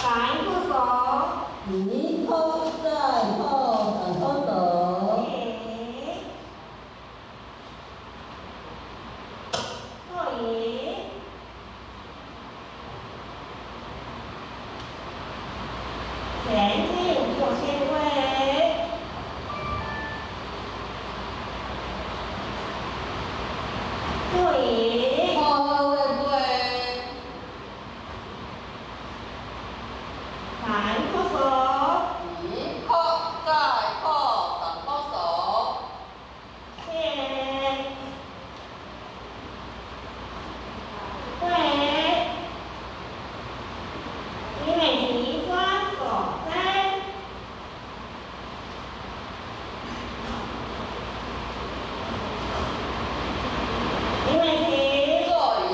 三顆手，一顆再破三顆手，坐椅，前进左前位，坐椅，好位位，三顆手，一顆再破三顆手，前，对，你们齐双手三，你们齐坐椅，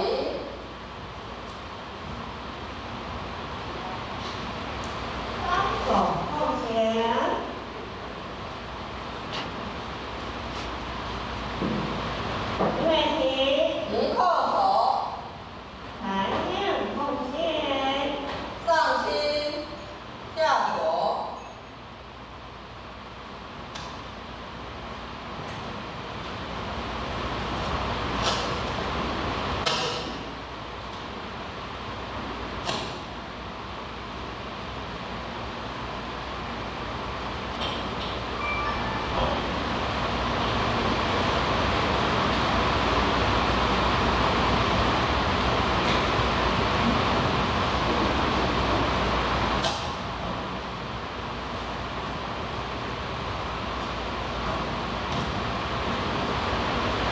双手奉前，你们齐一颗手，弹性奉献，上轻下左。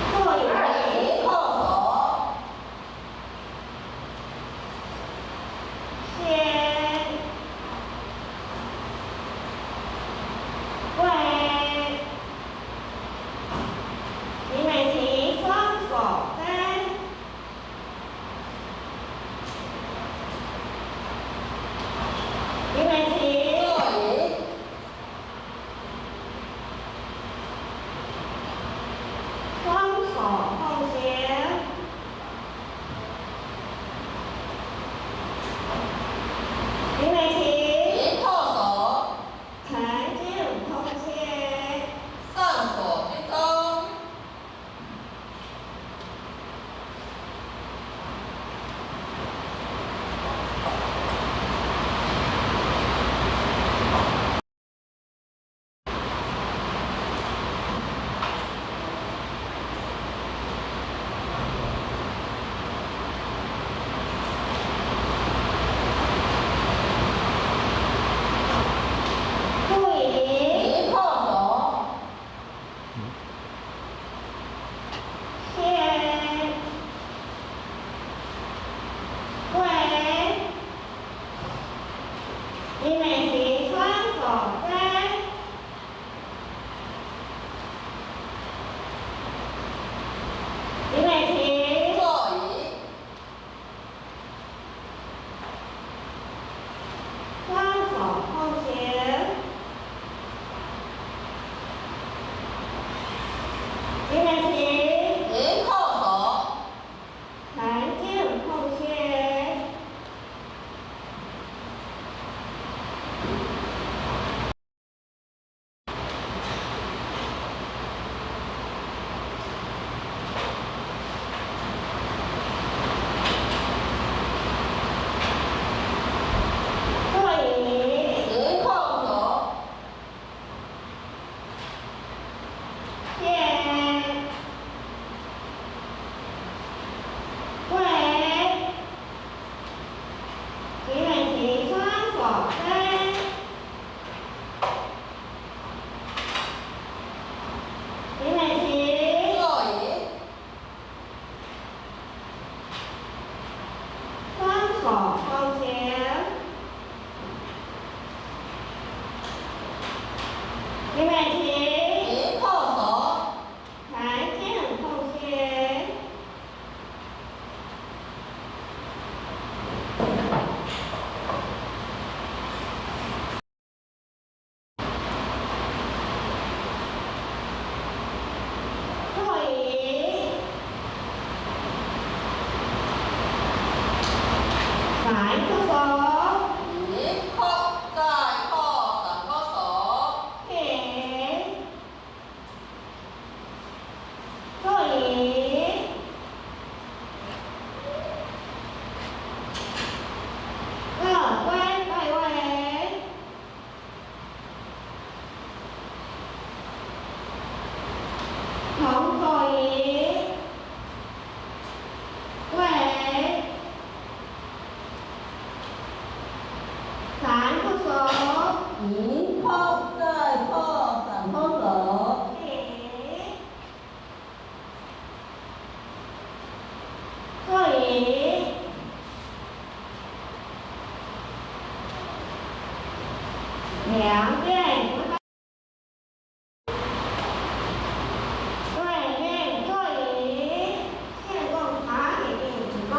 坐椅，一扣手，前，对，你们齐双手三，你们齐坐椅，双手奉献，你们齐一扣手，弹进奉献，上锁居中。坐椅，一扣手，前，对，你们齐双手三，你们齐坐椅，双手奉献，你们齐一扣手，弹进奉献，坐椅，一扣手，前，对，你们齐双手三，你们齐坐椅，双手奉献，你们齐一扣手，弹进奉献，坐椅，三颗手，一一叩再叩三叩首。起。坐椅。兩邊對面坐椅，獻供塔禮畢鞠躬。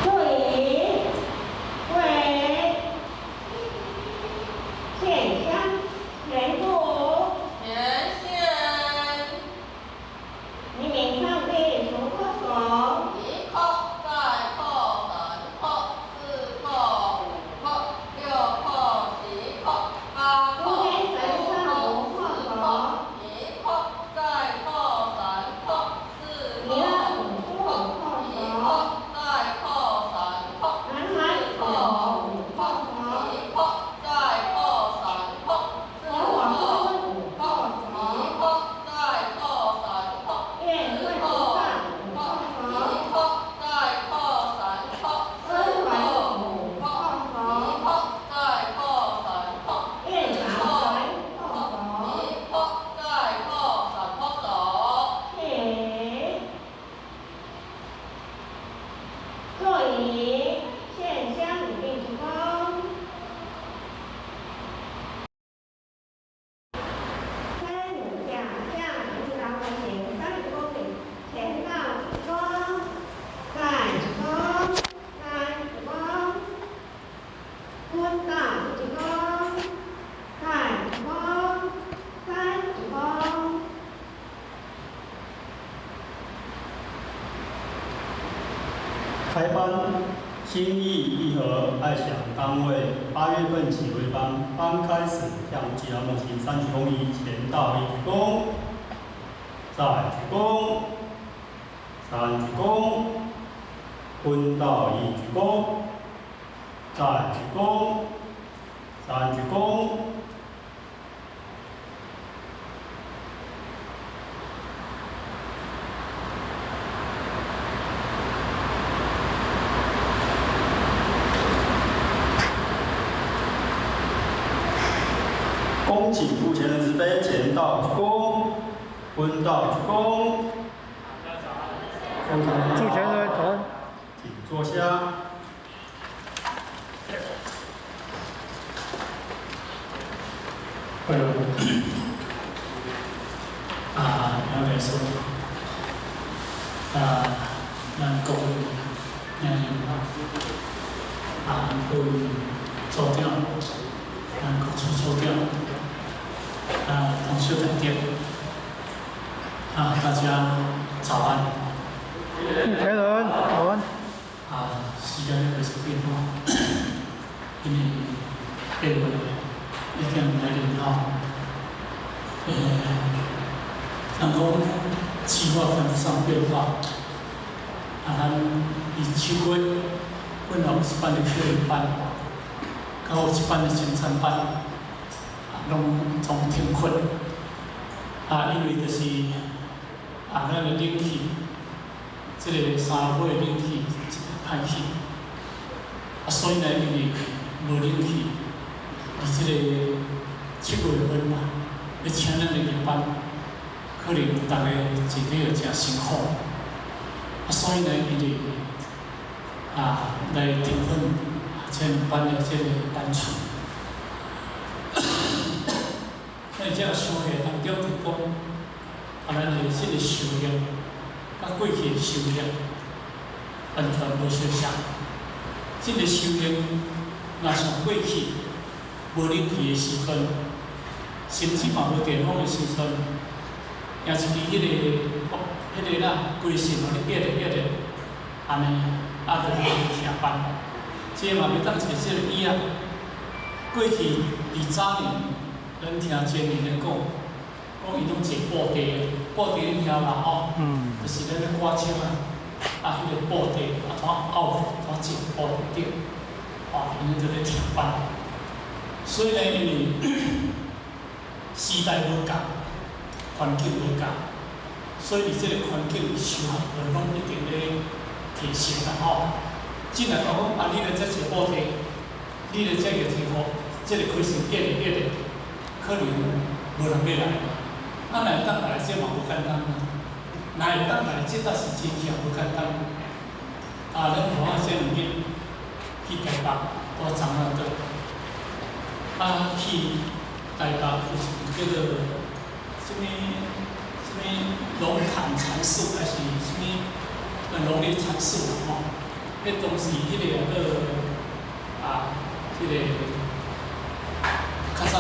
坐椅，跪，獻香前步。前線。明明上帝數叩首。一叩再叩三叩四叩五叩六叩七叩八叩九叩十叩一叩再叩三叩四叩五叩一叩再叩三叩四叩五叩一叩再叩三叩四叩五叩一叩再叩三叩四叩五叩一叩再叩三叩四叩五叩一叩再叩三叩四叩五叩一叩再叩三叩首。起。坐椅，獻香禮畢鞠躬。三甲向指導行30公里，前到鞠躬，再鞠躬，三鞠躬，蹲到鞠躬，再鞠躬，三鞠躬。開班，心意一和愛享單位8月份起為班，班開始向吉拉木行三鞠躬禮，前到一鞠躬，再鞠躬，三鞠躬，蹲到一鞠躬，再鞠躬，三鞠躬。恭請付錢人慈悲，前到鞠躬，蹲到鞠躬。祝錢人早安。請坐下。會啊，我來說，啊，咱各位兄弟啊，各位組長，咱各處組長，啊，同學大家，啊，大家早安。祝錢人早安。啊，時間也袂說變化，因為8月已經來臨吼，人講計劃趕不上變化，啊，咱佇7月本來有一班的學員班，閣有一班的生產班，啊，攏總停課，啊，因為就是啊，咱的冷氣，這個三樓的冷氣歹去，啊，所以呢，因為無冷氣，佇這個7月份啊，欲請咱的夜班，可能逐家坐起會誠辛苦，啊，所以呢，伊就啊來停訓這兩班的這個班次。咱這個商業當中就講，啊，咱的這個收入，佮過去的收入，完全無相像。這个修行，若像過去無冷氣的時陣，甚至嘛無電風的時陣，舉一支彼個啦，規身予你壓咧壓咧，按呢，啊，就去聽班。這嘛袂當揣這个椅仔。過去佇早年，咱聽前人咧講，講伊攏坐布袋，布袋你聽無吼？就是咱咧掛車啊，啊，彼个布袋啊，怎拗怎坐布袋頂，吼，𪜶就咧聽班。所以呢，因為時代無仝，環境無仝，所以佇這個環境修學攏一定咧提升啦吼。進來講講啊，你來遮坐布袋，你來遮個天好，這個開始壓咧壓咧，可能無人欲來。啊，若會當來，這嘛無簡單啊。若會當來，這倒是真正無簡單。啊，咱看這兩日去台北，我昨昏倒，啊，去台北有一個叫做啥物啥物龍潭禪寺，還是啥物龍林禪寺啦吼。彼當時彼個叫啊，這個較早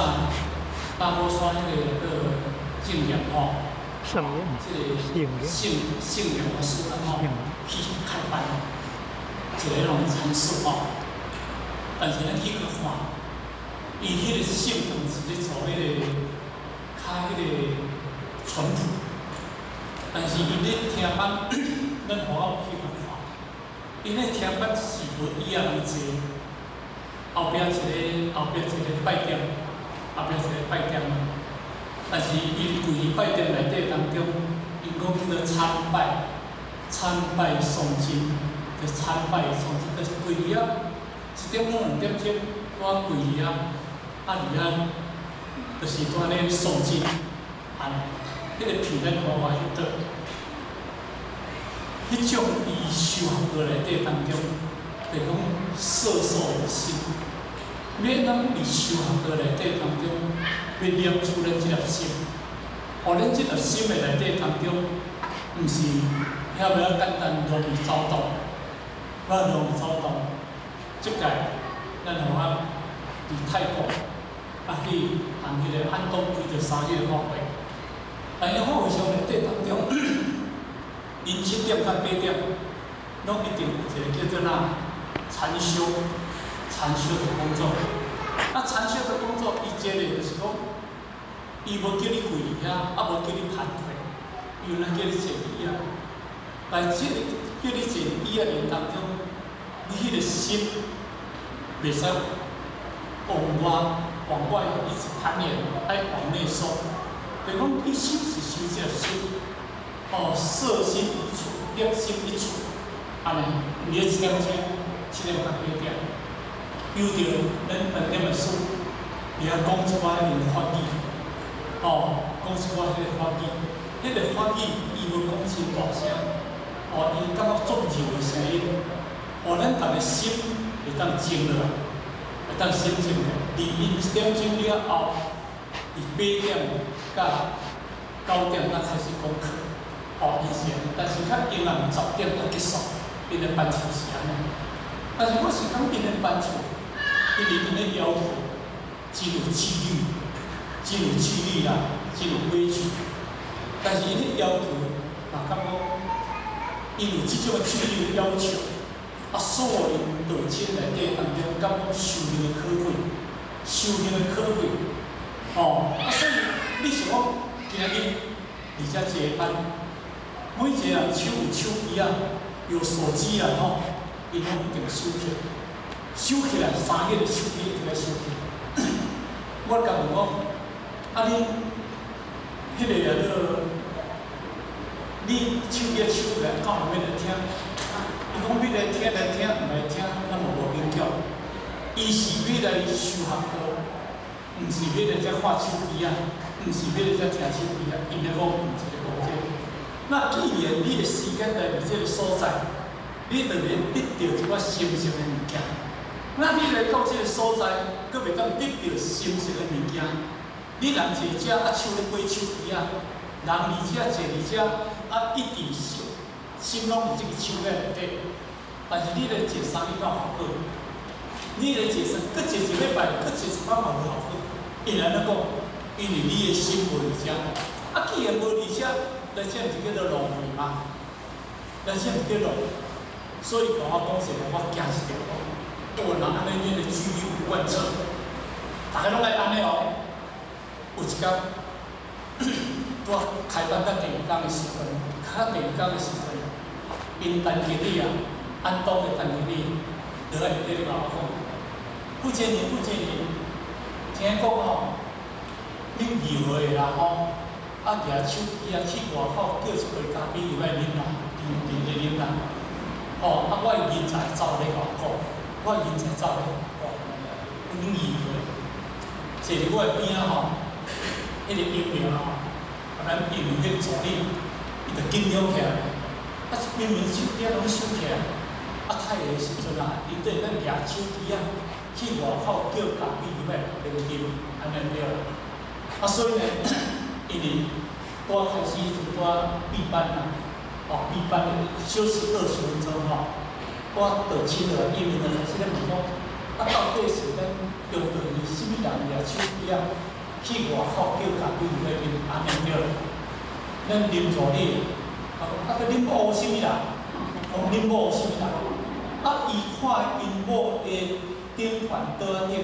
大帽山彼個叫證嚴吼，聖嚴，這個聖聖嚴法師啦吼，去開班，一个龍禪寺吼。但是咱去去看，伊彼個聖堂是咧做彼個較彼個淳樸，但是伊咧聽班，咱予我去去看，伊咧聽班是無椅仔通坐，後壁一个後壁一个拜店，後壁一个拜店。但是伊規個拜殿內底當中，𪜶講叫做參拜，參拜誦經，就參拜誦經，就是跪佇遐，一點鐘兩點鐘，我跪佇遐，啊佇遐，就是蹛咧誦經，按呢，彼個片咱看看翕到，彼種伊修學過內底當中，就講色受無心，欲咱佇修學過內底當中，欲念出咱這粒心，予咱這粒心的內底當中，毋是遐爾簡單容易走動，無容易走動。這屆咱予我佇泰國，啊去行彼個安東開著3日法會，但是法會上內底當中，𪜶7點到8點，攏一定有一個叫做哪禪修，禪修的工作。啊，禪修的工作，伊這個就是講，伊無叫你跪佇遐，啊無叫你盤腿，伊有哪叫你坐椅仔。但這個叫你坐椅仔的當中，你彼個心袂使往外往外一直攀緣，愛往內收。就講你修是修這個心，哦，攝心一處，攝心一處，按呢，佇咧7點鐘，7點到8點，有著咱飯店的師，佇遐講一寡彼個法語，哦，講一寡彼個法語，彼個法語伊無講真大聲，哦，伊感覺足柔的聲音，予咱逐个心會當靜落來，會當心靜落來。佇𪜶1點鐘了後，佇8點到9點才開始講課，哦，伊是按呢，但是較永遠10點才結束，𪜶的班次是按呢。但是我是感覺𪜶的班次，因為𪜶的要求真有紀律，真有紀律啦，真有規矩。但是𪜶的要求嘛，感覺因有這種的紀律的要求，啊，所以𪜶道親內底當中感覺修行的可貴，修行的可貴，哦，啊，所以你想講今仔日佇遮坐班，每一個人手有手機啊，有手機啊，吼，𪜶攏一定收起來，收起來3日的手機一定愛收起來。我共問講，啊你，彼個叫做，你手機收起來，敢有欲來聽？伊講欲來聽來聽，毋來聽，咱嘛無勉強。伊是欲來修學道，毋是欲來遮看手機啊，毋是欲來遮聽手機啊。𪜶咧講毋是咧講這個。那既然你的時間來佇這個所在，你就會得著一寡心性的物件。那你來到這個所在，閣袂當得著心性的物件。你人坐遮啊，手咧掰手機啊，人佇遮坐佇遮啊，一直心心攏佇這個手機內底。但是你咧坐三日敢有效果？你咧坐三，閣坐一禮拜，閣坐一擺嘛無效果。因為按怎講？因為你的心無佇遮。啊，既然無佇遮，來這毋是叫做浪費嗎？來這毋是叫浪費。所以共我講實在，我驚一條講，哦，若按呢恁的紀律有貫徹，逐家攏愛按呢哦。有一工，拄仔開班到第二工的時陣，較第二工的時陣，𪜶陳經理啊，安東的陳經理，落來佇咧共我講，傅經理，傅經理，聽講吼，恁二號的啦吼，啊舉手機啊去外口叫一杯咖啡入來啉啦，啉啉咧啉啦。吼，啊，我的人才走咧共我講，我的人才走咧共我講，阮二號的，坐佇我的邊仔吼，彼個英明吼，啊，咱英明彼個助理，伊就緊張起來，啊，明明手機啊攏收起來，啊，太的時陣啊，伊對咱舉手機啊去外口叫咖啡入來啉啉，按呢對啦。啊，所以呢，因為拄仔開始就拄仔閉班啊。哦，閉班休息20分鐘吼，我就請落來，因為就開始咧問講，啊，到底是咱中隊是啥物人舉手機啊去外口叫咖啡入來啉，按呢對啦。咱林助理，啊，啊，閣恁某啥物人？講恁某啥物人？啊，伊看𪜶某的頂懸桌仔頂，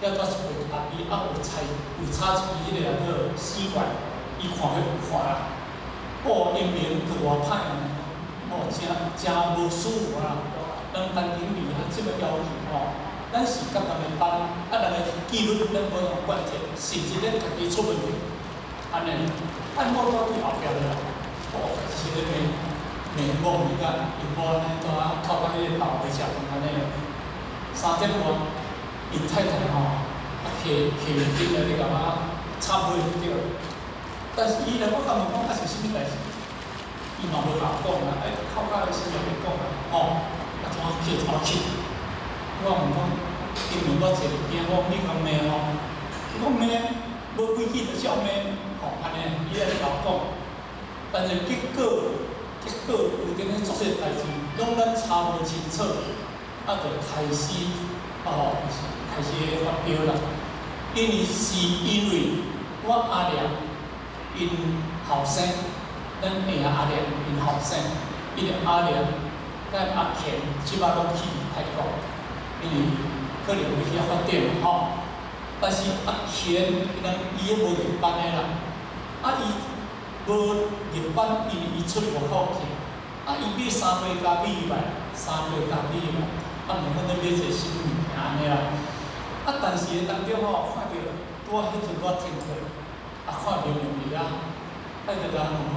遐煞一杯咖啡，啊，有插有插一支彼個叫做吸管，伊看彼有看啦。哦，英明就偌歹啊！哦，誠誠無舒服啊！咱陳經理啊，這麼要求吼，咱是甲別个班，啊，人的紀律咱無通貫徹，甚至咱家己出問題，按呢，按某倒對後壁落來，哦，開始咧罵罵某伊甲𪜶某按呢，拄仔哭甲彼個頭袂食飯按呢。3點外，𪜶太太吼，啊，提提面巾來咧共我懺悔就對。但是伊來我共問講啊是啥物代誌，伊嘛無共我講啊，哎，哭甲時也袂講啊，吼，啊怎去走去？我問講，因為我坐佇邊，我講你共罵吼，伊講罵，無規矩就照罵，吼，按呢，伊來共我講。但是結果有陣咧做些代誌，攏咱查無清楚，啊，就開始，哦，開始發飆啦。因為是因為我阿娘。𪜶後生，咱兄阿娘𪜶後生，伊個阿娘佮阿乾這擺攏去泰國，因為可能欲去遐發展吼。但是阿乾伊人伊也無入班的啦，啊伊無入班，因為伊出外口去，啊伊買三杯咖啡入來，三杯咖啡入來，啊問阮咧買一個啥物物件按呢啦。啊但是當中吼，看著拄仔彼陣我聽課。啊，看明明佇遐，啊，就共問講，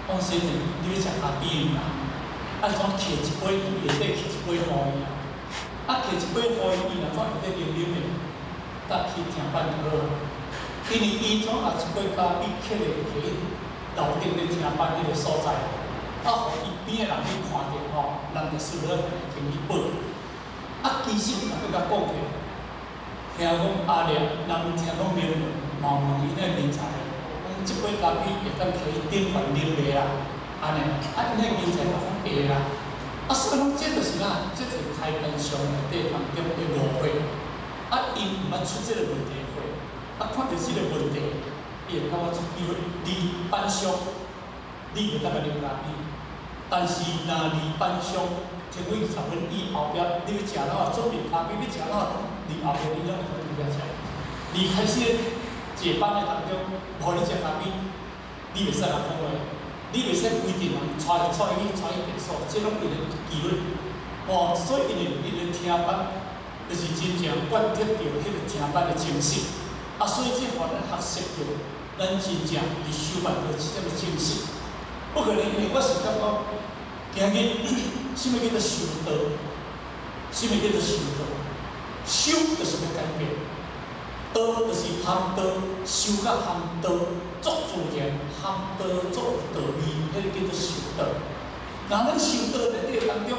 講先生，你欲食咖啡毋啦？啊，怎摕一杯佇下底摕一杯予伊啊？啊，摕一杯予伊，伊若怎會當啉啉的？搭去聽班就好。因為伊怎也一杯咖啡摕咧摕去樓頂咧聽班彼個所在，啊，予伊邊的人去看著吼，人就輸了經去報。啊，其實若閣共講起來，聽講阿娘，人聽講明門，嘛問𪜶那人才，講這杯咖啡會當摕去頂懸啉袂啦？按呢，啊，𪜶那人才嘛講會啦。啊，所以講這就是啥？這就是開班上內底當中的誤會。啊，𪜶毋捌出這個問題過，啊，看著這個問題，伊會感覺出機會。離班上，你袂當共啉咖啡，但是若離班上，停位20分以後壁，你欲食哪準備咖啡，欲食哪，離後壁你攏會當佇遐食。離開始坐班的當中，無予你食咖啡，你袂使共講話，你袂使規定人帶帶伊去廁所，這攏𪜶的紀律。哦，所以𪜶的聽班，就是真正貫徹著彼個聽班的精神。啊，所以這予咱學習著，咱真正佇修辦著這種精神。不過呢，因為我是感覺，今日啥物叫做修道？啥物叫做修道？修就是欲改變，道就是含道，修甲含道，足自然，含道足有道味，彼個叫做修道。若咱修道內底當中，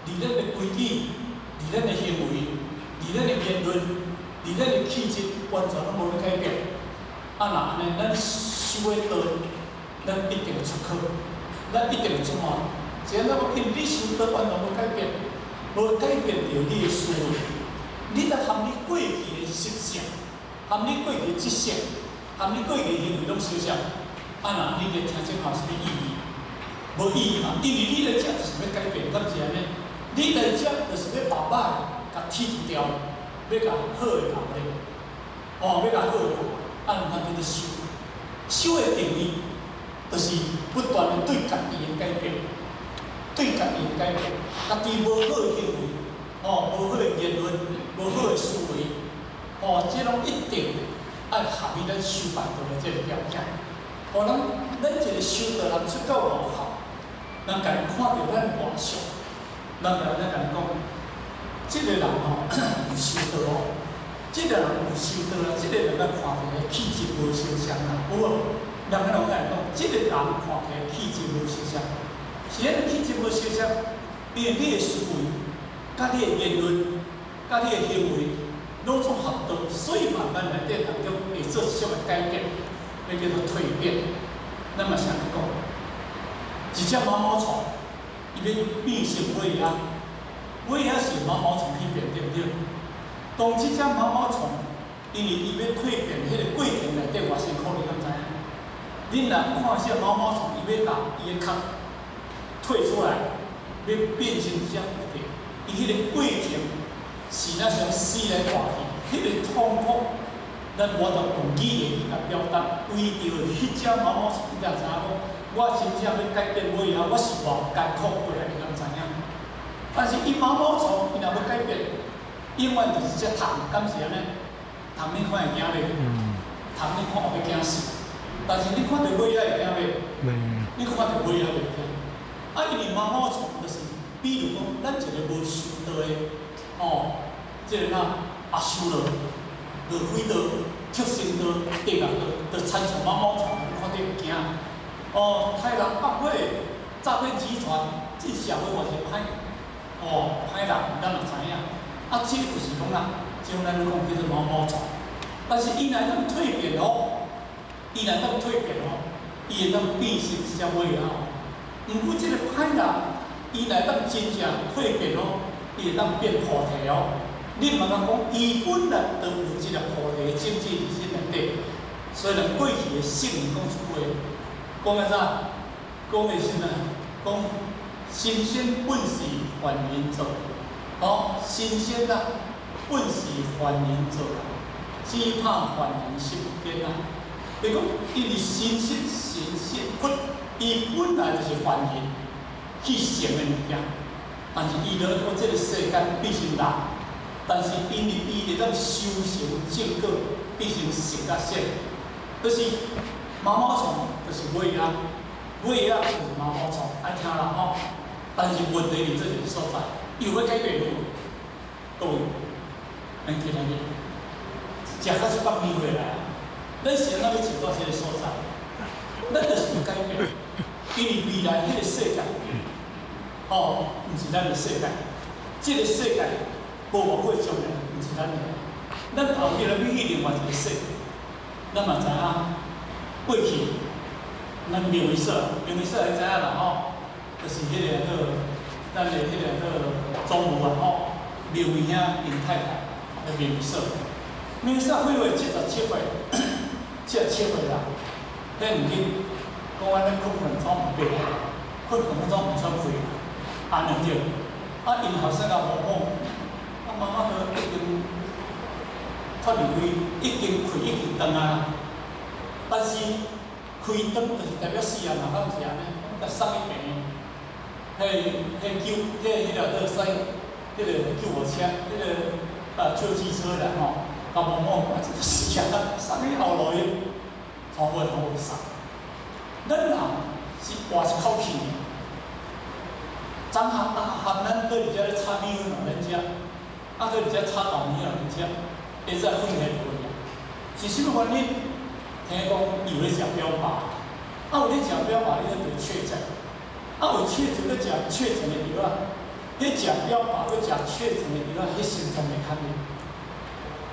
佇咱的規矩，佇咱的行為，佇咱的言論，佇咱的氣質，完全攏無咧改變。啊，若按呢，咱修的道，咱一定會出科，咱一定會出汗。是按怎講？因為你修道完全無改變，無改變著你的思維，你著含你過去的習性，含你過去的知識，含你過去的行為攏相像。啊，若你咧聽這話有啥物意義？無意義嘛，因為你來遮就是欲改變，敢是按呢？你來遮就是欲把歹共剔除掉，欲共好的留咧。哦，欲共好的留，啊，毋通叫做修。修的定義，就是不斷的對家己的改變，對家己的改變，家己無好的行為，哦，無好的言論，無好的思維，哦，這攏一定愛合於咱修辦道的這个條件。哦，咱一个修道人出到外口，人共伊看著咱外相，人共咱共伊講，這个人吼有修道哦，這个人有修道啦，這个人咱看起來氣質無相像啦，有無？人彼攏共伊講，這个人看起來氣質無相像，是按怎氣質無相像？因為你的思維、佮你的言論、佮你的行為，攏總合道，所以慢慢內底當中會做一種的改變，彼叫做蛻變。咱嘛是按呢講，一隻毛毛蟲，伊欲變成尾仔，尾仔是毛毛蟲去變，對毋對？當這隻毛毛蟲，因為伊欲蛻變，彼个過程內底偌辛苦，你敢知影？恁若看這毛毛蟲，伊欲共伊的殼退出來，欲變成一隻蝴蝶，伊彼个過程是若像死來活去，彼个痛苦，咱無法度用語言去共表達。為著彼隻毛毛蟲，你才知影講，我真正欲改變尾仔，我是偌艱苦過來，你敢知影？但是伊毛毛蟲，伊若欲改變，永遠就是隻蟲，敢是按呢？蟲你看會驚袂？蟲你看會驚死，但是你看著尾仔會驚袂？你看著尾仔袂驚。啊，因為毛毛蟲就是，比如講，咱一个無修道的，哦，這个哪阿修羅、餓鬼道、畜生道、地獄道，就親像毛毛蟲，你看著會驚。哦，殺人放火、詐騙集團，這社會嘛是歹，哦，歹人，咱嘛知影。啊，這就是講啦，將咱咧講叫做毛毛蟲。但是伊若會當蛻變哦，伊若會當蛻變哦，伊會當變成一隻尾仔哦。毋過這个歹人，伊若會當真正蛻變哦，伊會當變菩提哦。你毋通講，伊本來就有這个菩提的種子佇心內底。所以咱過去的聖人講一句話，講的啥？講的是啥？講神仙本是凡人做，哦，神仙啊，本是凡人做啊，只怕凡人心不堅啊。就講，因為神仙神仙佛，伊本來就是凡人去成的物件，但是伊落來這个世間變成人，但是因為伊會當修成正果，變成聖甲聖，就是毛毛蟲，就是尾仔，尾仔就是毛毛蟲，愛聽啦吼。但是問題佇這一个所在，伊有欲改變無？各位，咱聽聽去，食到這放機回來啊！咱是按怎欲進到這个所在？咱就是欲改變，因為未來彼个世界，哦，毋是咱的世界，這个世界無偌久將來毋是咱的，咱後日欲去另外一个世界，咱嘛知影過去，咱明慧嫂，明慧嫂會知影啦吼，就是彼个叫咱的彼个叫總務啊吼，明慧兄𪜶太太，明慧嫂，明慧嫂幾歲？77歲，77歲啦，彼毋緊，講安呢困困總毋爬，困困總毋喘氣，按呢對。啊，𪜶後生仔某某，啊媽媽都已經脫離開，已經氣已經斷啊。但是氣斷就是代表死啊嘛，敢毋是按呢？共送去病院，彼救，彼个叫啥？彼个救護車，彼个啊救濟車啦吼，共某某講，這個死啊，送去後路去，從尾攏無送。咱人是活一口氣，昨昏啊含咱佇遮咧炒米粉予咱食，啊佇遮炒豆苗予咱食，會使訓練落啊。是啥物原因？聽講伊有咧食標靶，啊有咧食標靶，你就得確診，啊有確診咧食確診的藥啊，彼食標靶閣食確診的藥啊，彼心臟會較硬。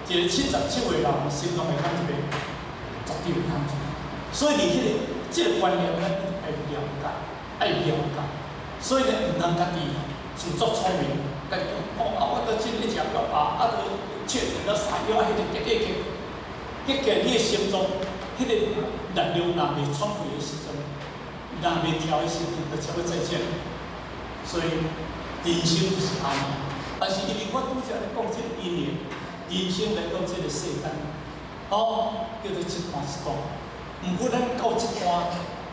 一個77歲人心臟會較一個，絕對會較一。所以佇彼個這个觀念，咱愛了解，愛了解。所以呢，毋通家己自作聰明，家己講啊，我都真咧食藥啊，啊，都確診了撒藥啊，彼個結結結結，你的心臟，彼個力量若袂喘氣的時陣，若袂調的時陣，就差不多再見。所以人生就是按呢。但是因為我拄才咧講這個因緣，人生來到這個世間，哦，叫做一段一段。毋過咱到這段，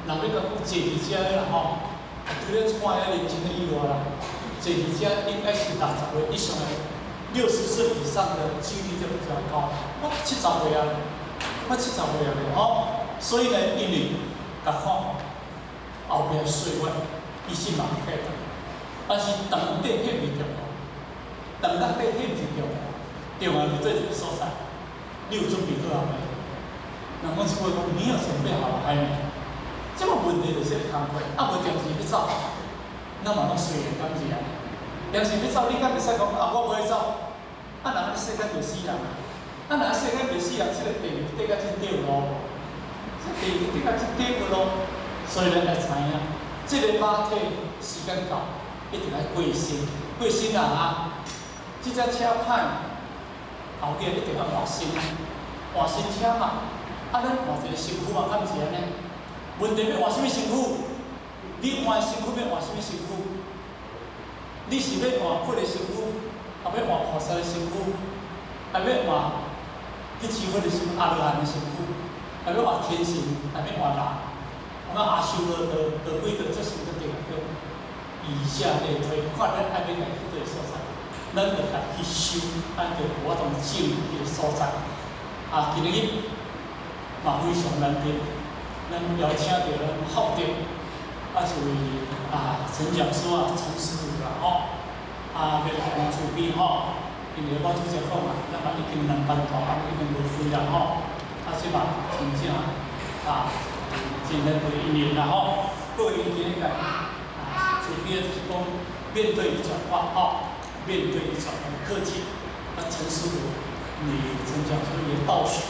若欲講坐佇遮的啦吼，除了這款遐年輕的以外啦，坐佇遮應該是60歲以上的，60歲以上的幾率就比較高。我70歲啊，我70歲啊吼，所以呢，因為共看後壁歲月，伊是嘛會記得，但是長短彼毋重要，長甲短彼毋是重要，重要是對一個所在，你有準備好啊未？人講這句話講，你有準備好了還沒？這個問題就是這個工課，啊無定時欲走，咱嘛攏隨緣敢是啊？定時欲走，你敢會使講啊？我無愛走，啊人世間就死人啊！啊若世間袂死人，這個地獄地甲這底路，這地獄地甲這底路，所以咱愛知影，這個肉體時間到，一定愛過身，過身啊！這隻車歹，後日一定愛換新，換新車嘛。啊，咱換一個身軀嘛，敢毋是按呢？問題欲換啥物身軀？你換身軀欲換啥物身軀？你是欲換佛的身軀，抑欲換菩薩的身軀，抑欲換彼諸佛的身阿羅漢的身軀，抑欲換天神，抑欲換人？我阿修羅道、餓鬼道，這是個地獄。以下類推，看咱愛欲來去佗个所在，咱就來去修，咱就無法度進彼個所在。啊，今日嘛非常難得，咱邀請著咱福德，啊是位啊陳講師啊陳師傅啦吼，啊欲來咱慈悲吼，因為我拄才講啊，咱嘛已經兩班大班已經無開啦吼，啊這嘛真正啊真難得一年啦吼，各位今日來啊慈悲就是講面對轉化吼，面對轉化的課題，啊陳師傅你陳講師也道學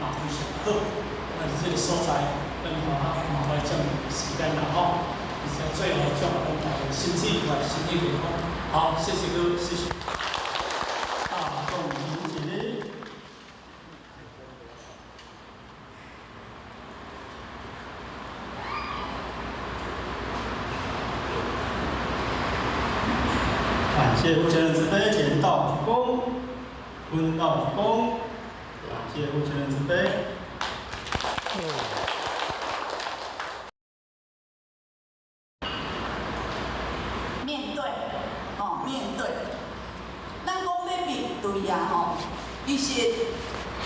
啊非常好，啊佇這個所在，咱嘛嘛來占時間啦吼，而且最後祝咱大家身體愉快，身體健康。好，謝謝各位，謝謝。大眾行起。感謝父親的慈悲，簡道鞠躬，坤道鞠躬。感謝父親的慈悲。面對，哦，面對，咱講欲面對啊，吼，其實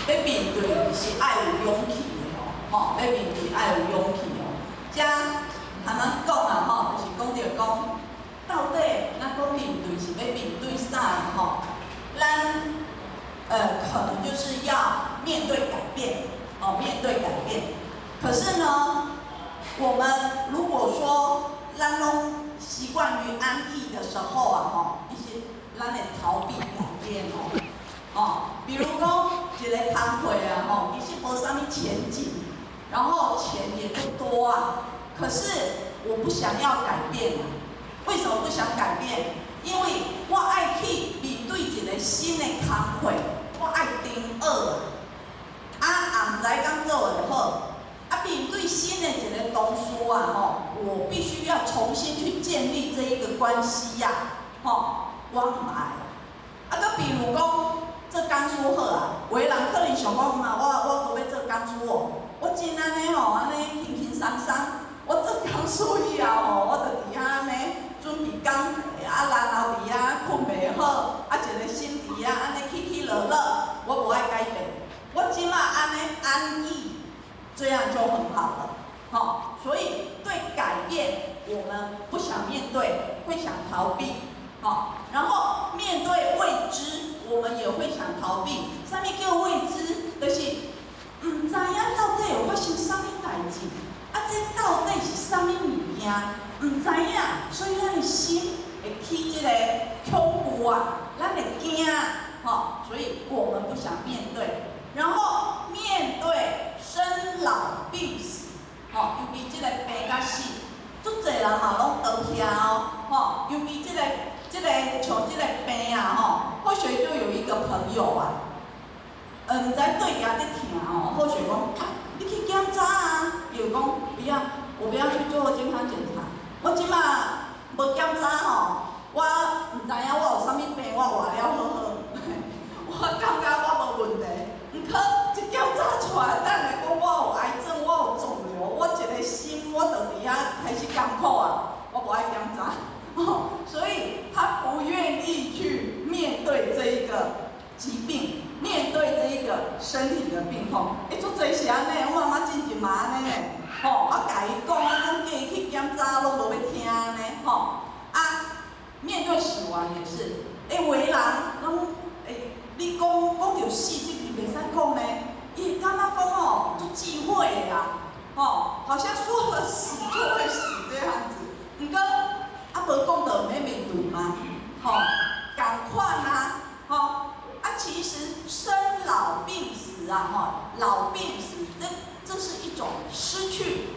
欲面對是愛有勇氣的哦，吼，欲面對愛有勇氣哦。遮含咱講啊，吼，就是講著講，到底咱講面對是欲面對啥吼？咱可能就是要面對改變，哦，面對改變。可是呢，我們如果說咱攏習慣於安逸的時候啊，吼，其實咱會逃避改變哦，哦，比如講一個工課啊，吼，其實無啥物前景，然後錢也不多啊，可是我不想要改變啊。為什麼不想改變？因為我愛去面對一個新的工課，我愛重學啊，啊，毋知敢做會好。啊，面對新的一個同事啊，吼，我必須要重新去建立這一個關係呀，吼，我毋愛。啊，閣比如講做講師好啊，有的人可能想講啊，我閣欲做講師哦，我真按呢吼，按呢輕輕鬆鬆，我做講師以後吼，我就佇遐按呢準備講課，啊，然後佇遐睏袂好，啊，一個心佇遐按呢起起落落，我無愛改變，我這馬按呢安逸。這樣就很好了，好，所以對改變我們不想面對，會想逃避，好，然後面對未知，我們也會想逃避。啥物叫未知？就是毋知影到底會發生啥物代誌，啊，這到底是啥物物件？毋知影，所以咱的心會起這個恐懼啊，咱會驚，吼，所以我們不想面對，然後面對生老病死，吼，尤其這個病佮死，足濟人嘛攏逃避哦。吼，尤其這個像這個病啊吼，或許就有一個朋友啊，毋知對家咧疼哦，或許講啊，你去檢查啊，伊就講不要，我不要去做健康檢查，我這馬無檢查吼，我毋知影我有啥物病，我活了好好，我感覺我無問題。毋過一檢查出來，等下講我有癌症，我有腫瘤，我一個心我就佇遐開始艱苦啊，我無愛檢查，所以他不願意去面對這一個疾病，面對這一個身體的病痛。欸，足濟是按呢，阮媽媽進前嘛按呢，吼，啊，共伊講啊，講叫伊去檢查，攏無欲聽按呢，吼，啊，面對死亡也是，欸，有的人攏欸，你講講著死，這句袂使講呢，伊會感覺講吼，足忌諱的啦，吼，好像說了死就會死這樣子。毋過，啊無講就毋免面對嗎？吼，仝款啊，吼，啊其實生老病死啊，吼，老病死，這是一種失去、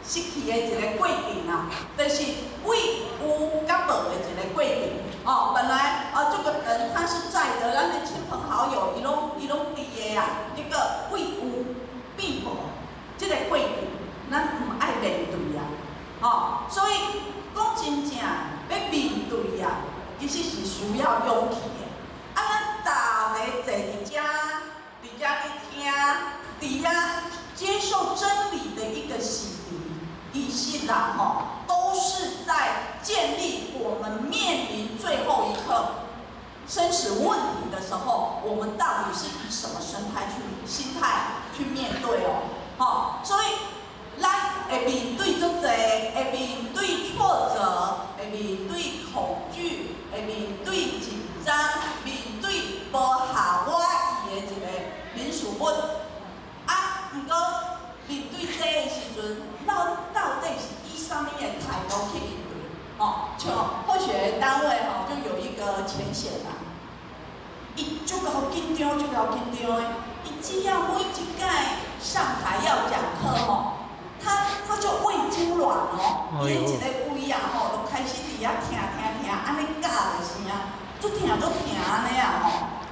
失去的一個過程啊，就是為有佮無的一個過程。哦，本來啊，這個人他是在的，咱的親朋好友伊攏佇的啊，結果為有變無，這個過程，咱毋愛面對啊，吼，所以講真正欲面對啊，其實是需要勇氣的。啊，咱逐个坐佇遮，佇遮咧聽，佇遐接受真理的一個洗滌，其實啦吼，都是在建立我們面臨最後一刻生死問題的時候，我們到底是以什麼生態去心態去面對哦？吼，所以咱會面對足濟，會面對挫折，會面對恐懼，會面對緊張，面對無合我意的一個人事物。啊，毋過面對這个時陣，咱到底是以啥物的態度去面對？吼，像化學單位吼，就有一個淺顯啦，伊足夠緊張，足夠緊張的，伊只要每一擺上台要講課吼，他就胃痙攣哦，伊的一個胃啊吼，就開始佇遐疼疼疼，按呢絞的聲，足疼足疼按呢啊吼。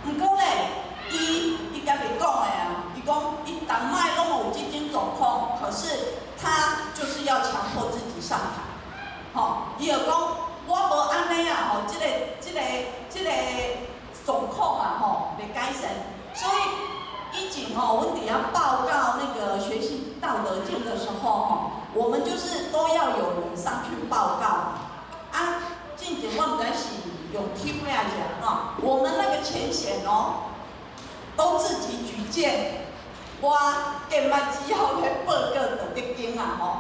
毋過咧，伊家己講的啊，伊講伊逐擺攏有這種狀況，可是他就是要強迫自己上台，吼，伊就講我無按呢啊吼，這個狀況啊吼，袂改善，所以以前吼，阮佇遐報告那個學習《道德經》的時候吼，我們就是都要有人上去報告。啊，進前我毋知是用抽的還是按怎，我們那個淺顯哦，都自己舉薦。我見捌只要欲報告《道德經》啊吼，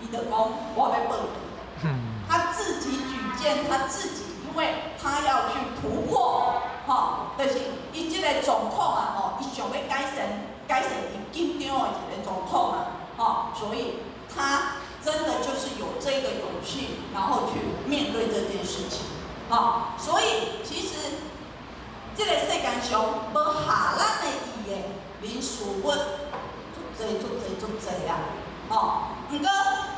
伊就講我欲報告。他自己舉薦，他自己，因為他要去突破，吼，就是伊這個狀況啊，吼，伊想欲改善，改善伊緊張的一個狀況啊，吼，所以他真的就是有這個勇氣，然後去面對這件事情，吼，所以其實這個世間上無合咱的意的人事物，足濟足濟足濟啊，吼，毋過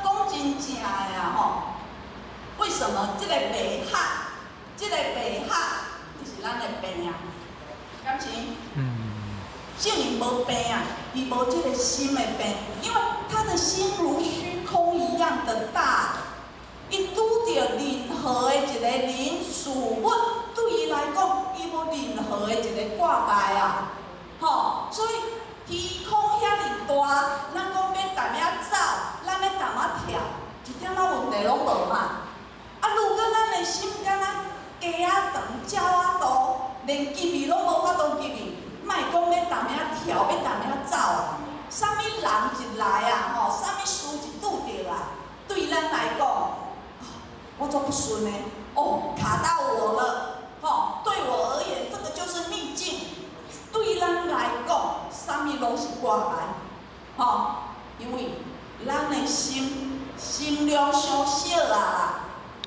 講真正的啊，吼。為什麼這個袂合？這個袂合就是咱的病啊，敢是？聖人無病啊，伊無這個心的病，因為他的心如虛空一樣的大，伊拄著任何的一個人事物，對伊來講，伊無任何的一個掛礙啊，吼，所以虛空遐爾大，咱講欲踮遐走，咱欲踮遐跳，一點仔問題攏無嘛。啊，如果咱的心敢若雞仔長、鳥仔大，連入去攏無法度入去，莫講欲踮遐跳，欲踮遐走啊！啥物人一來啊，吼，啥物事一拄著啊，對咱來講，我做不順的，哦，卡到我了，吼，對我而言，這個就是逆境。對咱來講，啥物攏是掛礙，吼，因為咱的心心量傷小啊。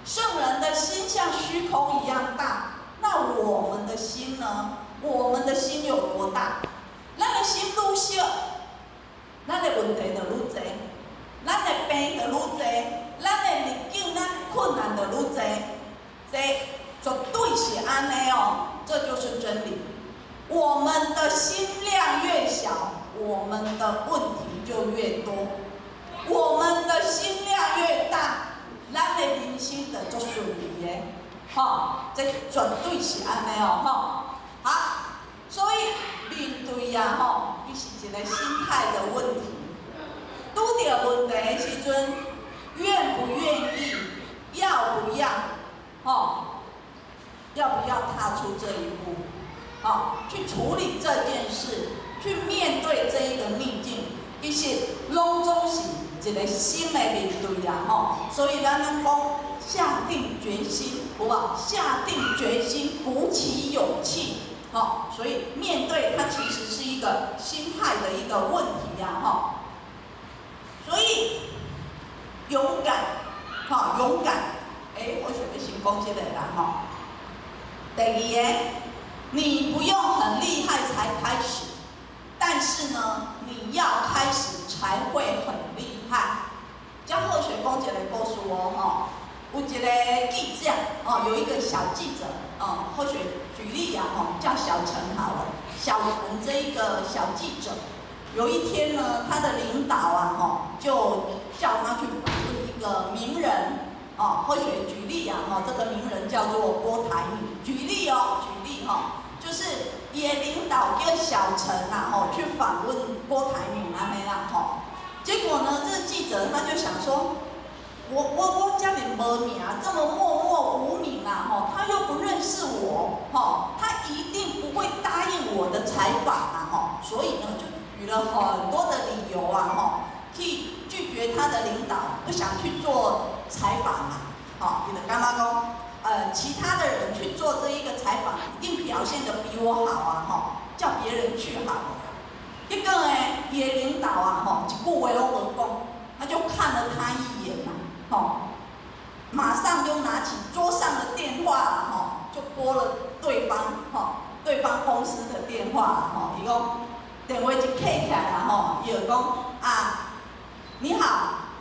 聖人的心像虛空一樣大，那我們的心呢？我們的心有多大？咱的心愈小，咱的問題就愈濟，咱的病就愈濟，咱的逆境、咱困難就愈濟。真理。我們的心量越小，我們的問題就越多；我們的心量越大，咱的人生就足順利的，吼，這絕對是按呢哦，吼。好，所以面對啊，吼，伊是一個心態的問題。拄著問題的時陣，願不願意，要不要，吼，要不要踏出這一步，吼，去處理這件事，去面對這一個逆境，其實攏總是一個心的面對啊，吼。所以咱攏講下定決心，有無？下定決心，鼓起勇氣，吼。所以面對它其實是一個心態的一個問題呀，吼。所以勇敢，吼，勇敢。欸，我想欲先講這個啦，吼。第二个，你不用很厲害才開始，但是呢，你要開始才會很厲害。這好學講一個故事哦，吼，有一個記者，哦，有一個小記者，哦，好學舉例啊，吼，叫小陳好了。小陳這一個小記者，有一天呢，他的領導啊，吼，就叫他去訪問一個名人。哦，好學舉例啊，吼，這個名人叫做郭台銘。舉例哦，舉例吼，就是伊的領導叫小陳啊，吼，去訪問郭台銘按呢啦，吼。結果呢，這個記者他就想說，我遮爾無名，這麼默默無名啊，吼，他又不認識我，吼，他一定不會答應我的採訪啊，吼，所以呢，就舉了很多的理由啊，吼，去拒絕他的領導，不想去做採訪嘛，吼，伊就感覺講，其他的人去做這一個採訪，一定表現得比我好啊，吼，叫別人去好了。結果呢，伊的領導啊，吼，一句話攏無講，他就看了他一眼嘛，吼，馬上就拿起桌上的電話，吼，就撥了對方，吼，對方公司的電話，吼，伊講電話一接起來啦，吼，伊就講啊，你好，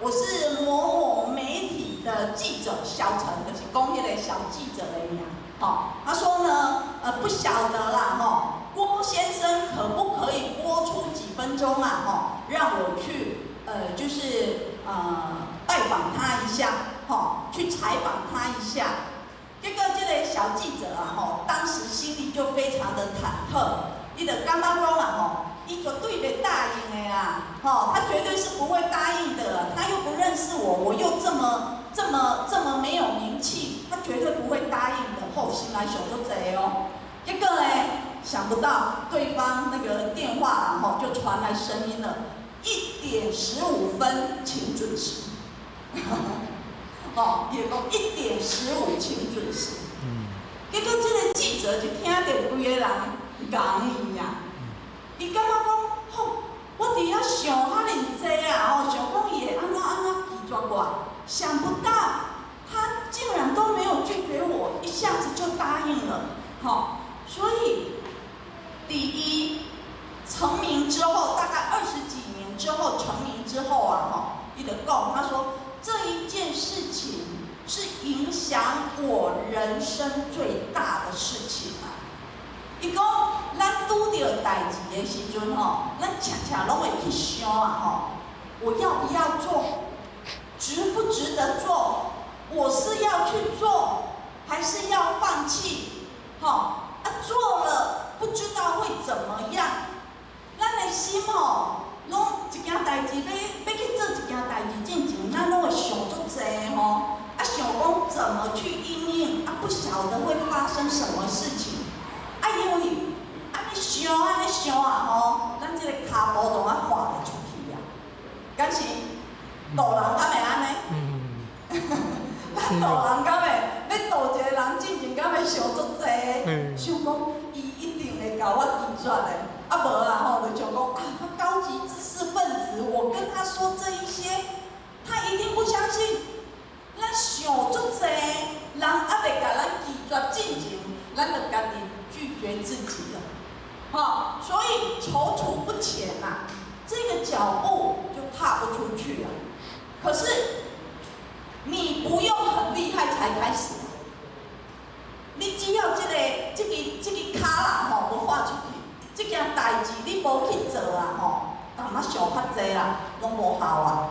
我是某某媒體的記者小陳，就是講彼個小記者的名，吼，他說呢，不曉得啦，吼，郭先生可不可以撥出幾分鐘啊，吼，讓我去，就是拜訪他一下，吼，去採訪他一下。結果這個小記者啊，吼，當時心裡就非常的忐忑，伊就感覺講啊，吼，伊絕對袂答應的啊，吼，他絕對是不會答應的，他又不認識我，我又這麼這麼這麼沒有名氣，他絕對不會答應的。吼，心內想足濟哦。結果呢，想不到對方那個電話啊，吼，就傳來聲音了，1點15分，請準時。吼，伊講1點15，請準時。結果這個記者就聽著規个人講伊啊，伊感覺講，吼，我佇遐想遐爾濟啊，吼，想講伊會按怎按怎拒絕我，想不到他竟然都沒有拒絕我，一下子就答應了，吼，所以第一成名之後，大概20幾年之後成名之後啊，吼，伊就講，他說這一件事情是影響我人生最大的事情啊。伊講，咱拄著代誌的時陣吼，咱常常攏會去想啊吼，我要不要做？值不值得做？我是要去做，還是要放棄？吼，啊，做了不知道會怎麼樣。咱的心吼，攏一件代誌欲去做一件代誌進前，咱攏會想足濟吼，啊，想講怎麼去因應，啊，不曉得會發生什麼事情。啊，因為按呢想按呢想啊吼，咱這個跤步就啊跨袂出去啊。敢是度人敢會按呢？咱度人敢會欲度一個人進前，敢會想足濟，想講伊一定會共我拒絕的。啊無啊吼，就像講啊，他高級知識分子，我跟他說這一些，他一定不相信。咱想足濟，人猶未共咱拒絕進前，咱就家己拒絕自己了。吼，所以躊躇不前呐，這個腳步就踏不出去了。可是你不用很厲害才開始，你只要這個跤啦吼，無畫出去，這件代誌你無去做啊吼，淡仔想較濟啦，攏無效啊。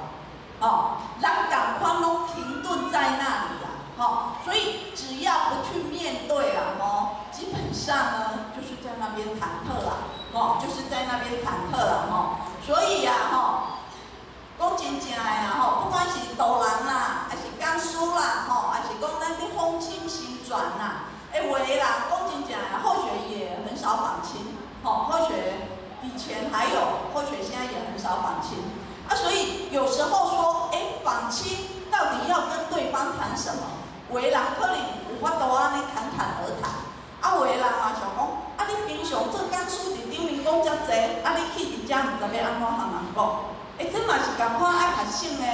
哦，咱仝款攏停頓在那裡啦，吼，所以只要不去面對啊，吼，基本上呢就是在那邊忐忑啦，吼，就是在那邊忐忑啦，吼，所以啊，吼，講真正的啦，吼，不管是導人啦，還是講師啦，吼，還是講咱佇訪親行傳啦，欸，有的人講真正的，後學也很少訪親，吼，後學以前還有，後學現在也很少訪親。啊，所以有時候說，欸，訪親到底要跟對方談什麼？有的人可能有法度按呢侃侃而談，啊，有的人嘛想講，啊，你平常做講師佇頂面講遮濟，啊，你去佇遮毋知欲按怎和人講？欸，這嘛是仝款愛學習呢，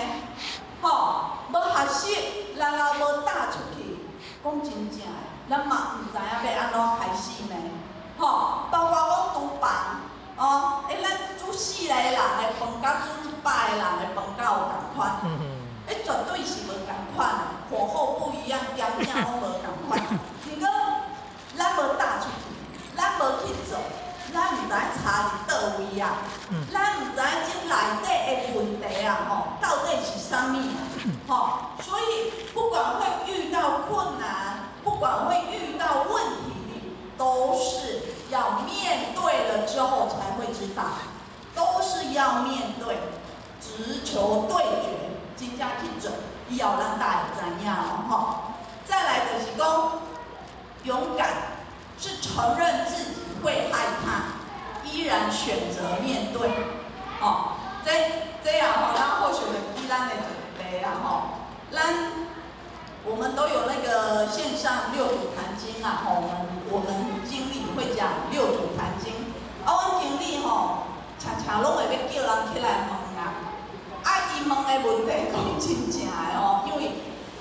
吼，無學習，然後無踏出去，講真正的，咱嘛毋知影欲按怎開始呢，吼，包括講廚房，哦，欸，咱煮四個人的飯，佮煮100個人的飯，敢有仝款？欸，絕對是無仝款的，火候不一樣，鹹鼎攏無仝款。毋過，咱無踏出去，咱無去做，咱毋知差佇佗位啊，咱毋知這內底的問題啊，吼，到底是啥物啊？吼，所以不管會遇到困難，不管會遇到問題，都是要面對了之後才會知道，都是要面對，直球對決，真正去做，以後咱大會知影哦，吼。再來就是講，勇敢是承認自己會害怕，依然選擇面對，哦，這這樣吼，咱後學會記咱的一個例啦，吼，咱我們都有那個線上六祖壇經啊，吼，我們經理會講六祖壇經，啊，阮經理吼，常常攏會欲叫人起來問啊，啊，伊問的問題講真正的吼，因為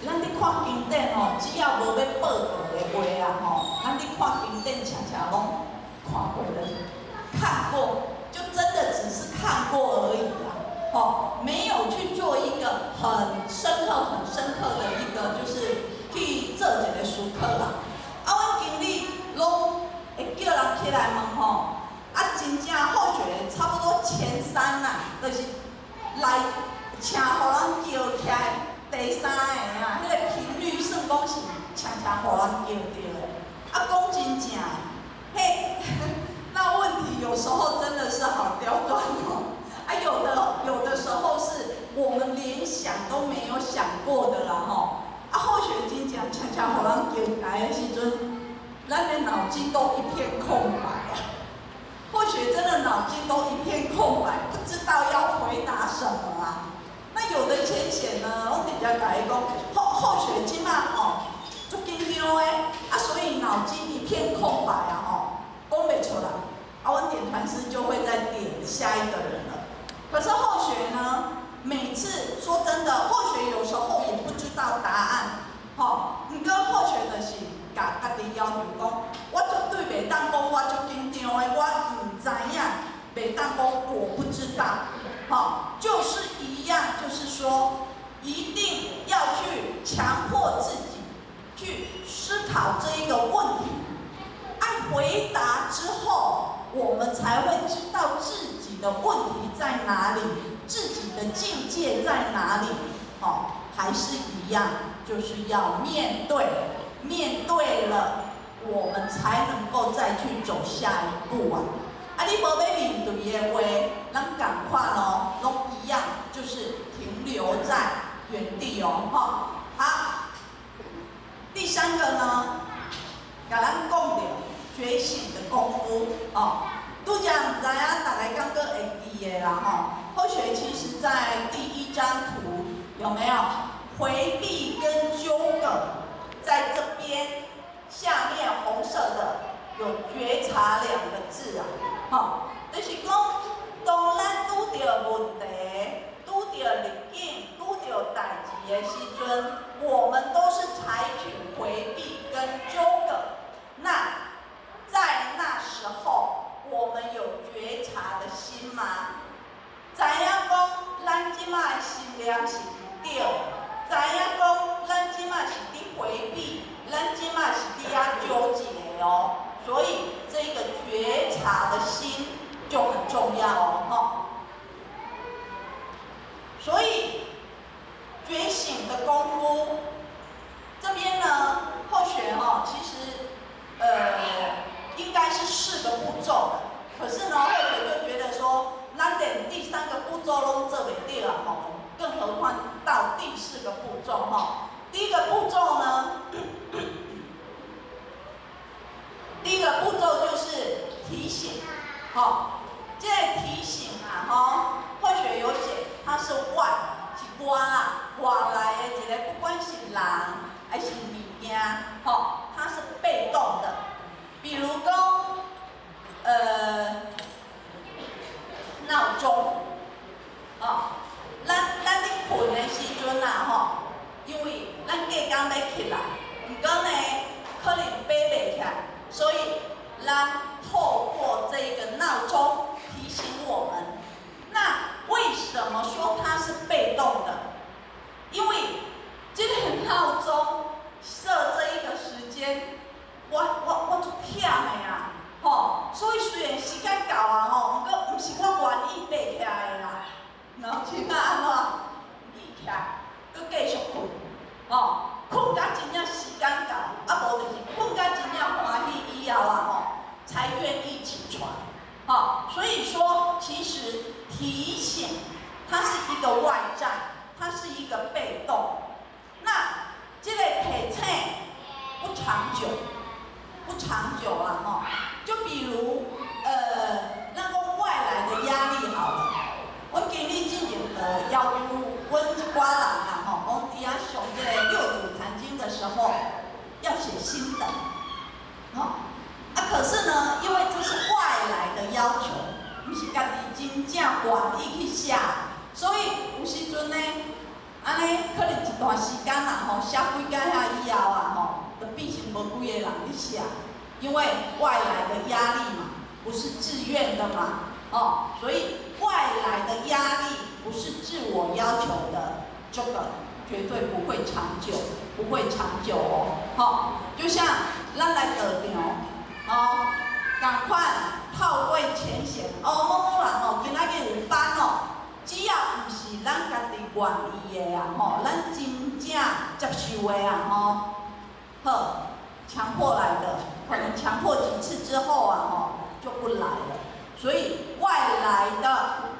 咱佇看經典吼，只要無欲報告的話啊吼，咱佇看經典常常攏看過了，看過，就真的只是看過而已啦，吼，沒有去做一個很深刻、很深刻的一個，就是去做一個思考啦。啊，阮經理攏會叫人起來問吼，啊，真正後學差不多前三啦，就是來請予人叫起來第三個啊，彼個頻率算講是常常予人叫著的。啊，講真正，彼，那問題有時候真的是好刁鑽哦。啊，有的時候是我們連想都沒有想過的啦吼。啊，後學真正常常予人叫來的時陣，咱的腦筋都一片空白啊。或許真的腦筋都一片空白，不知道要回答什麼啊。那有的淺顯呢，我直接共伊講，後學這馬吼，足緊張的，啊，所以腦筋一片空白啊吼，講袂出來。啊，阮點傳師就會再點下一個人了。可是後學呢，每次說真的，後學有時候也不知道答案，吼，毋過後學就是共家己要求講，我絕對袂當講我足緊張的，我毋知影，袂當講我不知道，吼，就是一樣，就是說，一定要去強迫自己去思考這一個問題，按回答之後，我們才會知道自己的問題在哪裡，自己的境界在哪裡，哦，還是一樣，就是要面對，面對了，我們才能夠再去走下一步啊！啊，你無欲面對的話，咱仝款哦，攏一樣，就是停留在原地哦，哈。好，第三個呢，共咱講著覺醒的功夫哦。拄才毋知影大家敢閣會記得啦吼。後學其實在第一張圖有沒有迴避跟糾葛，在這邊下面紅色的有覺察兩個字啊，吼，就是講當咱拄著問題、拄著逆境、拄著代誌的時陣，我們都是採取迴避跟糾葛。那在那時候，我們有覺察的心嗎？知影講咱這馬的心念是毋對，知影講咱這馬是佇迴避，咱這馬是佇遐糾結的哦。所以這察的心就很重要哦，吼。所以觉醒的功夫，這邊呢，後學哈，其實應該是四個步驟的，可是呢，後學就覺得說，咱連第三個步驟攏做袂著啊，吼，更何況到第四個步驟哈。第一個步驟呢，第一個步驟就是提醒，吼，這個提醒啊，吼，後學有寫，它是外，是外啊，外來的一個，不管是人還是物件，吼，它是被動的。比如講，鬧鐘，哦，咱咧睏的時陣啊，吼，因為咱隔工欲起來，毋過呢，可能爬袂起來，所以咱透過這個鬧鐘提醒我們。那為什麼說它是被動的？因為這個鬧鐘設這一個時間，我足忝的啊，吼，所以雖然時間到啊，吼，毋過毋是我願意爬起來的啦。然後這擺按怎？起來，閣繼續睏，吼，睏甲真正時間到，啊無就是睏甲真正歡喜以後啊，吼，才願意起床，吼，所以說其實提醒它是一個外在，它是一個被動。那這個提醒不長久，不長久啊，吼，就比如咱講外來的壓力好了，阮今日進前就要求阮一寡人啊，吼，講佇遐上這個六祖壇經的時候要寫心得，吼，啊可是呢，因為這是外來的要求，毋是家己真正願意去寫，所以有時陣呢，按呢可能一段時間啦，吼，寫幾工遐以後啊，吼，就變成無幾個人咧寫，因為外來的壓力嘛，不是自願的嘛，哦，所以外來的壓力不是自我要求的，這個絕對不會長久，不會長久哦，吼，就像咱來道場，哦，趕快透過淺顯，哦，某某人哦，今仔日有班哦。只要毋是咱家己願意的啊，吼，咱真正接受的啊，吼，好，強迫來的，可能強迫幾次之後啊，吼，就不來了。所以外來的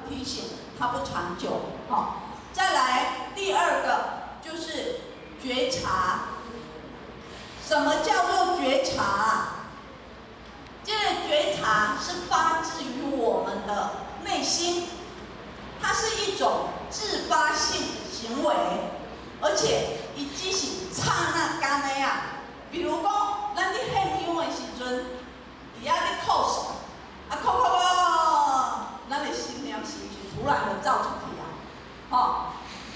提醒它不長久，吼。再來第二個就是覺察。什麼叫做覺察？這個覺察是發自於我們的內心。它是一種自發性的行為，而且伊只是剎那間的啊。比如講，咱咧獻香的時陣，佇遐咧叩首，啊叩叩叩，咱的心念是毋是突然的走出去啊？吼，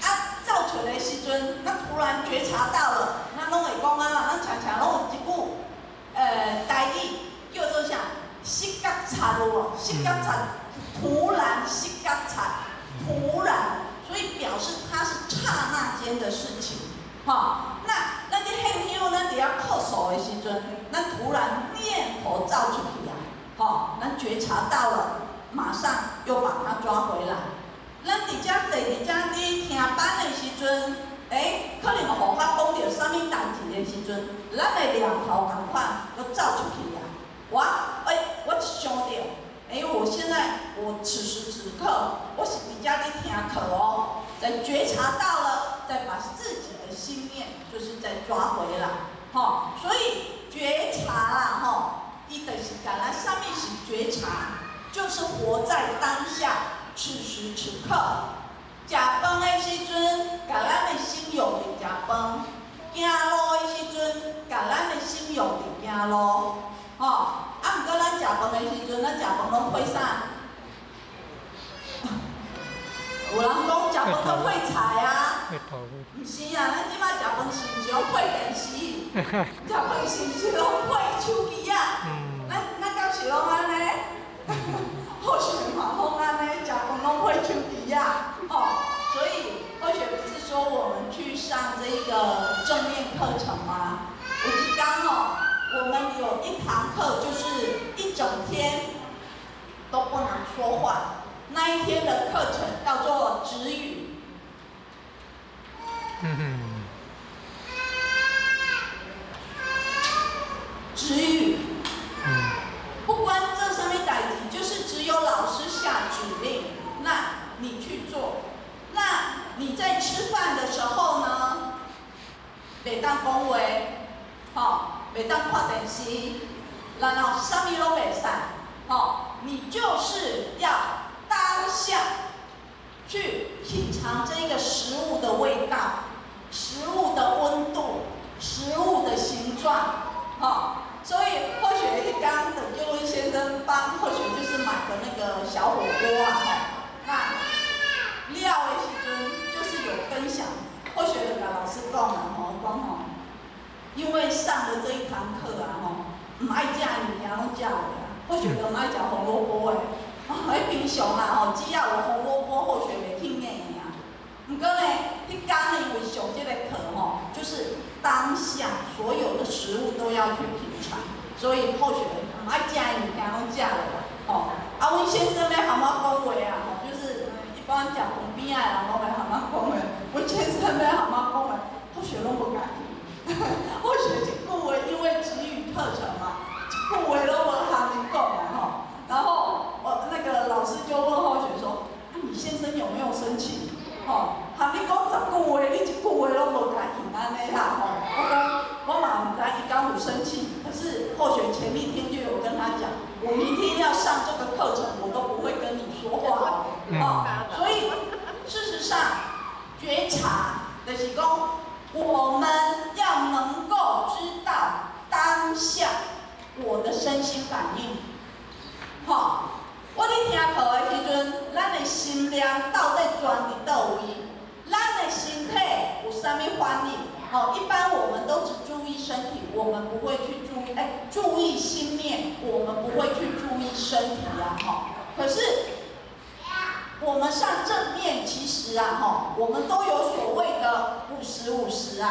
啊走出來的時陣，咱突然覺察到了，咱攏會講啊，咱常常攏有一句，台語叫做啥？失覺察有無？失覺察，突然失覺察。突然，所以表示它是剎那間的事情，哈。那咱咧獻香，咱佇遐叩首的時陣，咱突然念頭走出去啊，吼，咱覺察到了，馬上又把它抓回來。咱佇遮坐佇遮咧聽班的時陣，欸，可能予我講著啥物代誌的時陣，咱的念頭仝款閣走出去啊。我，欸，我一想著。欸，我現在，我此時此刻，我是佇遮咧聽課哦，在覺察到了，再把自己的心念，就是再抓回來，吼，所以覺察啦，吼，伊就是共咱啥物是覺察，就是活在當下，此時此刻。食飯的時陣，共咱的心用佇食飯；行路的時陣，共咱的心用佇行路，吼。啊，毋過咱食飯的時陣，咱食飯攏配啥？有人講食飯攏配菜啊？毋是啊，咱這擺食飯是毋是攏配電視？食飯是毋是攏配手機啊？咱敢是攏按呢？好學嘛攏按呢，食飯攏配手機啊？吼，所以後學不是說我們去上這個正念課程嗎？有一工吼，我們有一堂課就是一整天，那一天的課程叫做止語。止語。不管這啥物代誌，就是只有老師下指令，那你去做。那你在吃飯的時候呢，袂當講話，吼，袂當看電視，然後啥物攏袂使，吼，你就是要當下去品嘗這個食物的味道、食物的溫度、食物的形狀，吼。所以或許剛剛鄧就溫先生幫或許就是買的那個小火鍋啊，那料的時陣就是有分享，或許就共老師講啦，吼，講吼，因為上了這一堂課啊，吼，毋愛食的物件攏食落啊，或許就毋愛食紅蘿蔔的，彼平常啊，吼，只要有紅蘿蔔，或許袂去硬的啊。毋過呢，彼工因為上這個課吼，就是當下所有的食物都要去品嘗，所以後續毋愛食的物件攏食落來，吼。啊，阮先生欲含我講話啊，吼，就是一般食飯邊仔的人攏會含我講話，阮先生欲含我講話，後續攏無共去，後續一句話，因為止語課程嘛，一句話攏無含伊講啊，吼。然後我那個老師就問後學說：啊，你先生有沒有生氣？吼，含你講十句話，你一句話攏無共應按呢啦，吼。我講我嘛毋知伊敢有生氣，可是後學前一天就有跟他講，我明天要上這個課程，我都不會跟你說話哦。所以事實上，覺察就是講，我們要能夠知道當下我的身心反應，吼。我咧聽課的時陣，咱的心念到底轉佇佗位？咱的身體有啥物反應？吼，一般我們都只注意身體，我們不會去注意，注意心念，我們不會去注意身體啊，吼。可是我們上正念，其實啊，吼，我們都有所謂的50/50啊。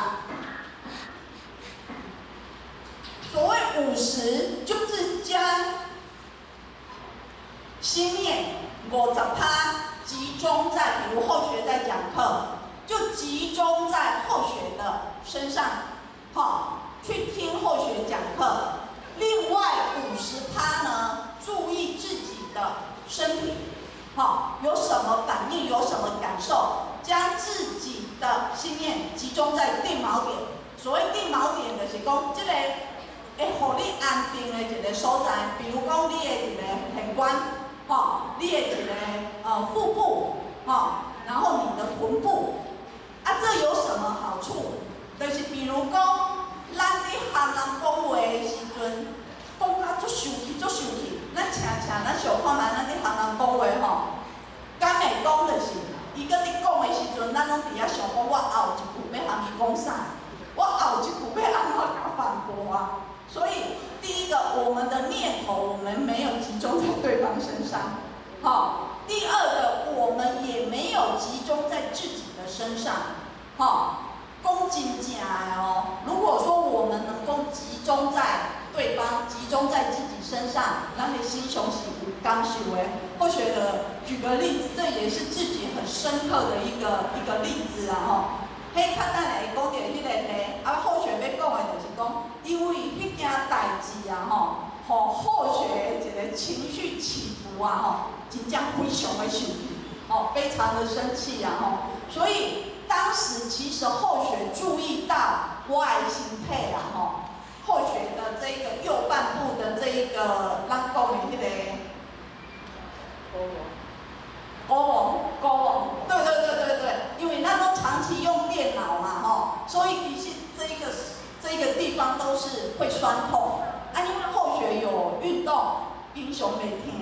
所謂五十，就是將心念50%集中在，比如後學在講課，就集中在後學的身上，哈，去聽後學講課。另外50%呢，注意自己的身體，哈，有什麼反應，有什麼感受，將自己的心念集中在定錨點。所謂定錨點，就是講這個會予你安定的一個所在，比如講你的一個玄關。吼，你的一個腹部，吼，然後你的臀部，啊，這有什麼好處？就是比如講，咱咧含人講話的時陣，講甲足生氣，足生氣，咱請請咱想看覓，咱咧含人講話吼，敢會講就是，伊閣咧講的時陣，咱攏佇遐想講，我後一句欲含伊講啥？我後一句欲按怎共反駁啊？所以，第一個，我們的念頭，我們沒有集中在對方身上，好。第二個，我們也沒有集中在自己的身上，好。講真正的哦，如果說我們能夠集中在對方，集中在自己身上，咱的心胸是有感受的。或許的，舉個例子，這也是自己很深刻的一個例子啊，吼。彼較等下會講著彼個題，啊，後學欲講的就是講，因為彼件代誌啊，吼，予後學一個情緒起伏啊，吼，真正非常的生氣，吼，非常的生氣啊，吼，所以當時其實後學注意到我的身體啊，吼，後學的這個右半部的這一個，咱講的彼個，國王，國王，對對對對對，因為咱都長期用電腦嘛，吼，所以其實這一個地方都是會酸痛。啊，因為後學有運動，平常袂疼。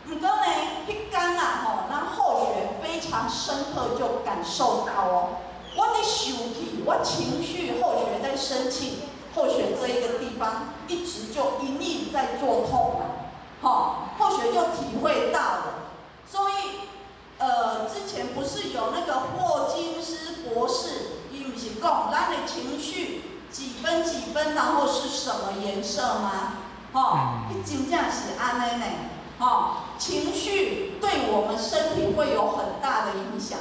毋過呢，彼工啊，吼，咱後學非常深刻就感受到哦，我咧生氣，我情緒後學在生氣，後學這一個地方一直就隱隱在作痛啊，吼，後學就體會到了，所以。之前不是有那個霍金斯博士，伊毋是講咱的情緒幾分幾分，然後是什麼顏色嗎？吼，彼真正是按呢呢，吼。吼，情绪对我们身体会有很大的影响。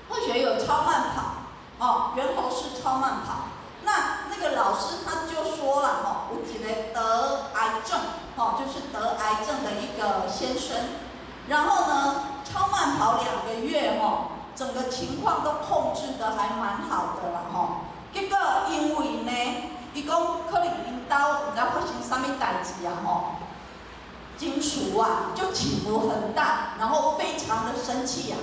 或许有超慢跑，哦，猿猴式超慢跑。那那个老师他就说了，吼，有一个得癌症，吼，就是得癌症的一个先生，然后呢，超慢跑2个月，吼，整个情况都控制得還蠻好的啦，吼。結果因為呢，伊講可能𪜶兜毋知發生啥物代誌啊，吼，情緒啊就起伏很大，然後非常的生氣啊。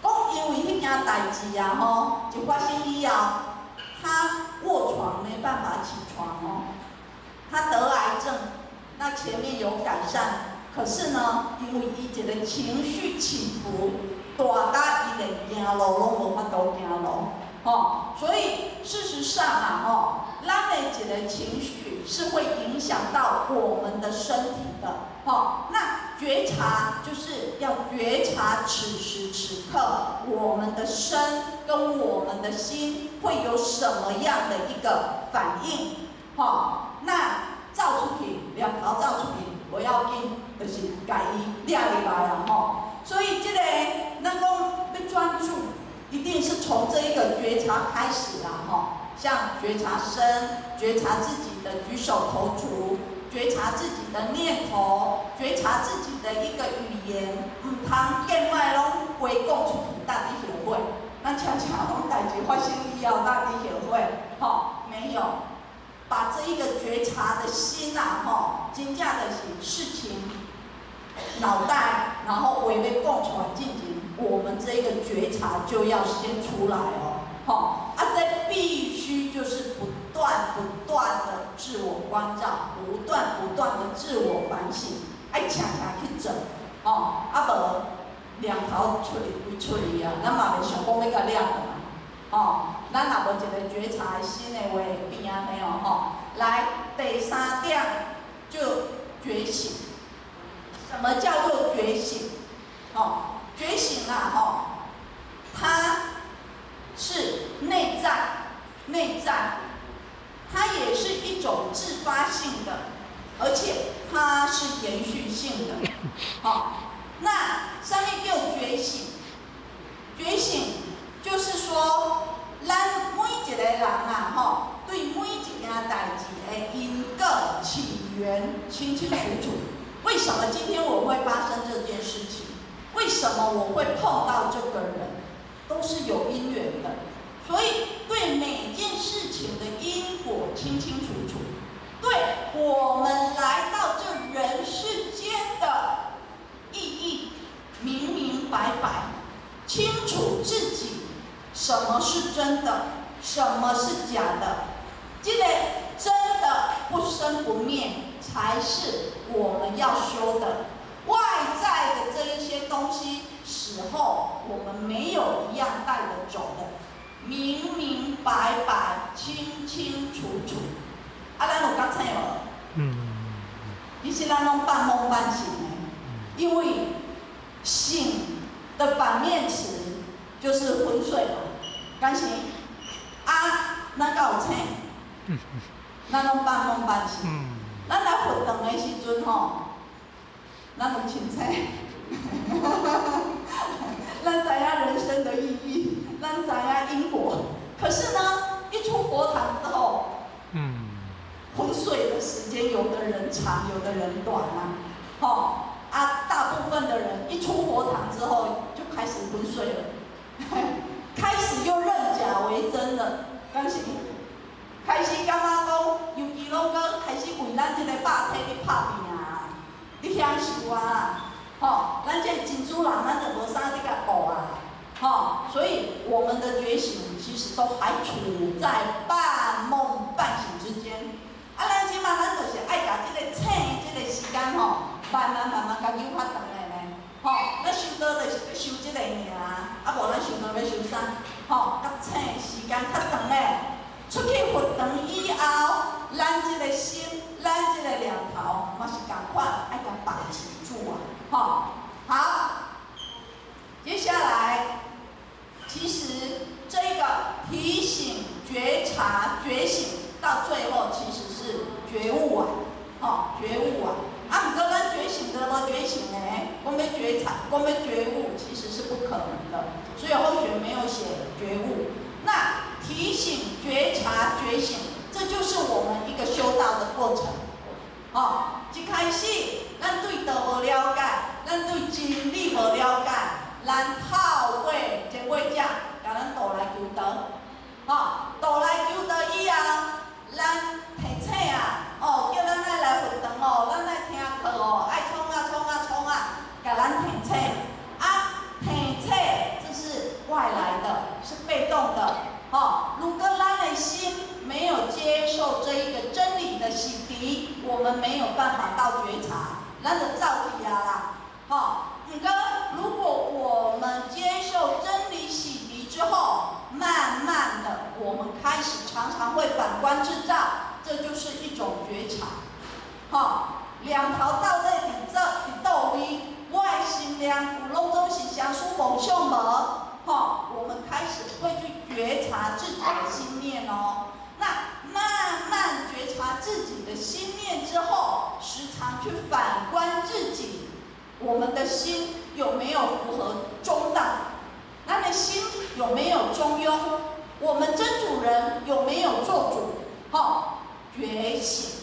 講因為彼件代誌啊，吼，就發生以後，他臥床沒辦法起床哦，他得癌症，那前面有改善，可是呢，因為伊一個情緒起伏大甲伊連行路攏無法度行路，吼，所以事實上啊，吼，咱的一個情緒是會影響到我們的身體的，吼，那覺察就是要覺察此時此刻我們的身跟我們的心會有什麼樣的一個反應，吼，那走出去，念頭走出去，無要緊，就是共伊掠入來啊，吼。所以這個咱講欲專注，一定是從這一個覺察開始啦，吼。像覺察身，覺察自己的舉手投足，覺察自己的念頭，覺察自己的一個語言，毋通見外攏規講出去，到底後悔。咱常常攏代誌發生以後，到底後悔，吼，沒有，把這一個覺察的心啊，吼，真正就是事情，腦袋，然後話欲講出來進前，我們這一個覺察就要先出來哦，吼，啊，這必須就是不斷不斷的自我關照，不斷不斷的自我反省，愛常常去做，吼，啊無念頭出去歸出去啊，咱嘛袂想講欲共掠轉來，吼，咱若無一個覺察的心的話，會變按呢哦，吼。來，第三點就覺醒。什麼叫做覺醒？吼，覺醒啊，吼，它是內在，內在，它也是一種自發性的，而且它是延續性的。好，那啥物叫覺醒？覺醒就是說，咱每一個人啊，吼，對每一件代誌的因果起源清清楚楚。為什麼今天我會發生這件事情？為什麼我會碰到這個人？都是有因緣的，所以對每件事情的因果清清楚楚。對我們來到這人世間的意義明明白白，清楚自己什麼是真的，什麼是假的。這個真的不生不滅，才是我們要修的。外在的這一些東西，死後我們沒有一樣帶得走的，明明白白、清清楚楚。啊，咱有覺醒無？其實咱攏半夢半醒的，因為醒的反面詞就是昏睡嘛，敢是？啊，咱敢有醒？咱攏半夢半醒。咱來佛堂的時陣吼，咱有清醒。咱知影人生的意義，咱知影因果。可是呢，一出佛堂之後，昏睡的時間，有的人長，有的人短啊。吼，啊，大部分的人一出佛堂之後就開始昏睡了，開始又認假為真了，敢是？開始感覺講，尤其攏閣開始為咱這個肉體咧拍拚啊，咧享受啊，吼，咱這真主人，咱就無啥咧共顧啊，吼，所以我們的覺醒其實都還處在半夢半醒之間。啊，咱這馬咱就是愛共這個醒的這個時間吼，慢慢慢慢共扭較長的呢，吼，咱修道就是欲修這個爾，啊無咱修道欲修啥？吼，共醒的時間較長的。出去佛堂以後，咱這個心，咱這個念頭嘛是仝款，愛共把持住啊，吼，好，接下來，其實這個提醒、覺察、覺醒，到最後其實是覺悟啊，吼，覺悟啊，啊，毋過咱覺醒得無覺醒，觉察，讲欲觉悟，其实是不可能的。所以后学没有写觉悟。那提醒、觉察、觉醒，这就是我们一个修道的过程。哦，一开始咱对道无了解，咱对真理无了解，咱透过前辈者共咱导来求道。哦，导来求道以后，咱提醒啊，哦，叫咱爱来佛堂哦，咱爱听课哦，爱创啊创啊创啊，共咱提醒。啊，提醒这是外来的，是被动的。哦，如果咱的心没有接受这一个真理的洗涤，我们没有办法到觉察，咱就走去啊啦。哦，毋过如果我们接受真理洗涤之后，慢慢的，我们开始常常会反观自照，这就是一种觉察。哦，念头到底伫做伫佗位？我的心念有拢总是相思妄想无？吼，我们开始会去觉察自己的心念哦。那慢慢觉察自己的心念之后，时常去反观自己，我们的心有没有符合中道？咱的心有没有中庸？我们真主人有没有做主？吼，觉醒，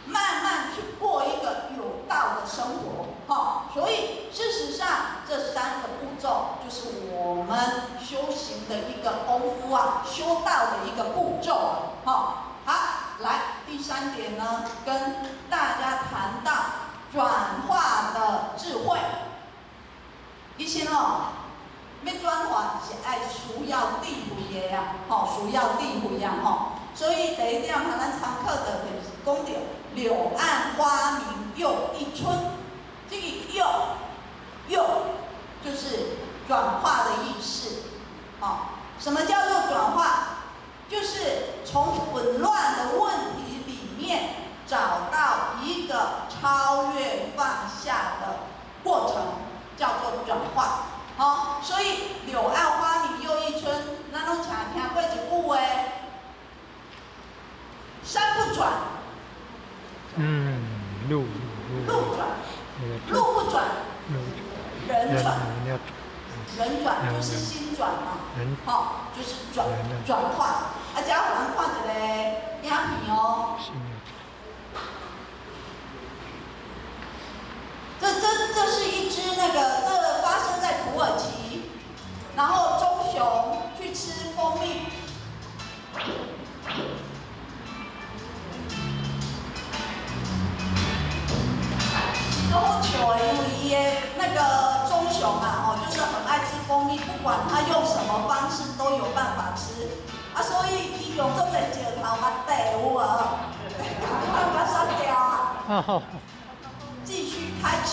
慢慢去过一个有道的生活。吼，所以事实上这三个步骤就是我们修行的一个功夫啊，修道的一个步骤啊。吼，好，来第三点呢，跟大家谈到转化的智慧。其实哦，欲转化是爱需要智慧的啊，吼，需要智慧啊，吼。所以第一点，咱参考的就是讲到柳暗花明又一村，这个又又就是转化的意思。哦，什么叫做转化？就是从混乱的问题里面找到一个超越放下的过程，叫做转化。好，所以柳暗花明又一村，咱拢常听过一句话：山不转，路路转，路不转，人转，人转就是心转嘛，好，就是转转化。啊，这咱看一个影片哦。这是一只那个，这发生在土耳其，然后棕熊去吃蜂蜜。都好笑的，因为伊的那个棕熊啊，吼，就是很爱吃蜂蜜，不管他用什么方式都有办法吃。啊，所以伊用足济石头共掟有无？共杀掉啊！继续开吃。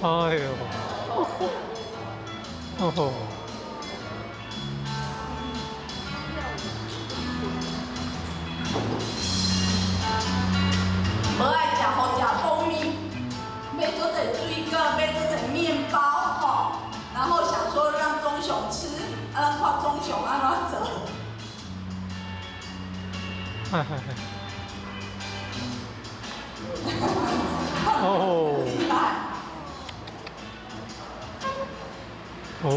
哎呦！哦。无爱食好食蜂蜜，买足济水果，买足济面包，吼，然后想说让棕熊吃，啊，咱看棕熊按怎做。哈哈哈。哦。哦。哦。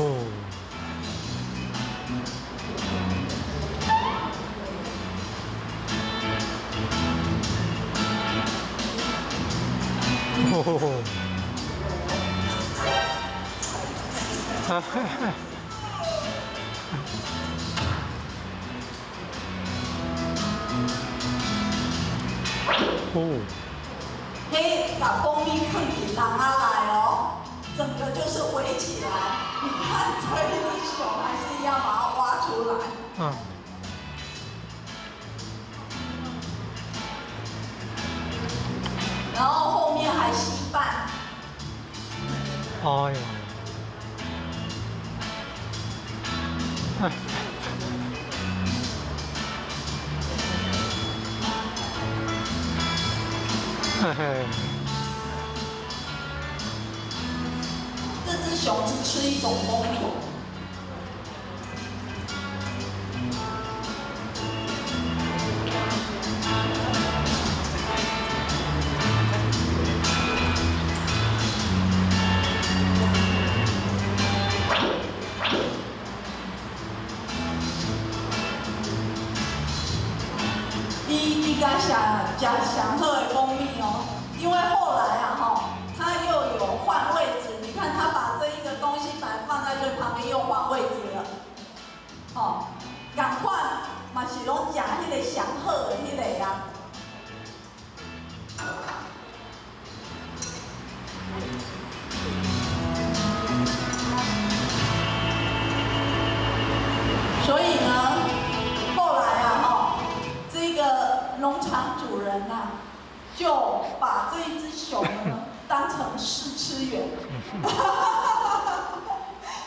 哈哈哈。哦。彼共蜂蜜囥伫笼仔内哦，整个就是围起来。你看这一只熊还是要把它挖出来。然后后面还稀饭。哎呦！哎。嘿嘿。这只熊只吃一种蜂蜜。上好的蜂蜜哦。因为后来啊，哈，他又有换位置，你看他把这一个东西把它放在这旁边，又换位置了，哦，仝款嘛是攏食彼个上好的彼个啊。所以呢，后来啊，哈，这个农场主人呐，就把这一只熊呢当成试吃员。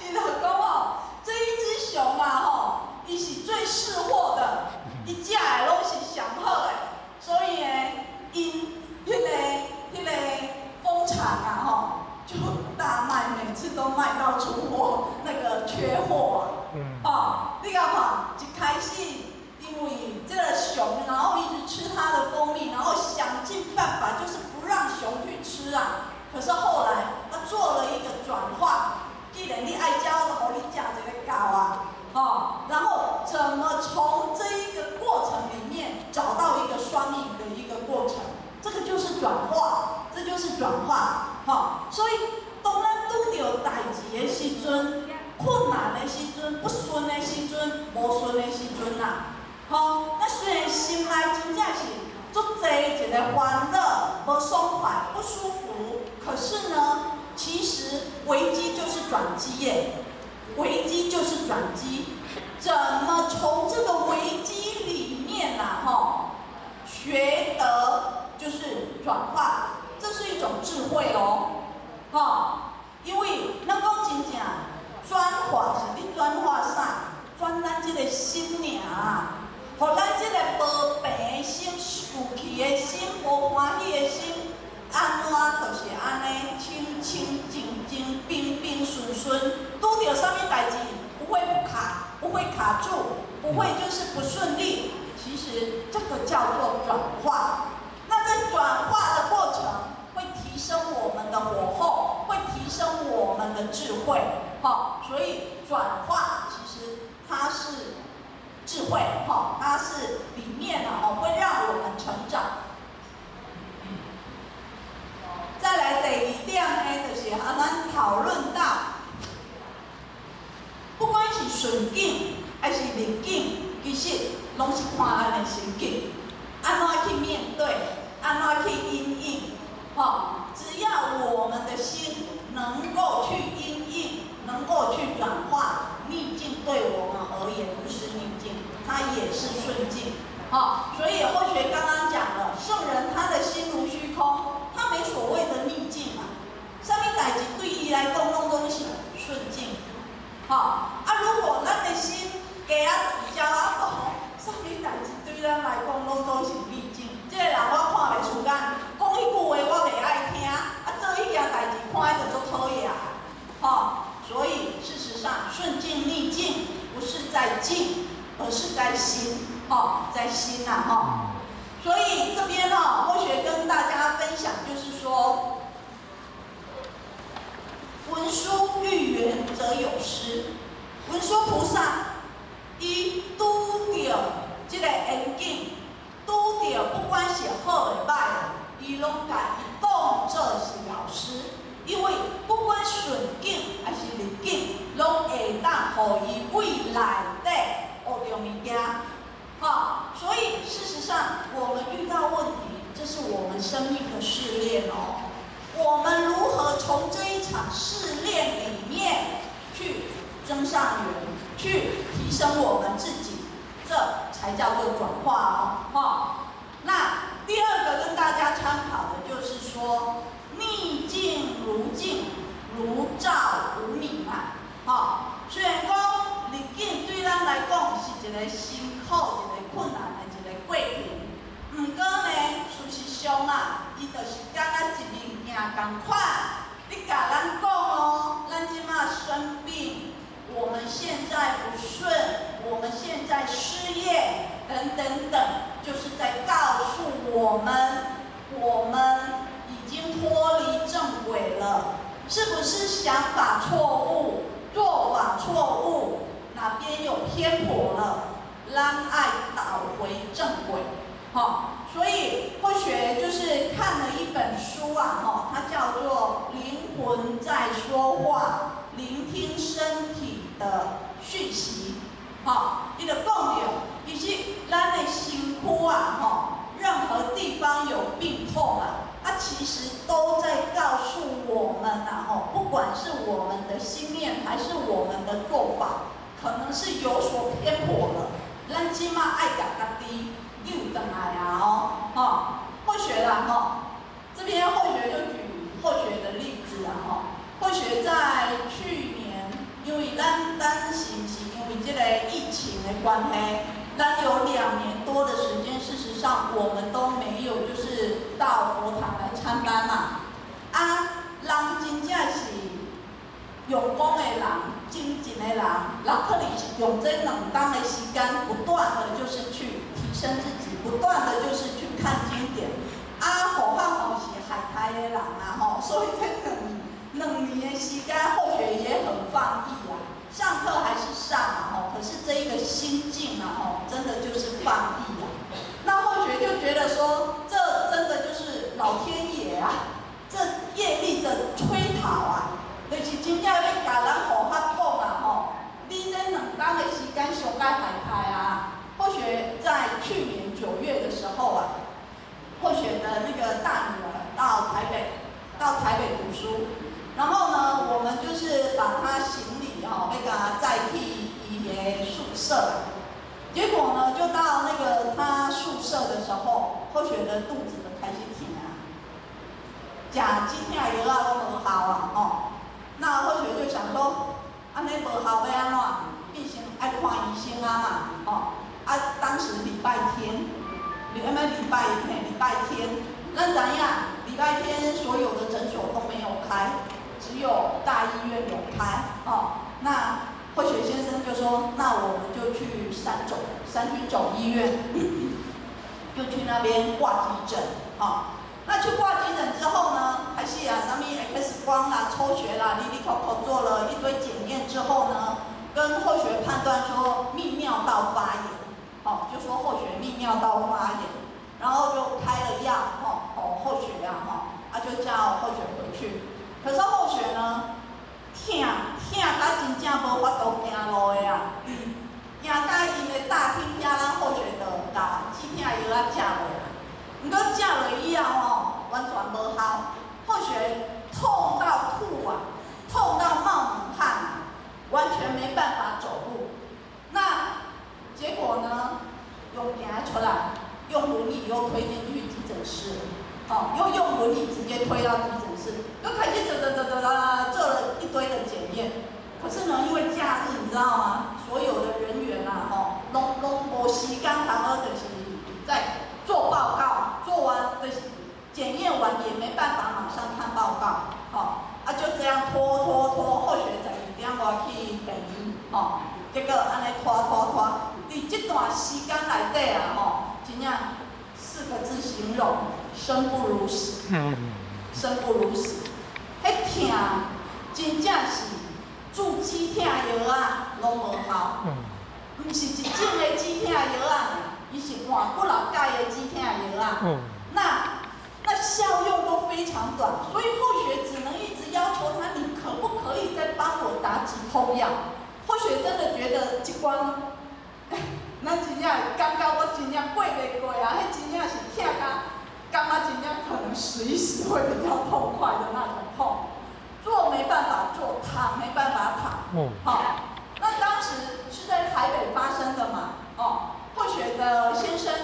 伊就讲哦，这一只熊啊，吼，伊是最识货的，伊食的拢是上好的，所以呢，𪜶彼个蜂场啊，吼，就大卖，每次都卖到出货，那个缺货啊。哦，你共看，一开始因为这个熊，然后一直吃它的蜂蜜，然后想尽办法就是不让熊去吃啊。可是后来他做了一个转化，既然你爱食，我就予你食一个够啊，哦，然后怎么从这一个过程里面找到一个双赢的一个过程，这个就是转化，这就是转化，哦，所以当咱拄著代志的时阵，困难的时阵，不顺的时阵，无顺的时阵啊，吼，咱虽然心内真正是足济一个烦恼、无爽快、不舒服，可是呢，其实危机就是转机耶，危机就是转机，怎么从这个危机里面啊，吼，学得就是转化，这是一种智慧哦，吼，因为咱讲真正。转化是咧转化啥？转咱这个心尔啊，予咱这个无平的心、受气的心、无欢喜的心，按怎就是按呢，清清净净、平平顺顺，拄著啥物代志不会不卡，不会卡住，不会就是不顺利。其实这个叫做转化。那在转化的过程，会提升我们的火候，会提升我们的智慧。好，所以转化其实它是智慧，哈，它是里面呢，哦，会让我们成长。再来第二点呢，就是啊，咱讨论到，不管是顺境还是逆境，其实拢是看咱的心境，按怎去面对，按怎去因应，吼，只要我们的心能够去因应。能够去转化逆境，对我们而言不是逆境，它也是顺境。好，所以后学刚刚讲了，圣人他的心如虚空，他没所谓的逆境啊，啥物代志对伊来讲拢拢是顺境。好，啊，如果咱的心加啊焦啊大，啥物代志对咱来讲拢都是逆境。这个人我看袂顺眼，讲彼句话我袂爱听，啊，做彼件代志看起就足讨厌，吼。所以事实上，顺境逆境不是在境，而是在心，哦，在心呐，哈。所以这边呢，后学跟大家分享，就是说，文殊遇缘则有师，文殊菩萨伊拄著这个缘境，拄著不管是好的歹的，伊攏共伊当做是老师。因为不管顺境还是逆境，拢会当予伊为内底学著物件，吼。所以事实上，我们遇到问题，这是我们生命的试炼哦。我们如何从这一场试炼里面去增上缘，去提升我们自己，这才叫做转化哦，吼。那第二个跟大家参考的就是说，逆境如镜，如照无明啊！吼，虽然讲逆境对咱来讲是一个辛苦、一个困难的一个过程，毋过呢，事实上啊，伊就是敢若一面镜仝款。你共咱讲哦，咱这马生病，我们现在不顺，我们现在失业，等等等，就是在告诉我们，我们已经脱离正轨了，是不是想法错误、做法错误，哪边有偏颇了？咱爱导回正轨，好，所以或后學就是看了一本書啊，吼，它叫做《靈魂在說話》，聆聽身體的訊息。吼，伊就講著，其實咱的身軀啊，吼，任何地方有病痛啊，它其實都在告訴我們啊，吼，不管是我們的心念還是我們的做法，可能是有所偏頗了。咱這馬愛共家己救轉來啊，哦，吼，後學啦，吼，這邊後學就舉後學的例子啊，吼，後學在去年，因為咱是毋是因為這個疫情的關係，咱有2年多的時間，事實上我們都沒有就是到佛堂來參班嘛。啊，人真正是用功的人，精進的人，人可能是用這2冬的時間，不斷的就是去提升自己，不斷的就是去看經典。啊，何況吼是海苔的人啊，吼，所以這兩年的時間，後學也很放逸啊。上課還是上啊，吼，可是這一個心境啊，吼，真的就是放逸啊。那後學就覺得說，這真的就是老天爺啊，這業力的催討啊，就是真正欲共咱護法講啊，吼，你這2冬的時間上該海苔啊。後學在去年9月的時候啊，後學的那個大女兒到台北讀書。然後呢，我們就是把他行李吼，欲共伊載去伊的宿舍。結果呢，就到那個他宿舍的時候，後學的肚子就開始疼啊，食止疼藥仔攏無效啊，吼。那後學就想說，按呢無效欲按怎？變成愛看醫生啊嘛，吼。啊，當時禮拜天，禮拜天，咱知影，禮拜天所有的診所都沒有開。只有大醫院有開，哦，那後學先生就說，那我們就去三軍總醫院，就去那邊掛急診，哦，那去掛急診之後呢，開始啊，啥物 X 光啦、抽血啦，哩哩扣扣做了一堆檢驗之後呢，跟後學判斷說泌尿道發炎，哦，就說後學泌尿道發炎，然後就開了藥，哦，哦，後學啊，吼，啊就叫後學回去。可是後學呢，疼疼甲真正無法度行路的啊，行到𪜶的大廳遐，咱後學就共止疼藥仔食落啊。毋過食落以後吼，完全無效，後學痛到吐啊，痛到冒冷汗啊，完全沒辦法走路。那結果呢，又行出來，用輪椅又推進去急診室。哦，又用輪椅直接推到急診室，又開始走走走走啦，做了一堆的檢驗。可是呢，因為假日你知道嗎？所有的人員啊，吼，攏無時間，通好就是在做報告，做完就是檢驗完也沒辦法馬上看報告，吼，啊就這樣拖拖拖，後學12點外去病院，吼，結果按呢拖拖拖，佇這段時間內底啊，吼，真正四個字形容：生不如死。生不如死。彼疼真正是注止疼藥仔攏無效，毋是一種的止疼藥仔，伊是換幾若改的止疼藥仔。那效用都非常短，所以後學只能一直要求他，你可不可以再幫我打止痛藥？後學真的覺得這關，咱真正感覺我真正過袂過啊！彼真正是疼甲，感覺真正可能死一死會比較痛快的那種痛，坐沒辦法坐，躺沒辦法躺。好，那當時是在台北發生的嘛？哦，後學的先生。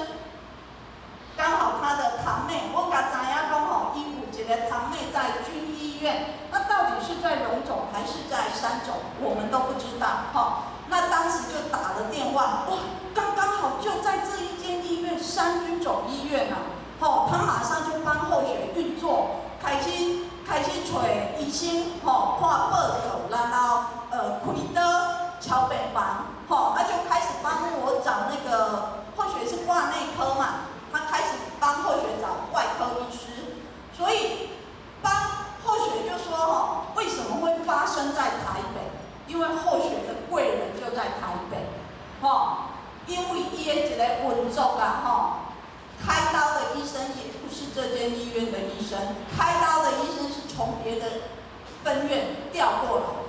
剛好他的堂妹，我共知影講吼，伊有一個堂妹在軍醫院，那到底是在榮總還是在三總，我們都不知道。哈，那當時就打了電話，哇，剛剛好就在這一間醫院，三軍總醫院啊，吼，他馬上就幫後學運作，開始揣醫生，吼，看報告，然後開刀敲病房，吼，他就開始幫我找那個後學是掛內科嘛。他開始幫後學找外科醫師，所以幫後學就說：吼，為什麼會發生在台北？因為後學的貴人就在台北，吼，因為伊的一個運作啊，吼，開刀的醫生也不間醫院的醫生，開刀的醫生是從別的分院調過來的，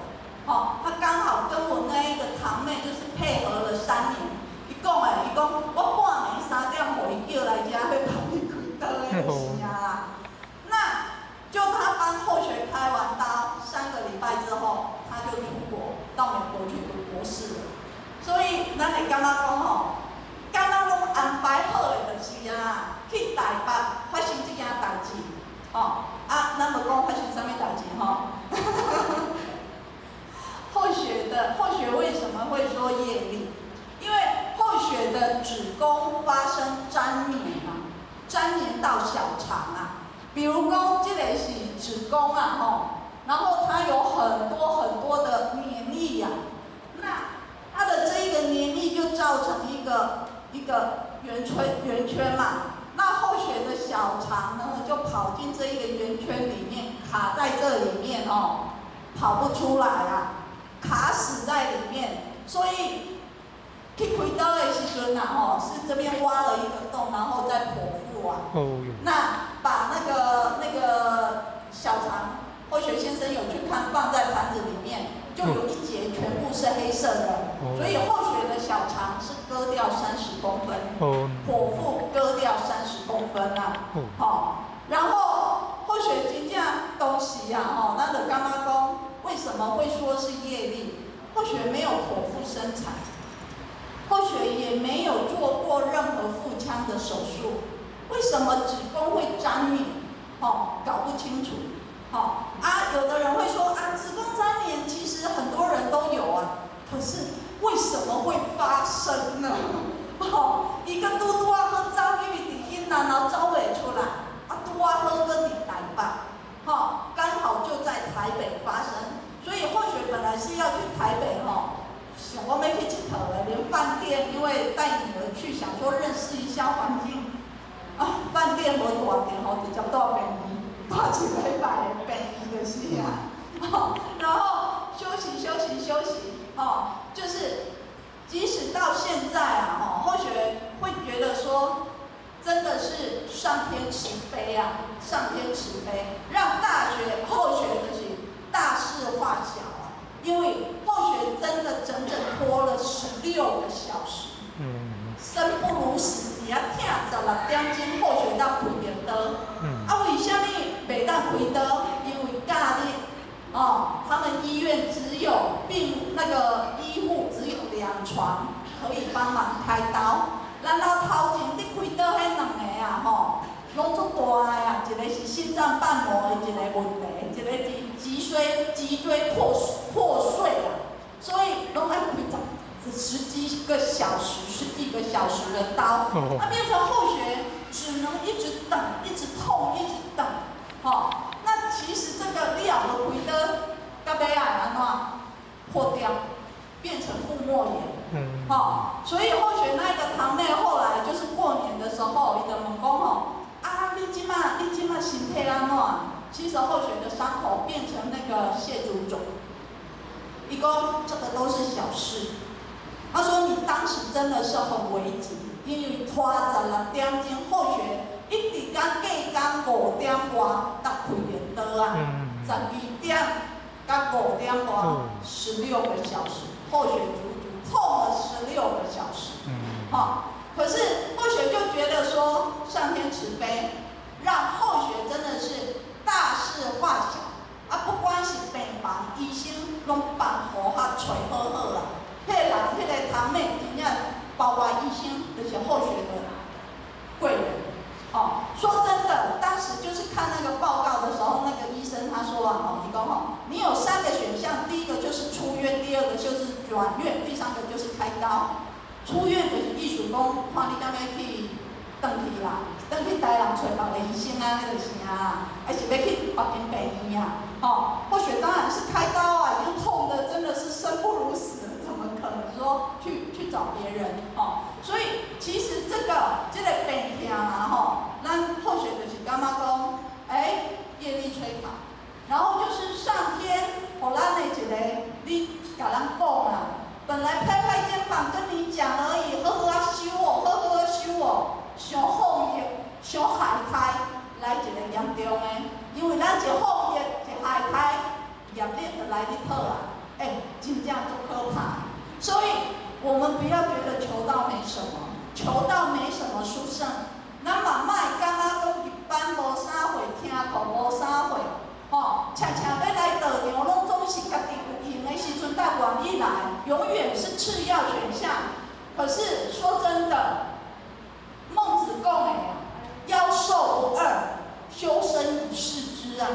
哦，他剛好跟我那一個堂妹就是配合了3年。伊講誒，伊講我半暝3點予伊叫來遮欲幫伊開刀的就是啊。那就他幫後學開完刀，3個禮拜之後，他就出國到美國去讀博士了。所以咱會感覺講吼，敢若攏安排好的就是啊，去台北發生這件代誌，吼啊，咱無講發生啥物代誌吼。後學的後學為什麼會說業力？因為後學的子宮發生粘連啊，粘連到小腸啊。比如講，這個是子宮啊，吼，然後它有很多很多的黏液啊，那它的這一個黏液就造成一個圓圈圓圈嘛，那後學的小腸呢就跑進這一個圓圈裡面，卡在這裡面哦，跑不出來啊，卡死在裡面，所以去開刀的時陣啊，吼，是這邊挖了一個洞，然後再剖腹啊，那把那個小腸，後學先生有去看，放在盤子裡面，就有一節全部是黑色的，所以後學的小腸是割掉30公分，剖腹割掉三十公分啊，好，然後後學真正當時啊，吼，咱就感覺講，為什麼會說是業力？後學沒有剖腹生產，後學也沒有做過任何腹腔的手術，為什麼子宮會粘連？哦，搞不清楚。好啊，有的人會說啊，子宮粘連其實很多人都有啊，可是為什麼會發生呢？哦，伊閣拄拄仔好走入去佇囡仔，然後走袂出來，啊，拄仔好閣佇台北，吼，剛好就在台北發生，所以後學本來是要去台北吼，想講欲去𨑨迌的，連飯店，因為帶女兒去，想說認識一下環境，啊，飯店無蹛著吼，直接蹛病院，蹛一禮拜的病院就是啊，吼，然後休息休息休息，哦，就是即使到現在啊，吼，後學會覺得說，真的是上天慈悲啊，上天慈悲，讓大學後學就是大事化小啊，因為後學真的整整拖了16個小時，生不如死，佇遐疼16點鐘，後學才開著刀，啊，為啥物袂當開刀？因為假日，哦，他們醫院只有病那個醫護只有2床可以幫忙開刀，然後頭前佇開刀彼兩個啊，吼，攏足大的啊，一個是心臟瓣膜的一個問題，一個是脊椎破碎啊，所以攏愛開十幾個小時、十幾個小時的刀，那變成後學只能一直等，一直痛，一直等，吼，那其實這個你也無開刀，到尾仔會按怎破掉，變成腹膜炎，吼，所以後學那個堂妹後來就是過年的時候，伊就問講吼，啊，你這馬身體按怎？其實後學的傷口變成那個蟹足腫，伊講這個都是小事。他說你當時真的是很危急，因為拖16點鐘，後學一直到隔工5點外才開著刀啊，12點到5點外，16個小時，後學足足痛了16個小時，好，可是後學就覺得說上天慈悲，讓後學真的是大事化小，啊，不管是病房醫生攏幫好較揣好好啊。彼個人，彼個堂妹，真正包括醫生，就是後學的貴人。哦，說真的，當時就是看那個報告的時候，那個醫生他說啊，吼，伊講吼，你有3個選項，第一個就是出院，第二個就是轉院，第三個就是開刀。出院就是意思講，看你敢欲去轉去啦，轉去台南揣別個醫生啊，彼就是啊，還是欲去別間病院啊？吼，或許當然是開刀啊，已經痛得真的是生不如死了，怎麼可能說去找別人？吼，所以其實這個病痛啊，吼，咱或許就是感覺講，欸，業力催討，然後就是上天予咱的一個，你共咱講啊，本來拍拍肩膀跟你講而已，好好仔修哦，好好仔修哦，傷放逸，傷害開，來一個放熱一害開，業力就來咧討啊！欸，真正足可怕。所以，我們不要覺得求道沒什麼，求道沒什麼殊勝。咱嘛莫感覺講入班無啥貨，聽課無啥貨，吼，常常欲來道場，攏總是家己有閒的時陣才願意來，永遠是次要選項。可是說真的，孟子講的，夭壽不二，修身以事之啊。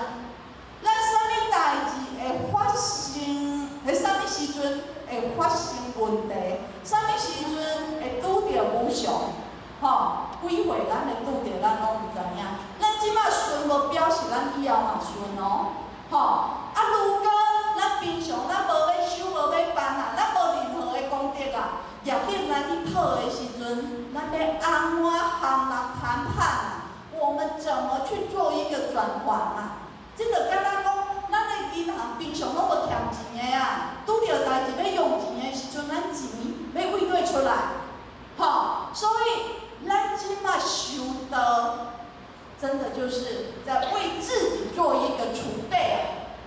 咱啥物代誌會發生？佇啥物時陣會發生問題？啥物時陣會拄著無常？吼，幾歲咱會拄著，咱攏毋知影。咱這馬順無表示咱以後嘛順哦，吼。啊，如果咱平常咱無欲修，無欲辦啊，咱無任何的功德啊，業力來去討的時陣，咱欲按怎和人談判啊？我們怎麼去做一個轉換啊？這就敢若講，咱的銀行平常攏無欠錢的啊，拄著代誌欲用錢的時陣，咱錢欲佗佗出來？吼，所以咱這馬修道，真的就是在為自己做一個儲備啊，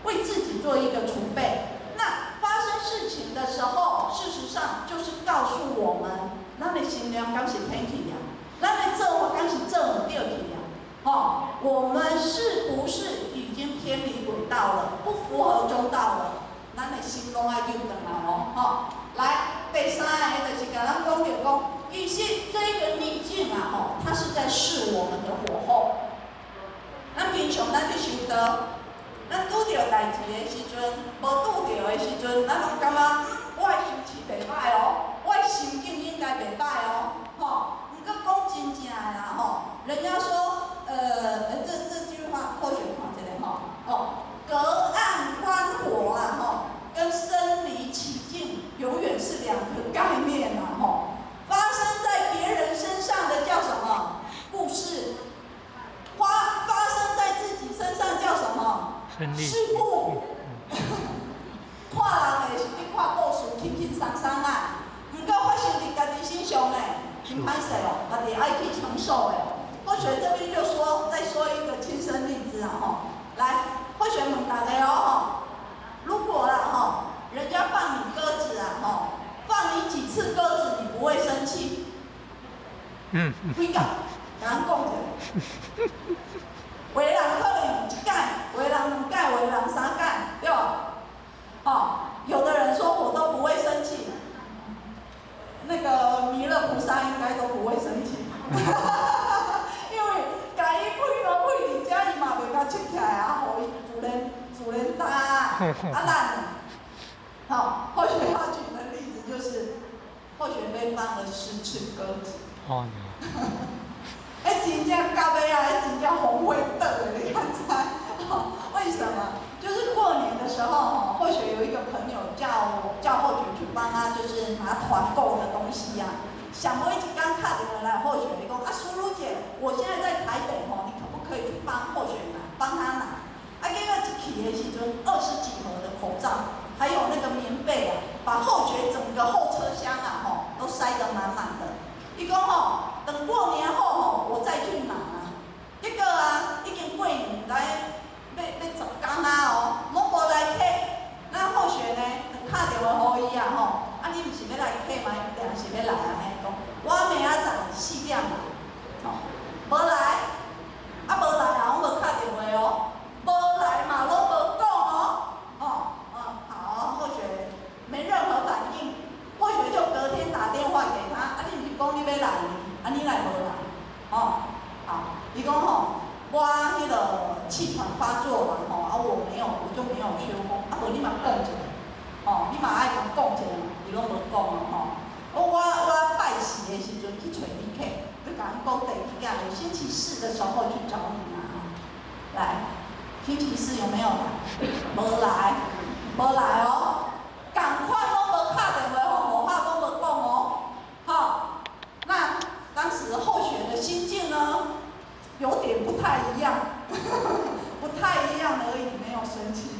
為自己做一個儲備。那發生事情的時候，事實上就是告訴我們，咱的心量敢是偏去啊？咱的做法敢是做毋對去啊？吼，我們是不是已經偏離軌道了，不符合中道了？咱的心攏愛扭轉來哦，吼。來，第三个就是共咱講著講，其實這個逆境啊，吼，它是在試我們的火候。咱平常咱去修道，咱拄著代誌的時陣，無拄著的時陣，咱攏感覺，我的修持袂歹哦，我的心境應該袂歹哦，吼。毋過講真正的啦，吼，人家說，這句話或許看一下吼，哦，隔岸觀火啊，吼，跟身臨其境永遠是兩個概念啊，吼。發生在別人身上的叫什麼？故事。發生在自己身上叫什麼？事故。看人的是咧看故事，輕輕鬆鬆啊。毋過發生佇家己身上呢，真歹勢哦，家己愛去承受的。或許這邊就說，再說一個親身例子啊，吼，來，或許問大家哦，吼，如果啦，吼，人家放你鴿子啊，吼，放你幾次鴿子，你不會生氣？嗯。幾個？共咱講者。有的人可能一擺，有的人兩擺，有的人三擺，對無？哦，有的人說我都不會生氣，那個彌勒菩薩應該都不會生氣，因為共伊配路配佇遮，伊嘛袂共出起來啊，予伊自然自然焦啊，啊咱，好，或許他舉的例子就是，或許被放了10次鴿子。哦。欸，真正急的啊！彼真正紅火轉的，你敢知？為什麼？就是過年的時候，吼，或許有一個朋友叫或許去幫他，就是拿團購的東西呀。想無一天敲電話來，或許伊講啊，淑如姐，我現在在台北吼，你可不可以去幫或許拿，幫他拿？啊，結果一去的時陣，20幾盒的口罩，還有那個棉被啊，把後學整個後車廂啊，吼，都塞得滿滿的。伊講吼，等過年後吼，我再去拿。結果啊，已經過年來，欲欲10工啊哦，攏無來提。咱後學呢，就敲電話予伊啊吼，啊你毋是欲來提嗎？伊定是欲來按呢講，我明仔載4點來，吼，無來，啊無來也攏無敲電話哦，無來嘛攏無講哦，哦，哦好，後學沒任何反應，後學就隔天打電話給他，啊你毋是講你欲來，啊你來無來？哦，好，伊講吼，我彼個氣喘發作嘛吼，啊我沒有，我就沒有去講，啊無你嘛講一下，吼，你嘛愛共講一下，伊攏無講啊吼。我拜四的時陣去揣你客，欲共阮講地址啊，我星期四的時候去找你啊，來，星期四有沒有來？無來，無來哦，仝款攏無敲電話予號碼攏無講哦，吼，那當時後學的心境呢，有點不太一樣，不太一樣而已，沒有生氣。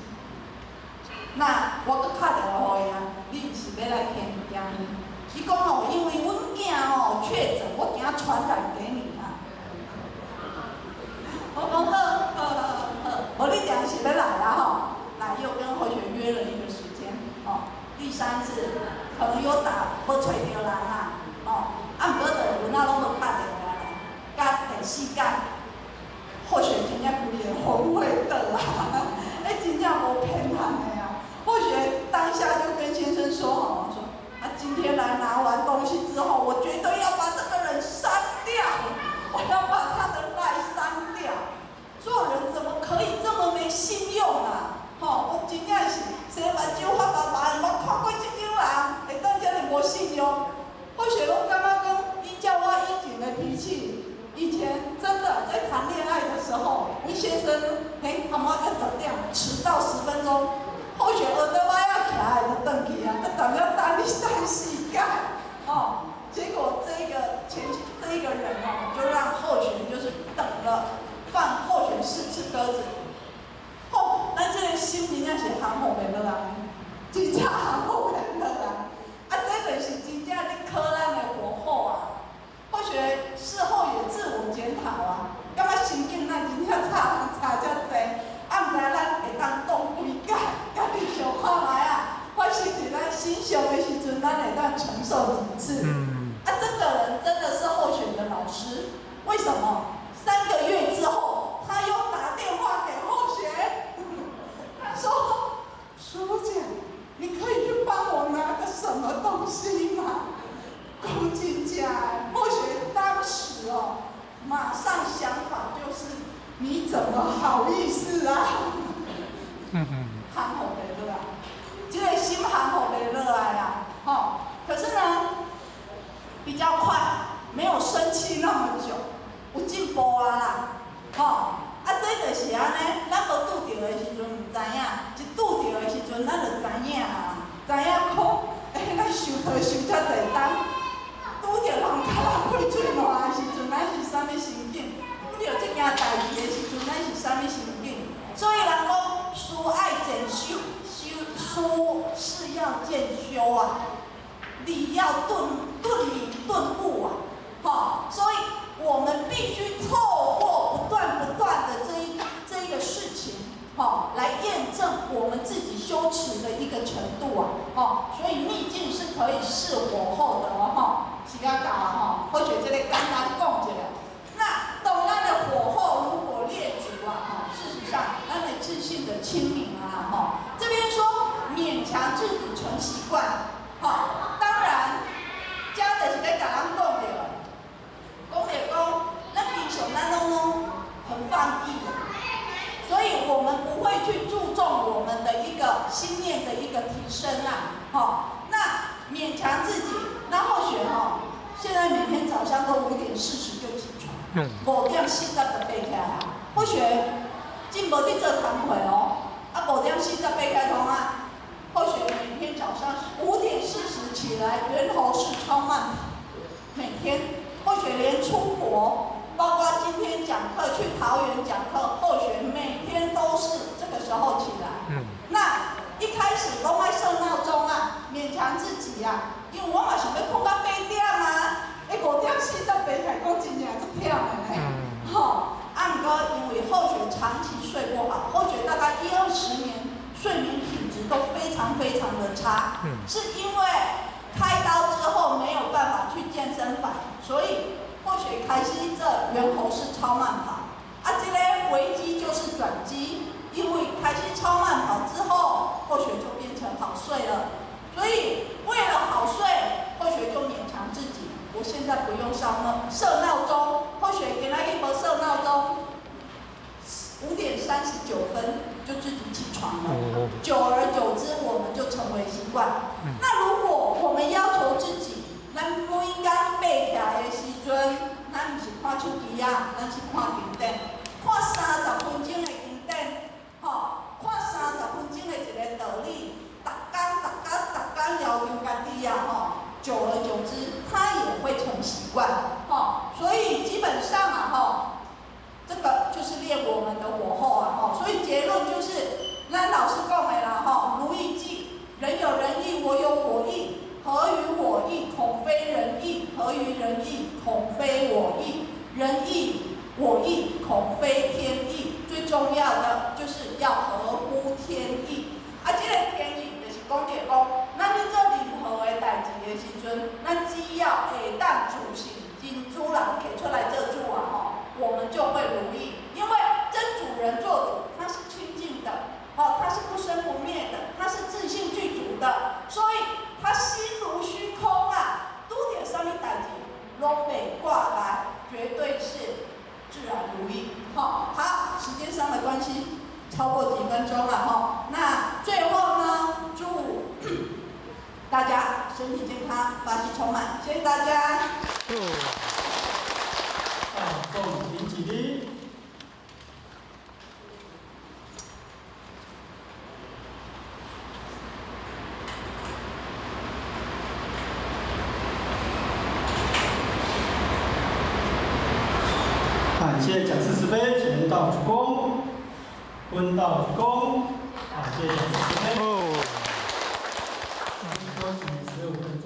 那我閣敲電話予伊啊，你毋是欲來提物件？伊講吼，因為阮囝吼確診，我驚傳染給你啊。我講好，好，好，好，無你定是三次，可能有打無揣著人啊，哦，啊，毋過就阮仔攏無拍電話來，甲第四擺，或許真正規个紅會的啊，欸，真正無騙人的啊。或許當下就跟先生說，我說，啊，今天來拿完東西之後，我絕對要把這個人刪掉，我要把他的 LINE 刪掉。做人怎麼可以這麼沒信用啊？吼，我真正是洗目睭發白白，我看過這種人，會當遮爾無信用。或許攏感覺講，依照我以前的脾氣，以前真的在談戀愛的時候，阮先生嘿，他媽在10點遲到10分鐘，或許耳朵仔起來就轉去啊，閣等了等你三四擺，哦，結果這個前這一個人哦，就讓候選就是等了，放候選4次鴿子。吼，咱這個心真正是降服袂落來，真正降服袂落來。啊，這就是真正咧考咱的火候啊。或許事後也自我檢討啊，感覺心境咱真正差差遮濟，啊，毋知咱會當擋幾擺，家己想看覓啊。發生佇咱身上的時陣，咱會當承受幾次？啊，這個人真的是候選的老師，為什麼？3個月之後，他又打電話給候選，他說：“淑姐，你可以去幫我拿個什麼東西嗎？”講真正，候選當時哦，馬上想法就是，你怎麼好意思啊？降服袂落來，這個心降服袂落來啦，吼。可是呢，比較快，沒有生氣那麼久，有進步啊啦，吼。啊，這就是按呢，咱無拄著的時陣毋知影，一拄著的時陣，咱就知影啊，知影講，欸，咱受苦受遮濟冬，拄著人共咱開喙瀾的時陣，咱是啥物心境？拄著這件代誌的時陣，咱是啥物心境？所以人講，事愛漸修，修事是要漸修啊，理要頓頓明頓悟啊，吼，所以我們必須透過不斷不斷的這一個事情，吼，來驗證我們自己修持的一個程度啊，吼，所以逆境是可以試火候的哦，吼，時間到啊，吼，或許這個簡單講一下。那當咱的火候如果列足啊，吼，事實上，咱的自信的清明啊，吼，這邊說勉強自己成習慣，吼，當然，這就是咧共咱講著，講著講，咱平常咱攏攏很放逸的，所以我們不會去注重我們的一個心念的一個提升啊，吼，那勉強自己，那或許吼，現在每天早上都5點40就起床，5點40就爬起來啊，或許真無佇做工課哦，啊5點40爬起來創啊，或許每天早上5點40起來，猿猴式超慢跑，每天，或許連出國，包括今天講課去桃園講課，或許每天都是這個時候起來。那一開始攏愛設鬧鐘啊，勉強自己啊，因為我嘛想欲睏到8點啊，欸5點40爬起來，講真正足忝的呢。吼，啊毋過因為後學長期睡不好，後學大概一二十年睡眠品質都非常非常的差，是因為開刀之後沒有辦法去健身房，所以或許開始做猿猴式超慢跑。啊，這個危機就是轉機，因為開始超慢跑之後，或許就變成好睡了。所以為了好睡，或許就勉強自己。我現在不用設鬧鐘，或許今仔日無設鬧鐘，5點39分就自己起床了。久而久之，我們就成為習慣。那如果我們要求自己，咱每工爬起來的時陣，咱毋是看手機啊，咱是看經典，看30分鐘的經典，吼，看三十分鐘的一個道理，逐工逐工逐工要求家己啊，吼，久而久之，它也會成習慣，吼，所以基本上啊，吼，這個就是練我們的火候啊，吼，所以結論就是，咱老師講的啦，吼，《如意記》，人有人意，我有我意，合於我意，恐非人意；合於人意，恐非我意。人意我意，恐非天意。最重要的就是要合乎天意。啊，這個天意就是講著講，咱咧做關係，超過幾分鐘了吼。那最後呢，祝大家身體健康，法喜充滿，謝謝大家。大眾請起立。感謝講師慈悲，前道鞠躬，分道鞠躬，感謝講師慈悲。多舉15分鐘。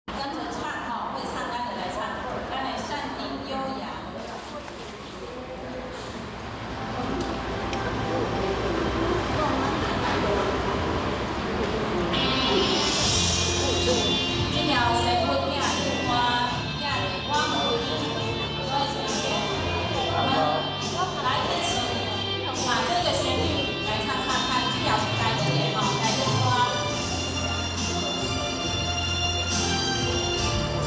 跟着唱哈，會唱跟着來唱，咱來善音悠揚。這條師傅囝我囝我所以前我們來一起把這個旋律來唱唱看，這條是台語的吼，台語歌。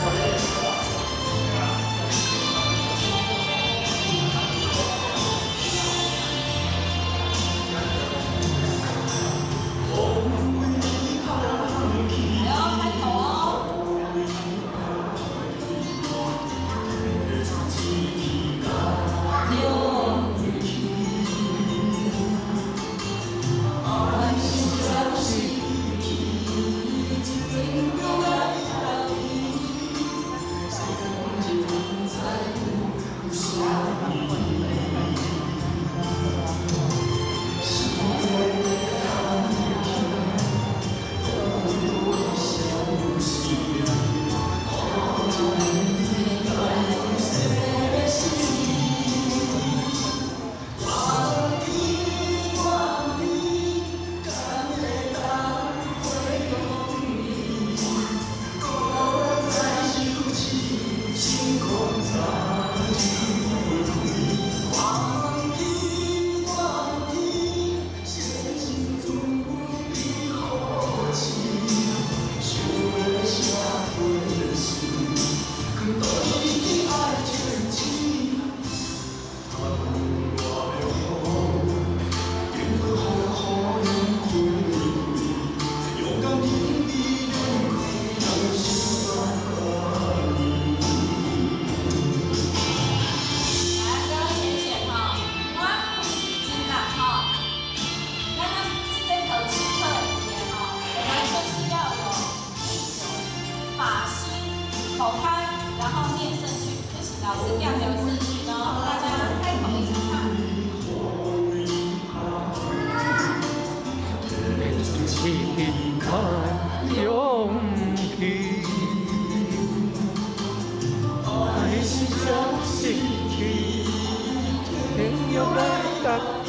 來哦，開頭哦。來，各位淺淺吼，我真難吼，咱這堂試課裡面吼，我們就是要有一種法心口開，然後念順序，這是老師教的順序哦，大家開口一起唱。勇氣，愛是將失去，天欲來家己，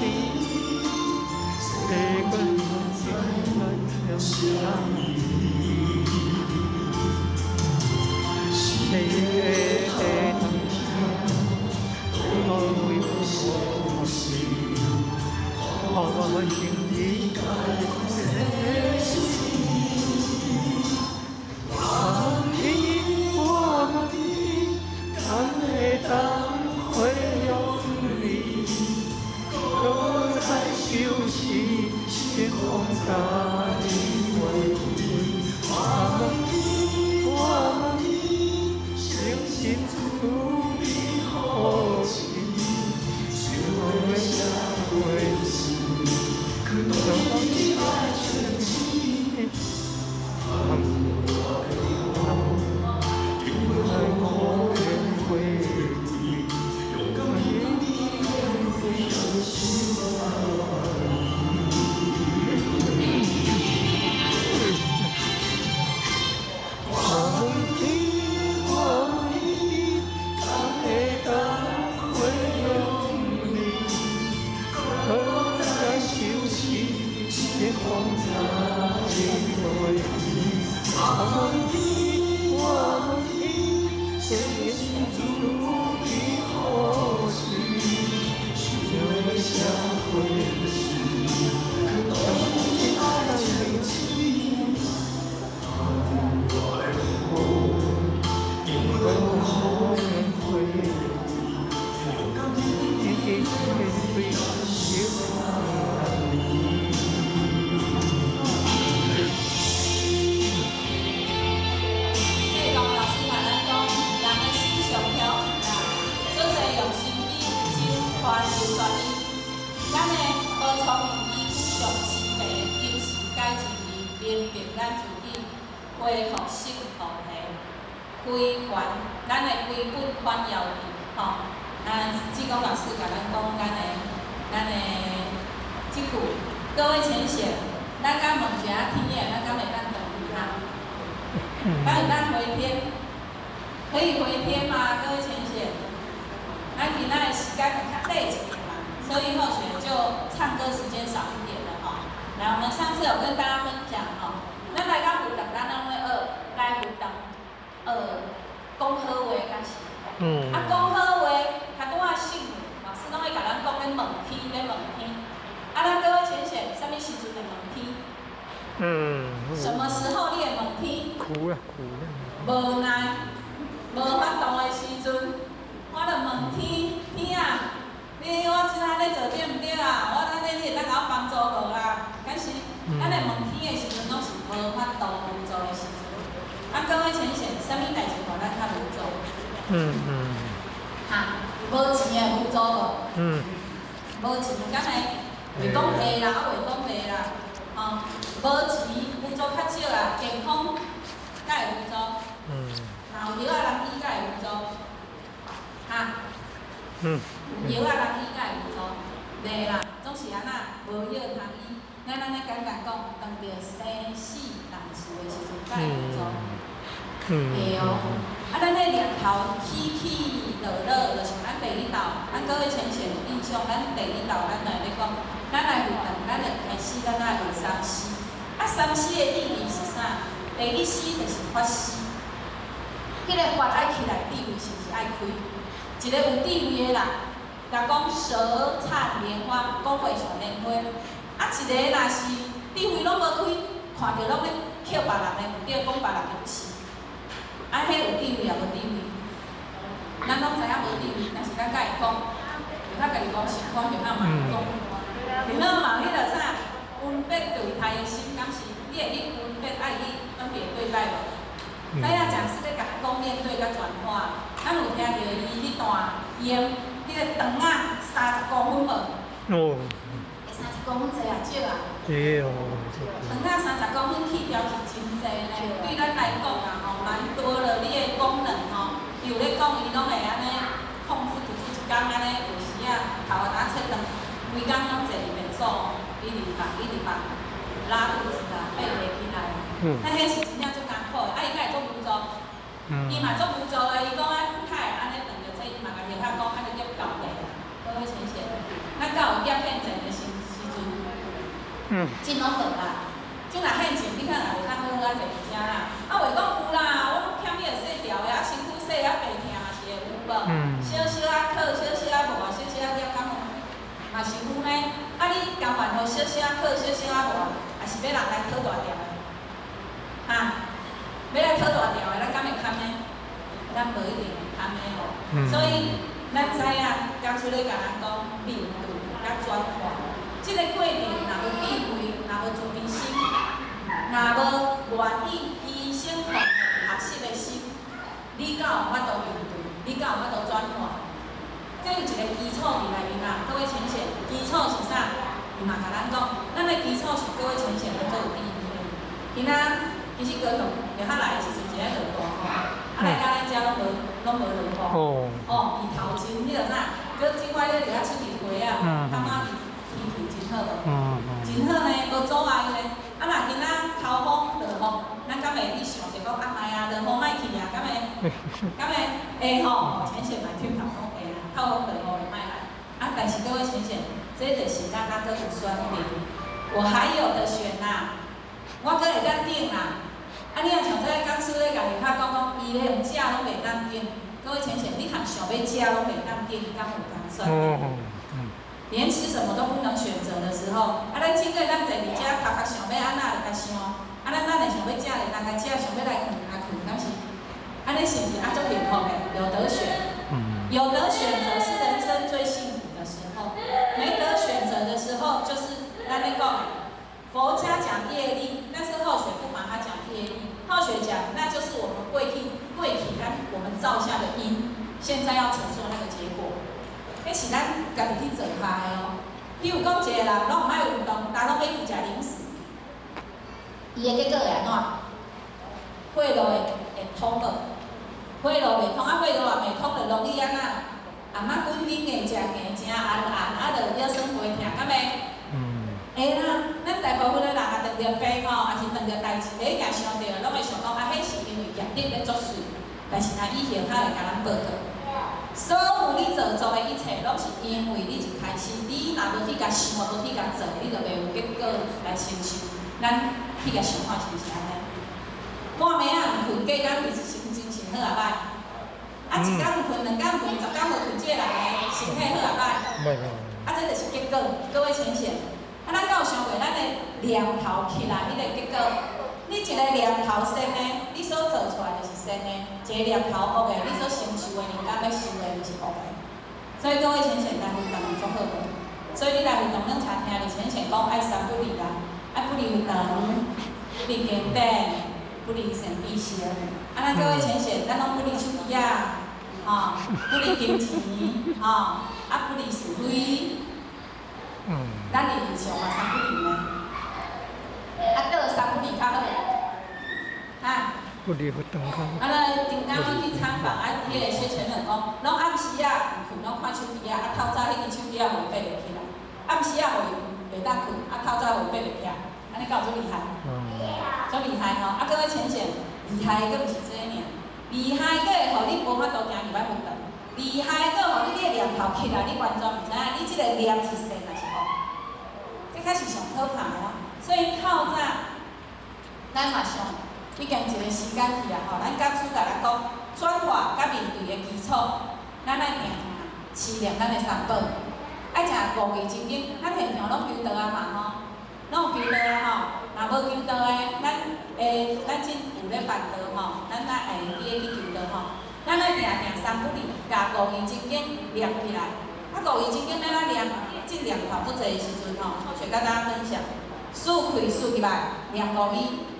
世間真難相依，誰會當聽？我為我心，我情意。敢會當回勇氣，搁再相思，星空家己回歸。我問我問，誠心處理好事，想欲寫回詩，當心全意。咱的无聪明依据上慈悲的精神解真理，明白咱自己恢复性和谐，归还咱的归本反要义，吼。啊，志工老师共咱讲咱的这句，各位浅显，咱敢问一下天的，咱敢會當轉去哈？敢會當回天？可以回天嗎？各位淺顯，咱今仔的時間較短一點嘛，所以後學就唱歌時間少一點了吼。來，我們上次有跟大家分享吼，咱來到佛堂，咱攏咧學來佛堂學講好話，敢是？啊，講好話，較拄仔聖老師攏會共咱講咧問天，咧問天。啊，咱各位淺顯，啥物時陣會問天？什麼時候你會問天？苦啊苦啊！無奈，無法度的時陣，我就問天，天啊，你我這按呢做對毋對啊？我按呢你會當共我幫助無啊？敢是，咱來問天的時陣，攏是無法度無助的時陣。啊，各位淺顯，啥物代誌予咱較無助？哈，無錢會無助無？無錢敢會會講會啦，啊會講袂啦，吼，無錢無助較少啦，健康敢會無助？若有藥仔人醫敢會無助？哈？有藥仔人醫敢會無助？袂啦，總是按怎無藥通醫。咱按呢簡單講，當著生死難事的時陣，敢會無助？會哦。啊，咱的念頭起起落落，就是咱第一道。咱各位淺顯有印象，咱第一道，咱來咧講，咱來佛堂，咱就開始咱愛學三思。啊，三思的意義是啥？第一思就是法思，彼個法愛起來，智慧是毋是愛開？一個有智慧的人，若講舌燦蓮花，講話像蓮花；啊，一個若是智慧攏無開，看著攏咧抾別人的毋對，講別人的不是。啊，彼有智慧抑無智慧？咱攏知影無智慧，但是咱敢會講，會曉家己講習慣，會曉嘛講，會曉嘛彼個啥？分別對待的心，敢是？你會去分別愛去分別對待無？知影講師咧共咱講面對佮轉化，咱有聽著伊彼段用彼個腸仔30公分無？哦。 30公分濟抑少啊？對哦。腸仔30公分去掉是真濟呢，對咱來講啊吼，蠻多了。你的功能吼，伊有咧講，伊攏會按呢控制不住一工按呢，有時啊頭仔切斷，規工攏坐佇便所，一直放一直放，拉肚子啊，爬袂起來。啊，彼是真正足艱苦的，啊，伊敢會足無助？伊嘛足無助的，伊講啊，較會按呢斷著這，伊嘛共學校講，按呢叫交代。各位淺顯，咱敢有業現前的時時陣？這攏無啦。這若現前，你可能也袂當好好仔坐佇遮啦。啊，話講有啦，我攏欠彼個細條的，啊，身軀細啊，病疼嘛是會有無？小小仔咳，小小仔無啊，小小仔業感冒嘛是有呢。啊，你甘願予小小仔咳，小小仔無，也是欲人來討大條的？哈？欲來討大條的，咱敢會堪呢？咱無一定會堪的哦。所以咱知影，講師咧共咱講面對佮轉化，這個過程若無智慧，若無慈悲心，若無願意犧牲奉獻學習的心，你敢有法度面對？你敢有法度轉化？這有一個基礎佇內面啦，各位淺顯，基礎是啥？伊嘛共咱講，咱的基礎是各位淺顯咱做有智慧的。今仔其實高雄下下來的時陣，一个落大雨，啊來到咱遮攏無落雨。哦，伊頭前彼個啥？閣這擺咧伫遐出佇花啊，感覺天氣真好無？真好呢，無阻礙呢。啊，若今仔頭風落雨，咱敢會去想者講啊，莫啊，落雨莫去啊，敢會？敢會？會吼，淺顯嘛聽頭講會啦，透風落雨就莫來。啊，但是各位淺顯，這就是咱猶閣有選擇，我還有得選啦，我閣會當揀啦。啊，你若像這個講師咧，共伊較講講，伊咧用食攏袂當揀。各位淺顯，你通想欲食攏袂當揀，敢有通選擇？連吃什麼都不能選擇的時候，啊，咱這個咱坐佇遮頭殼想欲按怎就共想，啊，咱會想欲食就當共食，想欲來睏來睏，敢是？按呢是毋是啊？足幸福的，有得選。有得選擇是人生最幸福的時候，沒得選擇的時候，就是咱咧講的，佛家講業力，但是後學不把它講業力，後學講那就是我們過去咱我們造下的因，現在要承受那個結果。彼是咱家己去做下的哦。比如講，一个人攏毋愛運動，逐攏欲去食零食，伊的結果會按怎？血路會通無？血路袂通，啊，血路也袂通，就容易按怎？暗仔滾緊硬食硬，誠絚絚，啊，就腰酸背疼，敢袂？會啦，咱大部分的人啊，當著病吼，抑是當著代誌，第一件想著，攏會想講啊，彼是因為業力咧作祟。但是若以後較會共咱報告，所有你做的一切，攏是因為你一開始，你若無去共想，無去共做，你就袂有結果來承受。咱去共想看是毋是按呢？半暝仔毋睏，隔工其實心精神好抑歹？啊，一工毋睏，兩工毋睏，10工無睏，這个人的身體好抑歹？啊，這就是結果，各位淺顯。啊，咱敢有想過，咱的念頭起來，彼个結果？你一個念頭善的，你所做出來就是善的；一個念頭惡的，你所承受的人間欲受的就是惡的。所以各位淺顯來活動足好無？所以你來活動兩茶聽著淺顯講愛三不離啊，愛不離佛堂，不離經典，不離善知識。啊，咱各位淺顯，咱攏不離手機仔，吼，不離金錢，吼，啊，不離是非。咱日常嘛三不離呢。啊，佗三不離較好？哈？不離佛堂較好。啊，咱頂工我去參訪，啊，彼个謝前人講，攏暗時仔毋睏，攏看手機仔，啊，透早彼支手機仔予伊爬袂起來，暗時仔予伊袂當睏，啊，透早予伊爬袂起來，按呢敢有足厲害？足厲害吼！啊，各位淺顯，厲害的閣毋是這爾，厲害閣會予你無法度行入來佛堂，厲害閣予你的念頭起來，你完全毋知影你這個念是善抑是惡，這才是上可怕的哦。所以透早，咱嘛想已經一個時間去啊吼，咱講師共咱講轉化佮面對的基礎，咱愛定定試煉咱的三寶，愛食五味真經，咱現場攏求道啊嘛吼，攏有求道啊吼，若無求道的，咱這有咧辦道吼，咱愛會記得去求道吼。咱愛定定三不離，共五義真經念起來。啊，五義真經欲按怎念？這念頭足濟的時陣吼，我揣佮大家分享。舒氣舒入來，念五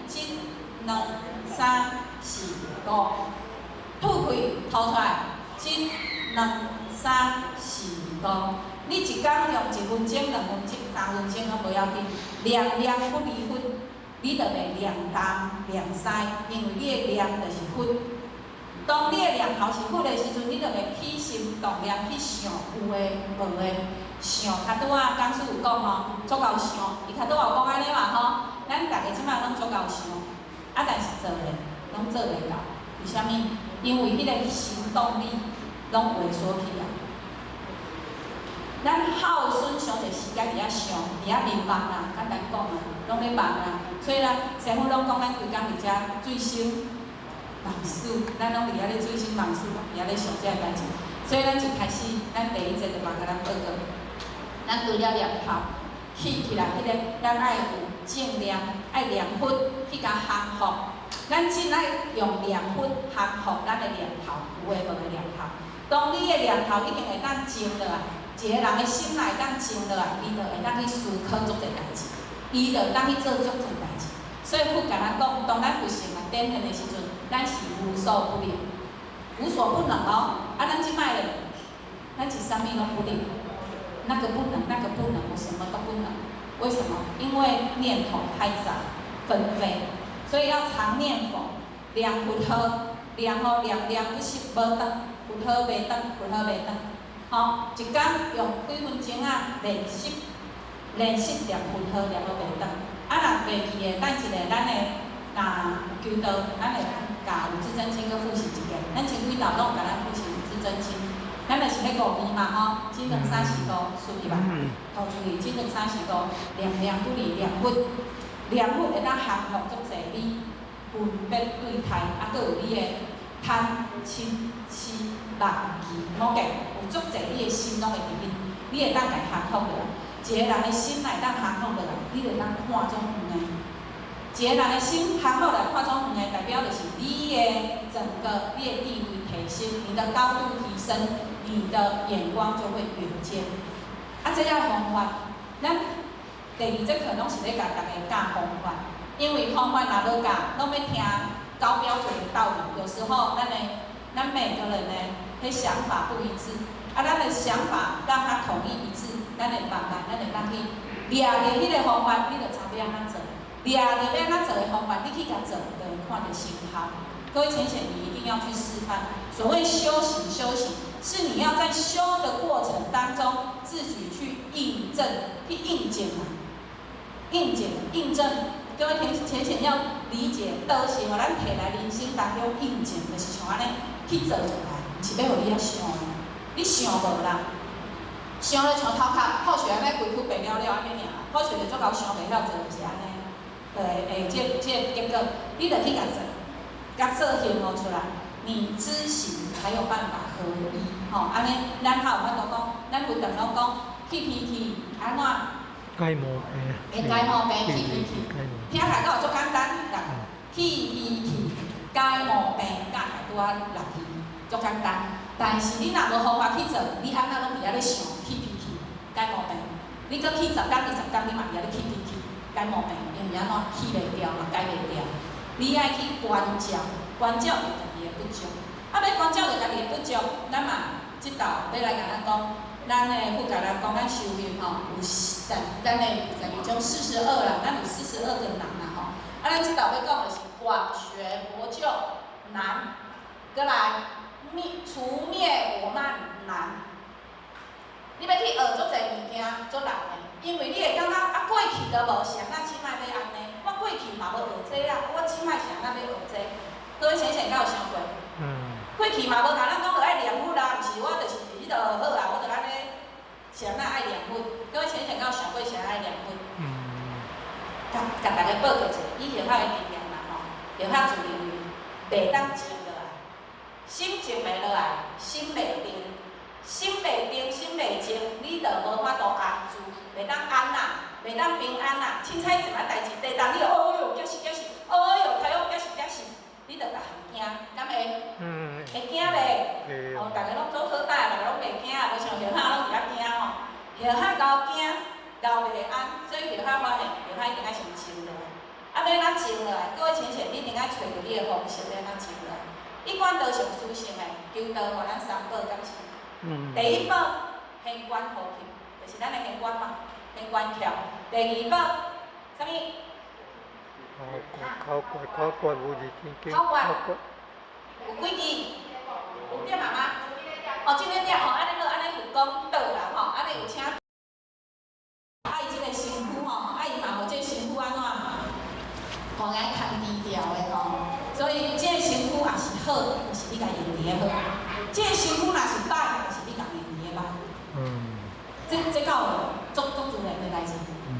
字，一、兩、三、四、五。吐氣吐出來，一、兩、三、四、五。你一工用1分鐘、2分鐘、3分鐘攏無要緊，念念不離佛，你就袂念東念西，因為你的念就是佛。當你的念頭是佛的時陣，你就袂起心動念去想有的無的，想較拄仔講師有講吼，足𠢕想，伊較拄仔有講按呢嘛吼，咱逐家這擺攏足𠢕想，啊但是做咧，攏做袂到，為啥物？因為彼个行動力攏萎縮去啊。咱耗損傷濟時間佇遐想，佇遐眠夢啦，簡單講啊，攏咧夢啦。所以咱師父攏講咱規工佇遮醉生夢死，咱攏佇遐咧醉生夢死，攏佇遐咧想這个代誌。所以咱一開始，咱第一節就嘛共咱報告，咱除了念頭起來，彼个咱愛有正念，愛念佛去共降服。咱真愛用念佛降服咱的念頭，有的無的念頭。當你的念頭已經會當靜落來，一個人的心會當靜落來，伊就會當去思考足濟代誌，伊就會當去做足濟代誌。所以佛共咱講，當咱佛性啊展現的時陣，咱是無所不能，無所不能哦。啊，咱這擺咧，咱是啥物攏不能，那個不能，那個不能，我什麼都不能。為什麼？因為念頭太雜，紛飛，所以要常念佛，念佛號，念吼念念不息，無斷，佛號袂斷，佛號袂斷。吼，一工用幾分鐘啊練習，練習念佛號念到袂斷。啊，若袂記的，等一下咱的若有求道，咱會共有至真經閣複習一遍。咱前幾道攏有共咱複習有至真經，咱就是彼五字嘛吼，一兩三四五，數入來，吐出去，一兩三四五，念念不離念佛，念佛會當降服足濟你分別對待，啊，閣有你的貪嗔痴慢疑五見，有足濟你的心攏會佇裡，你會當共降服落來。一個人的心若會當降服落來，你就會當看足遠的。一個人的心降服來看足遠的，代表就是你的整個你的地位提升，你的高度提升，你的眼光就會遠見。啊，這愛方法，咱第二節課攏是咧共逐家教方法，因為方法若無教，攏欲聽高標準的道理。有時候咱每個人呢，彼想法不一致，啊，咱的想法讓他統一。咱會慢慢，咱會當去掠著彼個方法，你就知欲按怎做。掠著欲按怎做的方法，你去共做，就會看著成效。各位淺顯，你一定要去示範。所謂修行，修行是你要在修的過程當中，自己去印證、去印證啊，印證、印證。各位淺顯要理解，道是予咱提來人生當中印證，就是像按呢去做出來，毋是欲予你遐想的，你想無啦，想咧像頭殼吐血按呢，規軀白了了按呢爾，吐血就足𠢕想袂曉做，就是按呢。對，這個結果，你著去共做，共做行動出來，你知行才有辦法合一，吼，按呢，咱較有法度講，咱有當攏講去脾氣按怎？解毛病。會解毛病，去脾氣，聽起來敢有足簡單？來，去脾氣，解毛病，加起來拄仔六字，足簡單。但是你若無方法去做，你按怎攏佇遐咧想去脾氣，解毛病。你閣去10工、20工，你嘛佇遐咧去脾氣，解毛病，因為按怎去袂掉嘛，解袂掉。你愛去關照，關照著家己的不足。啊，欲關照著家己的不足，咱嘛這道欲來共咱講，咱的佛共咱講，咱修行吼有咱咱的22種42啦，咱有42個難啦吼。啊，咱這道欲講的是廣學佛教難，閣來滅除滅我慢難。你欲去學足濟物件，足難的，因為你會感覺啊，過去都無是按怎，這擺欲按呢？我過去嘛無學這啊，我這擺是按怎欲學這？各位淺顯敢有想過？過去嘛無共咱講著愛念佛啊，毋是我就是彼落好啊，我就按呢是按怎愛念佛？各位淺顯敢有想過是按怎愛念佛？共共大家報告一下，以學校的經驗啦吼，學校自認為袂當靜落來，心靜袂落來，心袂定，心袂定，心袂靜，你就無法度安住，袂當安啦，袂當平安啦。凊彩一擺代誌，地動你就哦喲驚死驚死，哦喲太陽驚死驚死，你就逐項驚，敢會？會驚袂？哦，逐家攏做好膽，逐家攏袂驚，無像學校攏佇遐驚吼。學校𠢕驚，𠢕袂安，所以學校發現，學校一定愛先靜落來。啊，欲按怎靜落來？各位淺顯，你一定愛揣著你的方式，欲按怎靜落來。一貫道上殊勝的，求道予咱三寶敢是？第一寶，現觀呼吸，就是咱的現觀嘛，現觀跳。第二寶，啥物？口訣，口訣有字經經。口訣。有幾字？有點媽媽？哦，這個點哦，按呢好，按呢佛講倒啦吼，按呢有請。啊，伊這個身軀吼，啊伊嘛予這個身軀按怎？吼，來牽低調的吼。所以這個身軀也是好，就是你共用佇咧好；這個身軀若是歹，就是你共用佇咧歹。這夠足足自然的代誌，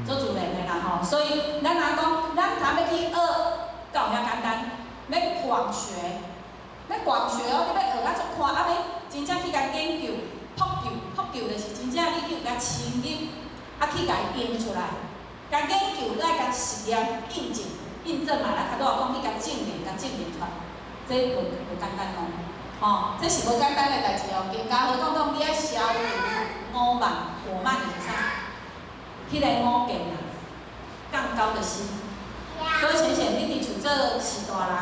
足自然的啦吼。所以咱若講，咱通欲去學，敢有遐簡單？欲廣學，欲廣學哦，你欲學甲足寬，啊欲真正去共研究、拓究、拓究，就是真正你去共深入，啊去共用出來，共研究，閣愛共實驗、印證、印證嘛。咱頭拄仔講去共證明、共證明出來，這無簡單哦，吼，這是無簡單的代誌哦。更加好講講，你愛消除我慢，我慢是啥？彼個我見啊，槓高的心。所以淺顯，你佇厝做序大人，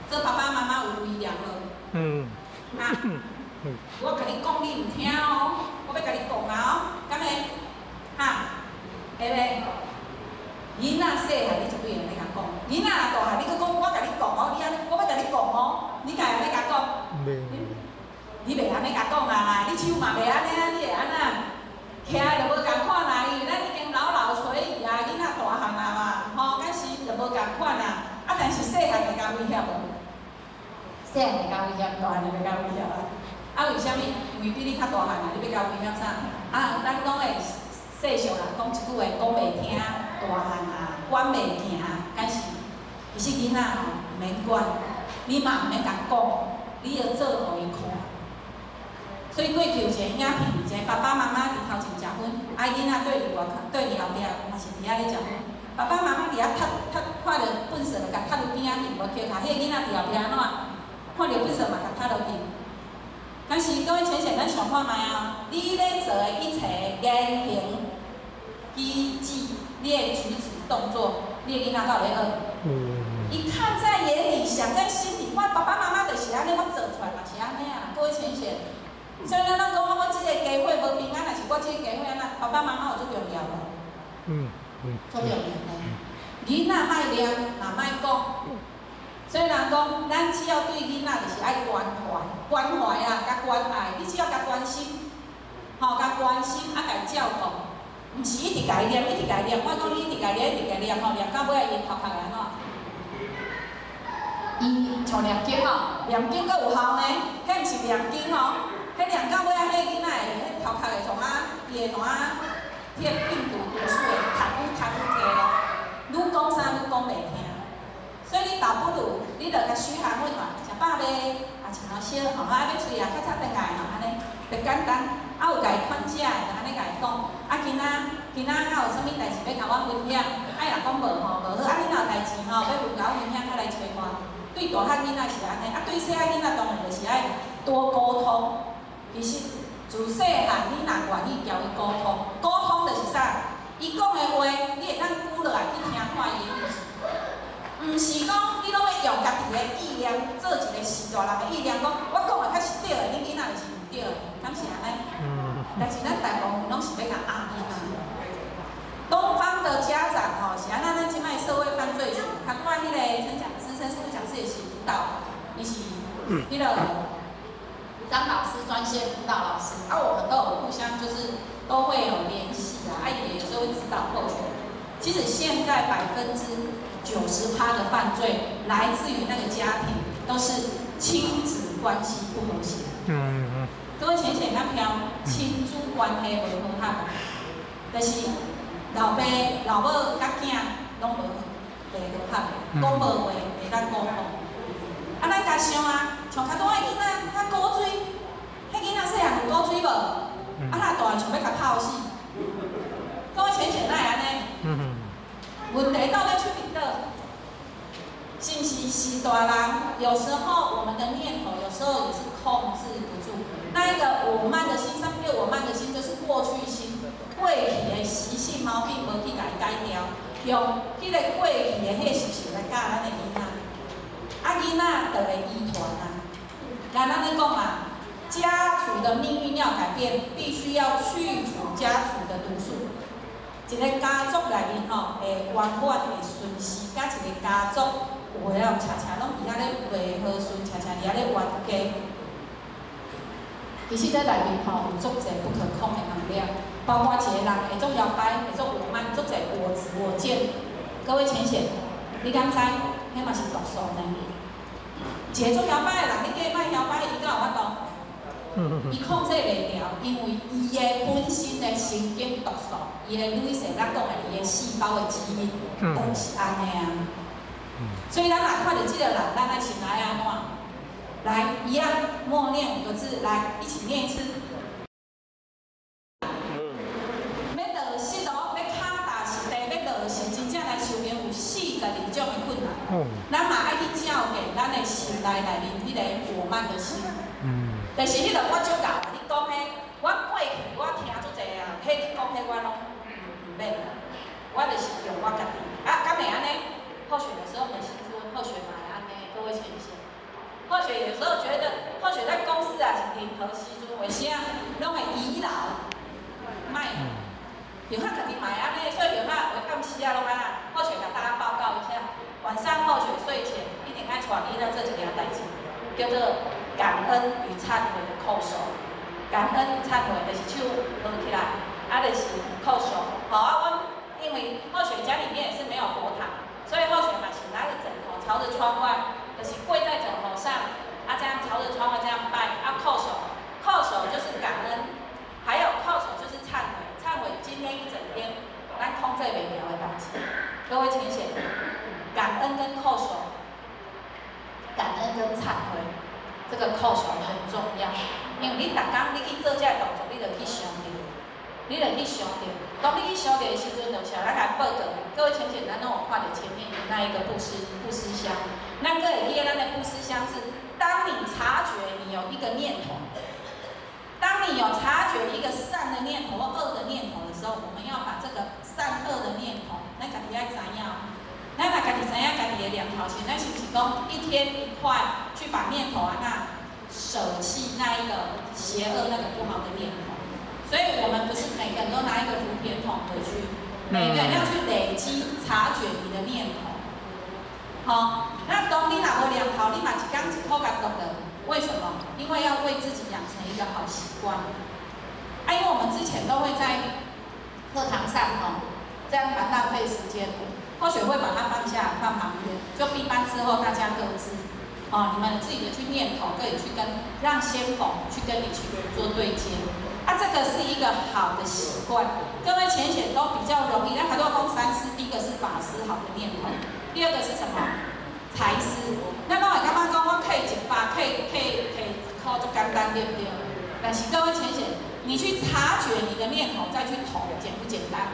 做爸爸媽媽有威嚴無？啊，我共你講，你毋聽哦，我欲共你講啊哦，敢會？哈，會袂？囡仔細漢，你絕對會按呢共講。囡仔若大漢，你閣講我共你講哦，你按呢，我欲共你講哦，你敢會按呢共講？你袂按呢共講啊啦，你手嘛袂按呢啊，你會按怎？徛就無仝款啦，因為咱已經老老垂頤啊，囡仔大漢啊嘛，吼，敢是就無仝款啊。啊，但是細漢會共威脅無？細漢會共威脅，大漢就袂共威脅啊。啊，為啥物？因為比你較大漢啊，你欲共威脅啥？啊，咱講的世俗人講一句話，講袂聽，大漢啊，管袂行，敢是？其實囡仔吼毋免管，你嘛毋免共講，你著做予伊看。所以過去有一個影片，一個爸爸媽媽佇頭前食薰，啊囡仔對佇外口，對佇後壁嘛是佇遐咧食薰。爸爸媽媽佇遐踢踢，看著糞埽就共踢落邊仔去，無捡下，彼個囡仔佇後壁按怎？看著糞埽嘛共踢落去。但是各位淺顯，咱想看覓啊？你咧做的一切言行舉止，你的舉止動作，你的囡仔敢有咧學？伊看在眼裡，想在心裡。我爸爸媽媽就是按呢，我做出來嘛是按呢啊。各位淺顯，所以咱攏講我這個家伙無平安，還是我這個家伙按怎？爸爸爸媽媽有足重要無？足重要呢。囡仔莫念，嘛莫講。所以人講，咱只要對囡仔就是愛關懷、關懷啦，佮關愛，你只要共關心，吼，共關心，啊，共照顧，毋是一直共伊念，一直共伊念。我講你一直共伊念，一直共伊念吼，念到尾仔伊頭殼會按怎？伊像念經吼，念經閣有效呢，彼毋是念經吼，彼念到尾仔，彼囡仔會彼頭殼會創啊，伊會創啊，彼個病毒毒素會讀愈讀愈濟咯，愈講啥愈講袂聽。所以你倒不如，你就共噓寒問暖，食飽未？啊，穿好燒吼，啊，欲喙啊，較早轉來吼，按呢，就簡單。啊，有共伊款食的，就按呢共伊講。啊，今仔今仔還有啥物代志欲共我分享？啊，伊若講無吼，無好。啊，你若有代志吼，欲共我分享，較來揣我。對大漢囡仔是按呢，啊，對細漢囡仔當然就是愛多溝通。其實自細漢，你若願意共伊溝通，溝通就是啥？伊講的話，你會當記落來去聽看伊的意思。毋是講你攏欲用家己的意念做一個序大人的意念，講我講的較是對的，恁囡仔就是毋對的，敢是按呢？但是咱大部分攏是欲共壓囡仔。東方的家長吼，是按怎？咱這擺社會犯罪學，較看彼個陳講師、陳師傅講師也是輔導，伊是彼個張老師專線輔導老師，啊，我們都有互相就是都會有聯繫啊，啊，伊也有時候會指導後學。其實現在90%的犯罪來自於那個家庭，都是親子關係不和諧。各位淺顯敢聽，親子關係無和諧，就是老爸、老母佮囝攏無袂和諧，講無話袂當溝通。啊，咱家想啊，像較大的囡仔較古錐，彼囡仔細漢有古錐無？啊，若大像欲共拍死。各位淺顯哪會按呢？問題到底出佇佗？是毋是是大人？有時候我們的念頭有時候也是控制不住。那一個我慢的心，啥物叫我慢的心？就是過去心、過去的習性毛病無去共伊改掉，用彼個過去的彼個習性來教咱的囡仔，啊，囡仔就會遺傳啊。來，咱咧講啊，家族的命運要改變，必須要去除家族的毒素。一個家族內面吼，會圓滿會順遂，佮一個家族有的人常常攏佇遐咧袂和順，常常佇遐咧冤家。其實這內面吼有足濟不可控的能量，包括一個人會足搖擺，會足我慢，足濟我執我見。各位淺顯，你敢知？彼嘛是毒素呢。一個足搖擺的人，你叫伊莫搖擺，伊敢有法度？伊控制袂牢，因為伊的本身的神經毒素，伊的女性咱講的，伊的細胞的基因，都是按呢啊。所以咱若看著這個人，咱愛先來按怎？來，一樣默念五個字，來一起念一次。欲落實哦，欲跤踏實地，欲落實，真正來修行有42種的困難。咱嘛愛去照見咱的心內內面彼個我慢的心。就是彼個我足𠢕，你講彼，我過去我聽足濟啊，彼你講彼我攏毋免啦，我就是用我家己。啊，敢會按呢？或許有時候捫心自問，或許嘛會按呢，各位淺顯。或許有時候覺得，或許在公司啊是任何時陣，為啥攏會倚老賣老？有較家己嘛會按呢，所以有較有暗時啊攏按怎？或許共大家報告一下，晚上或許睡前一定愛帶囡仔做一件代誌，叫做感恩與懺悔的叩首。感恩與懺悔就是手合起來，啊，就是叩首。好啊，阮因為或許家裡面也是沒有佛堂，所以或許嘛是拿個枕頭朝着窗外，就是跪在枕頭上，啊，這樣朝着窗外這樣拜，啊，叩首，叩首就是感恩，還有叩首就是懺悔，懺悔今天一整天咱控制袂牢的代誌。各位淺顯，感恩跟叩首，感恩跟懺悔，這個叩首很重要，因為你逐工你去做這個動作，你就去想著，你就去想著。當你去想著的時陣，就像咱來報告，各位淺顯，咱攏有看著前面的那一個布施箱，咱閣會記得咱的布施箱是，當你察覺你有一個念頭，當你有察覺一個善的念頭或惡的念頭的時候，我們要把這個善惡的念頭，咱家己愛知影。咱若家己知影家己的念頭時，咱是毋是講一天一塊去把念頭啊那捨棄那一個邪惡那個不好的念頭？所以我們不是每個人都拿一個福甜筒回去。每个人要去累積察覺你的念頭。好，那當你若無念頭，你嘛一工一箍共讀的。為什麼？因為要為自己養成一個好習慣。啊，因為我們之前都會在課堂上哦，這樣蠻浪費時間的。或許會把它放下，放旁邊。就閉班之後，大家各自，哦，你們自己的去念頭，可以去跟讓先鋒去跟你去做對接。啊，這個是一個好的習慣。各位淺顯都比較容易。那很多講三師，第一個是法師好的念頭，第二個是什麼？財師。那攏會感覺講我摕100，摕10箍足簡單，對不對？但是各位淺顯，你去察覺你的念頭，再去投，簡不簡單？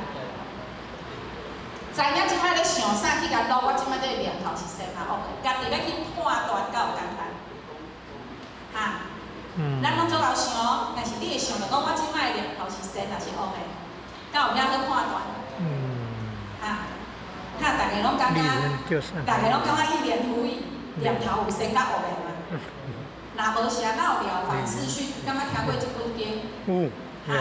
知影這擺咧想啥去共錄，我這擺這個念頭是善啊惡的，家己欲去判斷敢有簡單？哈？咱攏足𠢕想，但是你會想著講，我這擺的念頭是善抑是惡的？敢有遐好判斷？哈？哈，大家攏感覺，大家攏感覺一臉狐疑，念頭有善佮惡的嗎？若無啥，哪有了凡四訓？敢捌聽過這本經？有。哈，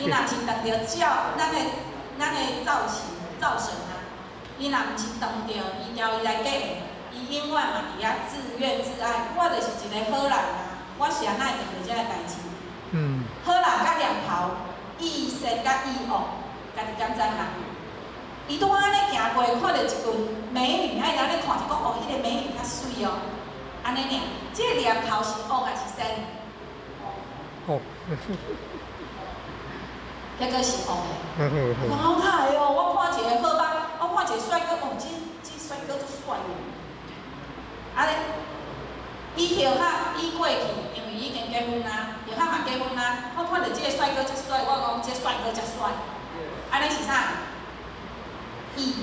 伊若是當著照咱的造型造神啊，伊若毋是當著伊調伊來假的，伊永遠嘛佇遐自怨自艾。我就是一個好人啊，我是按怎會遇著這个代誌？好人佮念頭，意善佮意惡，家己敢知嗎？伊拄按呢行過，看著一群美女，啊，伊按呢看就講哦，彼個美女較媠哦，按呢爾，這個念頭是惡抑是善？惡。結果是惡的。講哪會哦？我看一個好吧，我看一個帥哥，哦，這帥哥足帥哦。啊咧，伊後較伊過去，因為伊已經結婚啊，後較嘛結婚啊。我看著這個帥哥遮帥，我講這帥哥遮帥。按呢是啥？意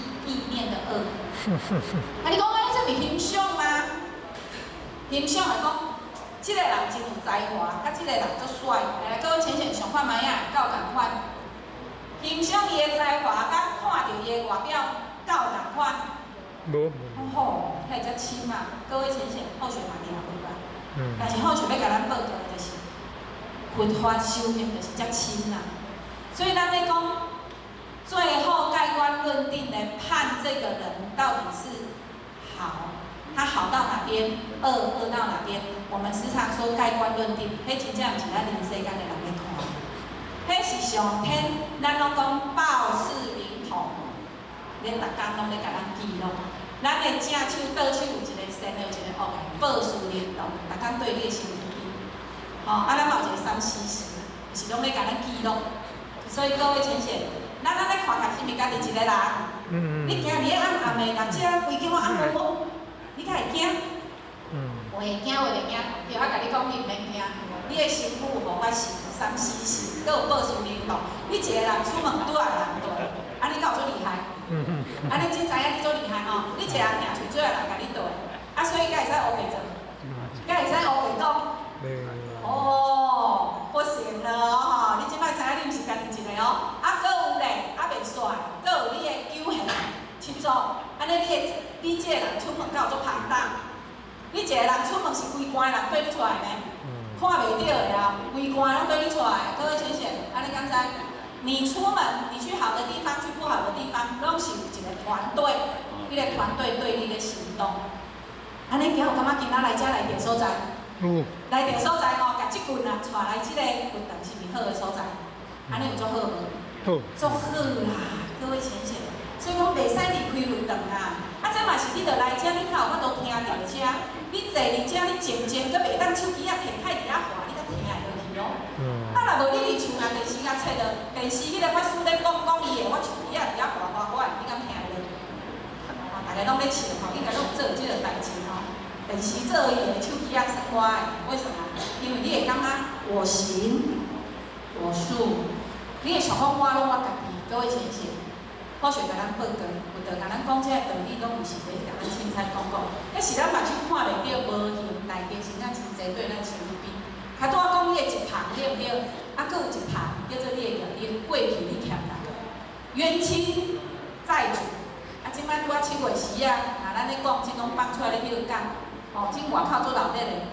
念的惡。啊，你講按呢這毋是欣賞嗎？欣賞來講，這個人真有才華，佮這個人足帥。來，各位淺顯想看覓仔，敢有仝款？欣賞伊的才華，佮看著伊的外表，敢有仝款？無。吼，遐遮深啊！各位淺顯，後學嘛聽過吧？但是後學欲共咱報告的就是，佛法修行就是遮深啦。所以咱咧講，最後蓋棺論定的判這個人到底是好，他好到哪邊，惡到哪邊？我們時常說蓋棺論定，彼真正毋是咱人世間的人咧看，彼是上天，咱攏講報事靈通，咧逐工攏咧共咱記錄。咱的正手、倒手有一個善的，有一個惡的，報事靈通，逐工對你的身軀邊。吼，啊，咱嘛有一個三時時，是攏咧共咱記錄。所以各位淺顯，咱按呢看起來是毋是家己一個人？你行佇咧暗暗的，若遮規間我暗暛暛，你敢會驚？會驚，會袂驚？對，我共你講，你毋免驚。你的身軀有護法神、三時神，閣有報事靈通。你一個人出門拄仔人對，按呢敢有足厲害？按呢真知影你足厲害吼！你一個人行出，做個人共你對，啊，所以敢會使烏白做？敢會使烏白講？哦，不行了吼！你這擺知影你毋是家己一個哦。啊，閣有咧，啊袂煞，閣有你的九玄七祖，按呢你的你這個人出門敢有足龐大？你一個人出門是規關的人綴你出來呢？看袂著的啊，規關攏綴你出來。各位淺顯，按呢敢知？你出門，你去好的地方，去不好的地方，攏是有一個團隊，彼個團隊對你咧行動。按呢今有感覺今仔來遮來著所在？有。來著所在吼，共這群人帶來這個佛堂是毋是好的所在？按呢有足好無？好。足好啦，各位淺顯。所以講袂使離開佛堂啊！啊，這嘛是你著來遮，你較有法度聽著遮。你坐佇遮，你靜靜，閣袂當手機仔摕開佇遐滑，你才聽會落去哦。啊，若無你佇厝內電視共切落，電視彼個法師咧講講伊的，我手機仔佇遐滑滑滑，你敢聽會落？吼，大家攏咧笑吼，應該攏有做這個代誌吼。電視做伊的，手機仔算我的，為什麼？因為你會感覺我行我素，你會想講我攏我家己，各位淺顯。好勢共咱報告，佛陀共咱講這个道理，攏毋是咧共咱凊彩講講，彼是咱目睭看袂著無形內邊是咱真濟對咱身邊。較拄仔講你的一旁對毋對？啊，閣有一旁叫做你的業力，過去你欠人的冤親債主。啊，這擺拄仔7月時啊，若咱咧講，這攏放出來咧歇講，吼，這外口足鬧熱的。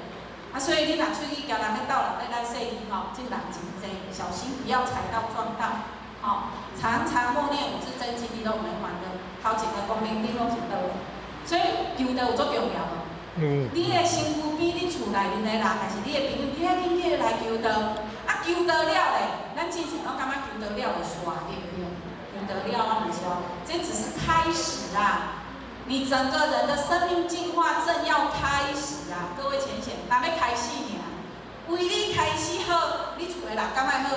啊，所以你若出去共人咧鬥鬧熱，咱細膩吼，這人真濟，小心不要踩到撞到。吼，吼，常常默念五字真經，你攏毋免煩惱。頭前的光明頂攏是道，所以求道有足重要無？你的身軀邊、恁厝內面的人，還是你的朋友，你愛緊緊來求道。啊，求道了咧，咱之前攏感覺求道了就煞，對毋對？求道了啊，毋煞，這只是開始啊！你整個人的生命進化正要開始啊！各位淺顯，若欲開始爾，為你開始好，你厝的人敢愛好？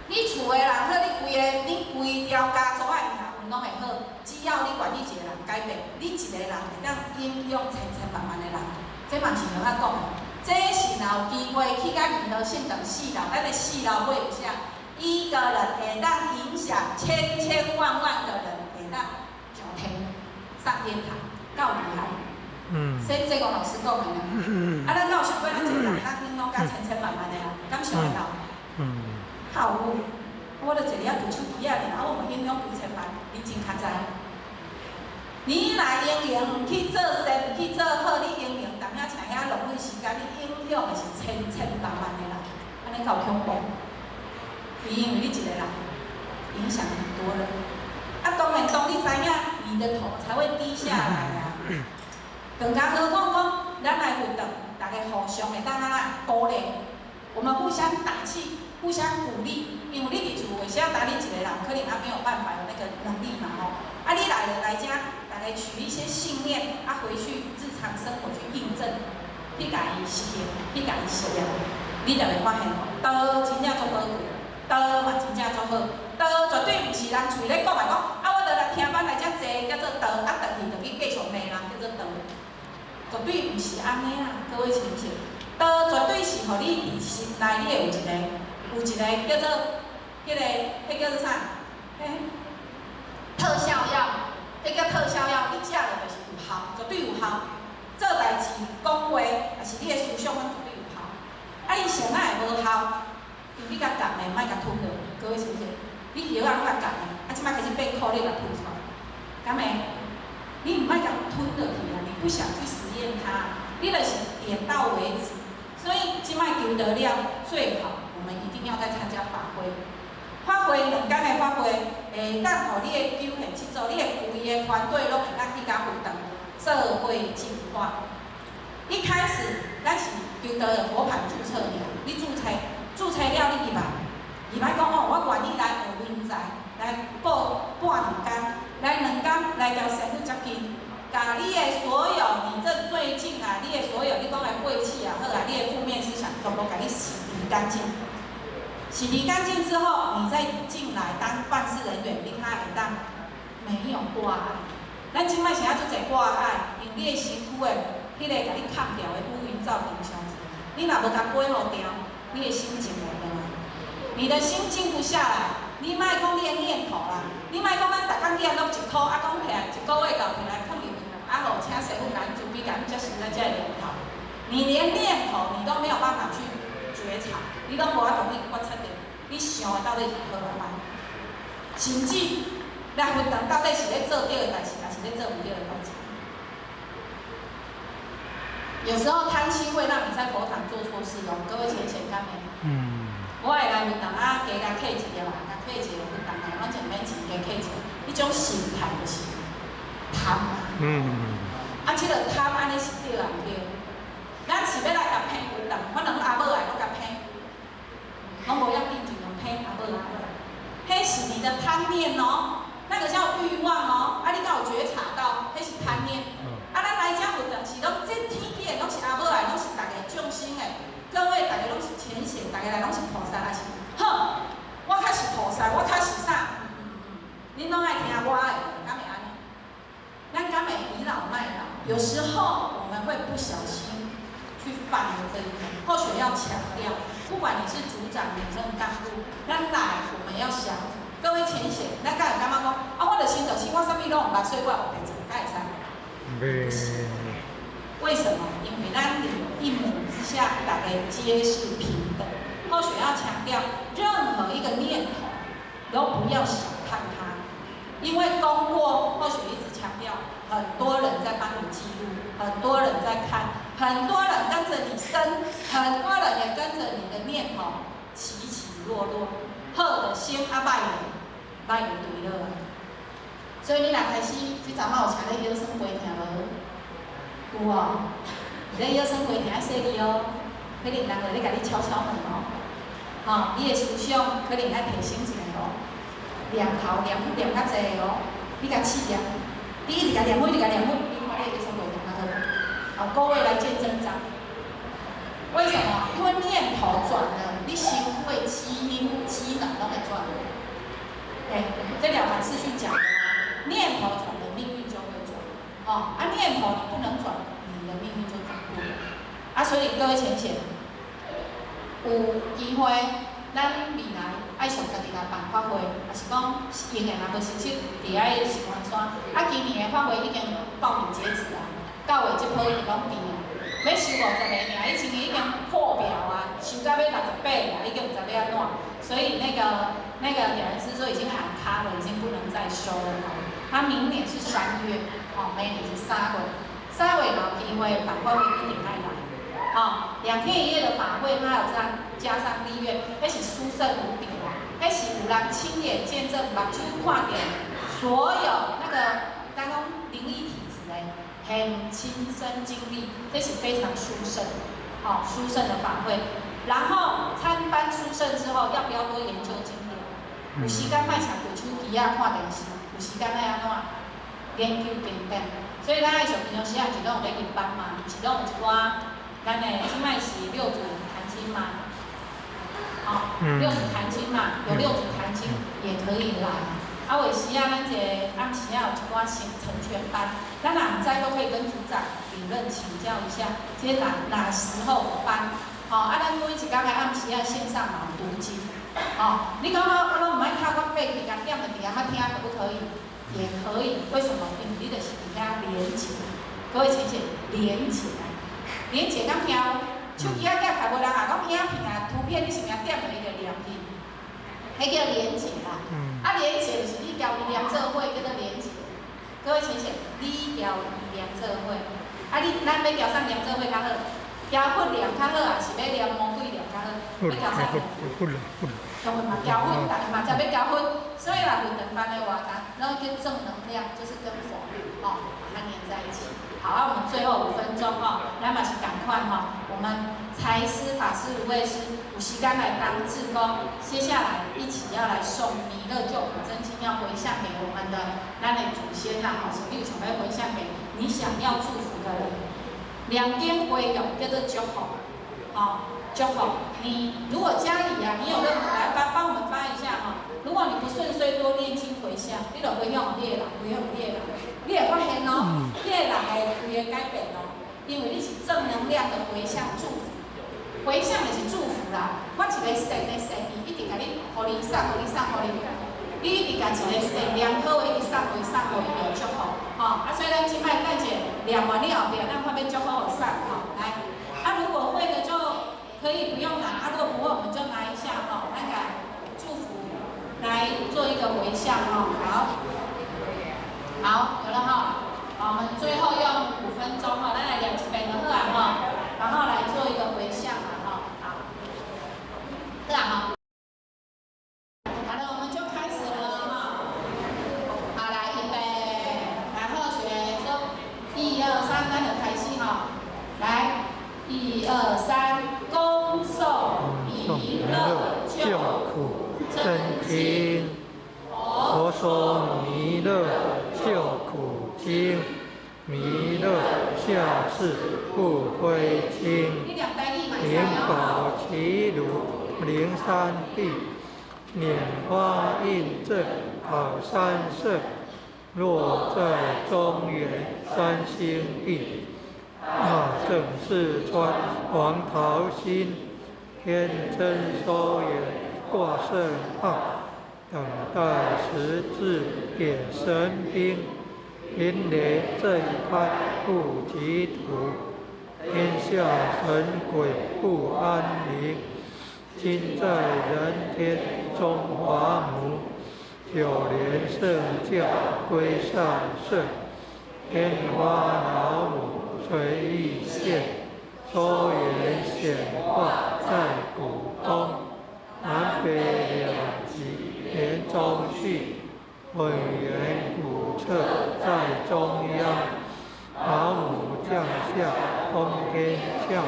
你厝的人好，你規个、你規條家族的命運攏會好。只要你願意一個人改變，你一個人會當影響千千萬萬的人。這嘛是有法講的。這是若有機會去到二號聖堂四樓，咱的四樓尾有寫，一個人會當影響千千萬萬個人，會當上天上天堂，夠厲害。這這個老師講的呢。啊，咱敢有想過，咱一個人當影響甲千千萬萬的人，敢想會到？好有，我著坐佇遐舉手機仔爾，啊，我嘛影響幾千萬，你真較知。你若閒閒毋去做善，毋去做好，你閒閒踮遐徛遐浪費時間，你影響的是千千萬萬的人，按呢夠恐怖。因為你一個人影響很多人，啊，當然當你知影，你的頭才會低下來啊。更加何況講，咱來活動，大家互相會當按怎鼓勵，我們互相打氣。互相鼓勵，因為你佇厝有時啊，單你一個人可能還沒有辦法有那個能力嘛吼。啊，你來了來遮，大家取一些信念，啊，回去日常生活去印證，去共伊實行，去共伊實驗，你就會發現道真正足寶貴，道嘛真正足好，道絕對毋是人喙咧講來講，啊，我著來聽班來遮坐叫做道，啊，轉去就去繼續罵人叫做道，絕對毋是按呢啊，各位親戚，道絕對是予你佇心內，你會有一個叫做彼個，彼叫做啥？彼特效藥，彼叫特效藥，你食了就是有效，絕對有效。做代誌、講話，抑是你的思想，攏絕對有效。啊，伊啥物會無效？因為你共含的，莫共吞落，各位是毋是？你藥仔攏共含的，啊，這擺開始變苦，你共吐出來，敢會？你毋愛共吞落去啊！你不想去實驗它，你就是點到為止。所以這擺求道了最好，我們一定要再參加法會。法會兩工的法會，會當予你的九賢七祖，你的規个團隊攏會當去共活動，社會進化。一開始，咱是求道的佛牌註冊爾，你註冊，註冊了你入來，入來講哦，我願意來學明在，來過半兩工，來兩工來共師父接近，共你的所有，你這最近啊，你的所有你講的晦氣也好啊，你的負面思想全部共你洗滌乾淨。洗滌乾淨之後，你再進來當辦事人員，你較會當沒有掛礙。咱這擺是愛足濟掛礙，因為你的身軀的彼個共你崁掉的烏雲罩頂傷濟，你若無共保護掉，你的心靜袂落來，你的心靜不下來，你莫講你的念頭啦，你莫講咱逐工念攏一箍，啊講起來一個月到提來囥佇啊，予請師父共咱慈悲，共咱接受咱這個念頭，你連念頭你都沒有辦法去覺察，你攏無法度去觀察著，你想的到底是好抑歹，甚至來佛堂到底是咧做對的代誌，抑是咧做毋對的代誌？有時候貪心會讓你在佛堂做錯事哦，各位淺顯敢會？我會來佛堂啊，加共客一個啦，共客一個佛堂來，反正毋免錢，加客一個。彼種心態就是貪。啊，這個貪按呢是對抑毋對？咱是欲來共騙佛堂，反正阿母來攏共騙，攏無要緊，盡量騙阿母來。彼是你的貪念哦，那個叫慾望哦。啊，你敢有覺察到？彼是貪念。啊，咱來遮佛堂是攏這天氣的，攏是阿母來，攏是逐个眾生的。各位，逐个攏是淺顯，逐个來攏是菩薩，抑是好，我較是菩薩，我較是啥？恁攏愛聽我的，敢會按呢？咱敢會倚老賣老？有時候我們會不小心去犯了這一個。後學要強調，不管你是組長、領政幹部，咱來我們要降服。各位淺顯，咱敢會感覺講，啊，我著新著新，我啥物攏毋捌，所以我有白做，敢會使？不行。為什麼？因為咱一母之下，大家皆是平等。後學要強調，任何一個念頭都不要小看它，因為功過，後學一直強調，很多人在幫你記錄，很多人在看，很多人跟着你生，很多人也跟着你的念頭起起落落。好就升，啊歹就歹就坠落啊。所以你若開始這陣仔有請咧腰酸背疼無？有哦，咧腰酸背疼愛細膩哦，可能人會咧共你敲敲門哦，吼，你的思想可能愛提升一下哦，念頭念佛念較濟哦，你共試念，你一直共念佛，一直共念佛，你看你的腰酸背疼較好。好，各位來見真章。為什麼？因為念頭轉了，你身軀的基因、機能攏會轉。哎，這了凡四訓講的嘛，念頭轉了，命運就會轉。哦，啊，念頭你不能轉，你的命運就轉不了。啊，所以各位淺顯，有機會，咱未來愛上家己來辦法會，也是講閒的若無信息，佇愛合歡山。啊，今年的法會已經報名截止啊，9月這波已經攏填啊。欲收50個爾，以前已經破表啊，收到欲68個，已經毋知欲按怎。所以那個點師說已經喊卡了，已經不能再收了哈。他明年是3月，哦，明年是三月，三月有機會辦法會一定愛來。哦，2天1夜的法會，它有加上立願，彼是殊勝無比啊！彼是有人親眼見證，目睭看著所有那個剛剛靈異體質的，很親身經歷，這是非常殊勝，哦，殊勝的法會。然後參班殊勝之後，要不要多研究經典？有時間莫插開手機仔看電視，有時間愛按怎研究經典。所以咱愛像平常時啊，是攏有咧入班嘛，是攏有一寡。咱的這擺是六祖壇經嘛，哦，六祖壇經嘛，有六祖壇經也可以來。啊，有時啊，咱這個暗時啊有一寡成成全班，咱若毋知都可以跟組長理論請教一下，這哪時候有班？吼，啊，咱每一工的暗時啊線上嘛有讀經，哦，你講我攏毋愛透過爬起共點就佇遐聽可不可以？也可以，為什麼？因為你就是佇遐連結，各位淺顯連結。連結敢聽？手機仔寄開無人啊，講影片啊、圖片，你是毋是點落伊就連去？彼叫連結啦。啊，連結就是你交伊連做伙，叫做連結。各位淺顯，你交伊連做伙。啊，你咱欲交啥連做伙較好？交佛念較好，抑是欲念魔鬼念較好？欲交啥？佛佛佛。交佛嘛，交佛，逐家嘛才欲交佛。所以啦，佛堂辦的話，咱攏叫正能量，就是跟佛哦把它連在一起。好，啊，我們最後5分鐘哈，咱嘛是仝款哈，我們財師、法師、無畏師有時間來當志工，接下來一起要來誦彌勒救苦真經，要回向給我們的咱的祖先啦，吼，是你有想欲回向給你想要祝福的人，兩邊回向叫做祝福，好，祝福。你如果家裡啊，你有任何來幫我們發一下哈，如果你不順遂，多念經回向，你就回向你的人，回向你的人。你會發現哦，你的人會規个改變哦，因為你是正能量的回向祝福，回向就是祝福啦。我一個善的善意，一直共你，予你送，予你送，予你，你一直共一個善念好話一直送，予送，予伊就祝福，吼。啊，所以咱這擺等者念完了後壁，咱看欲祝福予送，吼，來。啊，如果會的就可以不用拿，啊，如果不會我們就拿一下，吼，那個祝福來做一個回向，吼，好。好，有了哈。好，我們最後用5分鐘哈，咱來念一遍就好啊哈，然後來做一個回向嘛哈。好，好啊哈。好了，我們就開始了哈。好，來預備，來好學，說一二三，咱就開始哈。來，一二三，恭誦彌勒救苦真經，佛說彌勒救苦經，彌勒下世不悔經，靈寶齊魯靈山地，拈花印證考山聖，若在中原三星地，那正四川黃桃心，天真收圓掛聖號，等待時至點神兵，雲雷震開不及土，天下神鬼不安寧。今在人天中華母，九蓮聖教歸上聖，天花老母隨意現，周元顯化在古東，南北两极连中续，本源古刹在中央。老母降下通天窍，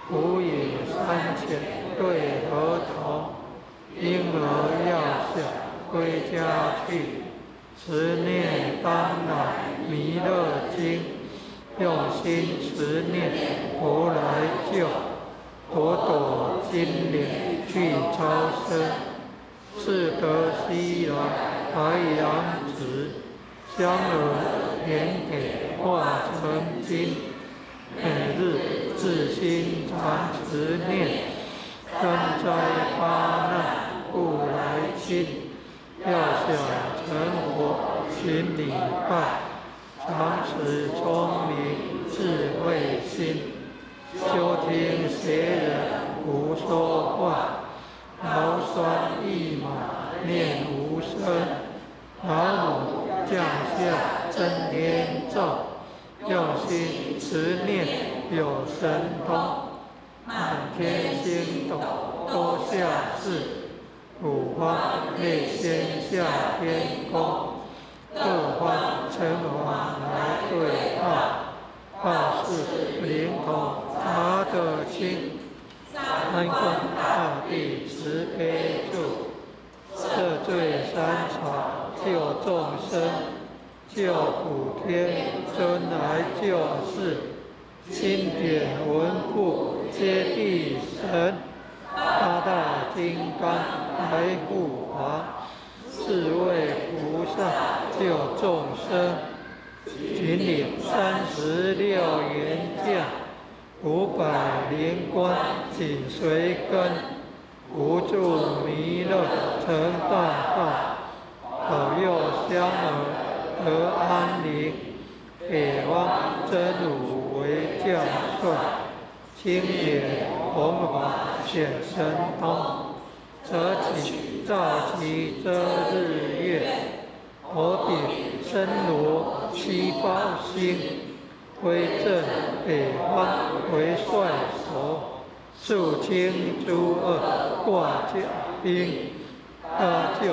虎影山前对河童。婴儿要想归家去，持念当来弥勒经，用心持念佛来救，朵朵金莲去超生，四德西来白羊子，香儿点点化成金，每日自心常持念，三灾八难不来侵。要想成佛，勤礼拜，常持聪明智慧心，休听邪人胡说话，劳酸一马念无声，老母降下真天咒，用心持念有神通，满天星斗都下示，五方列仙下天宫，各方城隍来对话，报是灵通查得清，三观大帝慈悲住，赦罪三朝救众生，救苦天尊来救世，钦点文部揭谛神，八大金刚来护法，四位菩萨救众生，引领36员将，500灵官紧随跟，无住弥勒成大道，保佑香儿得安宁，北方真武为将帅，青眼红华显神通，扯起照其遮日月，头顶森罗七宝星，威震北方为帅首，肃清诸恶挂甲兵，搭救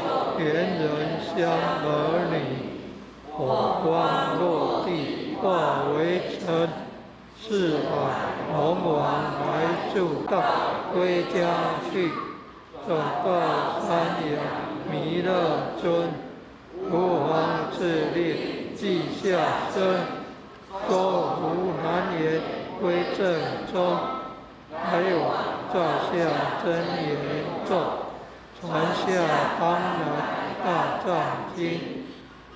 猿人相儿女，火光落地化为尘，四海龙王来助道归家去，转告三阳弥勒尊，吾皇敕令记下身，收服南言归正宗，还有照下真言咒，传下当来大藏经，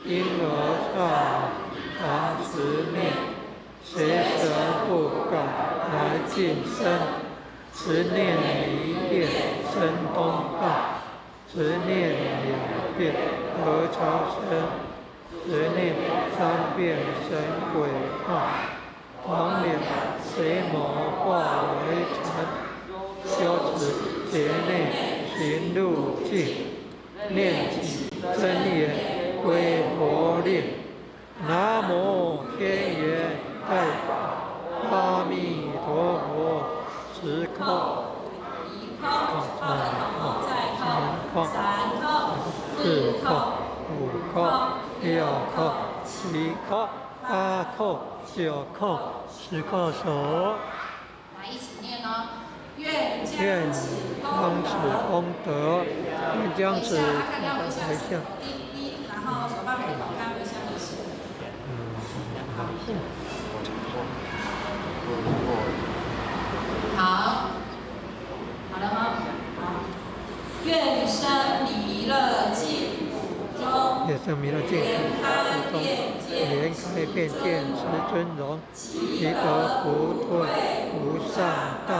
婴儿刹常持念，邪神不敢来近身，持念一遍神通大，持念两遍得超生，持念三遍神鬼怕，黄脸邪魔化为尘，修持劫内行路径，念起真言归佛令，南无天元太保阿弥陀佛，十叩、一叩、二叩、三叩、三叩、四叩、五叩、六叩、七叩、八叩、九叩、十叩首。来，一起念哦。愿愿将此将此功德，愿将此微笑，微笑。滴滴，然后手放回头，看微笑就行。好，好了吗？好。愿生弥勒净土中，愿生弥勒净土中，莲开遍见持尊容，其德不退无上道，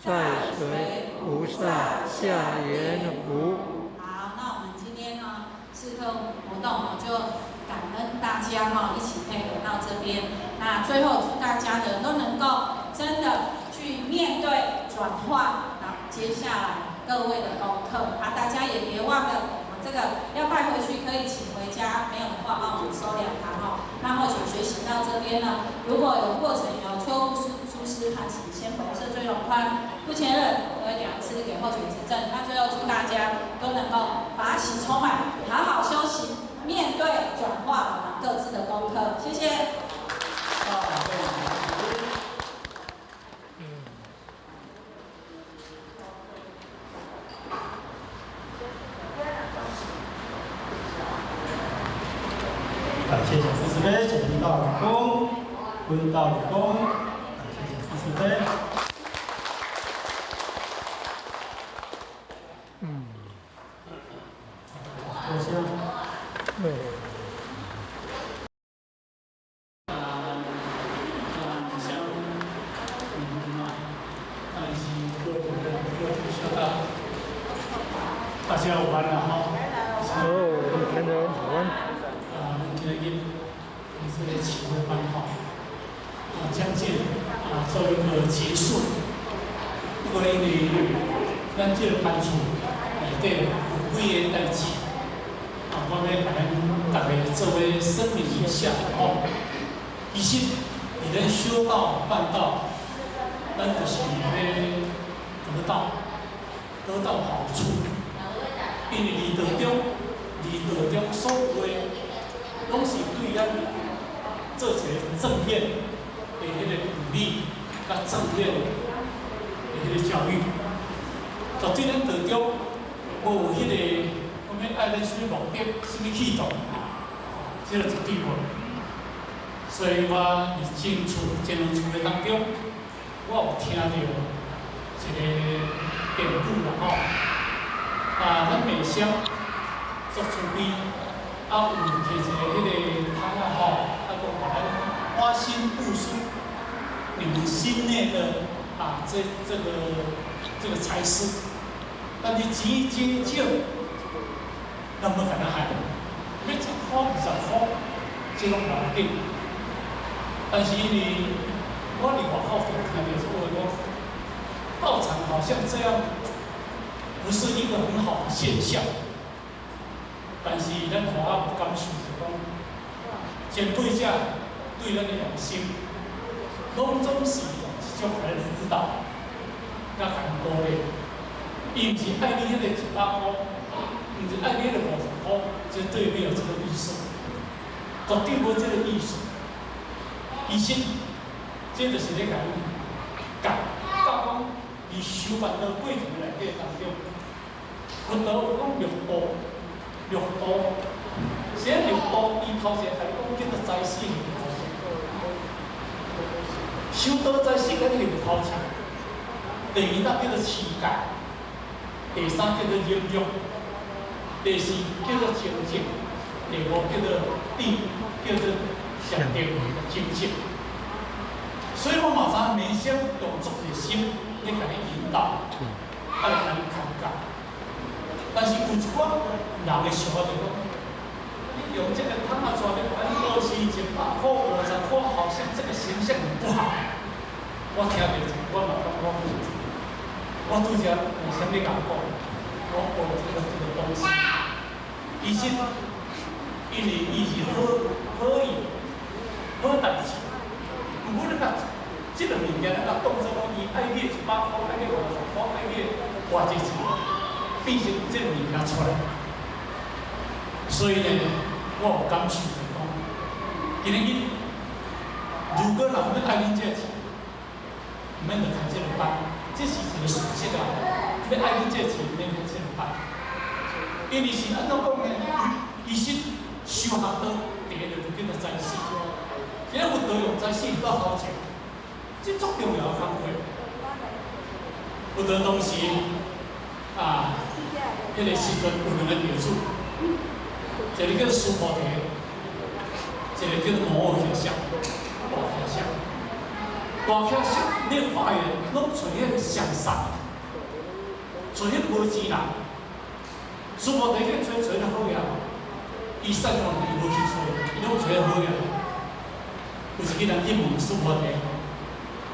在随菩萨下阎浮。好，那我们今天呢，试课活动我就感恩大家哈，一起配合到这边。那最后祝大家呢都能够真的去面对转化，然后接下来各位的功课啊，大家也别忘了，我这个要带回去可以请回家，没有的话帮我们收两堂哈。那或许学习到这边呢，如果有过程有错误疏失，请先回赦罪荣宽，不前任，各位。推2次给候选执政。那最后祝大家都能够法喜充满，好好修行，面对转化我们各自的功课。谢谢。感谢小师慈悲，请到理工，温道理工，感谢小师慈悲。嗯。多谢。对。大家午安了哈。哦，天人午安。啊，今日这个启慧班哈，啊，将近啊做一个结束。不过因为咱这个班处内底有几个代志，啊，我欲共咱逐家做伙声明一下吼。其实，伫咱修道办道，咱就是欲得到好处。因为二道中所有的，拢是对咱做一个正面的彼个鼓励，佮正面的彼个教育。绝对咱道中无彼个，我欲爱咱啥物目的，啥物企图，这个绝对无。所以我伫进厝、进入厝的当中，我有听著一个典故啦吼。啊，咱袂晓做慈悲，啊有提一个彼个窗仔吼，啊，阁予咱发心布施，你们心内的啊，这个财施，但是钱真少，咱无共咱害，欲10箍20箍，这拢无要紧。但是因为我伫外口就听著说话讲，道场好像这样，不是一个很好的现象。但是咱互我有感受就讲，前辈者对咱的用心，拢总是一种来辅导，佮共鼓励。伊毋是爱你彼个100箍，毋是爱你彼个50箍，绝对没有这个意思，绝对无这个意思。其实，这就是咧共教，教讲伫修办的过程内底当中，佛陀有讲六度，六度，啥六度？伊头先共你讲叫做财死头前，修道财死，咱是头前。第二搭叫做持戒，第三叫做忍辱，第四叫做精进，第五叫做定，叫做禅定精进。所以我嘛知影明星用足热心咧共你引导，啊来共你开教。但是有一寡人的想法就讲，你用这个窗仔纸咧，咱都是100箍、50箍，好像这个形象很不好。我听著，我嘛感觉，我拄则有啥物共讲，我学这个东西。其实，因为伊是好好意、好代志，毋过你共这个物件，咱共当做讲伊爱你100箍，爱你50箍，爱你偌济钱，变成这个物件出来。所以呢，我有感受就讲，今日如果人欲爱恁这钱，毋免来开这个班，这是一个事实啊。欲爱恁这钱，毋免开这个班。因为是按怎讲呢？其实修学道第一个就叫做财死，这个佛道用财死到头前，这足重要的工课。佛陀当时啊，彼个时阵有两个弟子，一个叫须菩提，一个叫做摩诃迦叶，大迦叶。大迦叶咧化缘，拢揣彼个上善，揣彼无钱人。须菩提去揣揣咧好额，伊善用伊无去揣，伊拢揣好额。有一个人去问须菩提：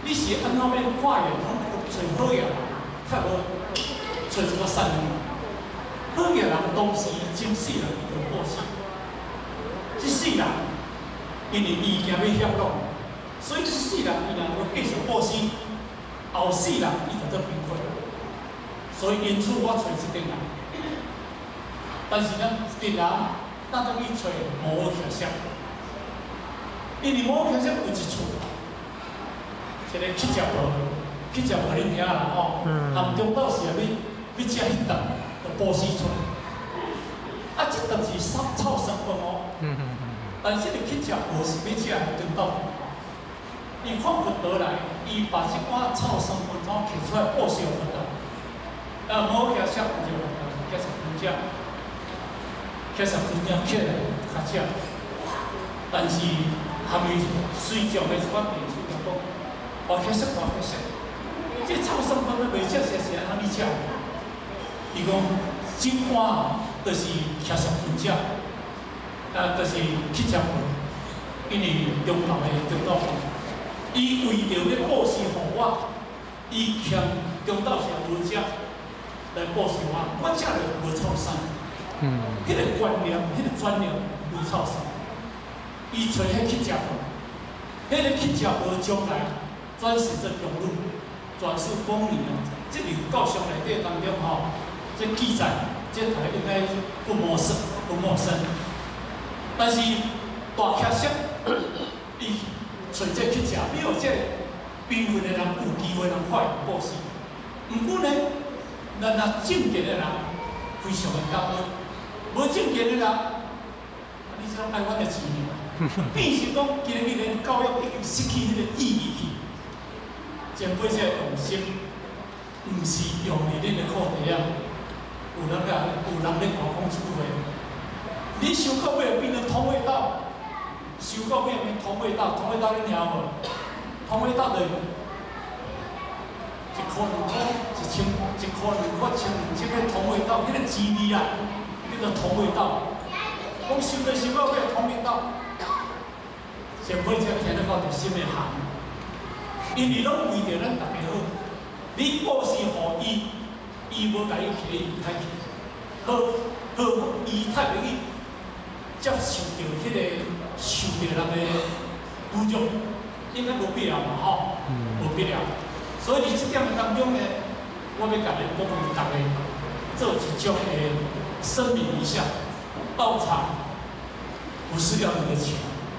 你是按怎欲化缘，拢揣好额人，较无揣一个善人？好额人当时前世人伊就布施，这世人因为伊惊欲陷落，所以这世人伊若无继续布施，后世人伊就做贫困。所以因此我揣這間人。但是呢，敵人當當去揣摩羯色，因為摩羯色有一處，一个乞食婆，乞食婆恁聽啦吼，含中晝時啊欲食彼頓，就布施出來。啊，這頓是臭酸飯哦。但是這个乞食婆是欲食中晝。伊看佛陀來，伊把這碗臭酸飯怎摕出來布施予佛陀。啊，摩羯色就結十分者，結十分者起來較食。但是含伊隨眾的一寡弟子就講，大迦葉，大迦葉，這臭酸飯都袂食，是是按怎你食？伊講，這碗就是迦葉尊者，啊，就是乞食婆，因為中晝的中晝飯，伊為著欲布施予我，伊嫌中晝時無食。來布施我，我食了無臭酸。彼个觀念，彼个轉念無臭酸。伊揣彼乞食婆，彼个乞食婆將來轉世做宮女，轉世宮女啊。這個教書內底當中吼，這記載，這大家應該不陌生，不陌生。但是大迦葉，伊揣這乞食，你予這貧困的人有機會通發布施。毋過呢，咱若正見的人非常的感恩，無正見的人，你想愛阮的錢爾？變成講，今日連教育已經失去彼個意義去。前輩這個用心，毋是用佇恁的褲袋仔。有人共有人咧講講這句話，你修到尾變做通味道，修到尾變通味道，通味道你聽無？通味道就是一箍兩箍，一千一箍兩箍，千兩千个通味道，彼个滋味啊，叫做通味道。講修到修到尾通味道，前輩才聽得到就心會寒，因為攏為著咱大家好，你布施予伊，伊無共你摕伊太去，好好伊太袂去接受著彼个受著人的侮辱，應該無必要嘛吼，無必要。所以佇這點當中呢，我欲共你鼓勵大家做一種的聲明一下：道場不是要你的錢，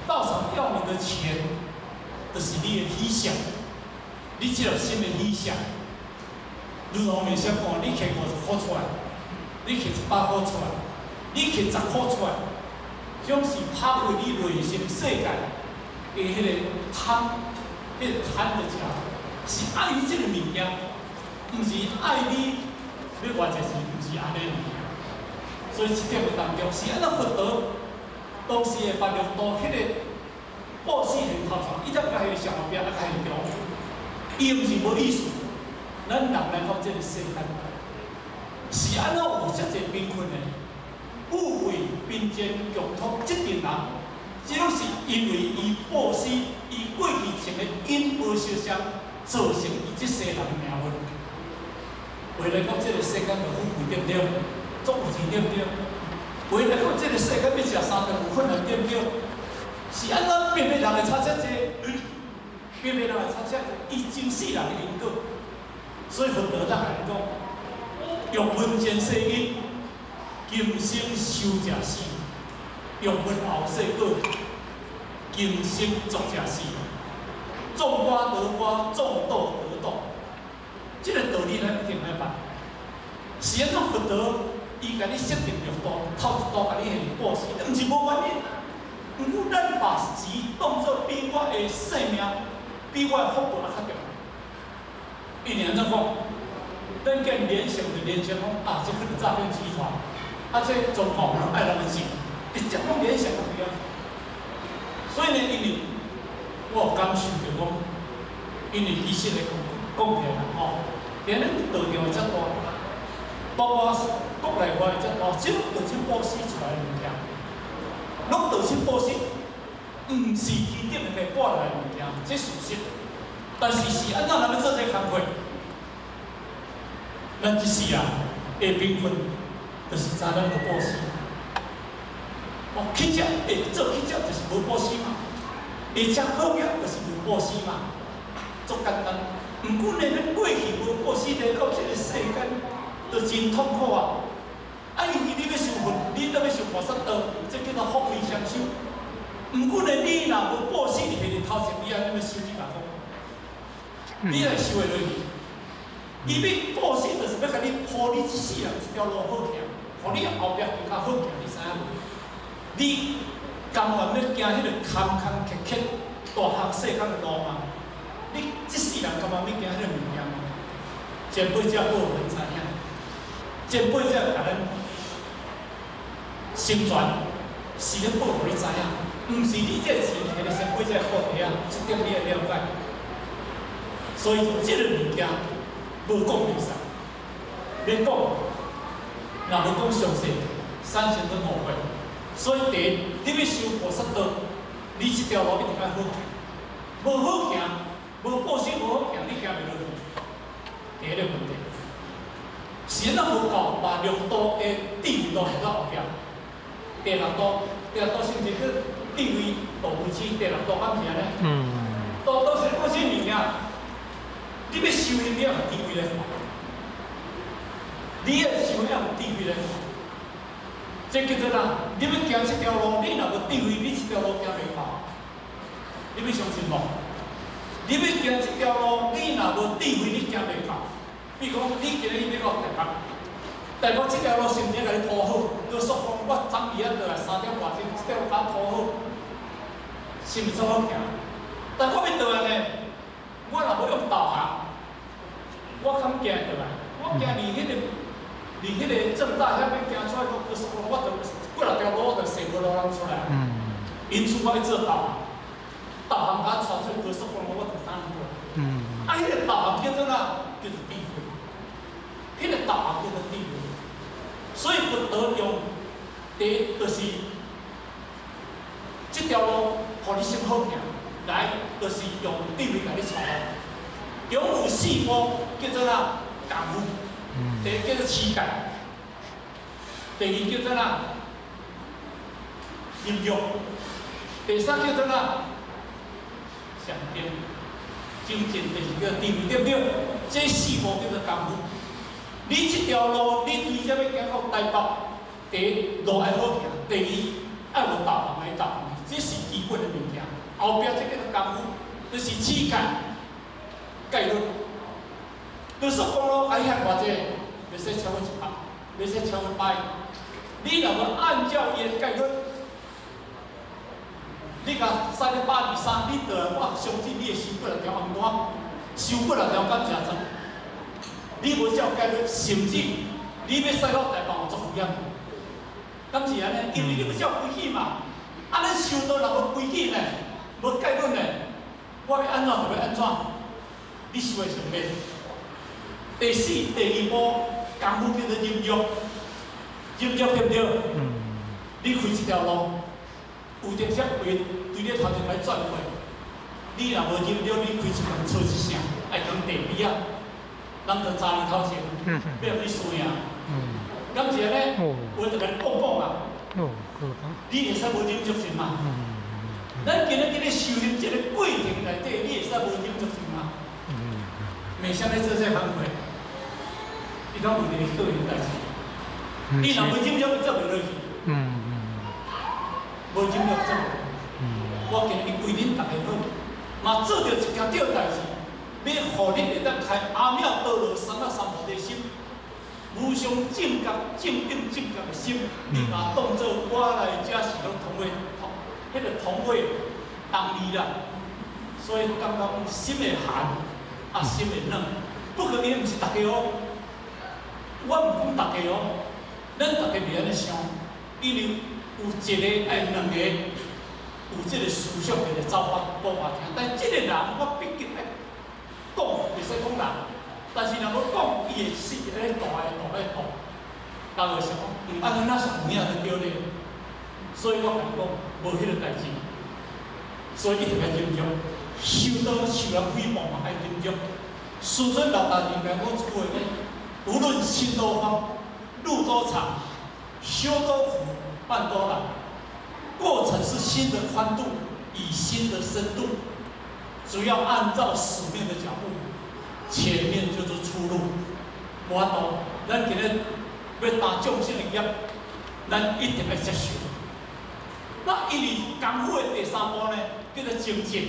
道場要你的錢，就是你的理想，你這個心的理想。如同面先講，你摕50箍出來，你摕100箍出來，你摕10箍出來，總是拍開你內心世界的彼个貪，彼个貪的食。是愛你這个物件，毋是愛你欲偌濟錢，毋是按呢物件。所以這點的當中，是按怎佛陀當時的別綠度彼个布施現頭前，伊才共彼个上後壁啊開中，伊毋是無意思。咱人來到這个世間，是按怎有遮濟貧困的、富貴貧賤窮苦這陣人，這攏是因為伊布施，伊過去種的因無相相。造成伊這世人的命運。為來講，這个世間的富貴對毋對？足有錢對毋對？為來講，這个世間欲食三頓有困難對毋對？是按怎變變人會差遮濟？變變人會差遮濟？伊前世人的因果，所以佛陀才共你講：欲聞前世因，今生修者死；欲聞後世果，今生作者死。種瓜得瓜，種豆得豆，這个道理咱一定愛捌。是按怎佛陀伊共你設定六度，頭一度共你現布施，毋是無原因。毋過咱把錢當做比我的性命、比我的福報閣較重要。因為按怎講？咱見聯想就聯想講啊，這可能詐騙集團，啊，這中共愛人的錢，直接攏聯想到對啊。所以呢，因為我有感受著講，因為其實來講講起來吼，今日道場會遮大，包括國內外遮大，這攏道親布施出來的物件，攏道親布施，毋是天頂會掛來的物件，這事實。但是是按怎人欲做這个工課？咱這世人的貧困，就是知咱無布施。哦，乞食會做乞食就是無布施嘛。會食好物就是無布施嘛，足簡單。毋過呢，咱過去無布施來到這个世間，就真痛苦啊！啊，尤其你欲修佛，你欲修菩萨道，這叫做福慧雙修。毋過呢，你若無布施佇彼個頭前，你按怎欲修？你共講，你會修會落去？伊欲布施，就是欲共你鋪你這世人這條路好行，予你後壁更較好行，你知影無？你甘願欲行彼個坎坎坷坷、大巷細巷的路嗎？你這世人甘願欲行彼個物件嗎？前輩才報予咱知影，前輩才共咱心傳，是咧報予你知影，毋是你這個錢摕咧先輩才好提啊，這點你愛了解。所以這个物件無講袂使，欲講，若無講詳細，產生咗誤會。所以第一，你欲修菩薩道，你這條路一定愛好行，無好行，無布施無好行，你行袂落去。第一个問題，是咱無夠把六度的智慧路行到後壁。第六度，第六度是毋是叫智慧度無痴？第六度敢是按呢？嗯。度度是講啥物件？你欲修行，你要有智慧咧。你欲修要有智慧咧。這叫做啥？你欲行這條路，你若無智慧，你這條路行袂到。你欲相信無？你欲行這條路，你若無智慧，你行袂到。比如講，你今日欲到台北，台北這條路是毋是共你鋪好？高速公路我早起仔倒來3點外鐘，這條路共鋪好，是毋是足好行？但我欲倒來呢，我若無用導航，我敢行倒來？我行離彼個政大遐欲行出來高速公路，我就幾若條路我就踅無路人出來。因此我欲做導航，導航共我帶出高速公路，我就當過。啊，彼個導航叫做啥？叫做智慧。彼個導航叫做智慧。所以佛陀用第一就是這條路，予你先好行，來就是用智慧共你帶路。總有四步叫做啥？功夫。第一叫做持戒，第二叫做啥？忍辱，第三叫做啥？禪定，精進，就是叫智慧，對毋對？這四步叫做功夫。你這條路，你對這欲行到台北，第一路愛好行，第二愛有導航來導航，這是基本的物件。後壁這叫做功夫，就是持戒、戒律。高速公路愛遐偌濟，袂使超過100，袂使超過100。你若無按照伊的戒律，你共駛咧123，你倒來我相信你會收幾若條紅單，收幾若條感謝狀。你無照戒律，甚至你欲駛到台北有足危險。敢是按呢？因為你無照規矩嘛。啊，咱修道若無規矩呢，無戒律呢，我欲按怎就欲按怎，你修會成袂？第四、第二步功夫叫做忍辱，忍辱對毋對？你開這條路，有陣時會對你頭前來轉過，你若無忍辱，你開一工錯一聲，愛講地邊仔，人就扎你頭前，欲予你輸贏。敢是按呢？有就共你講講啊。你會使無忍辱心嗎？咱今日今日修行這个過程內底，你會使無忍辱心嗎？袂啥咧做這工課，你敢問一个個人代誌？你若無忍辱，你做袂落去。無忍辱做袂落。我今日為恁逐家好，嘛做著一件對代誌，欲予恁會當開阿耨多羅三藐三菩提心，無上正覺正等正覺的心，你若當做我來遮是攏同伙同，彼个同伙同理啦。所以感覺心會寒，啊心會軟。不過伊毋是逐家哦，我毋講逐家哦，咱逐家袂按呢想，因為有一个愛兩個有這个思想佇咧走我講我聽，但這个人我畢竟愛講，袂使講人，但是若欲講，伊會死咧大的大的大，人就想講，按呢哪是有影就對咧，所以我共你講，無彼个代誌，所以一定愛忍辱，修道受人誹謗嘛愛忍辱。師尊老大人講一句話講，無論心多寬，路多長，修多苦，辦多難。過程是心的寬度與心的深度，只要按照使命的腳步，前面就是出路。無法度，咱今日欲擔眾生的業，咱一定愛接受。那因為功夫的第三步呢，叫做精進。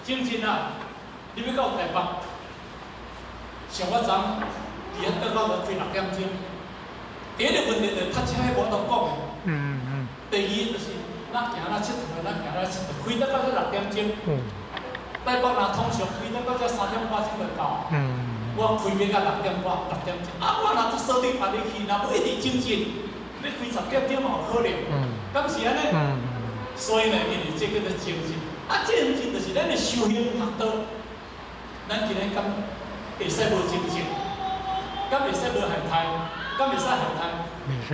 精進啊，你欲到台北，像我昨佇遐轉到就開6點鐘。第一個問題就是塞車，無法度講的。第二就是咱行咱𨑨迌，咱行咱𨑨迌，開得到這6點鐘。台北若通常開得到這3點半鐘就到。我開欲到6點半、6點鐘。啊，我若鎖定別日去，若欲一直精進，欲開10點鐘嘛有可能。敢是按呢？所以呢，因為這叫做精進。啊，精進就是咱的修行學道。咱今日敢會使無精進？敢會使無懈怠？敢會使懈怠？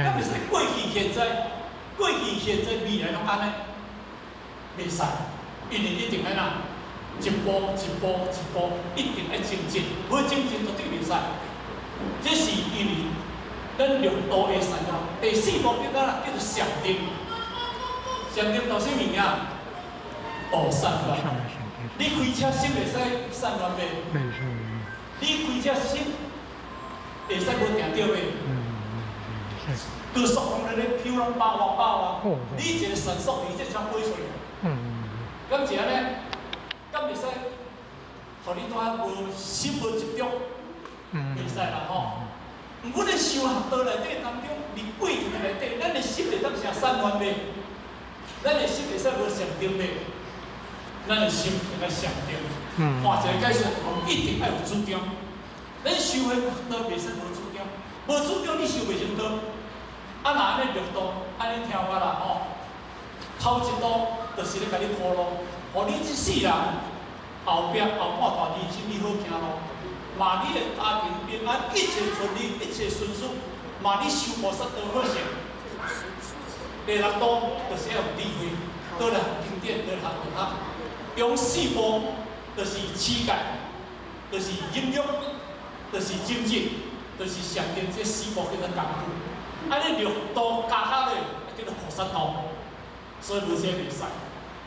敢會使過去、現在、過去、現在、未來攏按呢？袂使，因為一定愛怎？一步一步一步，一定愛精進，無精進絕對袂使。這是因為咱六度的善道，第四步叫做叫做禪定。禪定到啥物件？哦，散亂。你開車心會使散亂袂？你開車心會使無定著袂？高速公路咧飄攏百外百外，你一個神速，你這車飛出去。敢是按呢？敢會使，予你拄仔無心無集中，袂使啦吼。毋過咧修學道內底當中，佇過程內底，咱的心會當誠散亂袂？咱的心會使無禪定袂？咱的心會愛禪定。換一個解釋，一定愛有主張。咱修行學道袂使無主張，無主張你修袂成道。啊，若按呢六度，按呢聽我啦吼。頭一度就是咧共你鋪路，予你這世人後壁後半段人生你好行路，嘛你的家庭平安，一切順利，一切順遂，嘛你修菩薩道好勢。第六度就是要有智慧，倒來經典，倒來學道學。用四步就是持戒，就是忍辱，就是精進，就是禪定，這四步叫做功夫。按呢六度加起來，叫做菩薩道。所以無這袂使。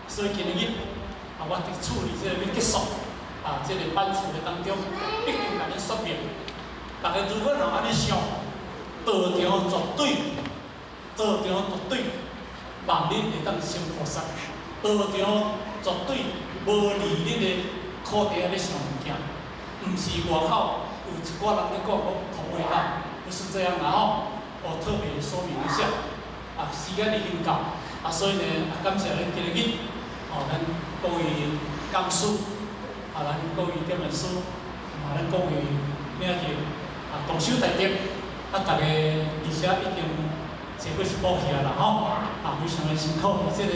所以今日啊，我佇處理這個欲結束啊，這個班次的當中，必定共恁說明。大家如果若按呢想，道場絕對，道場絕對，望恁會當成菩薩。道場絕對無利恁的苦地咧想物件，毋是外口有一寡人咧講講同袂到，不是這樣啦吼。我特別說明一下，啊，時間已經到，啊，所以呢，啊，感謝恁今日，哦，咱各位講師，啊，咱各位點傳師，啊，咱各位領袖，啊，同修大德，啊，大家而且已經坐過一步起來啦吼，啊，非常的辛苦，這個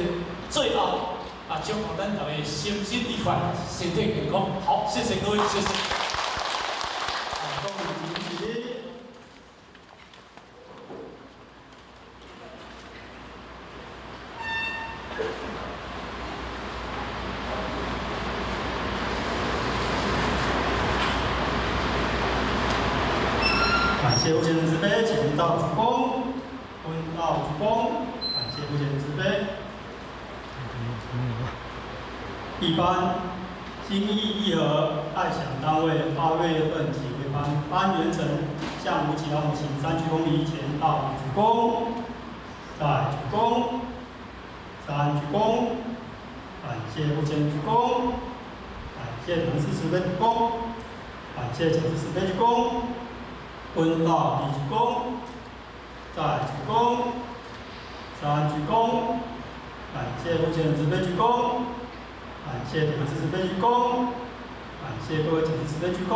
最後，啊，祝福咱大家身心愉快，身體健康。好，謝謝各位，謝謝。啊，各位請起。感謝父親慈悲，請道主公，問道主公，感謝父親慈悲。一班心意一和愛想單位8月份起回班，班員成向吳啟老母行3鞠躬禮，前道主公，再鞠躬，三鞠躬，感謝父親鞠躬，感謝同事慈悲鞠躬，感謝講師慈悲鞠躬，問道二鞠躬，再鞠躬，三鞠躬，感謝父親慈悲鞠躬。感謝講師慈悲鞠躬，感謝各位講師慈悲鞠躬。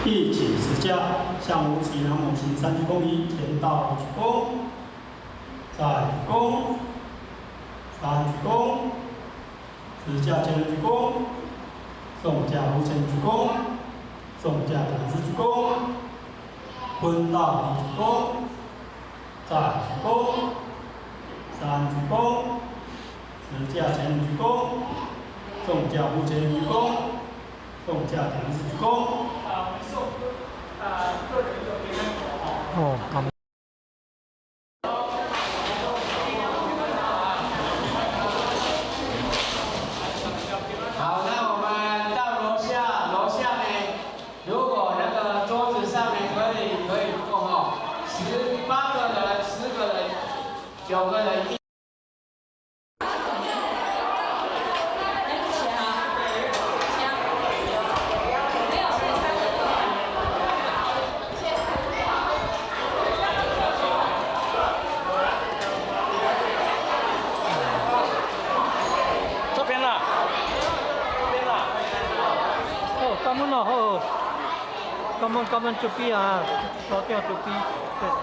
一起持架，向无其南无行三鞠躬一，前道一鞠躬，再鞠躬，三鞠躬，持架前人鞠躬，送驾无前鞠躬，送驾讲师鞠躬，坤道一鞠躬，再鞠躬，三鞠躬，持架前人鞠躬，送驾无前鞠躬，送驾讲师鞠躬。哦，感。好，那我们到楼下，楼下呢，如果那个桌子上面可以坐哈，18个人、10个人、9个人。这边啦，这边啦。哦，感恩哦，好，感恩感恩慈悲啊，所长慈悲，谢谢。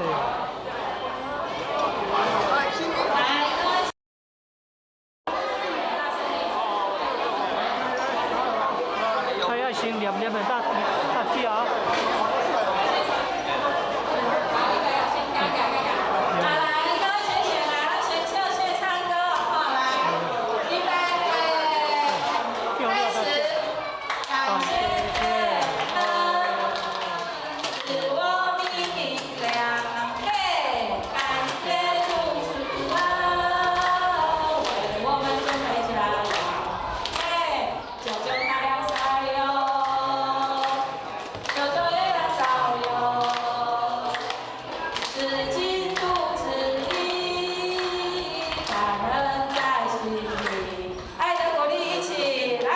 还爱先念念的大大家啊。来，各位先贤来，咱先唱先唱歌，好来，预备，开始，感谢天赐我力量，嘿，感谢主啊，为我们准备家园，嘿，九九大了赛哟，九九月亮照哟，是基督旨意，感恩在心里，爱的鼓励一起来。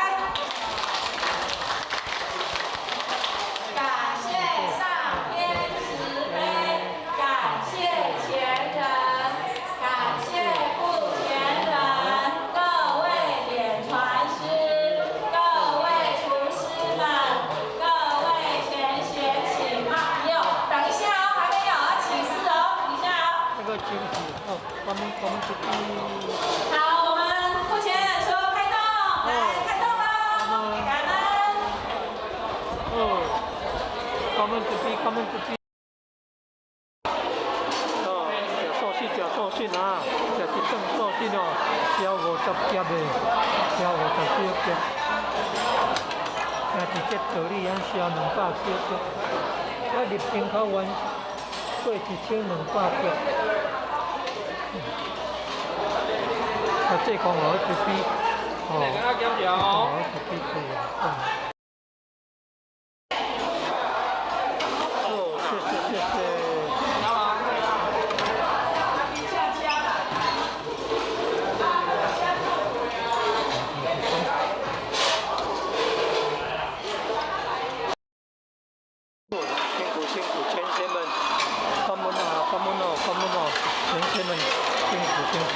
感谢上天慈悲，感谢前人，感谢故前人，各位点传师，各位厨师们，各位前贤请慢用。等一下哦，还没有，要请示哦，等一下哦。这个请示哦，感恩感恩慈悲。好，我们目前说开动，来开动喽，感恩。哦，感恩慈悲，感恩慈悲。哦，食素食，食素食啊，食一顿素食哦，超50粒的，超50小粒。听伫这道理，咱烧200小粒，啊入冰口湾过1200粒。啊，这讲我慈悲，哦，我慈悲可以啊。哦，谢谢谢谢。辛苦辛苦，前贤们，感恩啊，感恩哦，感恩哦，前贤们辛苦辛苦。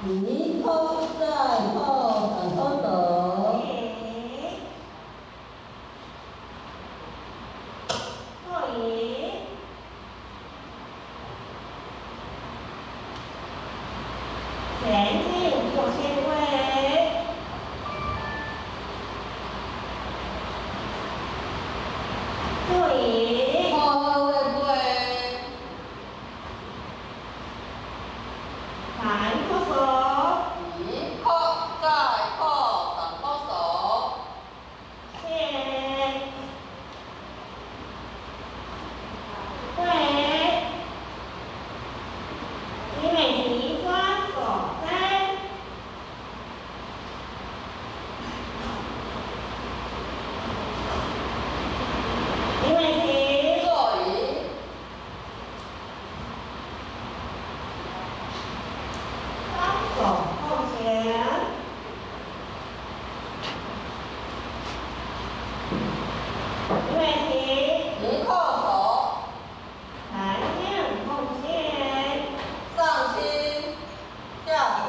一扣再扣三扣手。坐椅。前进左前位。坐椅。后位跪。反扣手。一扣再扣三扣手。前。对。李美琪双手三。李美琪。坐椅。双手奉前。李美琪。一扣手。弹性奉献。上轻下左。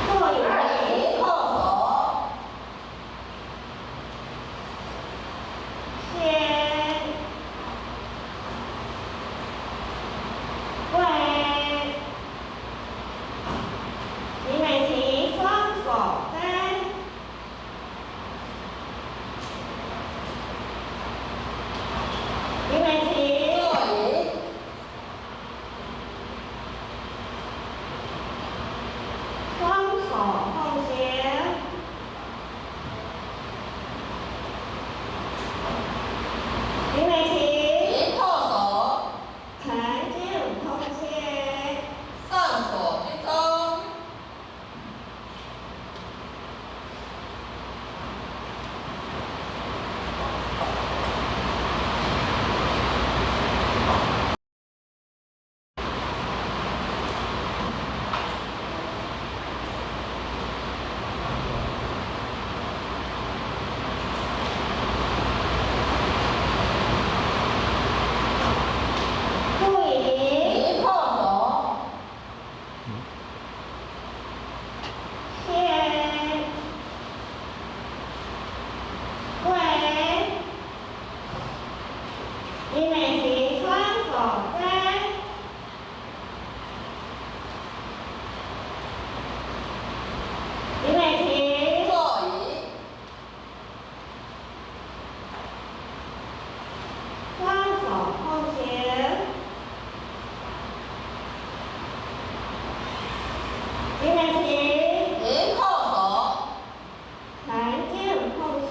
坐椅。一扣手。前。跪。李美琪双手三。李美琪。坐椅。双手奉前。李美琪。一扣手。弹性奉献。上锁居中。坐椅。一扣手。前。跪。李美琪双手三。李美琪。坐椅。双手奉前。李美琪。一扣手。弹性奉献。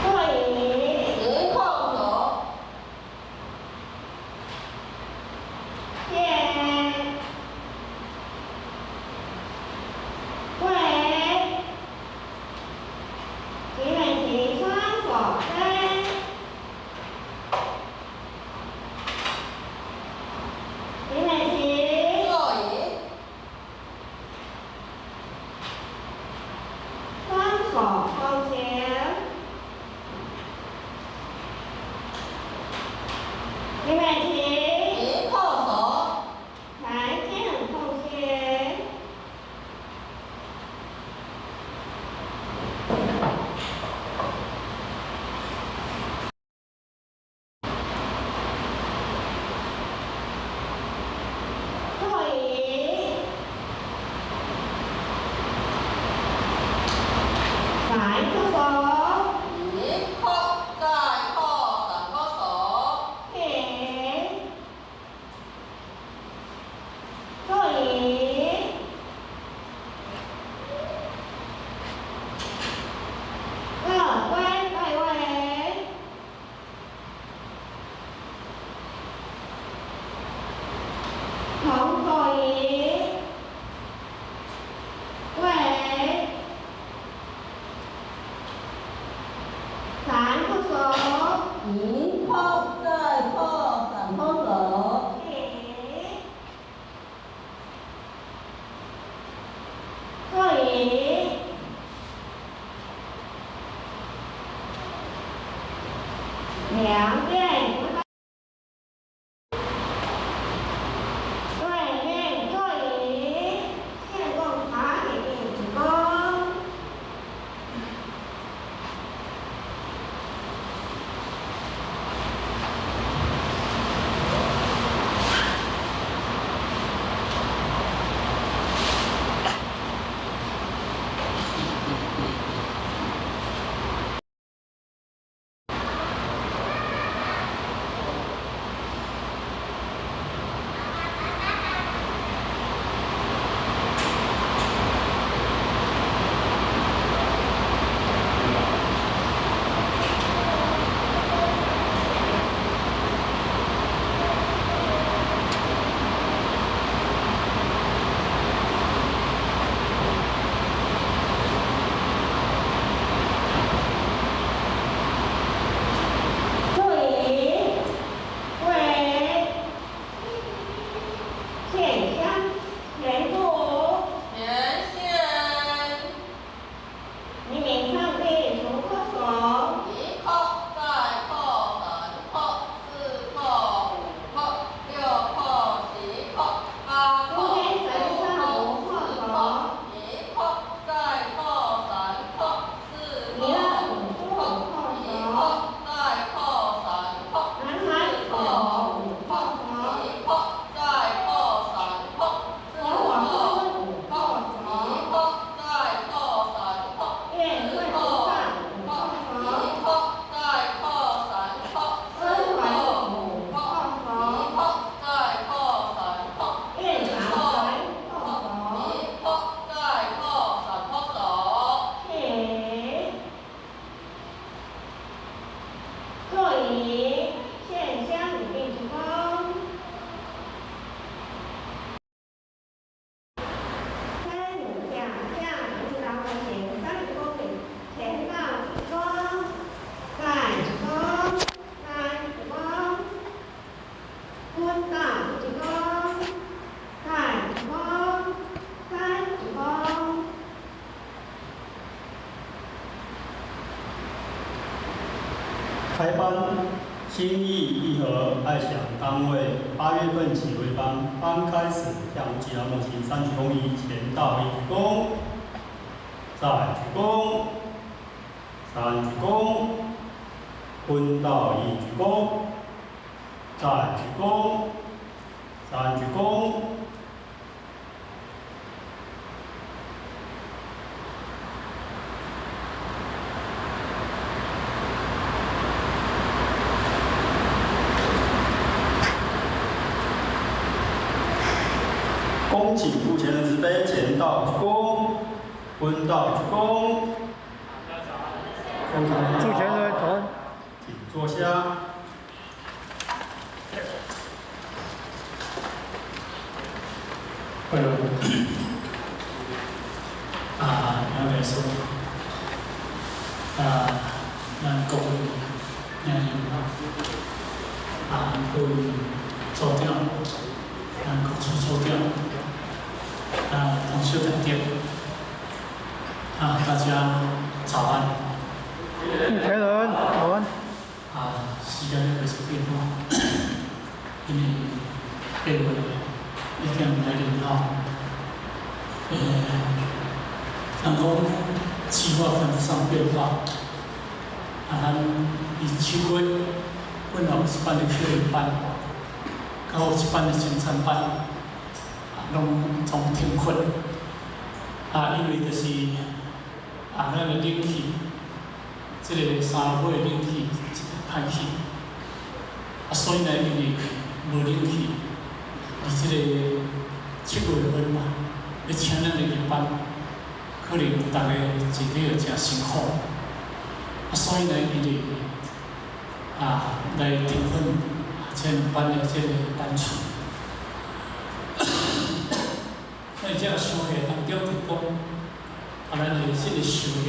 坐椅。一扣手。前。跪。李美琪双手三。李美琪。坐椅。双手奉前。李美琪。一扣手。弹性奉献。坐椅。反扣手。一扣再扣一叩再叩三叩首。起。坐椅。两遍。对面坐椅，献供塔里一鞠躬。坐椅，跪，献香前部，前线。明明上帝数叩首。一叩再叩三叩，四叩五叩，六叩七叩，八叩九叩十叩，一叩再叩三叩，四叩五叩，一叩再叩三叩，四叩五叩，一叩再叩三叩，四叩五叩，一叩再叩三叩，四叩五叩，一叩再叩三叩，四叩五叩，一叩再叩三叩，四叩五叩，一叩再叩三叩首。起。坐椅，献香礼毕鞠躬。三五下下五十八回行，三十公里，前到鞠躬，再鞠躬，三鞠躬，坤道鞠躬，再鞠躬，三鞠躬。开班，心意一和，爱想单位，8月份起为班，班开始向吉拉莫行三鞠躬一，前到一鞠躬，再鞠躬，三鞠躬，坤道一鞠躬，再鞠躬，三鞠躬。恭请付钱人慈悲，前到鞠躬，坤道鞠躬。祝钱人早安。请坐下。会有啊，应该说啊，咱各位兄弟啊，各位组长，咱各处组长，啊，同学长啊，大家早安。祝钱人早安。啊，时间咧袂出变化，因为8月已经来临吼，人讲计划赶不上变化，啊，咱伫7月本来有一班的训练班，佮有一班的生产班，啊，拢总停课，啊，因为就是啊，咱的冷气，这个三楼的冷气一个歹去，啊，所以呢，因为无冷气，伫这个7月份嘛，要请咱的入班，可能逐家坐起就诚辛苦，啊，所以呢，伊就啊来停训这两班的这个班次。那这个收获当中就讲，啊，咱的这个收入，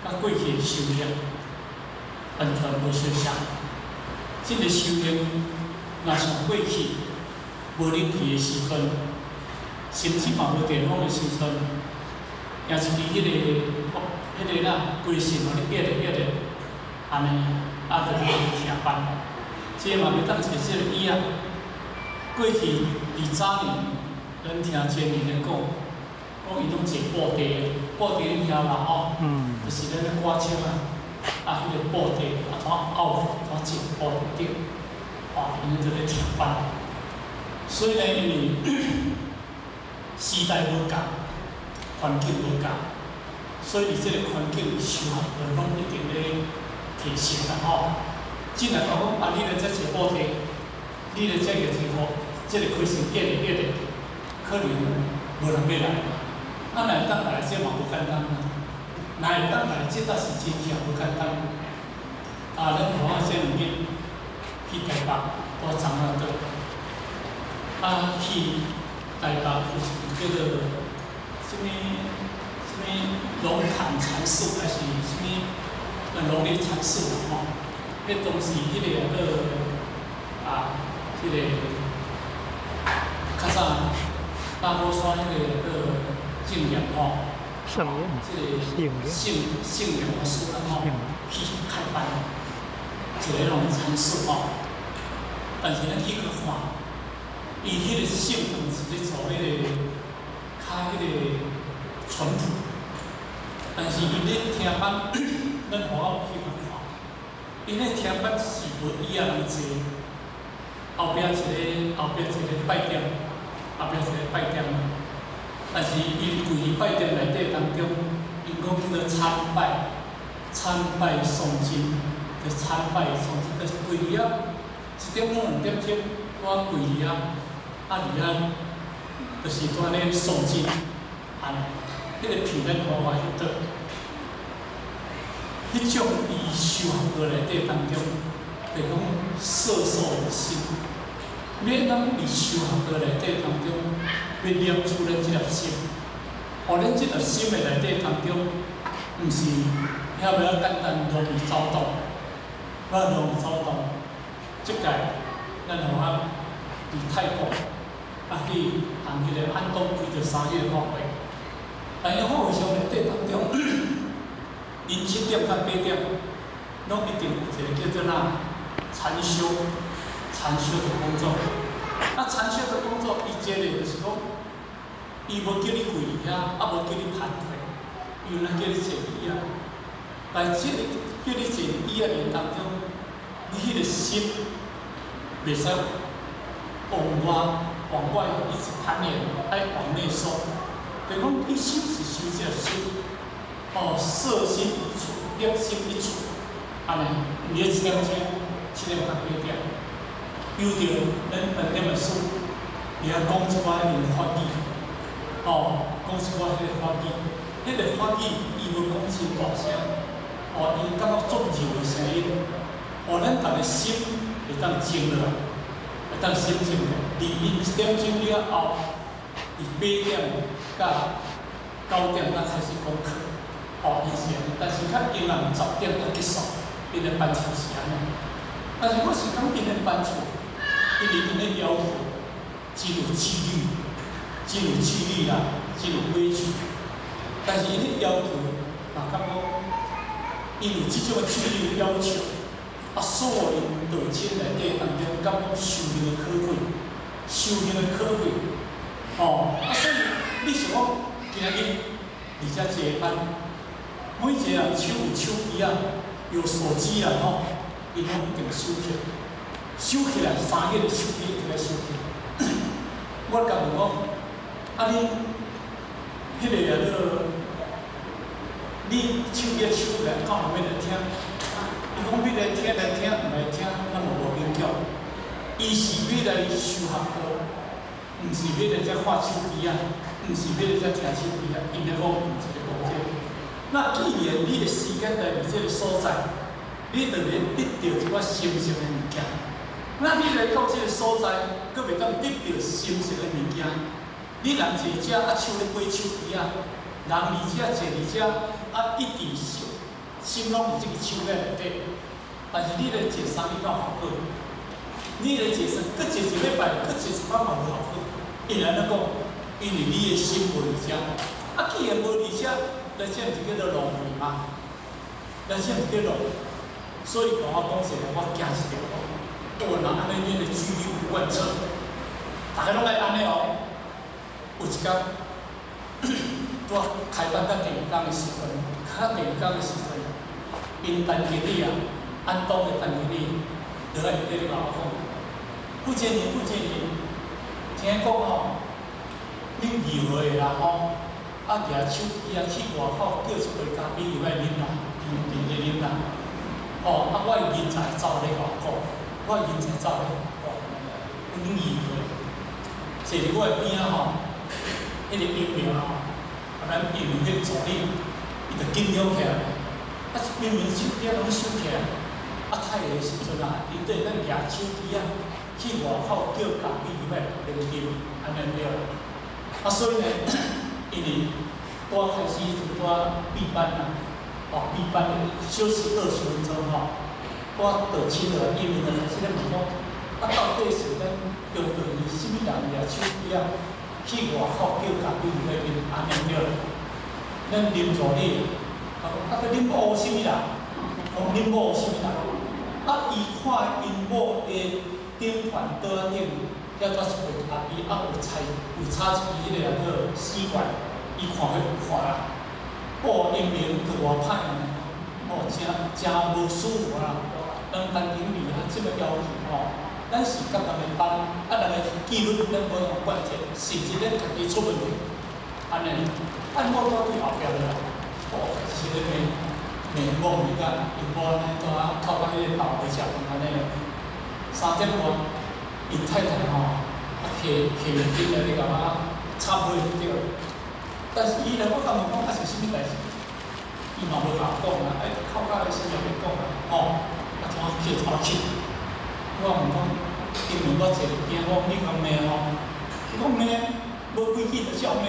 佮过去的收入，啊，完全無相像。這个修行，若像過去無冷氣的時陣，甚至嘛無電風的時陣，也是佇彼個啦，規身予你壓著壓著，按呢，啊，就去聽班。這嘛袂當揣這个椅仔。過去佇早年，咱聽前人咧講，講伊攏坐布袋，布袋你聽無吼？就是咱咧掛車啊，啊，彼个布袋啊，怎拗怎坐布袋頂，吼，𪜶就咧聽班。所以呢，因為時代無仝，環境無仝，所以佇這個環境修學就攏一定咧提升啦吼。只若講講啊，你來遮坐布袋，你來遮個坐好，這個開始壓著壓著，可能無人欲來嘛。啊，若會當來，這嘛無簡單啊。若會當來，這倒是真正無簡單。啊，咱互我這兩日去台北，到彰化島，啊，去台北有一個叫做啥物啥物龍潭禪寺，還是啥物龍林禪寺吼？彼當時彼個叫啊，這個較早大帽山彼個叫證嚴吼，聖這個聖聖嚴法師啦吼，去開班，一個龍禪寺吼。但是咱去去看，伊彼個聖堂是咧做彼個較彼個淳樸，但是伊咧聽班，咱予我有去看，伊咧聽班是無椅仔通坐，後壁一個拜店，後壁一個拜店，但是伊規拜店內底當中，𪜶講叫做參拜，參拜誦經，就參拜誦經，就是跪佇遐，一點鐘兩點鐘，我跪佇遐，啊佇遐，就是拄按呢誦經，按呢，彼個片咱予我翕到，彼種伊修學內底當中，就講攝受的心，欲咱佇修學內底當中，欲念出咱這粒心，予咱這粒心的內底當中，毋是遐爾簡單容易走動，遐容易走動。這屆咱予我佇泰國，啊去行彼個安東開著三日法會，但是法會上內底當中，𪜶7點到8點，攏一定有一個叫做哪禪修，禪修的工作。啊，禪修的工作，伊這個就是講，伊無叫你跪佇遐，啊無叫你盤腿，伊若叫你坐椅仔。但這個叫你坐椅仔的當中，你彼個心袂使往外往外一直攀緣，愛往內收。就講你修是修這個心，哦，攝心一處，攝心一處，按呢，佇咧7點鐘，7點到8點，由著咱飯店的師佇遐講一寡彼個法語，哦，講一寡彼個法語，彼個法語伊無講真大聲，哦，伊感覺足柔的聲音，予咱逐个心會當靜落來，會當心靜落來。佇1點鐘了後，佇8點到9點才開始講課，哦，伊是按呢，但是較永遠10點才結束，𪜶的班次是按呢。但是我是感覺𪜶的班次，因為𪜶的要求真有紀律，真有紀律啦，真有規矩。但是𪜶的要求嘛，感覺因有這種的紀律的要求，啊，所以𪜶道親內底當中，感覺修行的可貴，修行的可貴，哦，啊，所以你想講今仔日佇遮坐班，每一個人手有手機啊，有手機啊，吼，𪜶攏一定收起來，收起來，三日的手機一定愛收起來。我共𪜶講，啊你，彼個啊做，你手機收起來，敢有欲來聽？伊講欲來聽來聽，毋來聽，咱嘛無勉強。伊是欲來修學課，毋是欲來遮看手機啊，毋是欲來遮聽手機啊，𪜶咧講毋是咧講這個。那既然你的時間來佇這個所在，你就欲得著一寡神聖的物件。那你來到這個所在，閣袂當得著神聖的物件。你人坐遮啊，手咧掰手機啊，人佇遮坐佇遮啊，一直心心攏佇這個手機內底。但是你咧坐三日敢有效果？你咧坐三，閣坐一禮拜，閣坐一擺嘛無效果。因為按怎講？因為你的心無佇遮。啊，既然無佇遮，來這毋是叫做浪費嗎？來這毋是叫浪費。所以共我講一個，我驚一條。我若按呢，恁的紀律有貫徹，逐家攏愛按呢哦。有一工，拄仔開班到第二工的時陣，較第二工的時陣，𪜶陳經理啊，安東的陳經理，落來佇咧共我講，傅建寧，傅建寧，聽講吼，恁義和的啦吼，啊舉手機啊去外口叫一杯咖啡入來啉啦，甜甜的啉啦，吼，啊我的人才走咧共我講，我的人才走咧共我講，阮義和的，坐佇我的邊仔吼，彼個英明吼，啊咱英明彼個助理，伊就緊張起來，啊明明手機攏收起來，啊太的時陣啊，𪜶對咱舉手機啊去外口叫咖啡入來啉啉，按呢對啦。啊所以呢，因為拄仔開始就拄仔閉班啦，哦閉班休息20分鐘吼，我就請落來，英明就開始咧問講，啊到底是咱中隊啥物人舉手機啊？去外口叫咖啡入來啉，按呢對啦。咱林助理，啊啊閣恁某啥物人？講恁某啥物人？啊，伊看𪜶某的頂懸桌仔頂，遐蹛一杯咖啡，啊有菜有插一支彼個叫做吸管，伊看彼有看啦。哦，英明就偌歹呢，哦，誠誠無舒服啦。咱陳經理啊，這麼要求吼，咱是甲別个班，啊，人的紀律咱無用貫徹，甚至咱家己出問題，按呢，按某蹛對後壁落來，哦，開始咧罵罵某物甲𪜶某按呢蹛哭甲彼個頭袂食飯按呢。3點外，𪜶太太吼，啊提提面巾來咧共我懺悔就對了。但是伊來我感覺講啊是啥物代誌，伊嘛無共我講啊，哎，哭甲啥物也袂講啊，吼，啊怎去頭去？我問講，因為我坐佇邊，我講你共罵吼，伊講罵，無規矩就照罵，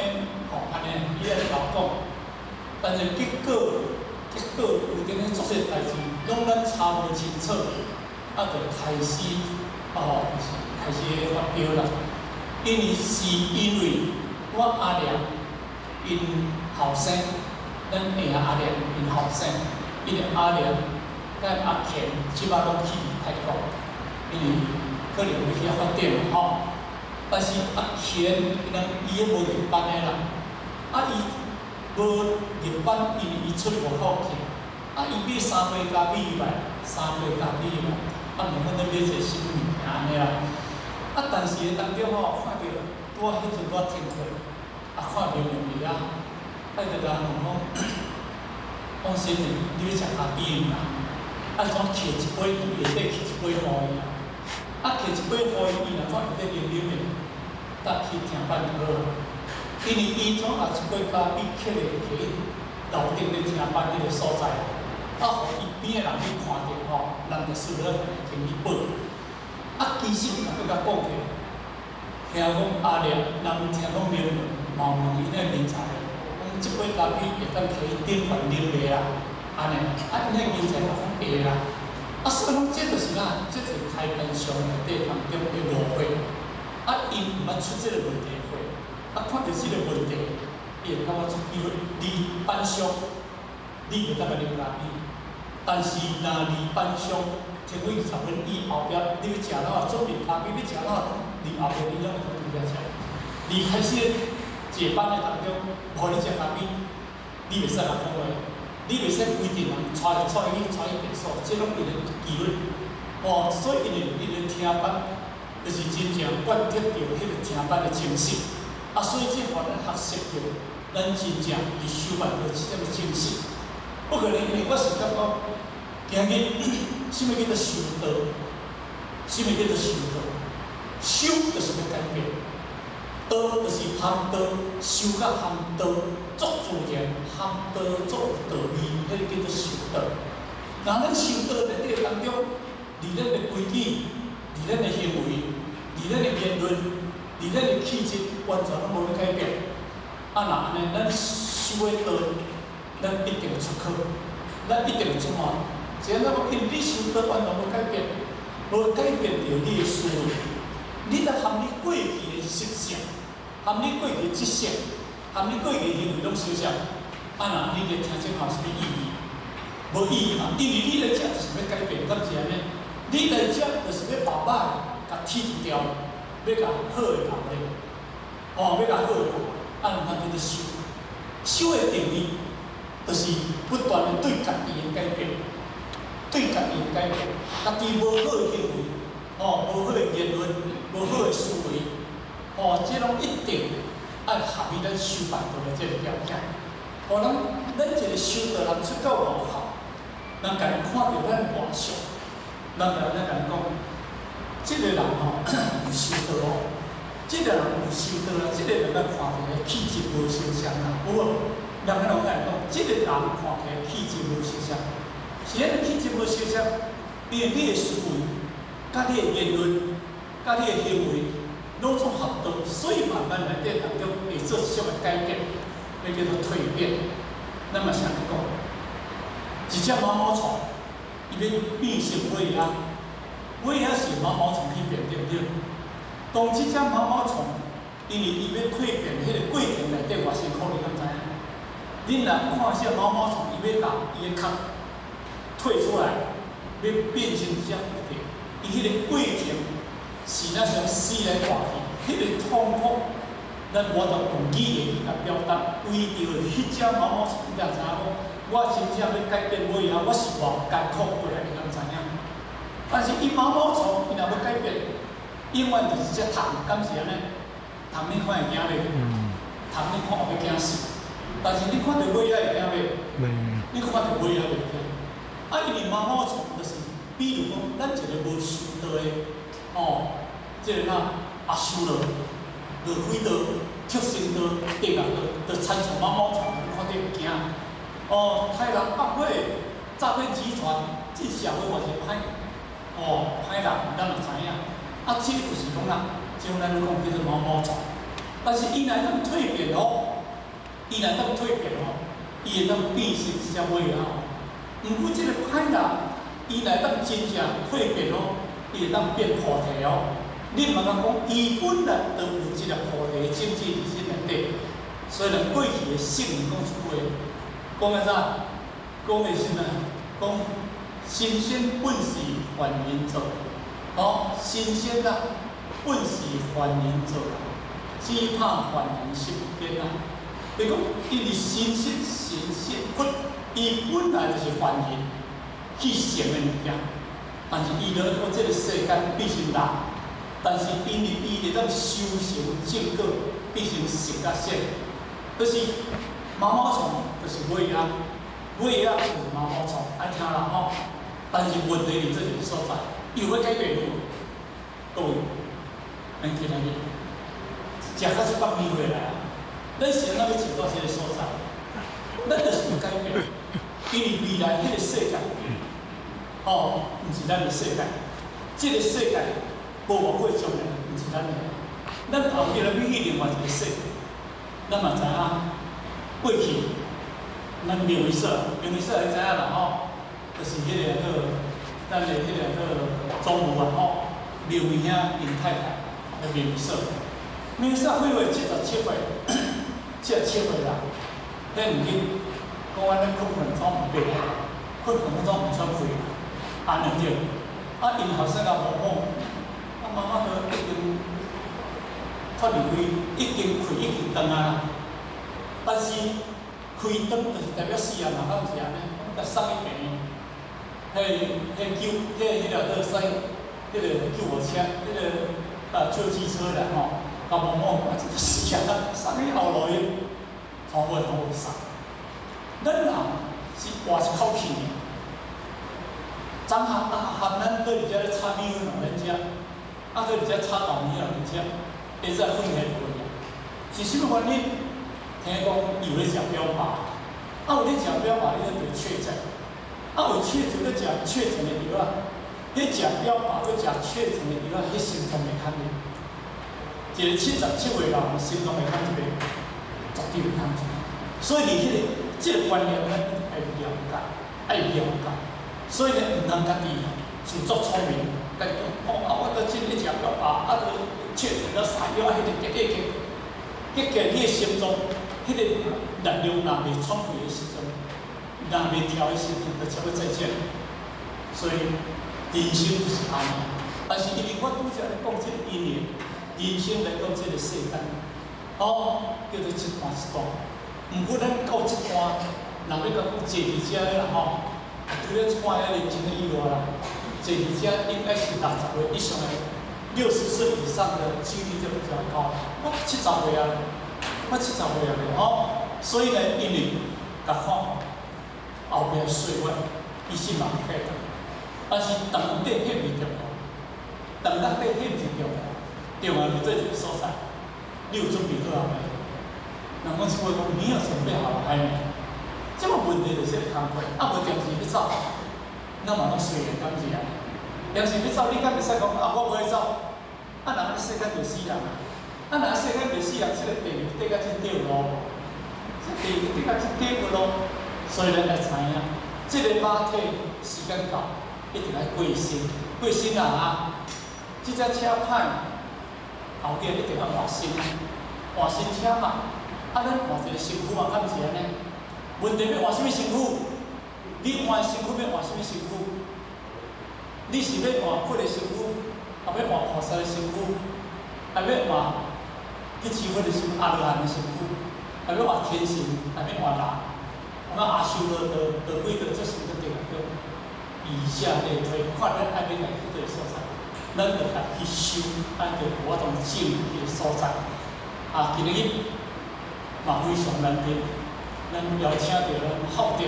吼，按呢，伊按呢共我講。但是結果有陣咧做這代誌，攏咱查無清楚，啊，就開始，哦，就是開始發飆啦。因為是因為我阿娘𪜶後生，咱下阿娘𪜶後生，因為阿娘佮阿乾這擺攏去泰國，因為可能欲去遐發展吼。但是阿乾伊人伊也無入班的啦，啊伊無入班，因為伊出外口去，啊伊買三杯咖啡入來，三杯咖啡入來，啊問阮咧買一個啥物物件按呢啦。啊但是咧當中吼，看著拄仔彼陣拄仔停課，啊看明明佇遐，啊伊就共問講，講先生，你欲食咖啡毋啦？啊怎摕一杯佇下底摕一杯予伊啊？啊摕一杯予伊，伊若怎會當啉啉的？搭去聽班就好。因為伊怎也一杯咖啡摕咧摕去樓頂咧聽班彼個所在，啊，予伊邊的人去看著吼，人就輸了停去報。啊，其實若閣共講起來，聽講阿娘，人聽講明問，嘛問𪜶那人才，講這杯咖啡會當摕去頂懸啉袂啦？按呢，啊，𪜶那人才嘛講會啦。啊，所以講這就是啥？這就是開班上內底當中的誤會。啊，𪜶毋捌出這個問題過，啊，看著這個問題，伊會感覺出機會。離班上，你袂當共啉咖啡，但是若離班上，停位20分以後壁，你欲食哪準備咖啡，欲食哪，離後壁你攏會當佇遐食。離開始坐班的當中，無予你食咖啡，你袂使共講話，你袂使規定人帶伊去廁所，這攏𪜶的紀律。哦，所以𪜶的聽班，就是真正貫徹著彼個聽班的精神。啊，所以這予咱學習著，咱真正佇修辦著這個精神。不可能，因為我是感覺，今日啥物叫做修道？啥物叫做修道？修就是欲改變，道就是含道，修甲含道，足自然，含道足有道味，彼個叫做修道。若咱修道佇這個當中，佇咱的規矩，佇咱的行為，佇咱的言論，佇咱的氣質，完全攏無咧改變。啊，若按呢，咱修的道，咱一定會出科，咱一定會出嘛，是按怎講？因為你修道完全無改變，無改變著你的思維，你著含你過去的習性，含你過去的知識，含你過去的行為攏相像。啊，若你咧聽這話有啥物意義？無意義嘛，因為你來遮就是欲改變，敢是按呢？你來遮就是欲把歹共剔除掉，欲共好的留咧，哦，欲共好的留，啊，咱叫做修。修的定義，就是不斷的對家己的改變，對家己的改變，家己無好的行為，哦，無好的言論，無好的思維，哦，這攏一定愛合於咱修辦道的這个條件。哦，咱一个修道人出到外口，人共伊看著咱外相，人共咱共伊講，這个人吼有修道哦，這个人有修道啦，這个人咱看起來氣質無相像啦，有無？人彼攏共講，這个人看起來氣質無相像，是按怎氣質無相像？因為你的思維、佮你的言論、佮你的行為，攏總合道，所以慢慢內底當中會做一種的改變，彼叫做蛻變。咱嘛是按呢講，一隻毛毛蟲，伊欲變成尾仔，尾仔是毛毛蟲去變，對毋對？當這隻毛毛蟲，因為伊欲蛻變，彼个過程內底偌辛苦，你敢知影？恁若看這毛毛蟲，伊欲共伊的殼退出來，欲變成一隻蝴蝶，伊彼个過程是若像死來活去，彼个痛苦，咱無法度用語言去共表達。為著彼隻毛毛蟲，你才知影講，我真正欲改變尾仔，我是偌艱苦過來，你敢知影？但是伊毛毛蟲，伊若欲改變，永遠就是一隻蟲，敢是按呢？蟲你看會驚袂？蟲你看後欲驚死，但是你看著尾仔會驚袂？你看著尾仔袂驚。啊，因為毛毛蟲就是，比如講，咱一個無修道的，哦，這個哪阿修羅、餓鬼道、畜生道、地獄道，就親像毛毛蟲，你看著會驚。哦，殺人放火、詐騙集團，這社會嘛是歹，哦，歹人，咱嘛知影。啊，這就是講啦，像咱講叫做毛毛蟲。但是伊若會當蛻變哦，伊若會當蛻變哦，伊會當變成一隻尾仔哦。毋過這個歹人，伊若會當真正蛻變哦，伊會當變菩提哦。你毋通講，伊本來就有這個菩提的種子佇心內底。所以咱過去的聖人講一句話，講的啥？講的是啥？講神仙本是凡人做，哦，神仙啊，本是凡人做，只怕凡人心不堅啊。伊講，因為神仙神仙佛，伊本來就是凡人去成的物件，但是伊來到這個世間變成人，但是因為伊會當修成正果，變成聖甲聖，就是毛毛蟲，就是尾仔，尾仔就是毛毛蟲，愛聽啦吼。但是問題佇這一個所在，伊有欲改變無？各位，咱今仔日食到這百米回來啊，咱是按怎欲進到這個所在？咱就是欲改變，因為未來彼個世界，哦，毋是咱的世界，這個世界無偌久將來毋是咱的，咱後壁欲去另外一個世界，咱嘛知影過去，咱明慧嫂，明慧嫂你知影啦吼，就是彼个叫咱的彼个叫總務啊吼，劉慧兄𪜶太太，明慧嫂，明慧嫂歲77歲，77歲啦，彼毋緊，講按呢困困總毋爬，困困總毋喘氣，按呢對。啊，𪜶後生共某講，啊媽媽都已經脫離開，已經氣已經斷啊。但是氣斷就是代表死啊嘛，敢毋是按呢？共送去病院，彼救，彼个叫啥？彼个救護車，彼个救濟車啦吼，共某某講，這個死啊，送去後路去，頭尾攏有送。咱人是活一口氣爾，昨昏啊，含咱佇遮咧炒米粉予咱食，啊，佇遮炒豆苗予咱食，會使訓練過啊？是啥物原因？聽講有咧食標靶，啊有咧食標靶，你就會確診，啊有確診咧食確診的藥仔，彼食標靶閣食確診的藥仔，彼心臟會較硬。一個77歲老人心臟會較一個，絕對會較一個。所以佇彼個這個觀念，咱愛了解，愛了解。所以呢，毋通家己自作聰明，家己講哦啊，我都真咧食藥啊，啊，都確診了啥藥啊，彼个結結結結，你的心臟，彼个力量若袂喘氣的時陣，若袂調的時陣，就差不多再見。所以人生就是按呢。但是因為我拄才咧講這個因緣，人生來到這個世間，哦，叫做一段一段。毋過咱到這段，若欲講坐佇遮的啦吼，除了這款遐年輕的以外啦，坐佇遮應該是60歲以上的，60歲以上的幾率就比較高。我70歲啊，我70歲啊吼，所以呢，因為共看後壁歲月，伊是嘛會記得，但是長短彼毋重要，長甲短彼毋是重要，重要是做一個所在，你有準備好啊未？人講這句話講，你有準備好了還沒？這個問題就是這個工課，啊無定時欲走，咱嘛攏隨緣敢是啊？定時欲走，你敢會使講啊？我無愛走，啊，人世間就死人啊！啊，若世間袂死人，這個地獄地甲真對路，這地獄地甲真對路，所以咱愛知影，這個肉體時間到，一定愛過身，過身啊！這隻車歹，後壁一定愛換新，換新車嘛。啊，咱換一個身軀嘛，敢毋是按呢？問題欲換啥物身軀？你換身軀欲換啥物身軀？你是欲換佛的身軀，抑欲換菩薩的身軀，抑欲換去諸佛的身軀、阿羅漢的身軀，抑欲換天神，抑欲換人？我阿修羅道、餓鬼道，這是個地獄。以下類推，看咱愛欲來去佗个所在，咱就家去修，咱就有法度進彼个所在。啊，今日嘛非常難得，咱邀請著咱孝德，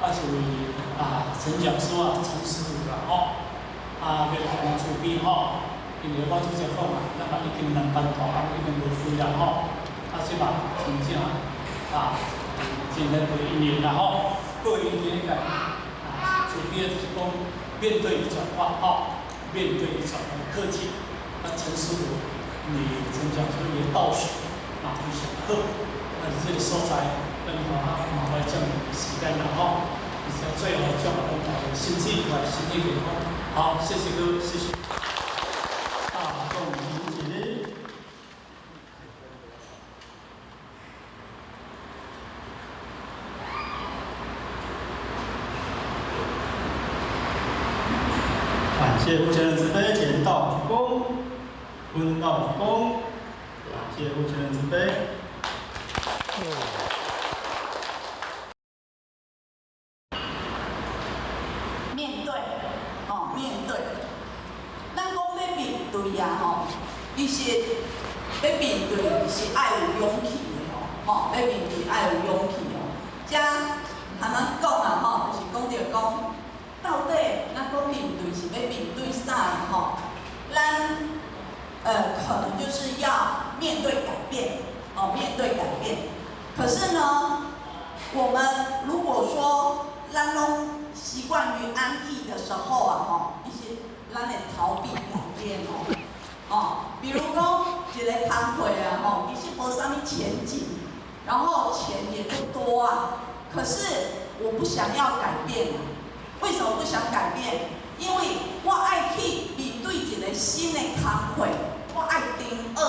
啊是位啊陳講師啊陳師傅啦吼，啊欲來咱慈悲吼，因為我拄才講啊，咱嘛已經兩班大啊，已經無開啦吼，啊這嘛真正啊真難得一年啦吼，各位今日來啊慈悲就是講面對與轉化吼，面對與轉化的課題，啊陳師傅你陳講師也道學啊非常好，啊這個所在，咱嘛嘛來占時間啦吼，而且最後祝咱大家身體愉快，身體健康。好，謝謝各位，謝謝。大眾行起。感謝父親慈悲，前道鞠躬，坤道鞠躬。感謝父親慈悲。面對，哦，面對。咱講欲面對啊，吼，其實欲面對是愛有勇氣的吼，吼，欲面對愛有勇氣哦。遮含咱講啊，吼，就是講著講，到底咱講面對是欲面對啥吼？咱可能就是要面對改變，哦，面對改變。可是呢，我們如果說咱攏習慣於安逸的時候啊，吼，一些咱會逃避改變哦，哦，比如講一個工課啊，吼，其實無啥物前景，然後錢也不多啊，可是我不想要改變啊。為什麼不想改變？因為我愛去面對一個新的工課，我愛重學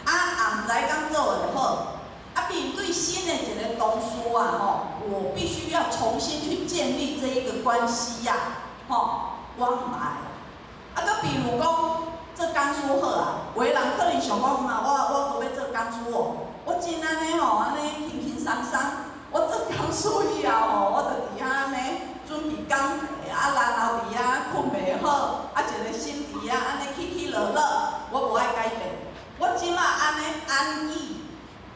啊，啊，也毋知敢做會好。啊，面對新的一個同事啊，吼，我必須要重新去建立這一個關係呀，吼，我毋愛。啊，閣比如講做講師好啊，有的人可能想講啊，我閣欲做講師哦，我真按呢吼，按呢輕輕鬆鬆，我做講師以後吼，我就佇遐按呢準備講題，啊，然後佇遐睏袂好，啊，一個心佇遐按呢起起落落，我無愛改變，我這馬按呢安逸。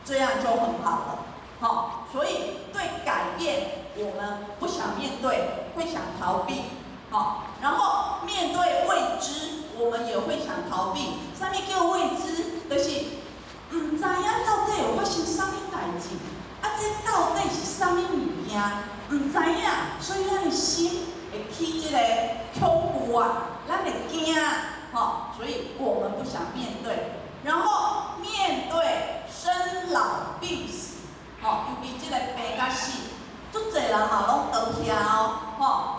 這樣就很好了，好，所以對改變我們不想面對，會想逃避，好，然後面對未知，我們也會想逃避。啥物叫未知？就是毋知影到底有發生啥物代誌，啊，這到底是啥物物件？毋知影，所以咱的心會起這個恐懼啊，咱會驚，吼，所以我們不想面對，然後面對生老病死，吼，尤其這個病佮死，足濟人嘛攏逃避哦，吼，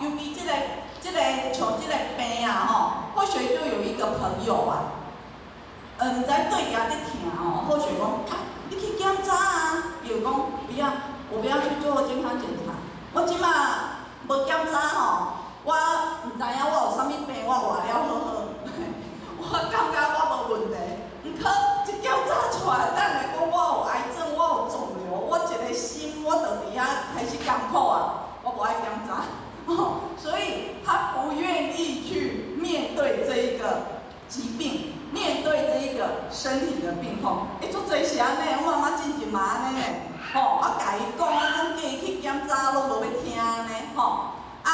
毋知對家咧疼哦，好像講啊，你去檢查啊，比如講不要，我不要去做健康檢查，我這馬無檢查吼，我毋知影我有啥物病，我活了好好，我感覺我無問題。毋過一檢查出來，等下講我有癌症，我有腫瘤，我一个心我就佇遐開始艱苦啊，我無愛檢查，所以他不願意去面對這一個疾病，面對這一個身體的病痛。欸，足濟是按呢，我媽媽進前嘛按呢咧，吼，我共伊講啊，講叫伊去檢查，攏無欲聽按呢，吼，啊，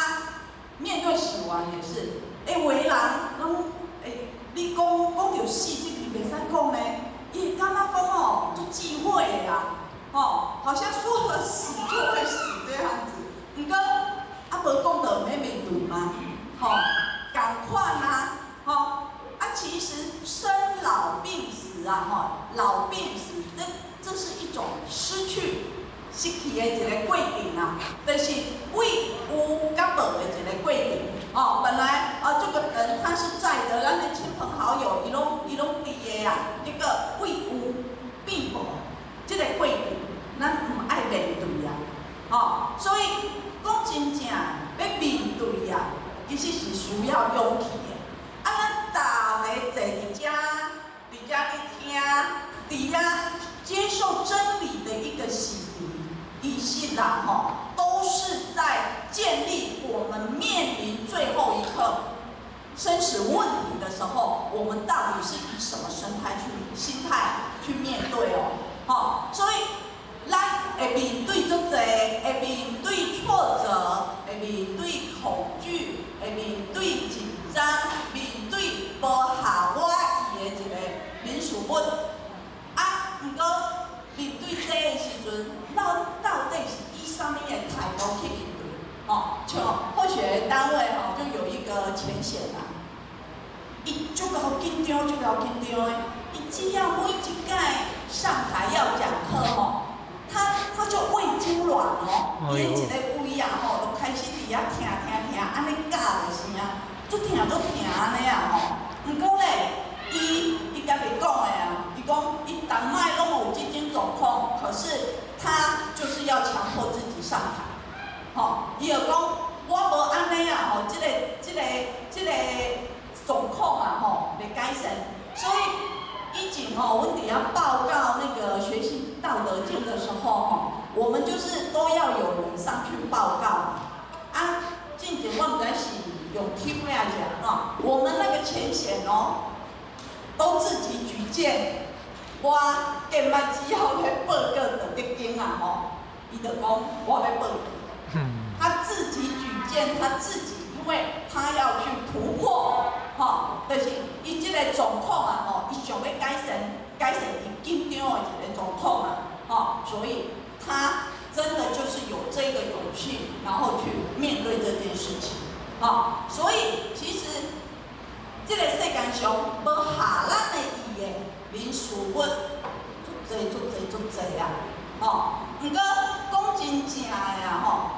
面對死亡也是，欸，有的人攏欸，你講講著死這句袂使講呢，伊會感覺講吼，足忌諱的啦，吼，好像說了死就會死這樣子。毋過啊，無講就毋免面對嗎？吼，仝款啊，吼，啊，其實生老病死啊，吼，老病死，這是一種失去、失去的一個過程啊，就是為有佮無的一個過程。哦，本來啊，這個人他是在的，咱的親朋好友伊攏伊攏佇的啊，結果為有變無，這個過程，咱毋愛面對啊，吼，所以講真正欲面對啊，其實是需要勇氣的。啊，咱逐个坐佇遮，佇遮咧聽，佇遐接受真理的一個洗滌，其實啦，吼，都是在建立我們面臨最後一刻生死問題的時候，我們到底是以什麼生態去心態去面對哦？吼，所以咱會面對足濟，會面對挫折，會面對恐懼，會面對緊張，面對無合我意的一個人事物。啊，毋過面對這个時陣，咱到底是以啥物的態度去面對？吼，像化學單位吼，就有一個淺顯啦，伊足夠緊張，足夠緊張的，伊只要每一擺上台要講課吼，他就胃痙攣哦，伊的一个胃啊吼，就開始佇遐疼疼疼，按呢絞的聲，足疼足疼按呢啊吼。毋過咧，伊家己講的啊，伊講伊逐擺攏有這種狀況，可是他就是要強迫自己上台，吼，伊就講我無按呢啊吼，這個狀況啊吼，袂改善，所以以前吼，阮佇遐報告那個學習道德經的時候吼，我們就是都要有人上去報告。啊，進前我毋知是用聽的還是按怎，我們那個淺顯哦，都自己舉薦。我見捌只要咧報告道德經啊吼，伊就講我欲報告。他自己舉薦，他自己，因為他要去突破，吼，就是伊這個狀況啊，吼，伊想欲改善，改善伊緊張的一個狀況啊，吼，所以他真的就是有這個勇氣，然後去面對這件事情，吼，所以其實這個世間上無合咱的意的人事物，足濟足濟足濟啊，吼，毋過講真正的啊，吼，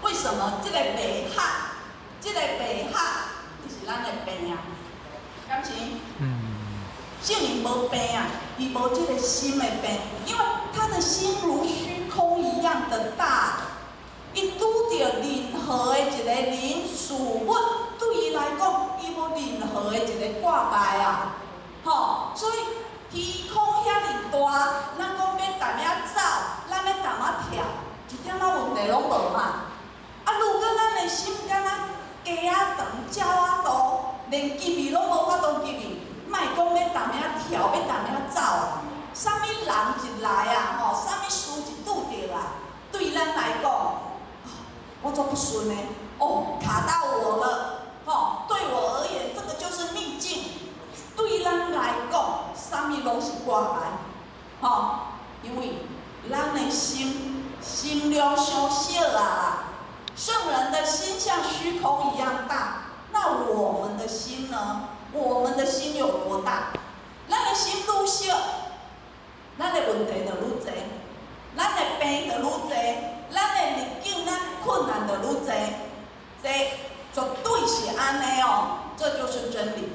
為什麼這個袂合？這個袂合就是咱的病啊，敢是？聖人無病啊，伊無這個心的病，因為他的心如虛空一樣的大，伊拄著任何的一個人事物，對伊來講，伊無任何的一個掛礙啊，吼，所以虛空遐爾大，咱講欲踮遐走，咱欲踮遐跳，一點仔問題攏無嘛。啊，如果咱的心敢若雞仔長、鳥仔大，連入去攏無法度入去，莫講欲踮遐跳，欲踮遐走啊！啥物人一來啊，吼，啥物事一拄著啊，對咱來講，我足不順的，哦，卡到我了，吼，對我而言，這個就是逆境。對咱來講，啥物攏是掛礙，吼，因為咱的心心量傷小啊。聖人的心像虛空一樣大，那我們的心呢？我們的心有多大？咱的心愈小，咱的問題就愈濟，咱的病就愈濟，咱的逆境、咱困難就愈濟。這絕對是按呢哦，這就是真理。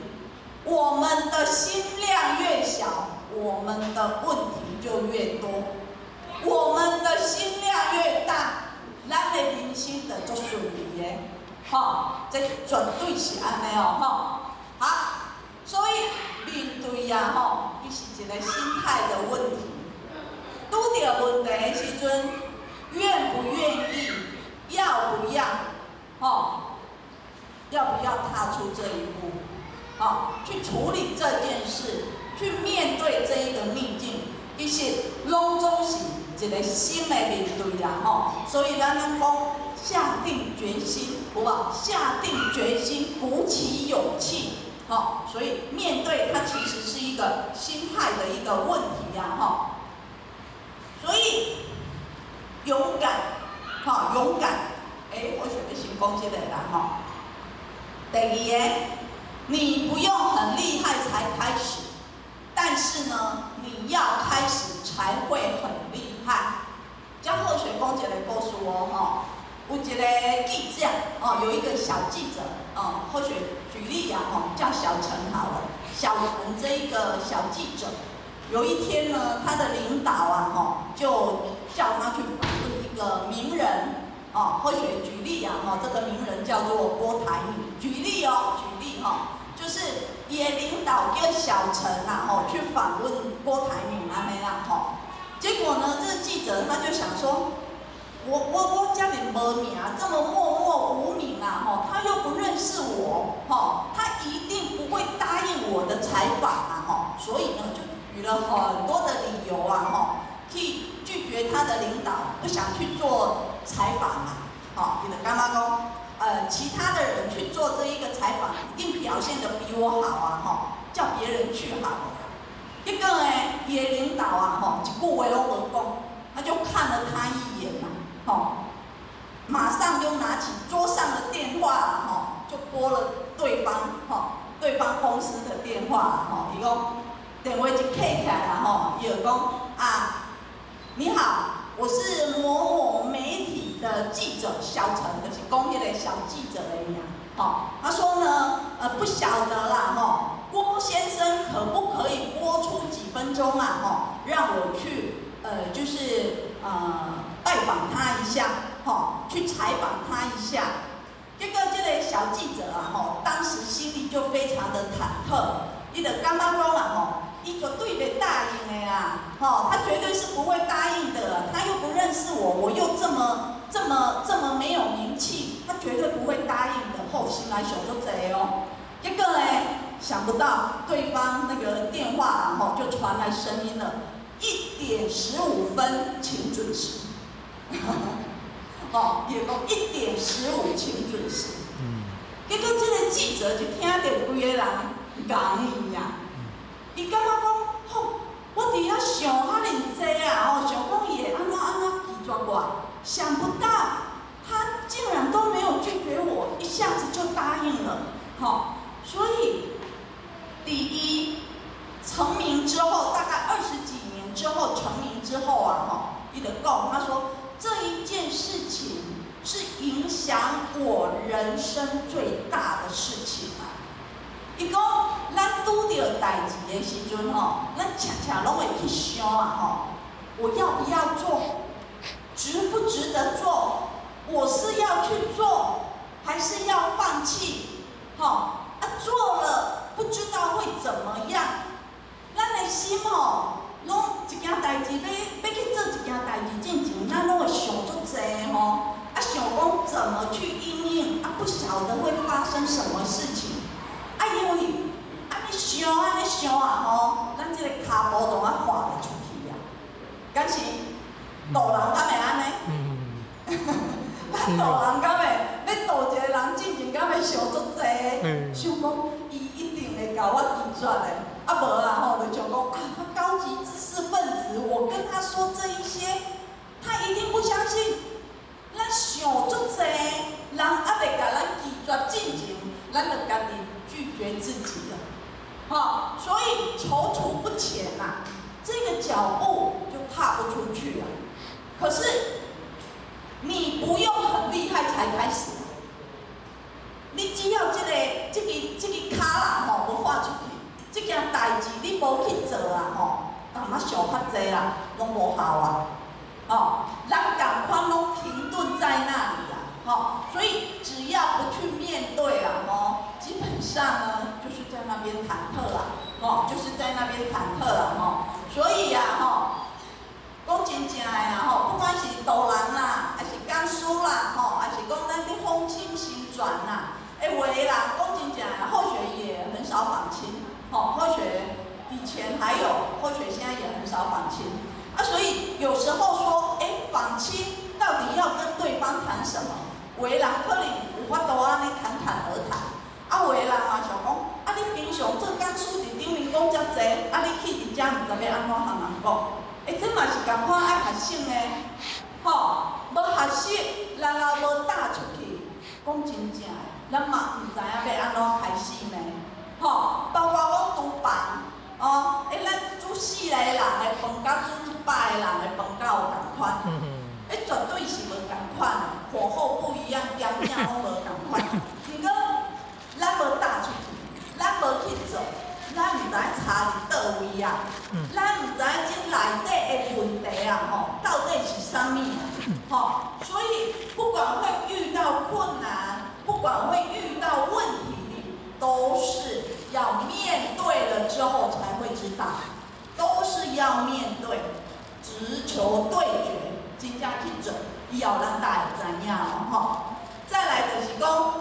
我們的心量越小，我們的問題就越多；我們的心量越大，咱的人生就足順利的，吼，這絕對是按呢哦，吼。好，所以面對啊，吼，伊是一個心態的問題。拄著問題的時陣，願不願意，要不要，吼，要不要踏出這一步，吼，去處理這件事，去面對這一個逆境，其實攏總是一個心的面對啦，吼。所以咱攏講下定決心，有無？下定決心，鼓起勇氣，吼。所以面對它其實是一個心態的一個問題呀，吼。所以勇敢，吼，勇敢。欸，我想欲先講這個啦，吼。第二個，你不用很厲害才開始，但是呢，你要開始才會很厲害。遮好學講一個故事哦，吼，有一個記者，哦，有一個小記者，哦，好學舉例啊，吼，叫小陳好了。小陳這一個小記者，有一天呢，他的領導啊，吼，就叫他去訪問一個名人。哦，好學舉例啊，吼，這個名人叫做郭台銘。舉例哦，舉例吼，就是伊的領導叫小陳啊，吼，去訪問郭台銘按呢啦，吼。結果呢，這個記者他就想說，我遮爾無名，這麼默默無名啊，吼，他又不認識我，吼，他一定不會答應我的採訪啊，吼，所以呢，就舉了很多的理由啊，吼，去拒絕他的領導，不想去做採訪啊，吼，伊就感覺講，其他的人去做這一個採訪，一定表現得比我好啊，吼，叫別人去好了。結果呢，伊的領導啊，吼，一句話攏無講，他就看了他一眼嘛，吼，馬上就拿起桌上的電話，吼，就撥了對方，吼，對方公司的電話，吼，伊講電話一接起來啦，吼，伊就講啊，你好，我是某某媒體的記者小陳，就是講彼個小記者的名，吼，他說呢，不曉得啦，吼，郭先生可不可以撥出幾分鐘啊，吼，讓我去，就是拜訪他一下，吼，去採訪他一下。結果這個小記者啊，吼，當時心裡就非常的忐忑，伊就感覺講啊，吼，伊絕對袂答應的啊，吼，他絕對是不會答應的，他又不認識我，我又這麼這麼這麼沒有名氣，他絕對不會答應的。吼，心內想足濟哦。結果呢，想不到對方那個電話啊，吼，就傳來聲音了，1點15分，請準時。吼，伊就講一點十五，請準時。結果這個記者就聽著規个人講伊啊，伊感覺講，吼，我佇遐想遐爾濟啊，吼，想講伊會按怎按怎拒絕我，想不到他竟然都沒有拒絕我，一下子就答應了，吼，所以第一成名之後，大概20幾年之後成名之後啊，吼，伊就講，他說這一件事情是影響我人生最大的事情啊。伊講，咱拄著代誌的時陣吼，咱常常攏會去想啊吼，我要不要做？值不值得做？我是要去做，還是要放棄？吼，啊，做了不知道會怎麼樣。咱的心吼，攏一件代誌欲去做一件代誌進前，咱攏會想足濟吼，啊，想講怎麼去因應，啊，不曉得會發生什麼事情。啊，因為按呢想按呢想啊吼，咱這個跤步就啊跨袂出去啊。敢是度人敢會按呢？咱度人敢會欲度一個人進前，敢會想足濟，想講伊一定會共我拒絕的。啊無啊吼，就像講啊，他高級知識分子，我跟他說這一些，他一定不相信。咱想足濟，人猶未共咱拒絕進前，咱就家己拒絕自己了，吼，所以躊躇不前呐，這個腳步就踏不出去了。可是你不用很厲害才開始，你只要這個跤啦吼，無跨出去。通仔想較濟啦，攏無效啊，哦，人仝款攏停頓在那裡啊，吼，所以只要不去面對啊，吼，基本上呢，就是在那邊忐忑啊，吼，就是在那邊忐忑啦，吼，所以啊，吼，講真正的啦，吼，不管是導人啦，還是講師啦，吼，還是講咱佇訪親行傳啦，欸，有的人講真正的，後學也很少訪親，吼，後學以前還有，後學現在也很少訪親，啊，所以有時候說，欸，訪親到底要跟對方談什麼？有的人可能有法度按呢侃侃而談，啊，有的人嘛想講，啊，你平常做講師佇頂面講遮濟，啊，你去佇遮毋知欲按怎和人講？欸，這嘛是仝款愛學習呢，吼，無學習，然後無踏出去，講真正的，咱嘛毋知影欲按怎開始呢，吼，包括講廚房，哦，欸，咱煮四個人的飯，佮煮100個人的飯，敢有仝款？欸，絕對是無仝款的，火候不一樣，鹹鼎攏無仝款。毋過，咱無踏出去，咱無去做，咱毋知差佇佗位啊，咱毋知這內底的問題啊，吼，到底是啥物啊？吼，所以不管會遇到困難，不管會遇到問題，都是要面對了之後才會知道，都是要面對，直球對決，真正去做，以後咱大會知影哦，吼。再來就是講，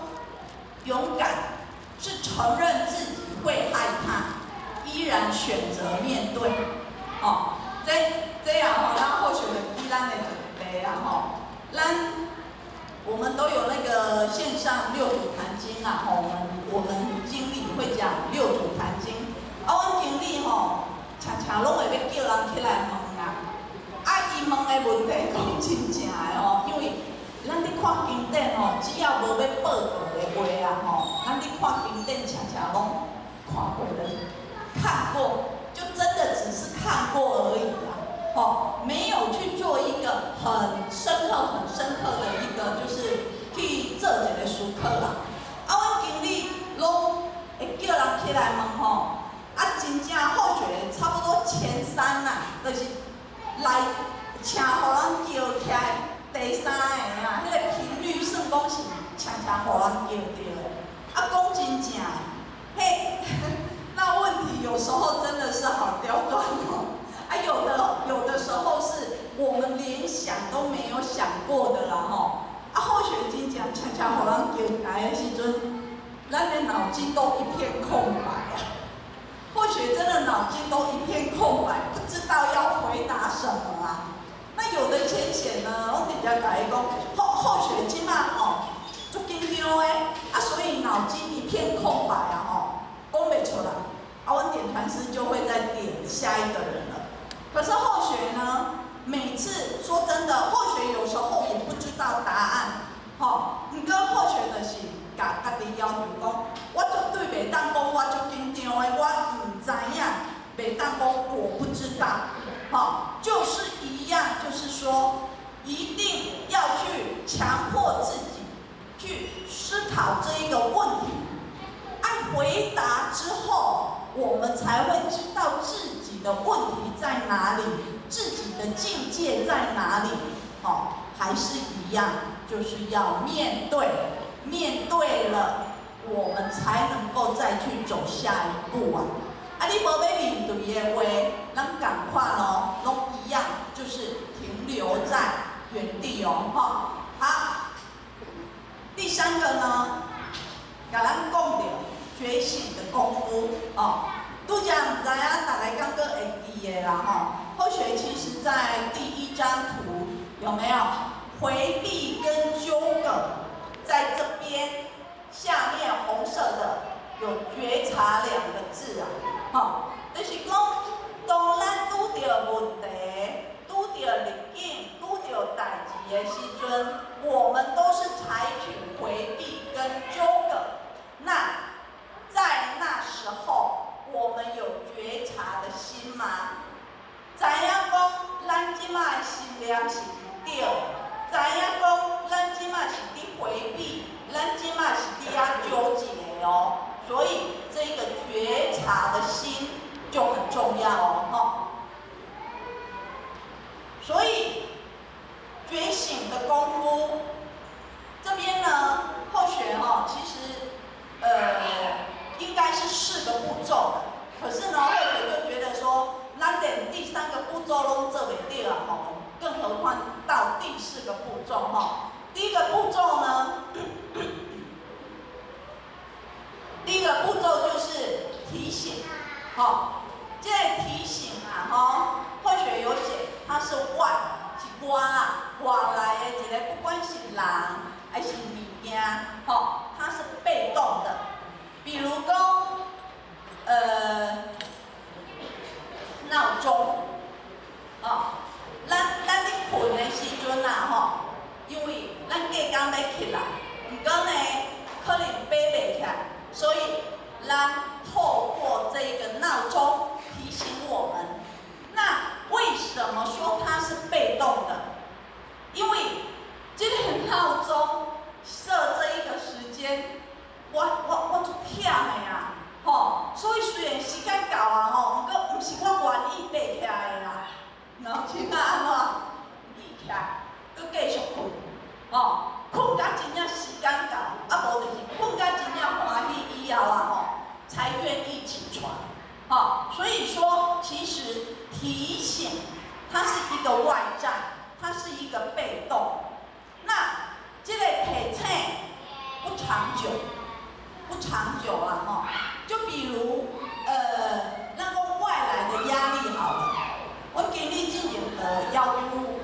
勇敢是承認自己會害怕，依然選擇面對，哦，這這樣吼，咱後學會記咱的一個例啦，吼，咱我們都有那個線上六祖壇經啊，吼，我們經理會講六祖壇經，啊，阮經理吼，常常攏會欲叫人起來問啊，啊，伊問的問題講真正的吼，因為咱佇看經典吼，只要無欲報告的話啊吼，咱佇看經典常常攏看過了，看過就真的只是看過而已啦，吼，沒有去做一個很深刻、很深刻的一個，就是去做一個思考啦。啊，阮經理攏會叫人起來問吼，啊，真正後學差不多前三啦，就是來請予人叫起來第三个啊，彼個頻率算講是常常予人叫著的。啊，講真正的，彼，那問題有時候真的是好刁鑽哦。啊，有的時候是我們連想都沒有想過的啦吼。啊，後學真正常常予人叫來的時陣，咱的腦筋都一片空白啊。或許真的腦筋都一片空白，不知道要回答什麼啊。那有的淺顯呢，我直接共伊講，後學這馬吼，足緊張的，啊，所以腦筋一片空白啊吼，講袂出來。啊，阮點傳師就會再點下一個人了。可是後學呢，每次說真的，後學有時候也不知道答案，吼，毋過後學就是共家己要求講，我絕對袂當講我足緊張的，我毋知影，袂當講我不知道，吼，就是一樣，就是說一定要去強迫自己去思考這一個問題，按回答之後，我們才會知道自己的問題在哪裡，自己的境界在哪裡，吼，還是一樣，就是要面對，面對了，我們才能夠再去走下一步啊！啊，你無欲面對的話，咱仝款哦，攏一樣，就是停留在原地哦，吼。好，第三個呢，共咱講著覺醒的功夫哦。拄才毋知影大家敢閣會記得啦吼。後學其實在第一張圖有沒有迴避跟糾葛，在這邊下面紅色的有覺察兩個字啊，吼，就是講當咱拄著問題、拄著逆境、拄著代誌的時陣，我們都是採取迴避跟糾葛。那在那時候，我們有覺察的心嗎？知影講咱這馬的心念是毋對，知影講咱這馬是佇迴避，咱這馬是佇遐糾結的哦。所以這個覺察的心就很重要哦，吼。吼，這個提醒啊，吼，化學有寫，它是外，是外啊，外來的一個，不管是人還是物件，吼，它是被動的。比如講，鬧鐘，哦，咱咧睏的時陣啊，吼，因為咱隔工欲起來，毋過呢，可能爬袂起來，所以咱透過這個鬧鐘提醒我們。那為什麼說它是被動的？因為這個鬧鐘設這一個時間，我足忝的啊，吼，所以雖然時間到啊，吼，毋過毋是我願意爬起來的啦，然後這擺按怎起來，閣繼續睏，吼，睏甲真正時間到，啊無就是睏甲真正歡喜以後啊，吼，才願意起床，吼，所以說其實提醒它是一個外在，它是一個被動。那這個提醒不長久，不長久啊，吼。就比如，咱講外來的壓力好了，阮今日進前就要求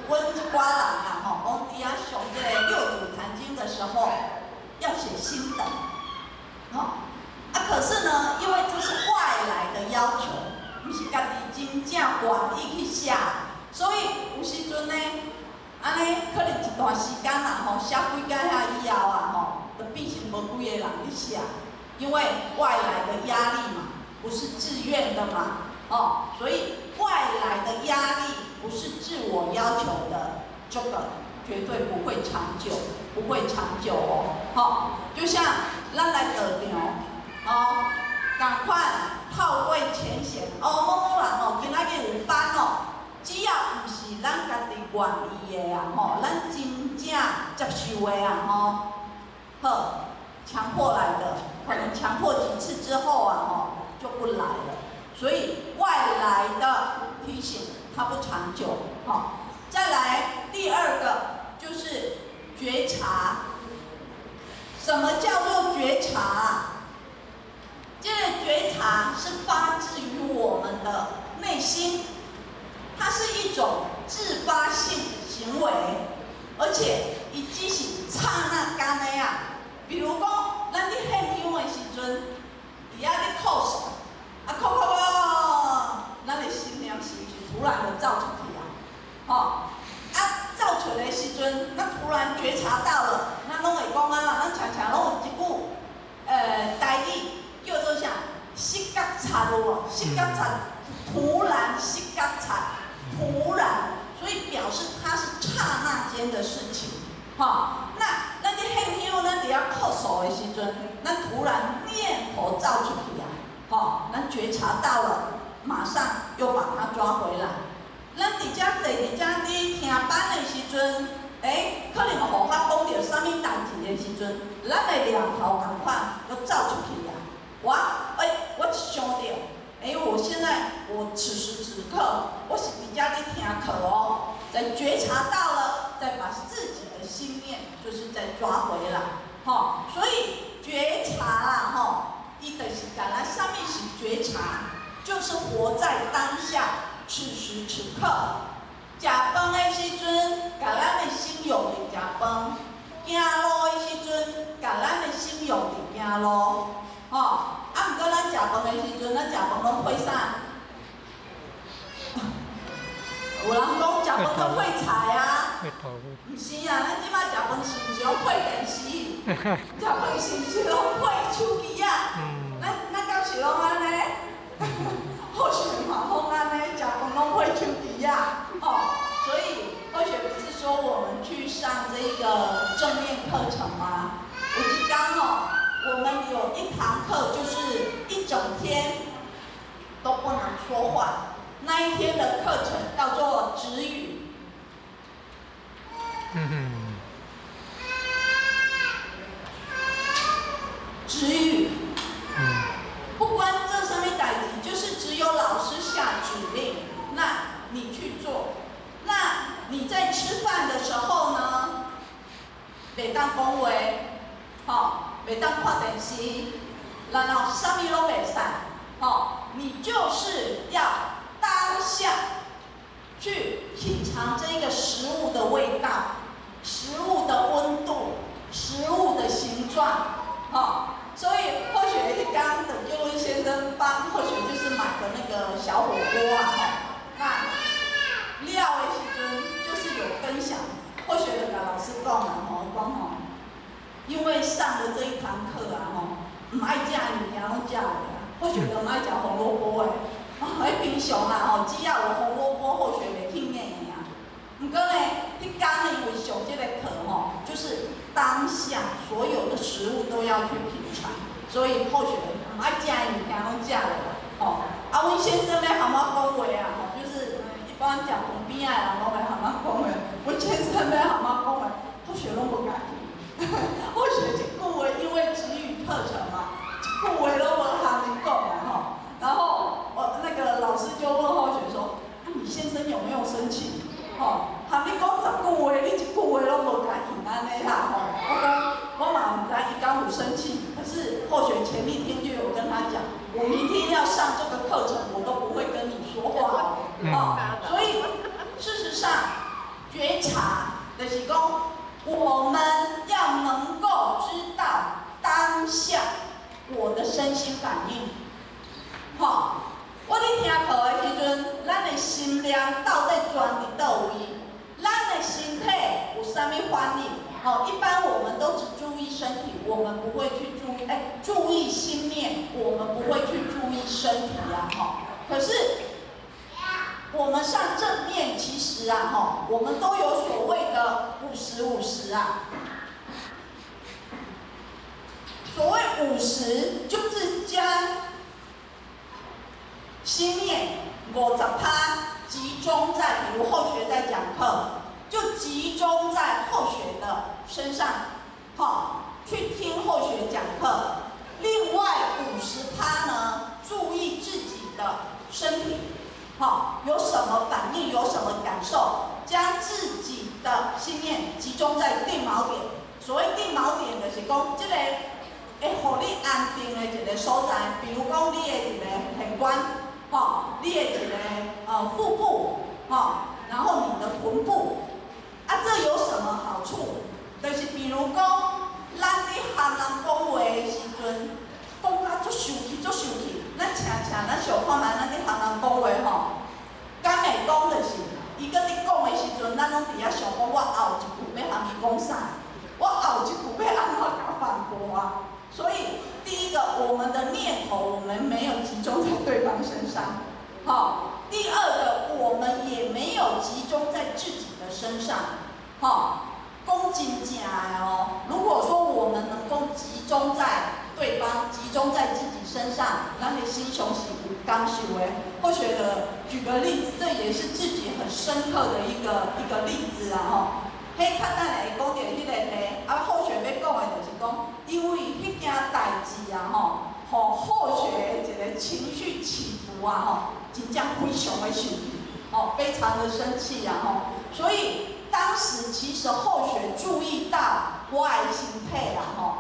阮一寡人啊，吼，講佇遐上這個六祖壇經的時候，要寫心得，吼，啊，可是呢，因為這是外來的要求，毋是家己真正願意去寫，所以有時陣呢，按呢可能一段時間啦，吼，寫幾工遐以後啊，吼，就變成無幾個人去寫，因為外來的壓力嘛，不是自願的嘛，哦，所以外來的壓力不是自我要求的，這個絕對不會長久，不會長久哦，吼，就像咱來道場，哦，仝款透過淺顯，哦，某某人哦，今仔日有班哦，只要毋是咱家己願意的啊，吼，咱真正接受的啊，吼，好，強迫來的，可能強迫幾次之後啊，吼，就不來了。所以外來的提醒它不長久，吼。再來第二個就是覺察。什麼叫做覺察？這個覺察是發自於我們的內心，它是一種自發性的行為，而且伊只是剎那間的啊。比如講，咱咧獻香的時陣，佇遐咧叩首，啊叩叩叩，咱的心念是毋是突然的走出去啊？吼，啊走出來的時陣，咱突然覺察到了，咱攏會講啊，咱常常攏有一句，台語叫做啥？失覺察有無？失覺察，突然失覺察，突然，所以表示它是剎那間的事情，吼。那咱咧獻香，咱佇遐叩首的時陣，咱突然念頭走出去啊，吼，咱覺察到了，馬上又把它抓回來。咱佇遮坐佇遮咧聽班的時陣，欸，可能予我講著啥物代誌的時陣，咱的念頭仝款閣走出去啊。我，欸，我一想著，欸，我現在我此時此刻，我是佇遮咧聽課哦，在覺察到了，再把自己的心念就是再抓回來，吼，所以覺察啦，吼，伊就是講來啥物是覺察，就是活在當下，此時此刻。食飯的時陣，共咱的心用佇食飯；行路的時陣，共咱的心用佇行路，吼。啊，毋過咱食飯的時陣，咱食飯攏配啥？有人講食飯閣配菜啊？毋是啊，咱這擺食飯是毋是攏配電視？食飯是毋是攏配手機啊？咱敢是攏按呢？好學嘛攏按呢，食飯攏配手機啊？哦，所以後學不是說我們去上這個正念課程嗎？有一天哦，我們有一堂課就是一整天都不能說話，那一天的課程叫做止語。止語。不管這上面代誌，就是只有老師下指令，那你去做。那你在吃飯的時候呢，袂當講話，吼，袂當看電視，然後啥物攏袂使，吼。你就是要當下去品嘗這個食物的味道、食物的溫度、食物的形狀，吼。所以或許彼工鄧俊文先生幫或許就是買的那個小火鍋啊，吼，那了的時陣就是有分享，或許就共老師講啊，吼，講吼，因為上了這一堂課啊，吼，毋愛食的物件攏食落啊，或許就毋愛食紅蘿蔔的，彼平常啦吼，只要有紅蘿蔔，或許袂興的爾。毋過呢，彼工因為上這個課吼，就是當下所有的食物都要去品嘗，所以後續毋愛食的物件攏食落，吼。啊，阮先生欲含我講話啊，吼，就是一般食飯邊仔的人攏會含我講話，阮先生欲含我講話，後續攏無共去，後續一句話，因為止語課程嘛，一句話攏無含伊講啊，吼。然後我那個老師就問後學說：啊，你先生有沒有生氣？吼，含你講10句話，你一句話攏無共應按呢啦，吼。我講我嘛毋知伊敢有生氣，可是後學前一天就有跟他講，我明天要上這個課程，我都不會跟你說話哦。所以事實上，覺察就是講，我們要能夠知道當下我的身心反應，吼。我咧聽課的時陣，咱的心念到底專佇佗位？咱的身體有啥物反應？吼，一般我們都只注意身體，我們不會去注意，欸，注意心念，我們不會去注意身體啊，吼。可是我們上正念，其實啊，吼，我們都有所謂的50/50啊。所謂五十，就是將心念50%集中在，比如後學在講課，就集中在後學的身上，好，去聽後學講課。另外50%呢，注意自己的身體，好，有什麼反應，有什麼感受，將自己的心念集中在定錨點。所謂定錨點，就是講這個會予你安定的一個所在，比如講你的一個玄關。吼，你的一個腹部，吼，然後你的臀部，啊，這有什麼好處？就是比如講，咱咧含人講話的時陣，講甲足生氣，足生氣，咱請請咱想看覓，咱咧含人講話吼，敢會講就是，伊閣咧講的時陣，咱攏佇遐想講，我後一句欲含伊講啥？我後一句欲按怎共反駁啊？所以，第一個，我們的念頭，我們沒有集中在對方身上，好。第二個，我們也沒有集中在自己的身上，好。講真正的哦，如果說我們能夠集中在對方，集中在自己身上，咱的心胸是有感受的。或許的，舉個例子，這也是自己很深刻的一個例子啊，吼。彼較等下會講著彼個題，啊，後學欲講的就是講，因為彼件代誌啊，吼，予後學一個情緒起伏啊，吼，真正非常的生氣，吼，非常的生氣啊，吼，所以當時其實後學注意到我的身體啦，吼，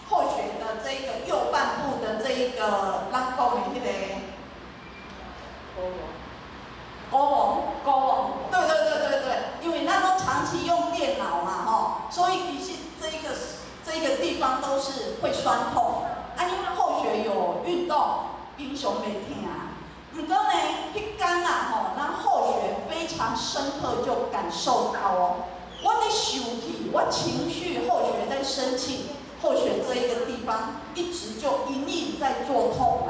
後學的這個右半部的這一個，咱講的彼個，睾丸，睾丸，對對對對對，因為咱都長期用電腦嘛，吼，所以其實這個地方都是會酸痛。啊，因為後學有運動，平常袂疼。毋過呢，彼工啊，吼，咱後學非常深刻就感受到哦，我咧生氣，我情緒後學在生氣，後學這一個地方一直就隱隱在作痛啊，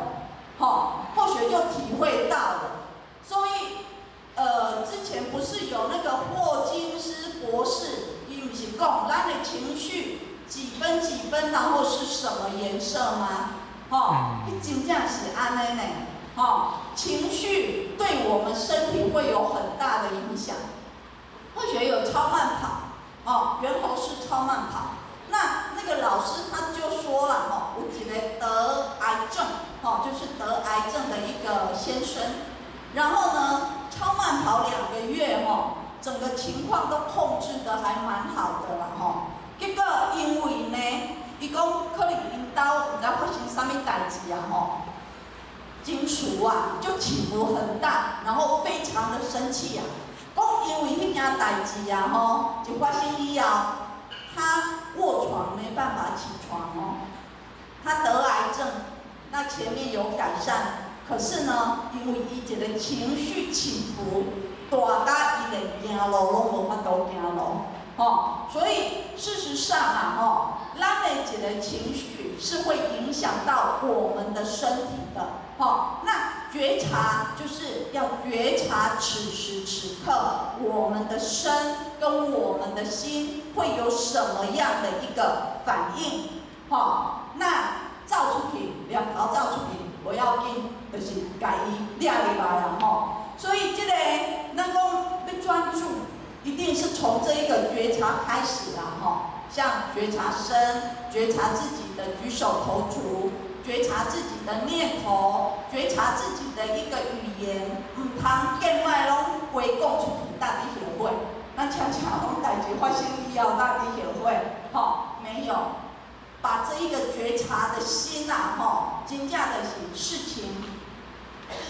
吼，後學就體會到了，所以。之前不是有那個霍金斯博士，伊毋是講咱的情緒幾分幾分，然後是什麼顏色嗎？吼，彼真正是按呢呢，吼，情緒對我們身體會有很大的影響。或許有超慢跑，哦，猿猴式超慢跑。那個老師他就說了，吼，有一個得癌症，吼，就是得癌症的一個先生，然後呢，超慢跑2個月，吼，整個情況都控制得還蠻好的啦，吼。結果因為呢，伊講可能𪜶兜毋知發生啥物代誌啊，吼，金屬啊，就起伏很大，然後非常的生氣啊。講因為彼件代誌啊，吼，一發生以後，他臥床沒辦法起床哦。他得癌症，那前面有改善，可是呢，因為伊一个情緒起伏，大甲伊連行路攏無法度行路，吼，所以事實上啊，吼，咱的一个情緒是會影響到我們的身體的，吼，那覺察就是要覺察此時此刻我們的身跟我們的心會有什麼樣的一個反應，吼，那走出去，念頭走出去，無要緊，就是共伊掠入來啊，吼。所以這个咱講欲專注，一定是從這一個覺察開始啦，吼。像覺察身，覺察自己的舉手投足，覺察自己的念頭，覺察自己的一個語言，毋通見外攏規講出去，到底後悔。咱常常攏代誌發生以後，到底後悔，吼，沒有。把這一個覺察的心啊，吼，真正就是事情，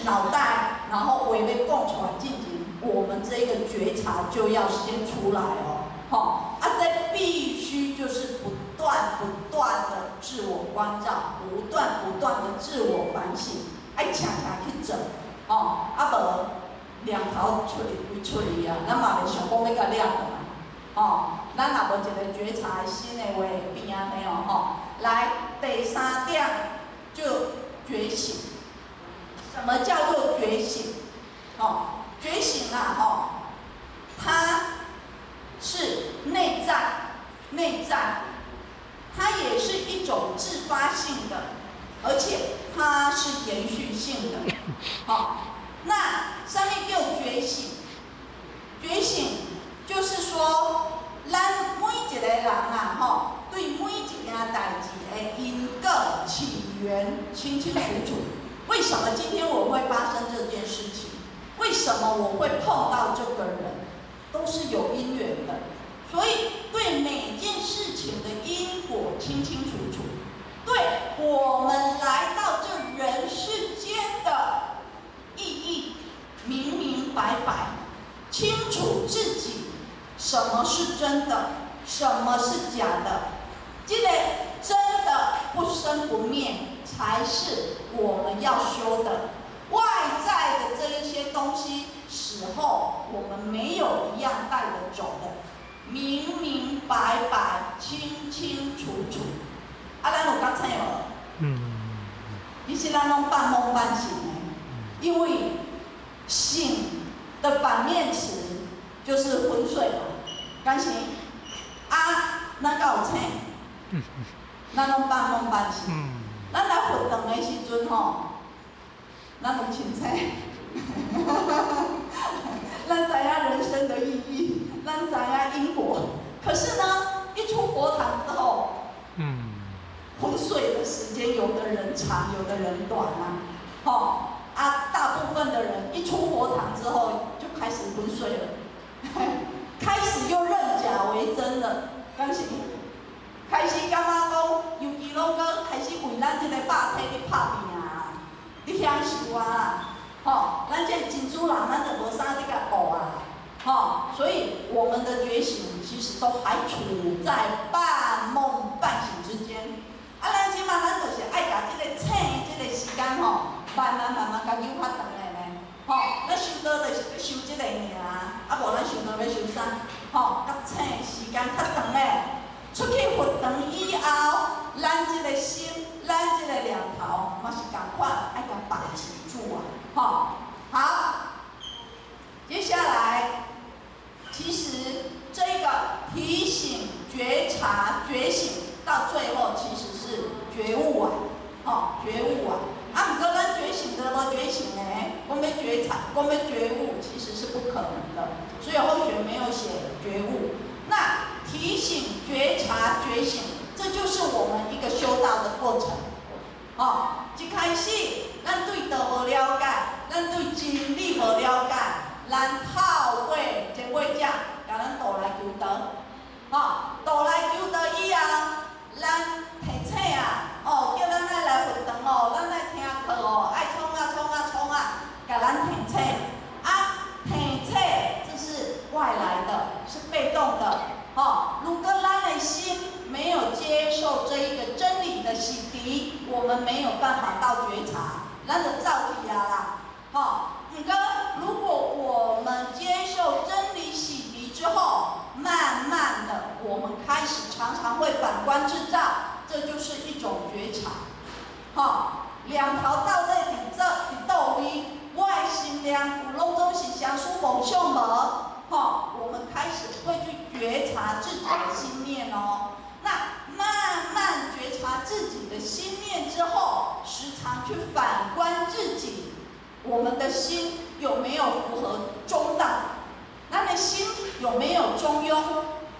腦袋，然後話欲講出來進前，我們這個覺察就要先出來哦，吼，啊，這必須就是不斷不斷的自我觀照，不斷不斷的自我反省，愛常常去做，吼，啊無念頭出去規出去啊，咱嘛袂想講欲共掠轉來。吼，咱若無一个覺察心的話，會變按呢哦，吼。來，第三點就覺醒。什麼叫做覺醒？吼，覺醒啊，吼，它是內在，內在，它也是一種自發性的，而且它是延續性的。好，那啥物叫覺醒？覺醒就是說，咱每一個人啊，吼，對每一件代誌的因果起源清清楚楚。為什麼今天我會發生這件事情？為什麼我會碰到這個人？都是有因緣的。所以對每件事情的因果清清楚楚，對我們來到這人世間的意義明明白白，清楚自己什麼是真的，什麼是假的。這个真的不生不滅，才是我們要修的。外在的這一些東西，死後我們沒有一樣帶得走的，明明白白、清清楚楚。啊，咱有覺醒無？其實咱攏半夢半醒的，因為醒的反面詞就是昏睡嘛，敢是？啊，咱敢有醒？咱攏半夢半醒。咱來佛堂的時陣吼，咱攏清醒。咱知影人生的意義，咱知影因果。可是呢，一出佛堂之後，昏睡的時間，有的人長，有的人短啊。吼，啊，大部分的人一出佛堂之後就開始昏睡了，開始又認假為真了，敢是？開始感覺講，尤其攏閣開始為咱這個肉體咧拍拚啊，咧享受啊，吼，咱這真主人，咱就無啥咧共顧啊，吼，所以我們的覺醒其實都還處在半夢半醒之間。啊，咱這馬咱就是愛共這个醒的這个時間吼，慢慢慢慢共扭較長的呢，吼，咱修道就是欲修這个爾，啊無咱修道欲修啥？吼，較醒的時間較長的。出去佛堂以後，咱這個心，咱這個念頭嘛是仝款，愛共把持住啊，吼，好，接下來，其實這個提醒、覺察、覺醒，到最後其實是覺悟啊，吼，覺悟啊，啊，毋過咱覺醒都無覺醒呢，講欲覺察，講欲覺悟，其實是不可能的，所以後學沒有寫覺悟。那提醒、覺察、覺醒，這就是我們一個修道的過程。哦，一開始咱對道無了解，咱對真理無了解，咱透過前輩者共咱導來求道。哦，導來求道以後，咱提醒啊，哦，叫咱愛來佛堂哦，咱愛聽課哦，愛創啊創我們沒有辦法到覺察，咱就走去啊啦，吼。毋過，如果我們接受真理洗滌之後，慢慢的，我們開始常常會反觀自照，這就是一種覺察，吼。念頭到底佇做佇佗位？我的心念有攏總是相思夢想無？吼，我們開始會去覺察自己的心念哦。那慢慢覺察自己的心念之後，時常去反觀自己，我們的心有沒有符合中道？咱的心有沒有中庸？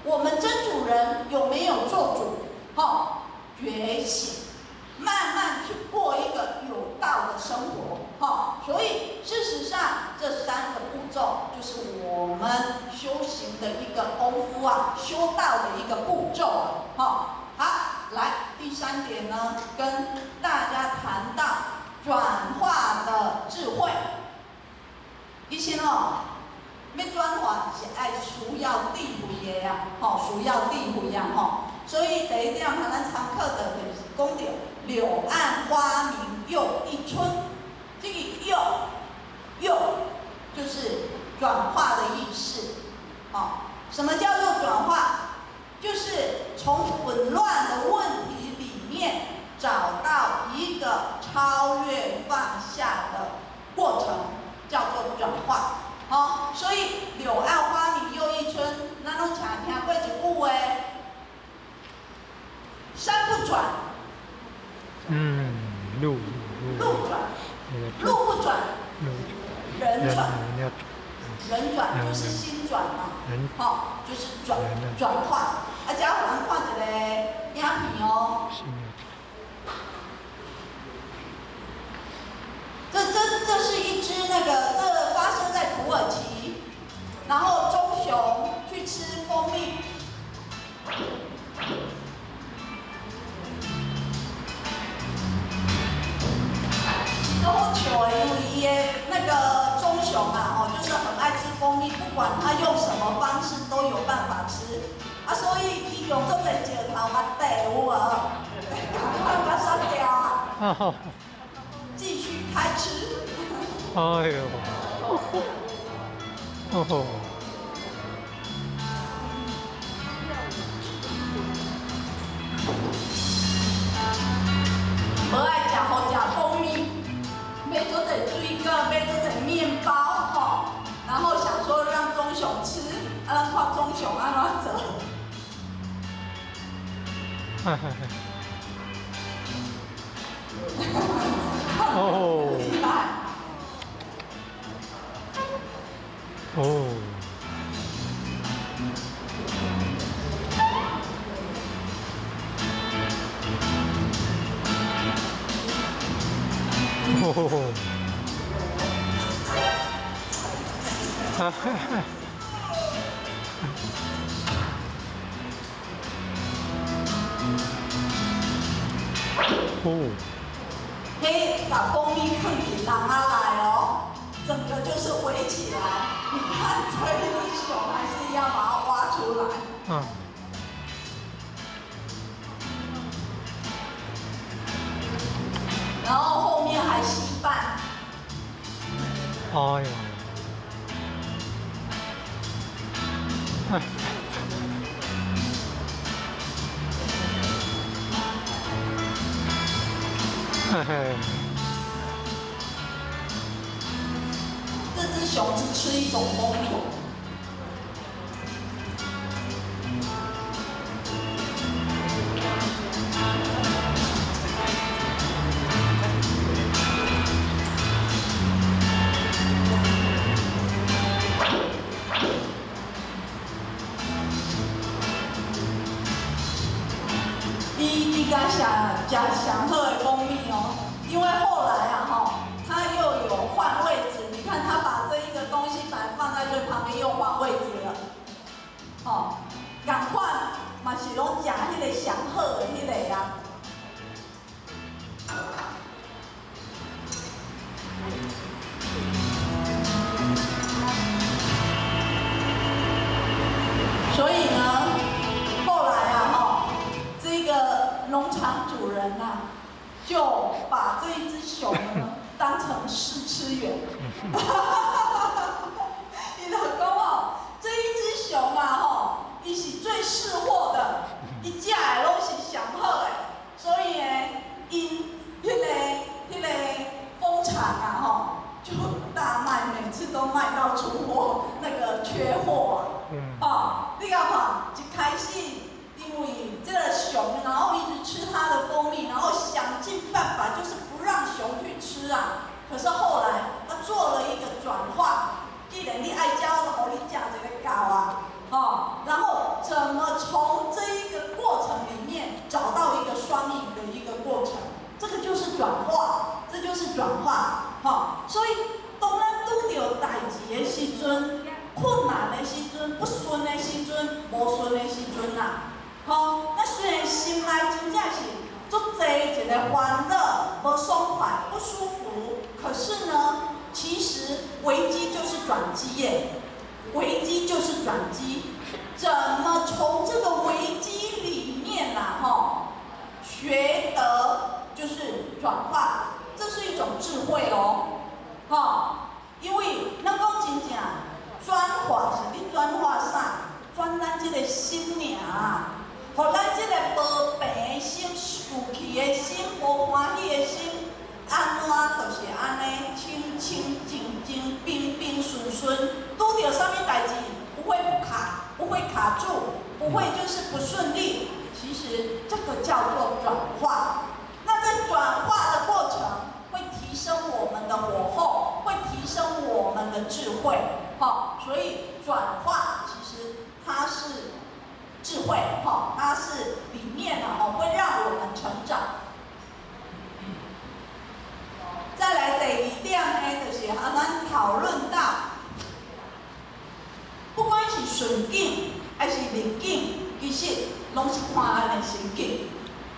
我們真主人有沒有做主？吼，覺醒，慢慢去過一個有道的生活，吼。所以事實上，這三個步驟就是我們修行的一個功夫啊，修道的一個步驟啊，吼。好，來第三點呢，跟大家談到轉化的智慧。以前哦，欲轉化是愛需要智慧的啊，吼，需要智慧啊，吼。所以第一點，咱參考的就是講著柳暗花明又一村，這個又又就是轉化的意思，哦，什麼叫做轉化？就是從混亂的問題裡面找到一個超越放下的過程，叫做轉化。好，所以柳暗花明又一村，咱攏常聽過一句話：山不轉，路路轉，路不轉，人轉，人轉就是心轉嘛，好，就是轉轉化。啊，這予咱看一個影片哦。這是一隻那個，這發生在土耳其，然後棕熊去吃蜂蜜。都好笑的，因為伊的那個棕熊啊，哦，就是很愛吃蜂蜜，不管他用什麼方式都有辦法吃。啊，所以伊用這個石頭把地有無？趕快把它殺掉啊！繼續開吃。哎呦！哦吼！無愛食好食蜂蜜，買做者水果，買做者麵包，吼，然後想說讓棕熊吃，啊，咱看棕熊按怎做。哈哈哈。哦。哦。哦。哈哈哈。哦。彼把蜂蜜放佇籠仔內哦，整個就是圍起來。你看這一隻熊還是要把它挖出來。嗯。然後後面還稀飯。哎呦！哎。嘿嘿。這隻熊只吃一種蜂蜜。伊敢上食上好的蜂蜜哦，因為後來啊吼，他又有換位置。你看他把這一個東西本來放在最旁邊，又換位置了。哦，仝款嘛是攏食彼個上好的彼個啊。所以呢，後來啊吼，這個農場主人啊，就把這一隻熊呢當成試吃員。伊就講哦，這一隻熊啊吼，伊是最識貨的，伊食的攏是上好的，所以呢，𪜶彼個蜂場啊吼，就大賣，每次都賣到出貨，那個缺貨啊。哦，你共看，一開始因為這個熊，然後一直吃它的蜂蜜，然後想盡辦法就是不讓熊去吃啊。可是後來他做了一個轉化，既然你愛食，我就予你食一个夠啊，哦，然後怎麼從這一個過程裡面找到一個雙贏的一個過程，這個就是轉化，這就是轉化，哈，所以當咱拄著代誌的時陣，困難的時陣，不順的時陣，無順的時陣啊，吼，咱雖然心內真正是足濟一個煩惱、無爽快、不舒服，可是呢，其實危機就是轉機耶，危機就是轉機，怎麼從這個危機裡面啊，吼，學得就是轉化，這是一種智慧哦，吼，因為咱講真正轉化是咧轉化啥？轉咱這個心爾啊，予咱這個無平的心、受氣的心、無歡喜的心，按怎就是按呢清清淨淨、平平順順，拄著啥物代誌不會不卡，不會卡住，不會就是不順利。其實這個叫做轉化。那在轉化的過程，會提升我們的火候，會提升我們的智慧。好，所以轉化其實它是智慧，哈，它是裡面呢，哦，會讓我們成長。再來第二點呢，就是啊，咱討論到，不管是順境還是逆境，其實攏是看咱的心境，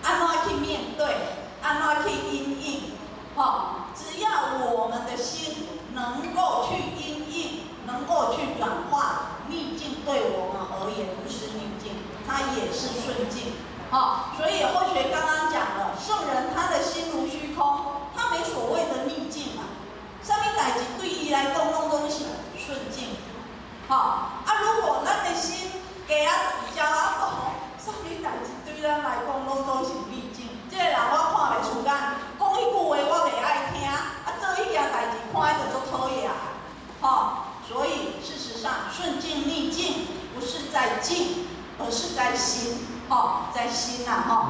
按怎去面對，按怎去因應，吼，只要我們的心能夠去因應，能夠去轉化，逆境對我們而言不是逆境，它也是順境，好，所以後學剛剛講了，聖人他的心如虛空，他沒所謂的逆境啊，啥物代誌對伊來講攏總是順境，好，啊，如果咱的心加啊焦啊動，啥物代誌對咱來講攏總是逆境。這個人我看袂順眼，講彼句話我袂愛聽，啊，做彼件代誌看起就足討厭，吼，所以事實上順境逆境不是在境，而是在心，吼，在心呐，吼。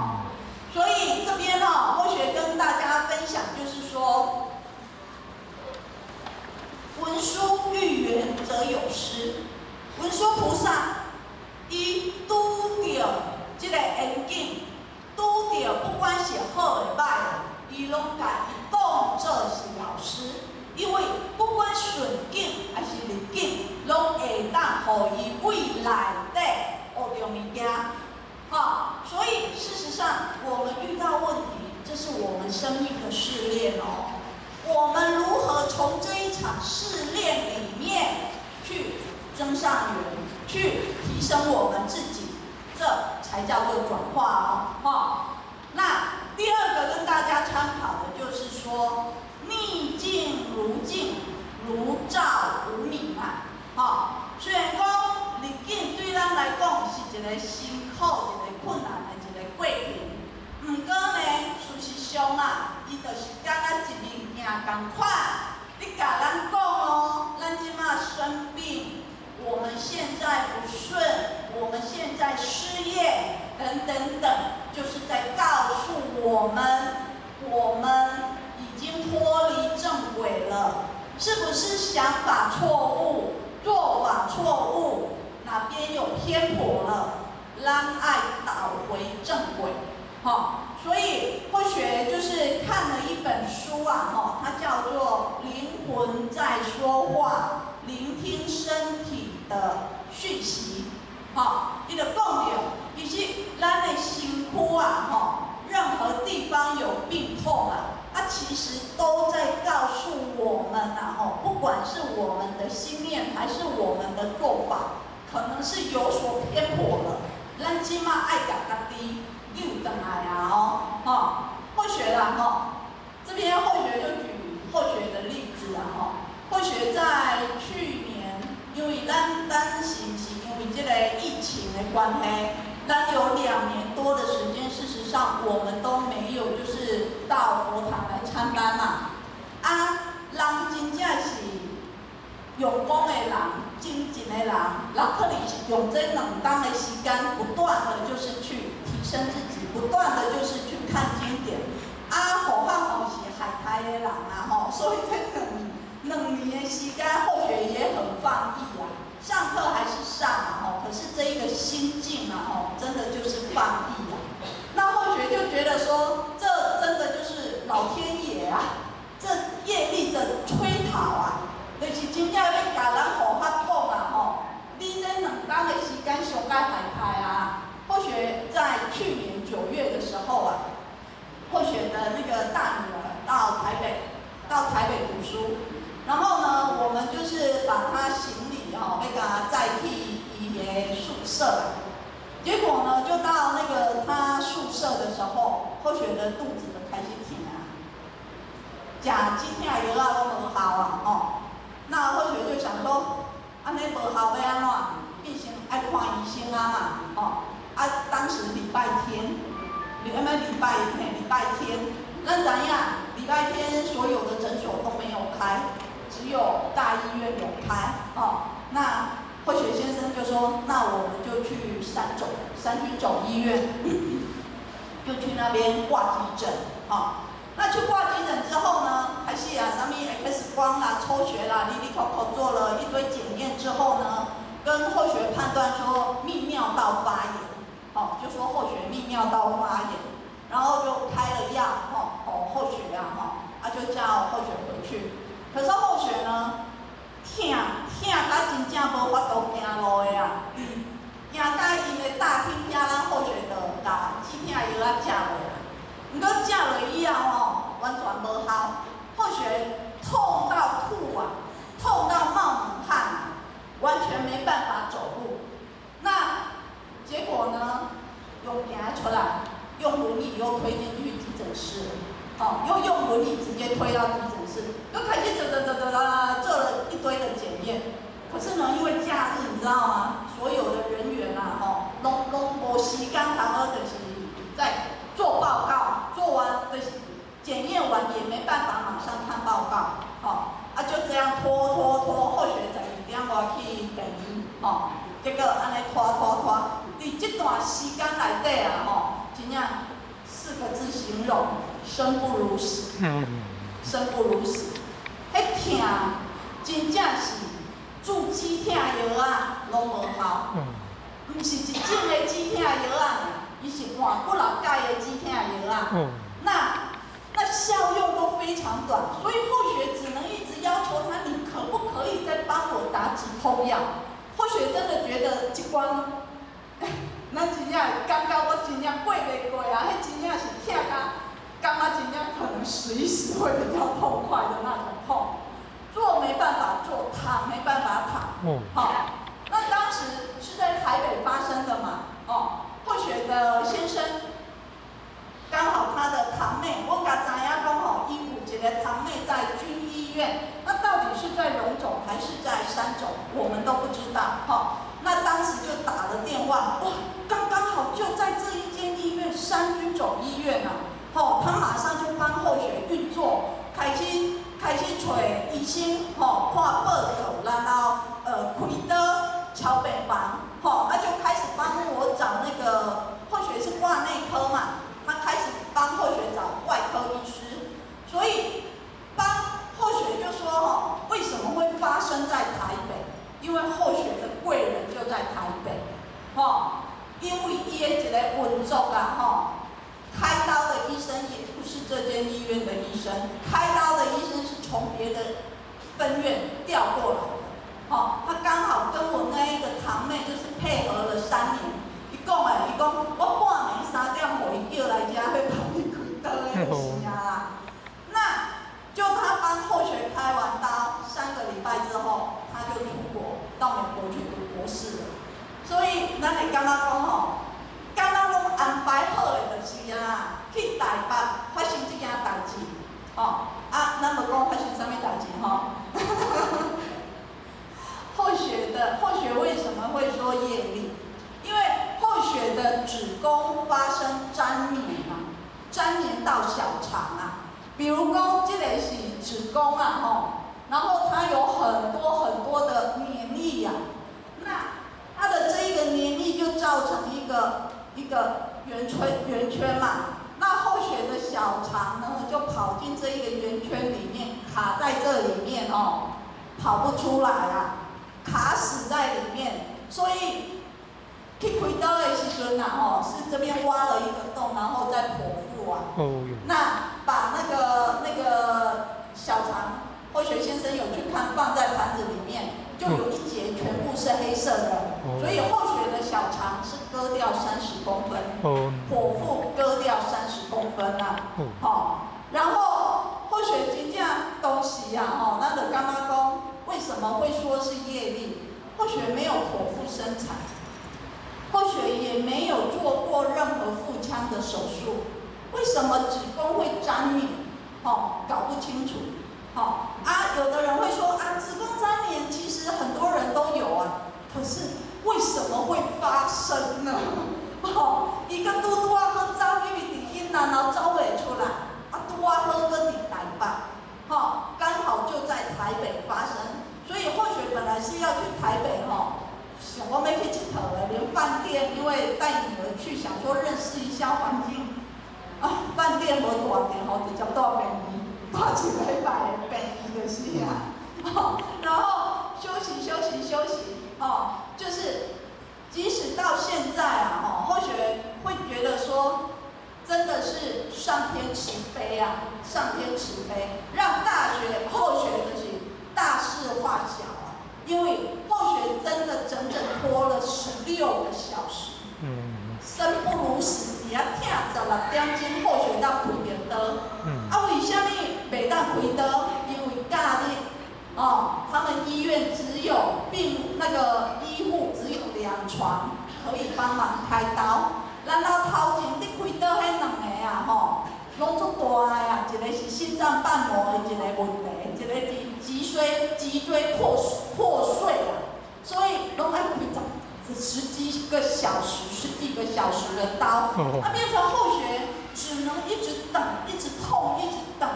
所以這邊呢，後學跟大家分享，就是說，文殊遇緣則有師，文殊菩薩，伊拄著這個緣境，拄著不管是好的歹的，伊攏共伊當做是老師，因為不管順境還是逆境，攏會當予伊為內底學著物件。好，所以事實上，我們遇到問題，這是我們生命的試煉哦。我們如何從這一場試煉裡面去增上緣，去提升我們自己，這才叫做轉化哦。哈，那第二個跟大家參考的就是說，逆境如鏡，如照無明啊。哈，雖然講逆境對咱來講是一個辛苦、一個困難的一個過程，毋過呢，事實上啊，伊就是敢若一面鏡仝款，你共咱講哦，咱這馬生病，我們現在不順，我們現在失業，等等等，就是在告訴我們，我們已經脫離正軌了，是不是想法錯誤，做法錯誤，哪邊有偏頗了？咱愛導回正軌，哈，所以或許就是看了一本書啊，哈，它叫做《靈魂在說話》，聆聽身體的訊息，哈，伊就講著，其實咱的身軀啊，哈，任何地方有病痛啊，它其實都在告訴我們啊，哈，不管是我們的心念還是我們的做法，可能是有所偏頗了。咱這馬愛共家己扭轉來啊！哦，吼，或許啦，吼，或許在去年，因為咱是毋是因為這个疫情的關係，咱有2年多的時間，事實上我們都沒有就是到佛堂來參班嘛。啊，人真正是用功的人，精進的人，人可能是用這2冬的時間，不斷的就是去提升自己，不斷的就是去看經典。啊，何況吼是海苔的人啊吼，所以這兩年的時間，後學也很放逸啊。上課還是上啊吼，可是這一個心境啊吼，真的就是放逸啊。那後學就覺得說，這真的就是老天爺啊，這業力的催討啊，就是真正欲共咱護法講啊吼，你這2冬的時間上該海苔啊。後學在去年9月的時候啊，後學的那個大女兒到台北讀書，然後呢，我們就是把她行李哦，欲共載去伊的宿舍，結果呢，就到那個她宿舍的時候，後學的肚子就開始疼啊，食止疼藥仔攏無效啊，吼，那後學就想說，按呢無效欲按怎？變成愛看醫生啊嘛，吼，啊，當時禮拜天。禮拜禮拜嘿，禮拜天，咱知影，禮拜天所有的診所都沒有開，只有大醫院有開，哦。那霍學先生就說，那我們就去三軍總醫院，就去那邊掛急診，哦。那去掛急診之後呢，還是啊，啥物 X 光啦、抽血啦，哩哩扣扣做了一堆檢驗之後呢，跟後學判斷說泌尿道發炎。哦，就說後學泌尿道發炎，然後就開了藥，吼，哦，後學啊，吼，啊就叫後學回去。可是後學呢，疼疼甲真正無法度行路的啊，行到𪜶的大廳遐，咱後學就共止疼藥仔食落啊。毋過食落以後吼，完全無效，後學痛到吐啊，痛到冒冷汗啊，完全沒辦法走路。那結果呢，又行出來，用輪椅又推進去急診室，哦，又用輪椅直接推到急診室，又開始走走走走做了一堆的檢驗。可是呢，因為假日你知道嗎？所有的人員啊，吼，攏無時間通好，就是在做報告，做完就是檢驗完也沒辦法馬上看報告，吼，啊就這樣拖拖拖，後學12點外去病院，吼，結果按呢拖拖拖，佇這段時間內底啊，吼，真正四個字形容：生不如死。生不如死。彼疼真正是注止疼藥仔攏無效，毋是一種的止疼藥仔，伊是換幾若改的止疼藥仔。那效用都非常短，所以後學只能一直要求他，你可不可以再幫我打止痛藥？後學真的覺得這關，咱真正感覺我真正過袂過啊！彼真正是疼甲，感覺真正可能死一死會比較痛快的那種痛，坐沒辦法坐，躺沒辦法躺。好，那當時是在台北發生的嘛？哦，後學的先生。剛好他的堂妹，我共知影講吼，伊有一個堂妹在軍醫院，那到底是在榮總還是在三總，我們都不知道。哈，那當時就打了電話，哇，剛剛好就在這一間醫院，三軍總醫院啊，吼，他馬上就幫後學運作，開始揣醫生，吼，看報告，然後開刀敲病房，吼，啊就開始幫我找那個後學是掛內科嘛。他開始幫後學找外科醫師，所以幫後學就說：吼，為什麼會發生在台北？因為後學的貴人就在台北，吼，因為伊的一個運作啊，吼，開刀的醫生也不是這間醫院的醫生，開刀的醫生是從別的分院調過來的，吼，他剛好跟我那一個堂妹就是配合了3年。伊講的，伊講我半暝3點予伊叫來遮，欲幫伊開刀的就是啊啦。那就他幫後學開完刀，3個禮拜之後，他就出國到美國去讀博士了。所以咱會感覺講吼，敢若攏安排好的就是啊，去台北發生這件代誌，吼啊，咱無講發生啥物代誌吼。腸啊，比如講這個是子宮啊，吼，然後它有很多很多的黏液啊，那它的這一個黏液就造成一個一個圓圈嘛，那後學的小腸呢就跑進這一個圓圈裡面，卡在這裡面哦，跑不出來啊，卡死在裡面，所以去開刀的時陣啊，吼，是這邊挖了一個洞，然後再剖腹啊。那把那個小腸，後學先生有去看，放在盤子裡面，就有一節全部是黑色的，所以後學的小腸是割掉30公分，剖腹割掉三十公分啊，好，然後後學真正當時啊，吼，咱就感覺講，為什麼會說是業力？後學沒有剖腹生產，後學也沒有做過任何腹腔的手術，為什麼子宮會粘黏？哦，搞不清楚。好啊，有的人會說啊，子宮粘連其實很多人都有啊，可是為什麼會發生呢？哦，伊閣拄拄仔好走入去佇囡仔，然後走袂出來，啊，拄仔好閣佇台北，吼，剛好就在台北發生，所以後學本來是要去台北吼，想講欲去𨑨迌的，連飯店，因為帶女兒去，想說認識一下環境，啊，飯店無蹛著吼，直接蹛病院，蹛一禮拜的病院就是啊，然後休息休息休息，哦，就是即使到現在啊，吼，後學會覺得說，真的是上天慈悲啊，上天慈悲，讓大學後學就是大事化小啊，因為後學真的整整拖了16個小時，生不如死，佇遐疼16點鐘，後學才開著刀，啊，為啥物袂當開刀？因為假日，哦，他們醫院只有病那個醫護只有2床可以幫忙開刀，然後頭前佇開刀彼兩個啊，吼，攏足大的啊，一個是心臟瓣膜的一個問題，一個是脊椎破碎啊，所以攏愛開十幾個小時、十幾個小時的刀，啊，變成後學只能一直等，一直痛，一直等，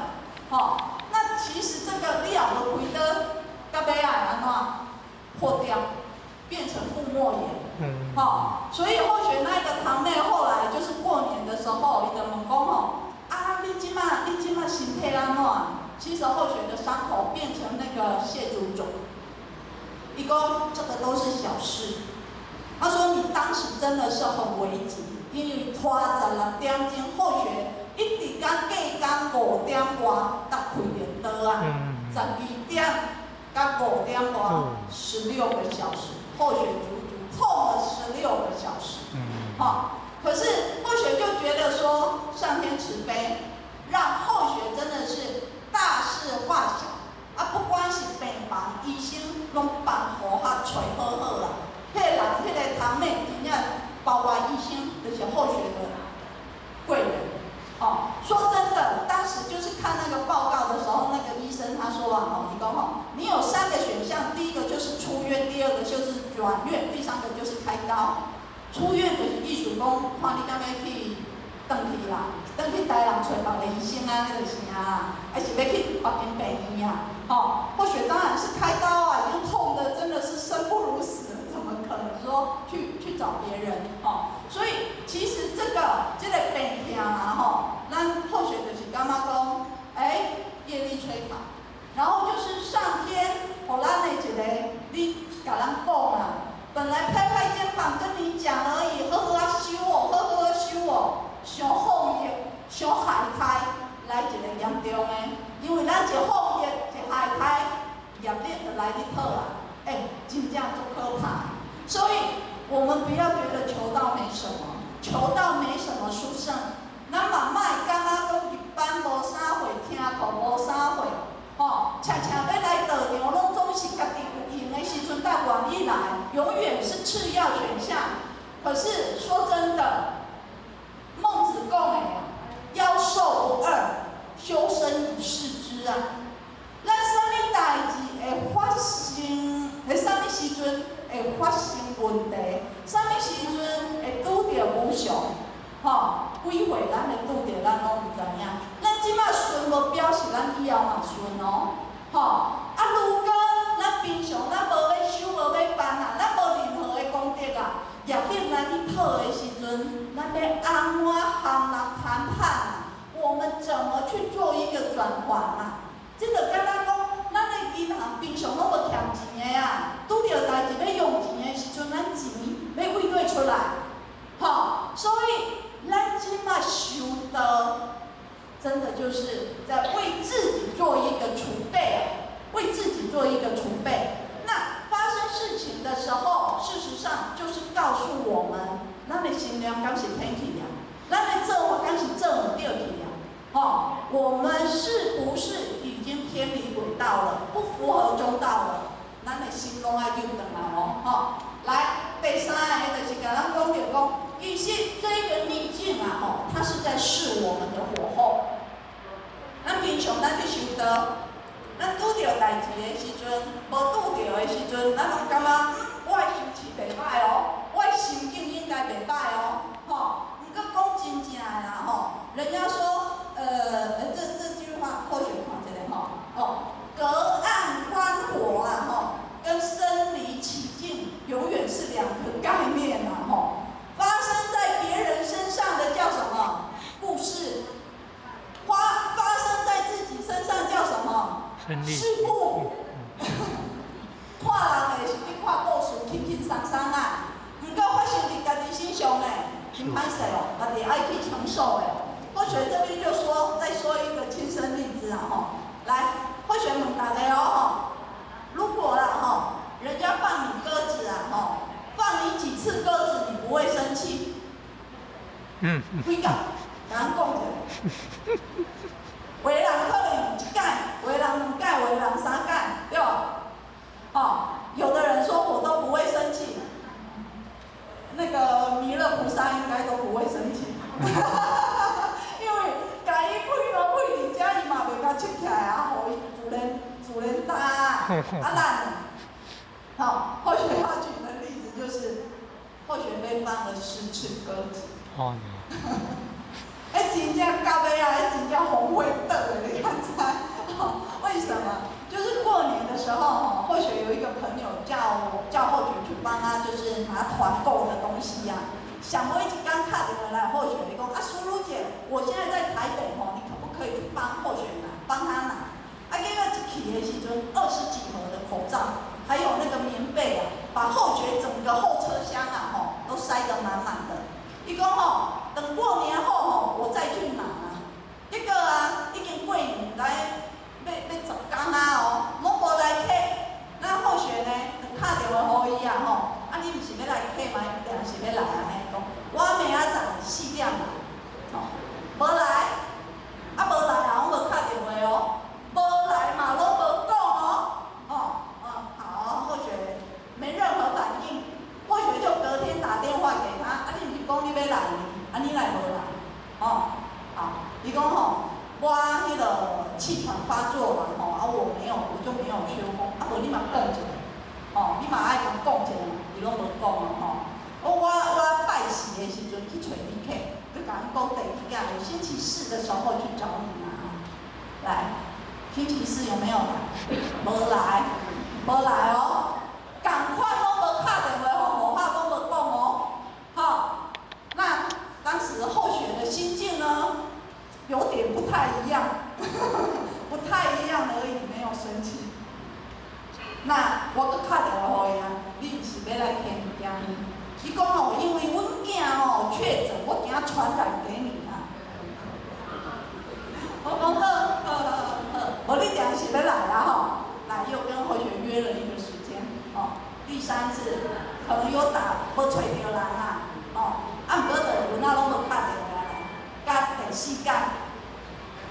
吼，那其實這個你也無開刀，到尾仔會按怎破掉，變成腹膜炎，吼，所以後學那個堂妹後來就是過年的時候，伊就問講吼，啊，你這馬身體按怎？其實後學的傷口變成那個蟹足腫，伊講這個都是小事。他說你當時真的是很危急，因為拖16點鐘，後學一直到隔工5點外才開著刀啊，12點到5點外，16個小時，後學足足痛了16個小時，好，可是後學就覺得說上天慈悲，讓後學真的是大事化小，啊，不管是病房醫生攏幫扶較揣好好啊。彼個人，彼個堂妹，真正包括醫生，就是後學的貴人。哦，說真的，當時就是看那個報告的時候，那個醫生他說啊，吼，伊講吼，你有三個選項，第一個就是出院，第二個就是轉院，第三個就是開刀。出院就是意思講，看你敢欲去轉去啦，轉去台南揣別个醫生啊，那就是啊，還是欲去別間病院啊？吼，後學當然是開刀啊，已經痛得真的是生不如死了，怎麼可能說去找別人？吼，所以其實這個病痛啊，吼，咱後學就是感覺講，欸，業力催討，然後就是上天予咱的一個，你共咱講啊，本來拍拍肩膀跟你講而已，好好仔修哦，好好仔修哦，傷放逸，傷害胎，來一個嚴重的，因為咱一放逸一害胎，業力就來咧討啊，欸，真正足可怕。所以我們不要覺得求道沒什麼，求道沒什麼殊勝。咱嘛莫感覺講入班無啥貨，聽課無啥貨，吼，常常欲來道場，攏總是家己有閒的時陣才願意來，永遠是次要選項。可是說真的，孟子講的啊，夭壽不二，修身以事之啊。咱啥物代誌會發生？佇啥物時陣會發生問題？啥物時陣會拄著無常？吼，幾歲咱會拄著，咱攏毋知影。咱這無表示咱以後嘛順哦，吼。啊，如果咱平常咱無欲修，無欲辦啊，咱無任何的功德啊，業力來去討的時陣，咱欲按怎和人談判啊？我們怎麼去做一個轉換啊？這就敢若講，咱的銀行平常攏無欠錢的啊，拄著代誌欲用錢的時陣，咱錢欲佗位出來？吼，所以咱這馬修道，真的就是在為自己做一個儲備啊，為自己做一個儲備。那發生事情的時候，事實上就是告訴我們，咱的心量敢是偏去啊？咱的做法敢是做毋對去啊？吼，我們是不是已經偏離軌道了，不符合中道了？咱的心攏愛扭轉來哦，吼。來，第三个就是共咱講著講，其實這個逆境啊，吼，它是在試我們的火候。咱平常咱去修道，咱拄著代誌的時陣，無拄著的時陣，咱攏感覺我的修持袂歹哦，我的心境應該袂歹哦，吼。毋過講真正的啦，吼，人家說，這句話或許看一下吼，哦，隔岸觀火啊，吼，跟身臨其境永遠是兩個概念啊，吼。發生在別人身上的叫什麼？故事。發生在自己身上叫什麼？事故。看人的是咧看故事，輕輕鬆鬆啊。毋過發生佇家己身上呢，真歹勢哦，家己愛去承受的。或許這邊就說，再說一個親身例子啊，吼，來，或許問大家哦，吼，如果啦，吼，人家放你鴿子啊，吼，放你幾次鴿子，你不會生氣？嗯。幾個？共咱講者。有的人可能一擺，有的人兩擺，有的人三擺，對無？哦，有的人說我都不會生氣，那個彌勒菩薩應該都不會生氣，因為共伊屁攏屁佇遮，伊嘛袂共出起來啊，予伊自然自然焦啊，啊咱，好，或許他舉的例子就是，或許被放了10次鴿子。哦。彼真正急的啊，彼真正紅火轉的，你敢知？為什麼？就是過年的時候，吼，或許有一個朋友叫或許去幫他，就是拿團購的東西呀。想無一天敲電話來，或許伊講啊，淑如姐，我現在在台北吼，你可不可以去幫或許拿，幫他拿？啊，結果一去的時陣，20幾盒的口罩，還有那個棉被啊，把後學整個後車廂啊，吼，都塞得滿滿的。伊講吼，等過年後吼，我再去拿啊。結果啊，已經過年來欲10工啊哦，攏無來提。那後學呢，就敲電話予伊啊吼，啊你毋是欲來提嗎？伊定是欲來按呢講，我明仔載4點來，吼，無來，啊無來啊，攏無敲電話哦，無來嘛攏無講哦，哦，哦好，後學沒任何反應，後學就隔天打電話給他，啊你毋是講你欲來呢？啊你來無來？哦，好，伊講吼，我彼個氣喘發作嘛，吼，啊我沒有，我就沒有去。我講，啊無你嘛講一下，吼，你嘛愛共講一下嘛，伊攏無講啊，吼。我拜四的時陣去揣你客，就共伊講第二擺，我星期四的時候去找你拿。來，星期四有沒有來？無來，無來哦。仝款攏無敲電話予號碼攏無講哦，吼。那當時後學的心境呢，有點不太一樣，不太一樣而已，沒有生氣。那我閣敲電話予伊啊，你毋是欲來提物件嗎？伊講吼，因為阮囝吼確診，我驚傳染給你啊。我講好，好好好，無你定是欲來啊吼。來，又跟後學約了一個時間，哦，第三次可能有打無揣著人啊，哦，啊毋過就阮仔攏無敲電話來，佮第四擺，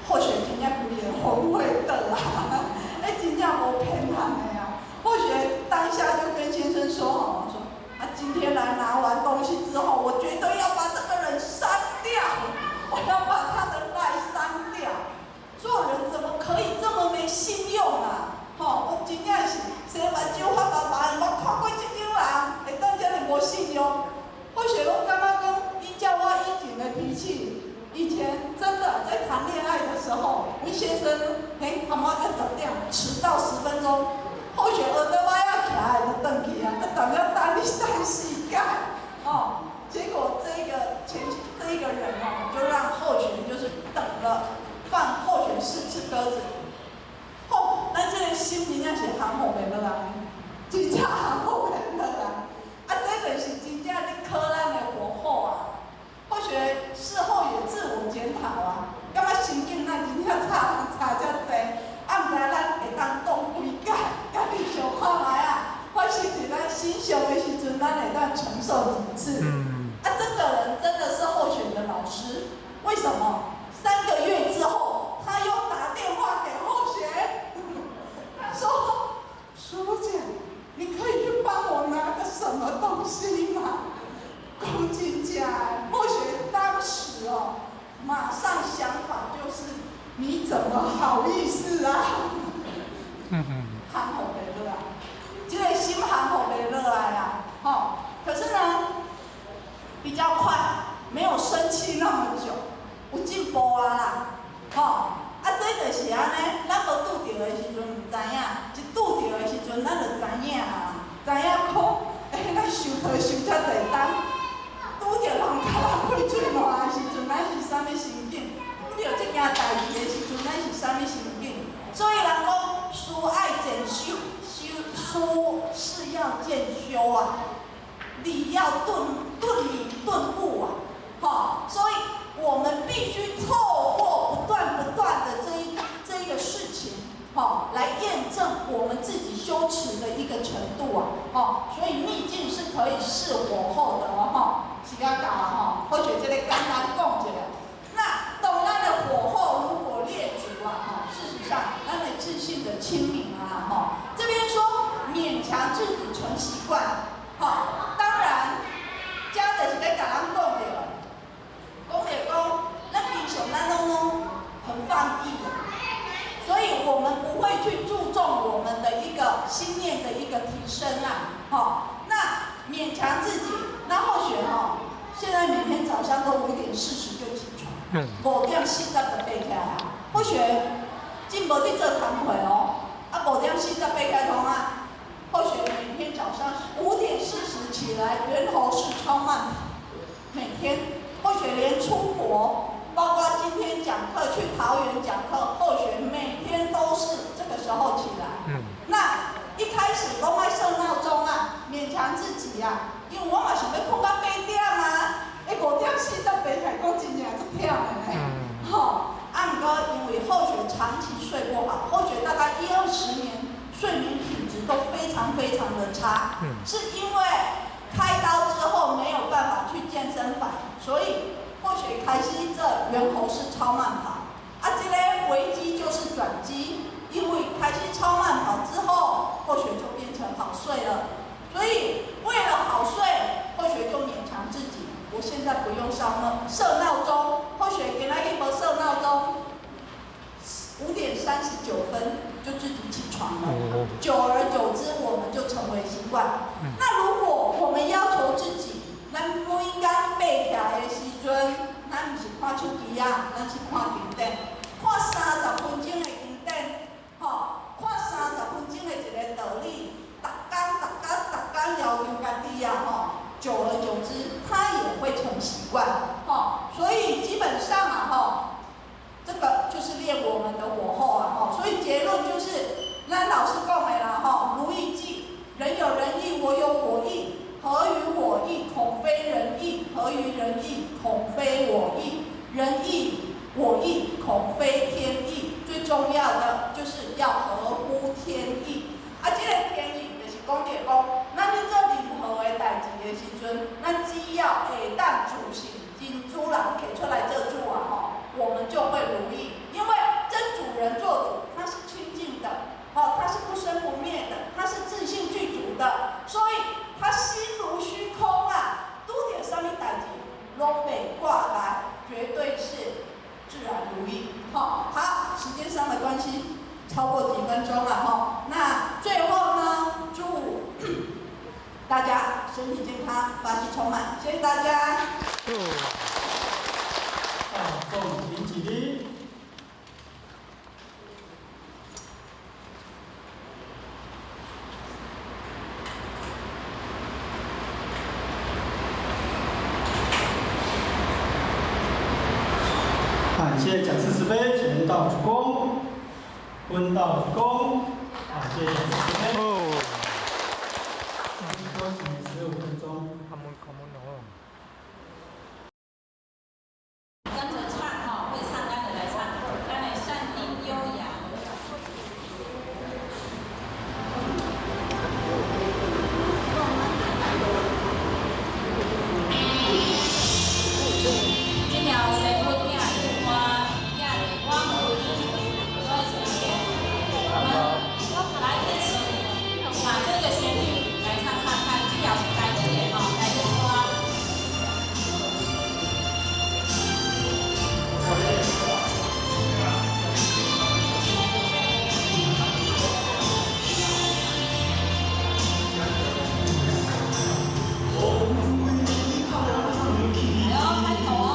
後學真正規个紅火轉啊，彼真正無騙人的啊。後學當下就跟先生說，吼，說他今天來拿完東西之後，我絕對要把這個人刪掉，我要把他的 LINE 刪掉。做人怎麼可以這麼沒信用啊？吼，我真正是生目睭發白白，我看過這種人會當這麼無信用。我是攏感覺講，依照我以前的脾氣，以前真的你先生嘿，他妈要10点，迟到10分钟，后学耳朵仔要起来就转去啊，阁踮遐等你等时间，哦，结果这一个人哦，就让候选就是等了，放候选4次鸽子，吼，咱这个心真正是降服袂落来，真正降服袂落来，啊，这就是真正咧考咱的火候啊。或许事后也自我检讨啊，感覺心境咱真正差差遮濟，啊，毋知咱會當擋幾擺，家己想看覓啊。發生佇咱身上的時陣，咱會當承受幾次？啊，這個人真的是候選的老師，為什麼？3個月之後，他又打電話給候選，他說：“師姐，你可以去幫我拿個什麼東西嗎？”講真正，或許當時哦，馬上想法就是，你怎麼好意思啊？降服袂落來，這個心降服袂落來啊，吼。可是呢，比較快，沒有生氣那麼久，有進步啊啦，吼。啊，這就是按呢，咱無拄著的時陣毋知影，一拄著的時陣，咱就知影啊，知影講，欸，咱受苦受遮濟冬。拄著人共咱開喙罵的時陣，咱是啥物心境？拄著這件代誌的時陣，咱是啥物心境？所以人講，事愛漸修，修事是要漸修啊，理要頓頓理頓悟啊，吼，所以我們必須透過不斷不斷的這一個事情，吼，來驗證我們自己修持的一個程度啊，吼，所以逆境是可以試火候的哦，吼。時間到啊，吼，或許這個簡單講一下。那當咱的火候如果練足啊，吼，事實上，咱的自信的清明啊，吼，這邊說勉強自己成習慣，吼，當然，這就是咧共咱講著，講著講，咱平常咱攏很放逸的，所以我們不會去注重我們的一個心念的一個提升啊，吼，那勉強自己。那後學吼，現在每天早上都5點40就起床，5點40就爬起來啊。後學進無佇做工課哦，啊5點40爬起來創啊。後學每天早上5點40起來，猿猴式超慢跑，每天後學連出國，包括今天講課去桃園講課，後學每天都是這個時候起來。那一開始攏愛設鬧鐘啊，勉強自己啊。因為我嘛想欲睏到8點啊，欸5點40爬起來，講真正足忝的呢。吼，啊毋過因為後學長期睡不好，後學大概一二十年睡眠品質都非常非常的差，是因為開刀之後沒有辦法去健身房，所以後學開始這猿猴式超慢跑。啊，這個危機就是轉機，因為開始超慢跑之後，後學就變成好睡了。所以為了好睡，後學就勉強自己。我現在不用設鬧鐘，後學今仔日無設鬧鐘，5點39分就自己起床了。久而久之，我們就成為習慣。那如果我們要求自己，咱每工爬起來的時陣，咱毋是看手機啊，咱是看經典，看30分鐘的經典，吼，看三十分鐘的一個道理。逐工逐工逐工要求家己啊，吼，久而久之，他也會成習慣，吼，所以基本上啊，吼，這個就是練我們的火候啊，吼，所以結論就是，咱老師講的啦，吼，如意記，人有人意，我有我意，合於我意，恐非人意；合於人意，恐非我意。人意我意，恐非天意。最重要的就是要合乎天意。啊，這個天意就是講著講，咱咧做任何的代誌的時陣，咱只要會當自信真主人提出來做主啊吼，我們就會如意。因為真主人做主，他是清淨的，吼，他是不生不滅的，他是自性具足的，所以他心如虛空啊，拄著啥物代誌攏袂掛礙，絕對是自然如意。好，好，時間上的關係，超過幾分鐘了哈。那最後呢，祝大家身體健康，法喜充滿，謝謝大家。大眾請起立。謝講師慈悲，前道鞠躬，分道鞠躬，感謝講師慈悲。休息15分鐘。跟着唱吼，會唱咱就來唱，咱的善音悠揚。這條師母寄予我，寄予我所以淺淺，我們來一起把這個旋律來唱唱看，這條是台語的吼，台語歌。來哦，開口哦。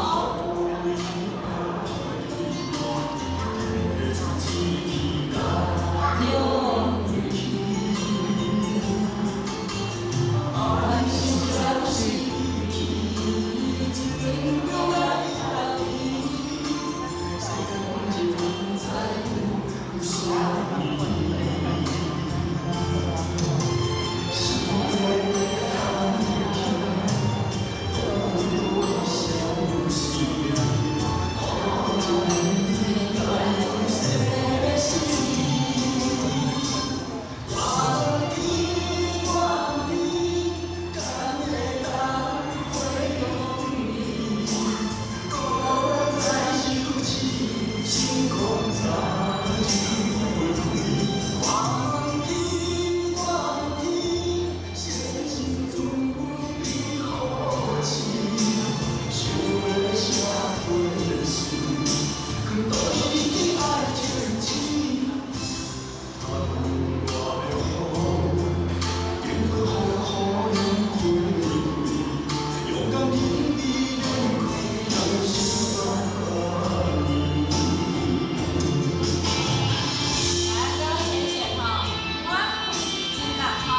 來，各位淺淺吼，我開始真啦吼，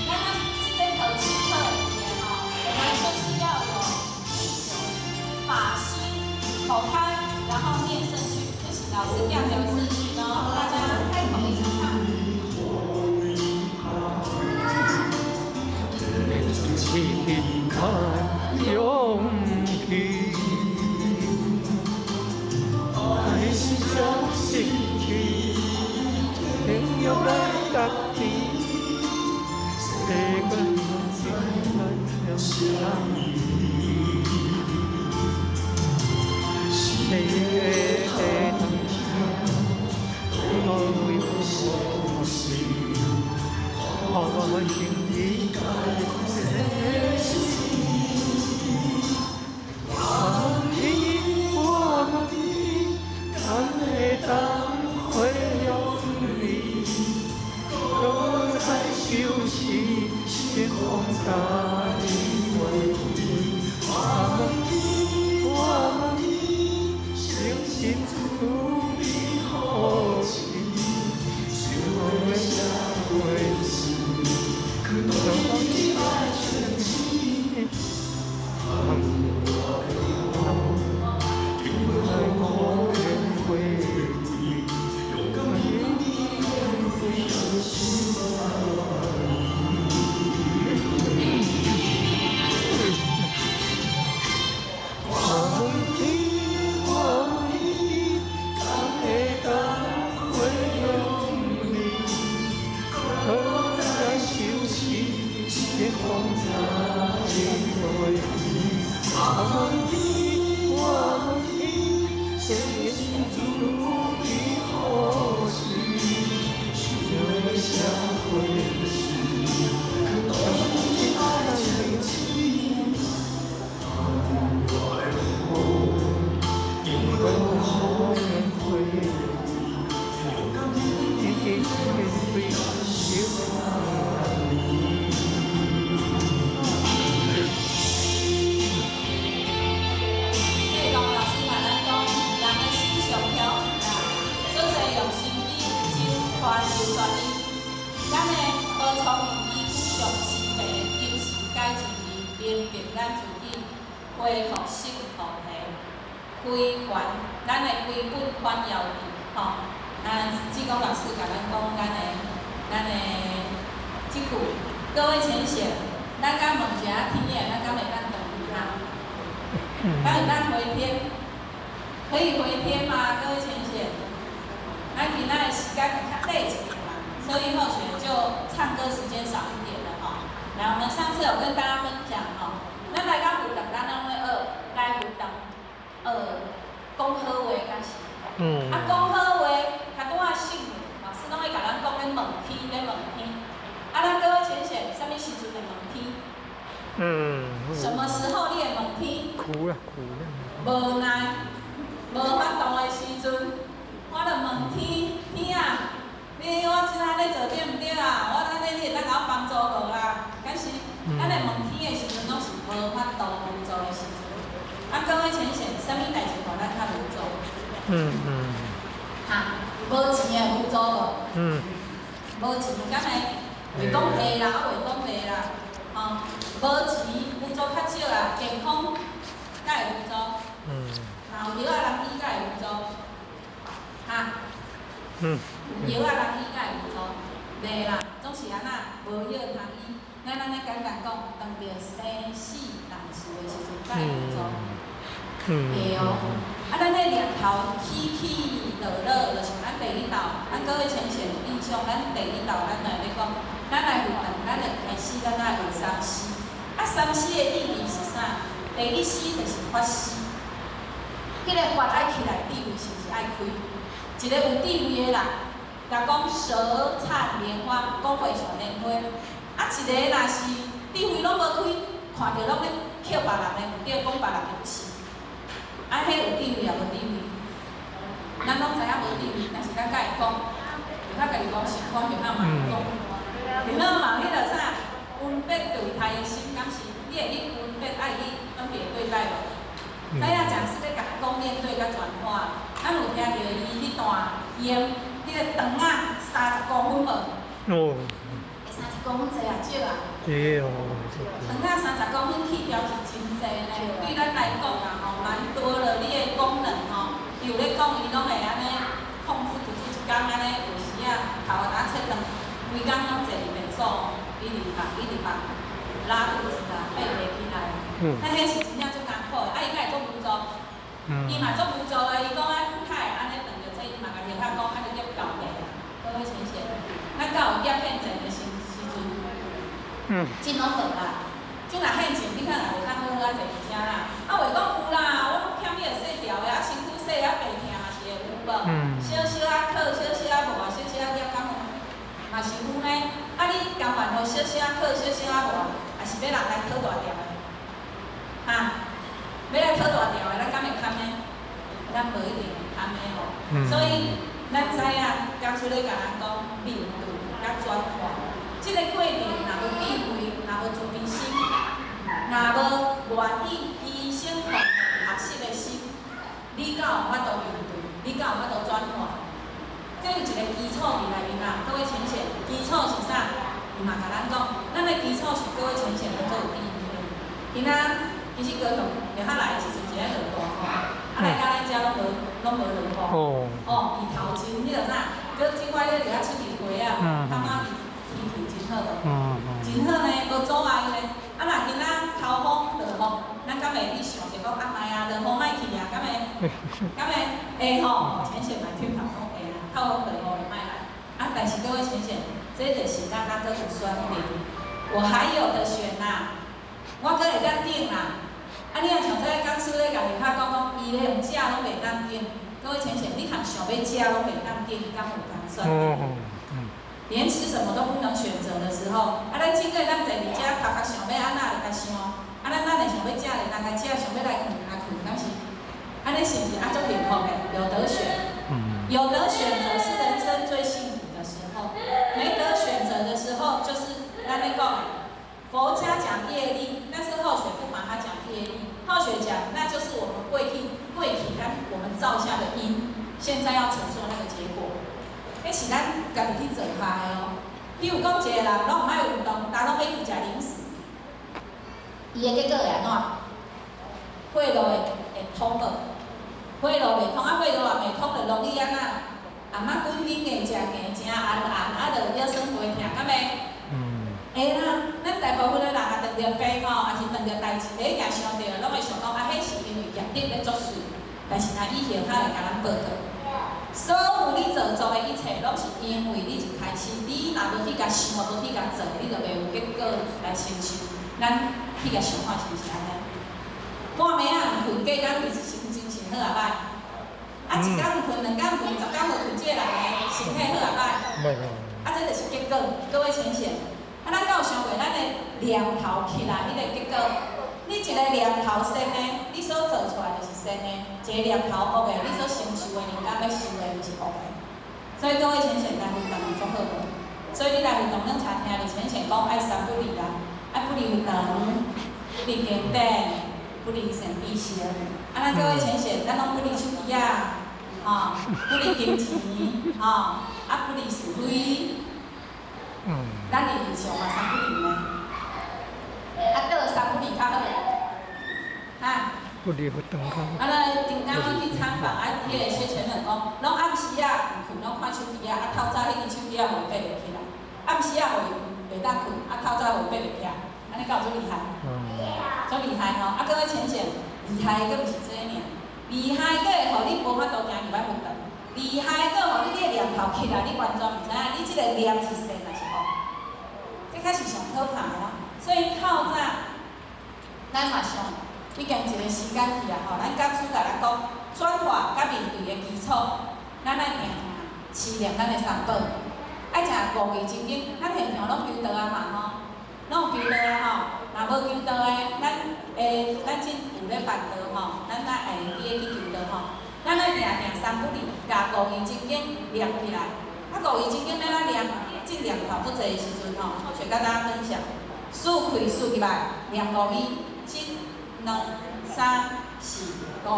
咱這節課試課的吼，我們就是要有第九法師口開，然後念順序，這是老師教的順序哦，大家開口一起唱。勇氣，愛是相信去，天用來代替，世間情難相依。誰會當我為我心，我情意。明白咱自己，恢復性和平，归还咱的归本反要地，吼。咱志工老师共咱讲，咱的這句，各位淺顯，咱敢問一下天的，咱敢會當轉去哈？敢會當回天？可以回天嗎？各位淺顯，咱今仔的時間較短一點嘛，所以後學就唱歌時間少一點了哈。來，我們上次有跟大家分享吼，咱來到佛堂，咱攏咧學來佛堂學講好話，敢是？啊，講好話，較拄仔聖老師攏會共咱講咧問天，咧問天。啊，咱各位淺顯，啥物時陣會問天？什麼時候你會問天？苦啊苦啊！無奈，無法度的時陣，我就問天，天啊，你我這按呢做對毋對啊？我按呢你會當共我幫助無啊？敢是，咱來問天的時陣，攏是無法度無助的時陣。啊，各位淺顯，啥物代誌予咱較無助？哈，無錢會無助無？無錢敢會會講會啦，啊袂講會啦，吼，無錢無助較少啦，健康才會無助。若有藥仔人醫才會無助，哈？有藥仔人醫才會無助，袂啦，總是按怎無藥通醫。咱按呢簡單講，當著生死人事的時陣，才會無助。會哦。啊，咱彼念頭起起落落，就是咱第一道，咱各位淺顯有印象，咱第一道咱來咧講，咱來佛堂，咱就開始咱愛有三思。啊，三思的意義是啥？第一思就是法思，彼個法愛起來，智慧是毋是愛開？一個有智慧的人，若講舌燦蓮花，講話像蓮花。啊，一個若是智慧攏無開，看著攏咧捡別人的毋對，講別人的不是。啊，彼有智慧也無智慧？咱攏知影無智慧，但是咱敢會講，就較家己講習慣，就較嘛會講。就好嘛，彼個啥，分別對待的心，敢是你會去分別愛去分別對待無？知影講師咧共咱講面對佮轉化，咱有聽著伊彼段用彼個腸仔30公分無？哦。欸，30公分濟啊少啊？對哦。腸仔30公分去掉是真濟呢，對咱來講啊吼，蠻多了。你的功能吼，伊有咧講，伊攏會按呢控制不住一工按呢，有時啊頭仔切斷，規工攏坐佇便所，一直放，一直放，拉肚子啊，爬袂起來。那彼是真正足艱苦的，啊，伊敢會足無助？伊嘛足無助的，伊講啊，較會按呢斷著這，伊嘛共醫生講，按呢叫交代啦。各位淺顯，咱敢有業現前的時時陣？這攏無啦。這若現前，你可能也袂當好好仔坐佇遮啦。啊，話講有啦，我攏欠你會細條的，啊，身軀細啊，病疼嘛是會有無？小小仔咳，小小仔無啊，小小仔業感冒嘛是有呢。啊，你甘願予小小仔咳，小小仔無啊，還是欲人來討大條的？哈？欲來討大條的，咱敢會堪呢？咱無一定會堪的吼。所以咱知影，講師咧共咱講面對佮轉化，這個過程若無智慧，若無慈悲心，若無願意犧牲奉獻學習的心，你敢有法度面對？你敢有法度轉化？這有一個基礎佇內面啦，各位淺顯，基礎是啥？伊嘛共咱講，咱的基礎是各位淺顯攏做有智慧的。今仔其實高雄下較來的時陣，一个落大雨，啊來到咱遮攏無落雨。哦，伊頭前彼個啥，閣這擺咧佇遐出日花啊，感覺伊天氣真好無？真好呢，無阻礙呢。啊，若今仔頭風落雨，咱敢會去想者講啊，莫啊，落雨莫去啊，敢會？敢會？會吼，淺顯嘛聽頭講會啊，透風落雨會莫來。啊，但是各位淺顯，這就是咱還閣有選擇，我還有得選啦，我閣會當揀啦。啊，你若像這個講師咧，共伊較講講，伊咧用食攏袂當揀。各位淺顯，你通想欲食攏袂當揀，敢有通選擇？連吃什麼都不能選擇的時候，啊，咱這個咱坐佇遮頭殼想欲按怎就共想，啊，咱會想欲食就通共食，想欲來睏來睏，敢是？按呢是毋是啊？足幸福的，有得選。有得選擇是人生最幸福的時候，沒得選擇的時候，就是咱咧講的，佛家講業力，但是後學不把它講業力，後學講那就是我們過去咱我們造下的因，現在要承受那個結果。彼是咱家己去造下的哦。比如講一個人攏毋愛運動，逐攏欲去食零食，伊的結果會按怎？血路會通無？血路袂通，啊血路也袂通，就容易按怎？暗仔滚紧硬食硬，誠絚絚，啊，就腰酸背疼，敢袂？会啦，咱大部分的人啊，碰著病吼，抑是碰著代誌，第一件想著，攏會想講啊，彼是因為業力咧作祟。但是若以後較會共咱報告，所有你做的一切，攏是因為你一開始，你若無去共想，無去共做，你就袂有結果來承受。咱去共想看是毋是按呢？半暝仔毋睏，隔工其實心情是好抑歹？啊，一工毋睏，兩工毋睏，10工無睏，這個人的身體好抑歹？啊，這就是結果，各位淺顯。啊，咱敢有想過，咱的念頭起來，彼個結果？你一個念頭善的，你所做出來就是善的；一個念頭惡的，你所承受的人間欲受的就是惡的。所以各位淺顯來佛堂有足好無？所以你來佛堂攏常聽著淺顯講愛三不離啊，愛不離佛堂，不離經典，不離善知識。啊，咱各位淺顯，咱攏不離手機仔，吼，不離金錢，吼，啊，不離是非。咱佇日常嘛三不離呢。啊，佗三不離較好？哈？不離佛堂較好。啊，咱頂工我去參訪，啊，彼個薛前人講，攏暗時仔毋睏，攏看手機仔，啊，透早彼支手機仔予伊爬袂起來，暗時仔予伊袂當睏，啊，透早予伊爬袂起來，按呢敢有足厲害？足厲害吼！啊，各位淺顯，厲害的閣毋是這爾，厲害閣會予你無法度行入來佛堂，厲害閣予你你的念頭起來，你完全毋知影你這個念是善抑是惡，這才是上可怕的咯。所以透早，咱嘛想已經一個時間去啊吼，咱講師共咱講轉化佮面對的基礎，咱愛定定試念咱的三寶，愛食五字真經，咱現場攏求道啊嘛吼，攏有求道啊吼，若無求道的，咱會咱這有咧辦道吼，咱愛會記得去求道吼。咱愛定定三不離，共五字真經念起來。啊，五字真經欲按怎念？這念頭足濟的時陣吼，我想共大家分享。舒氣舒入來，念五字，一、兩、三、四、五。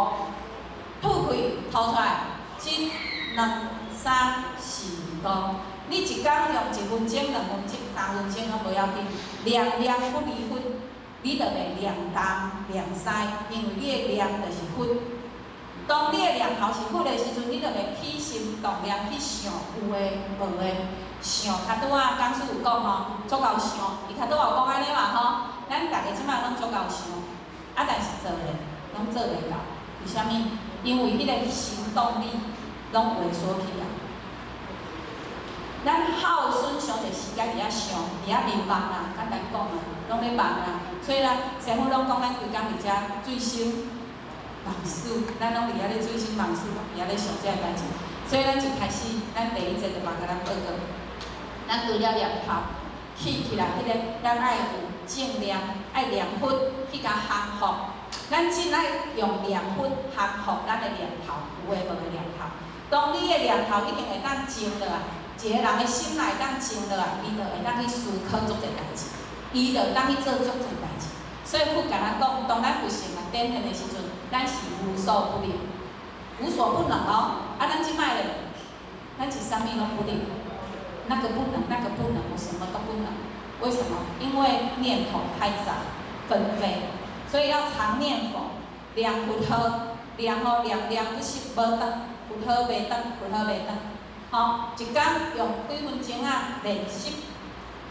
吐氣吐出來，一、兩、三、四、五。你一工用一分鐘、2分鐘、3分鐘攏無要緊，念念不離佛，你就袂念東念西，因為你的念就是佛。當你的念頭是佛的時陣，你就袂起心動念去想有的無的，想較拄仔講師有講吼，足𠢕想，伊較拄仔有講按呢嘛吼，咱逐家這擺攏足𠢕想，啊，但是做咧，攏做袂到，為啥物？因為彼個行動力攏萎縮去啊。咱耗損傷濟時間佇遐想，佇遐眠夢啦，簡單講啦，攏咧夢啦。所以啦，師父攏講咱規工佇遮醉生夢死，咱攏佇遐咧醉生夢死，攏佇遐咧想這个代誌。所以咱一開始，咱第一節就嘛共咱報告，咱除了念頭起起來，彼個咱愛有正念，愛念佛去共降服。咱真愛用念佛降服咱的念頭，有的無的念頭。當你的念頭已經會當靜落來，一個人的心內當靜落來，伊就會當去思考足濟代誌，伊就會當去做足濟代誌。所以佛共咱講，當咱佛性啊展現的時陣，咱是無所不能，無所不能哦。啊，咱這擺咧，咱是啥物攏不能，那個不能，那個不能，我什麼都不能。為什麼？因為念頭太雜，紛飛，所以要常念佛，念佛號，念吼念念不息，無斷，佛號袂斷，佛號袂斷。吼，一工用幾分鐘啊練習，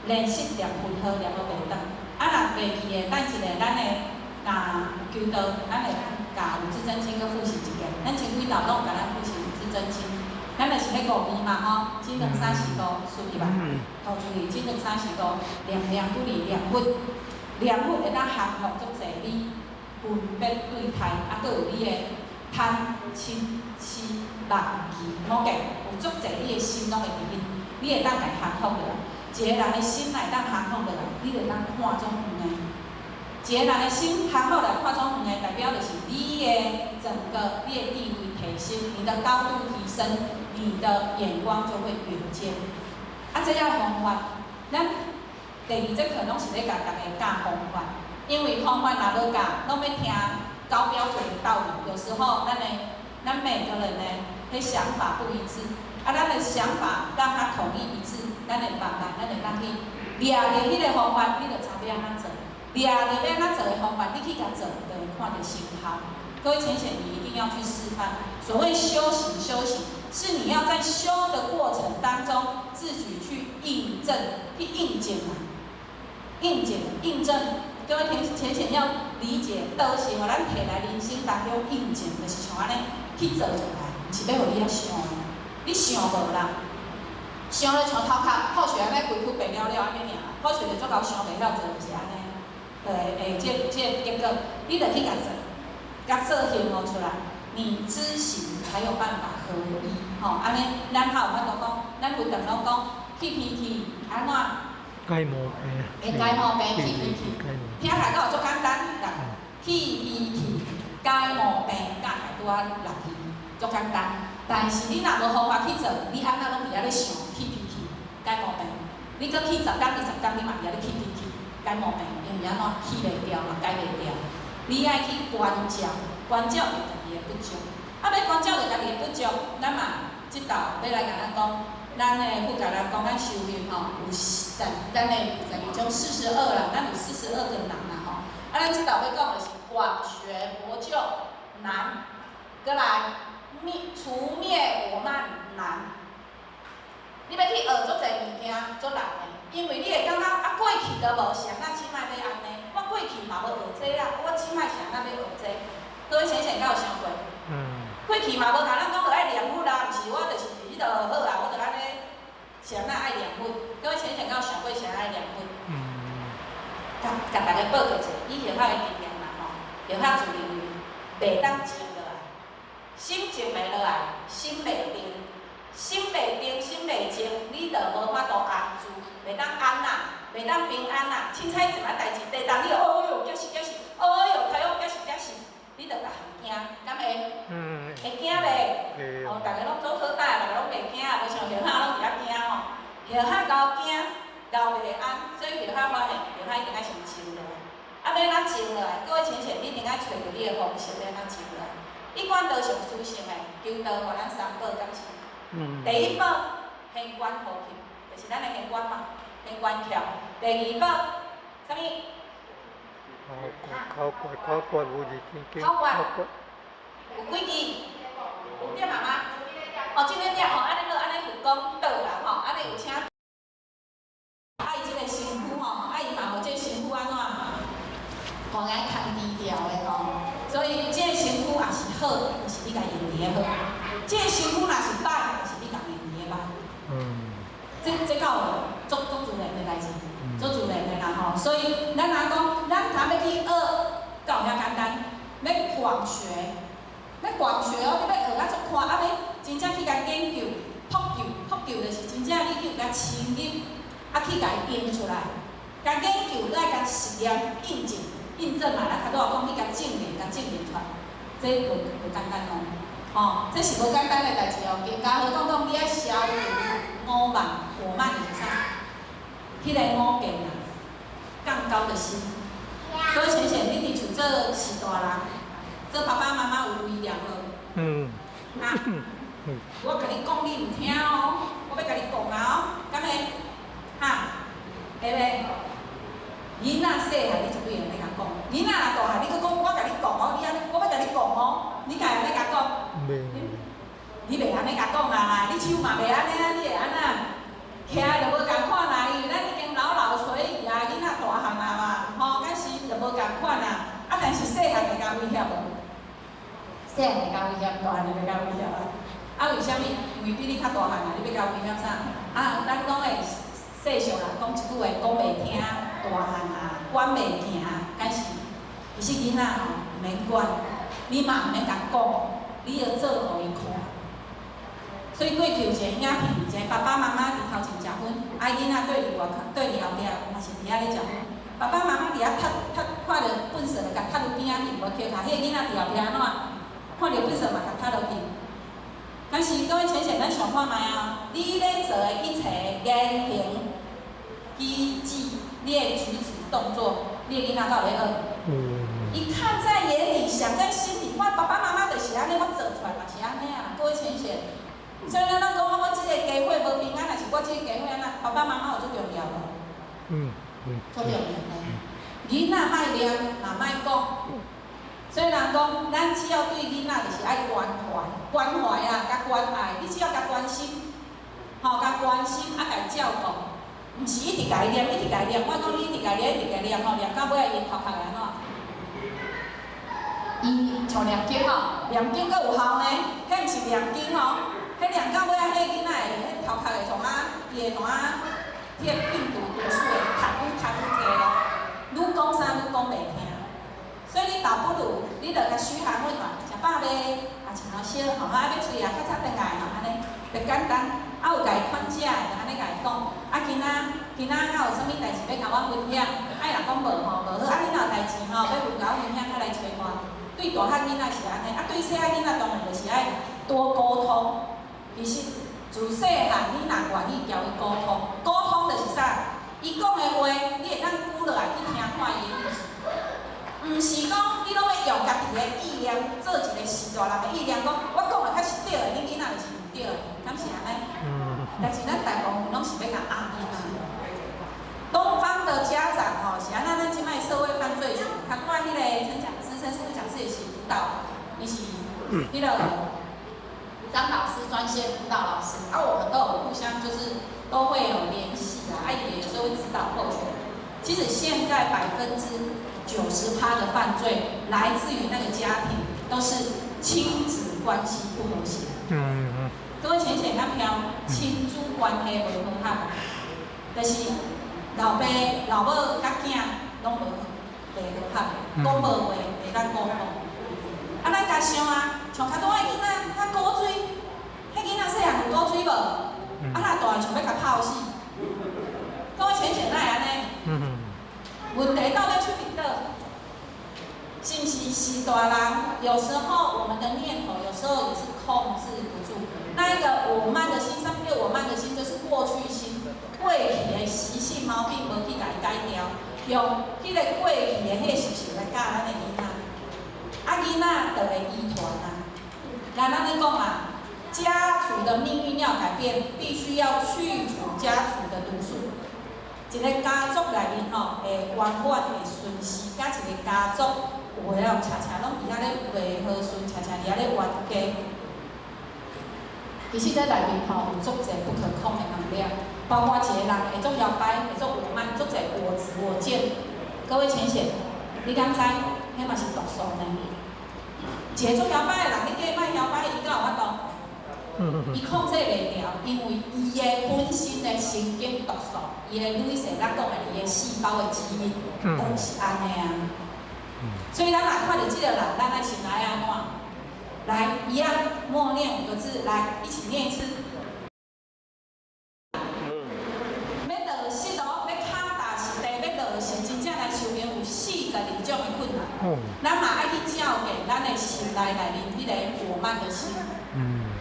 練習念佛號，念到袂斷。啊，若袂記的，等一下咱會若求道，咱會共五字真經閣複習一遍。咱前幾道攏有共咱複習五字真經，咱就是彼五字嘛吼，一兩三四五，數入來，吐出去，一兩三四五，念念不離念佛，念佛會當降服足濟你分別對待，啊，閣有你的貪嗔癡慢疑，無計有足濟你的心攏會佇裡，你會當共降服落來。一個人的心會當降服落來，你就當看足遠的。一個人的心降服來看足遠的，代表就是你的整個你的地位提升，你的高度提升，你的眼光就會遠見。啊，這要方法，咱第二節課攏是咧共逐家教方法，因為方法若無教，攏欲聽高標準的道理。有時候咱每個人呢，彼想法不一致，啊，咱的想法讓它統一一致，咱會慢慢，咱會當去掠著彼個方法，你就知欲按怎做。掠著欲按怎做的方法，你去共做，就會看著成效。各位淺顯，你一定要去示範。所謂修行，修行是你要在修的過程當中，自己去印證、去印證啊，印證、印證。各位淺淺要理解，道是予咱提來人生當中印證，就是像按呢去做出來，毋是欲予你遐想的，你想無啦，想咧像頭殼吐血按呢規軀白了了按呢爾，吐血就足夠想袂曉做，就是按呢。會這結果，你著去共做，共做行動出來，你知行才有辦法合一，吼，按呢，咱較有法度講，咱佛堂攏講去脾氣按怎？解毛病。會解毛病去脾氣，聽起來敢有足簡單？去脾氣解毛病，加起來拄仔六字，足簡單。但是你若無方法去做，你按怎攏佇遐咧想去脾氣解毛病，你閣去10工20工，你嘛佇遐咧去脾氣解毛病，因為按怎去袂掉嘛，解袂掉。你愛去關照，關照著家己的不足。啊，欲關照著家己的不足，咱嘛這道欲來共咱講，咱的佛共咱講，咱修行吼有咱的12種42啦，咱有42個難啦吼。啊，咱這道欲講的是廣學佛救難，閣來滅除滅我慢難。你欲去學足濟物件，足難的，因為你會感覺啊過去都無啥，咱這擺欲按呢？我過去嘛無學這啊，我這擺啥那欲學這？各位淺顯敢有想過？過去嘛無共咱講著愛念佛啊，毋是我就是彼落好啊，我就按呢啥那愛念佛。各位淺顯敢有想過啥愛念佛？共共大家報告者，以學校的經驗啦吼，學校自認為袂當靜落來，心靜袂落來，心袂定，心袂定，心袂靜，你就無法度安住，袂當安啦，袂當平安啦。凊彩一擺代誌，地動你就哦喲，驚死驚死，哦喲，太陽驚死驚死，你就逐項驚，敢會？會驚袂？哦，逐家攏做好膽，逐家攏袂驚，無像學校攏佇遐驚吼。學校𠢕驚，𠢕袂安，所以學校發現，學校一定愛先靜落來。啊，欲按怎靜落來？各位淺顯，你一定愛揣著你的方式，欲按怎靜落來。一貫道上殊勝的，求道予咱三寶，敢是？第一寶，現觀呼吸，就是咱的現觀嘛，現觀翹。第二寶，啥物？口訣，口訣有二經。口訣有幾支？有點啊嗎？哦，這個點吼，按呢落按呢佛講倒啦吼，按呢有請。啊，伊這個身軀吼，啊伊嘛予這個身軀按怎？互來牽低調的吼，所以這個身軀也是好，也是你共用佇咧好；這個身軀若是歹，也是你共用佇咧歹。這夠足足自然的代誌，足自然的啦吼。所以咱若講，咱通欲去學，敢有遐簡單？欲廣學，欲廣學哦，你欲學甲足寬，啊欲真正去共研究、拓究、拓究，就是真正你去共深入，啊去共用出來，共研究，閣愛共實驗、印證、印證嘛。咱頭拄仔講去共證明、共證明出來，這無無簡單哦，吼，這是無簡單的代誌哦。家和講講，你愛消除我慢、我慢是啥？彼個我見啊，槓高的心。所以淺顯，你佇厝做序大人，做爸爸媽媽有威嚴無？啊，我共你講，你毋聽哦，我欲共你講啊哦，敢會？哈，會袂？囡仔細漢，你絕對會按呢共講；囡仔若大漢，你閣講，我共你講哦，你按呢，我欲共你講哦，你敢會按呢共講？你袂按呢共講啊啦，你手嘛袂按呢啊，你會按怎？徛就無仝款啦，因為咱已經老老垂頤啊，囡仔大漢啊嘛，吼，敢是就無仝款啊。啊，但是細漢會共威脅無？細漢會共威脅，大漢就袂共威脅啊。啊，為啥物？因為比你較大漢啊，你欲共威脅啥？啊，咱講的世俗人講一句話，講袂聽，大漢啊，管袂行，敢是？其實囡仔吼，毋免管，你嘛毋免共講，你著做予伊看。所以過去有一個影片，一個爸爸媽媽佇頭前食薰，啊囡仔對佇外口，對佇後壁嘛是佇遐咧食薰。爸爸媽媽佇遐踢踢，看著糞埽就共踢落邊仔去，無捡下，彼個囡仔佇後壁按怎？看著糞埽嘛共踢落去。但是各位淺顯，咱想看覓啊？你咧做的一切言行舉止，你的舉止動作，你的囡仔敢有咧學？伊看在眼裡，想在心裡。我爸爸媽媽就是按呢，我做出來嘛是按呢啊。各位淺顯，所以咱攏講我這個家伙無平安，還是我這個家伙按怎？爸爸媽媽有足重要無？足重要的。囡仔莫念，嘛莫講，所以人講，咱只要對囡仔就是愛關懷、關懷啊，佮關愛，你只要共關心，吼，共關心啊，共照顧，毋是一直共伊念，一直共伊念。我講你一直共伊念，一直共伊念吼，念到尾仔伊頭殼會按怎？伊像念經吼，念經閣有效呢，彼毋是念經吼，彼念到尾仔，彼囡仔會彼頭殼會創啊，伊會創啊，彼個病毒毒素會讀愈讀愈濟咯，愈講啥愈講袂聽。所以你倒不如，你就共噓寒問暖，食飽未？啊，穿好燒吼，啊，欲喙啊，較早轉來吼，按呢，就簡單。啊，有共伊款食的，就按呢共伊講。啊，今仔今仔敢有啥物代志欲共我分享？啊，伊若講無吼，無好。啊，你若有代志吼，欲共我分享，較來揣我。對大漢囡仔是按呢，啊，對細漢囡仔當然就是愛多溝通。其實自細漢，你若願意共伊溝通，溝通就是啥？伊講的話，你會當記落來去聽看伊的意思。毋是講你攏欲用家己的意念做一個序大人的意念，講我講的較是對的，恁囡仔就是毋對的，敢是按呢？但是咱大部分攏是欲共壓囡仔。東方的家長吼，是按怎？咱這擺社會犯罪學，較看彼個陳講師、陳師傅講師也是輔導，伊是彼個張老師專線輔導老師，啊，我們都有互相就是都會有聯繫啊，啊，伊也有時候會指導候選。其實現在90%的犯罪來自於那個家庭，都是親子關係不和諧。各位淺顯敢聽，親子關係無和諧，就是老爸、老母佮囝攏無袂和諧，講無話袂當溝通。啊，咱家想啊，像較大的囡仔較古錐，彼囡仔細漢有古錐無？啊，若大像欲共拍死。各位淺顯哪會按呢？問題到底出佇佗？是毋是是大人？有時候我們的念頭有時候也是控制不住。那一個我慢的心，啥物叫我慢的心？就是過去心、過去的習性毛病無去共伊改掉，用彼個過去的彼個習性來教咱的囡仔，啊，囡仔就會遺傳啊。來，咱咧講啊，家族的命運要改變，必須要去除家族的毒素。一個家族內面吼，會圓滿會順遂，佮一個家族有的人常常攏佇遐咧袂和順，常常佇遐咧冤家。其實這內面吼有足濟不可控的能量，包括一個人會足搖擺，會足我慢，足濟我執我見。各位淺顯，你敢知？彼嘛是毒素呢。一個足搖擺的人，你叫伊莫搖擺，伊敢有法度？伊控制袂牢，因為伊的本身的神經毒素，伊的女性咱講的，伊的細胞的基因，都是按呢啊。所以咱若看著這個人，咱愛先來按怎？來，一樣默念五個字，來一起念一次。欲落實哦，欲跤踏實地，欲落實，真正來修行有42種的困難。咱嘛愛去照見咱的心內內面彼個我慢的心。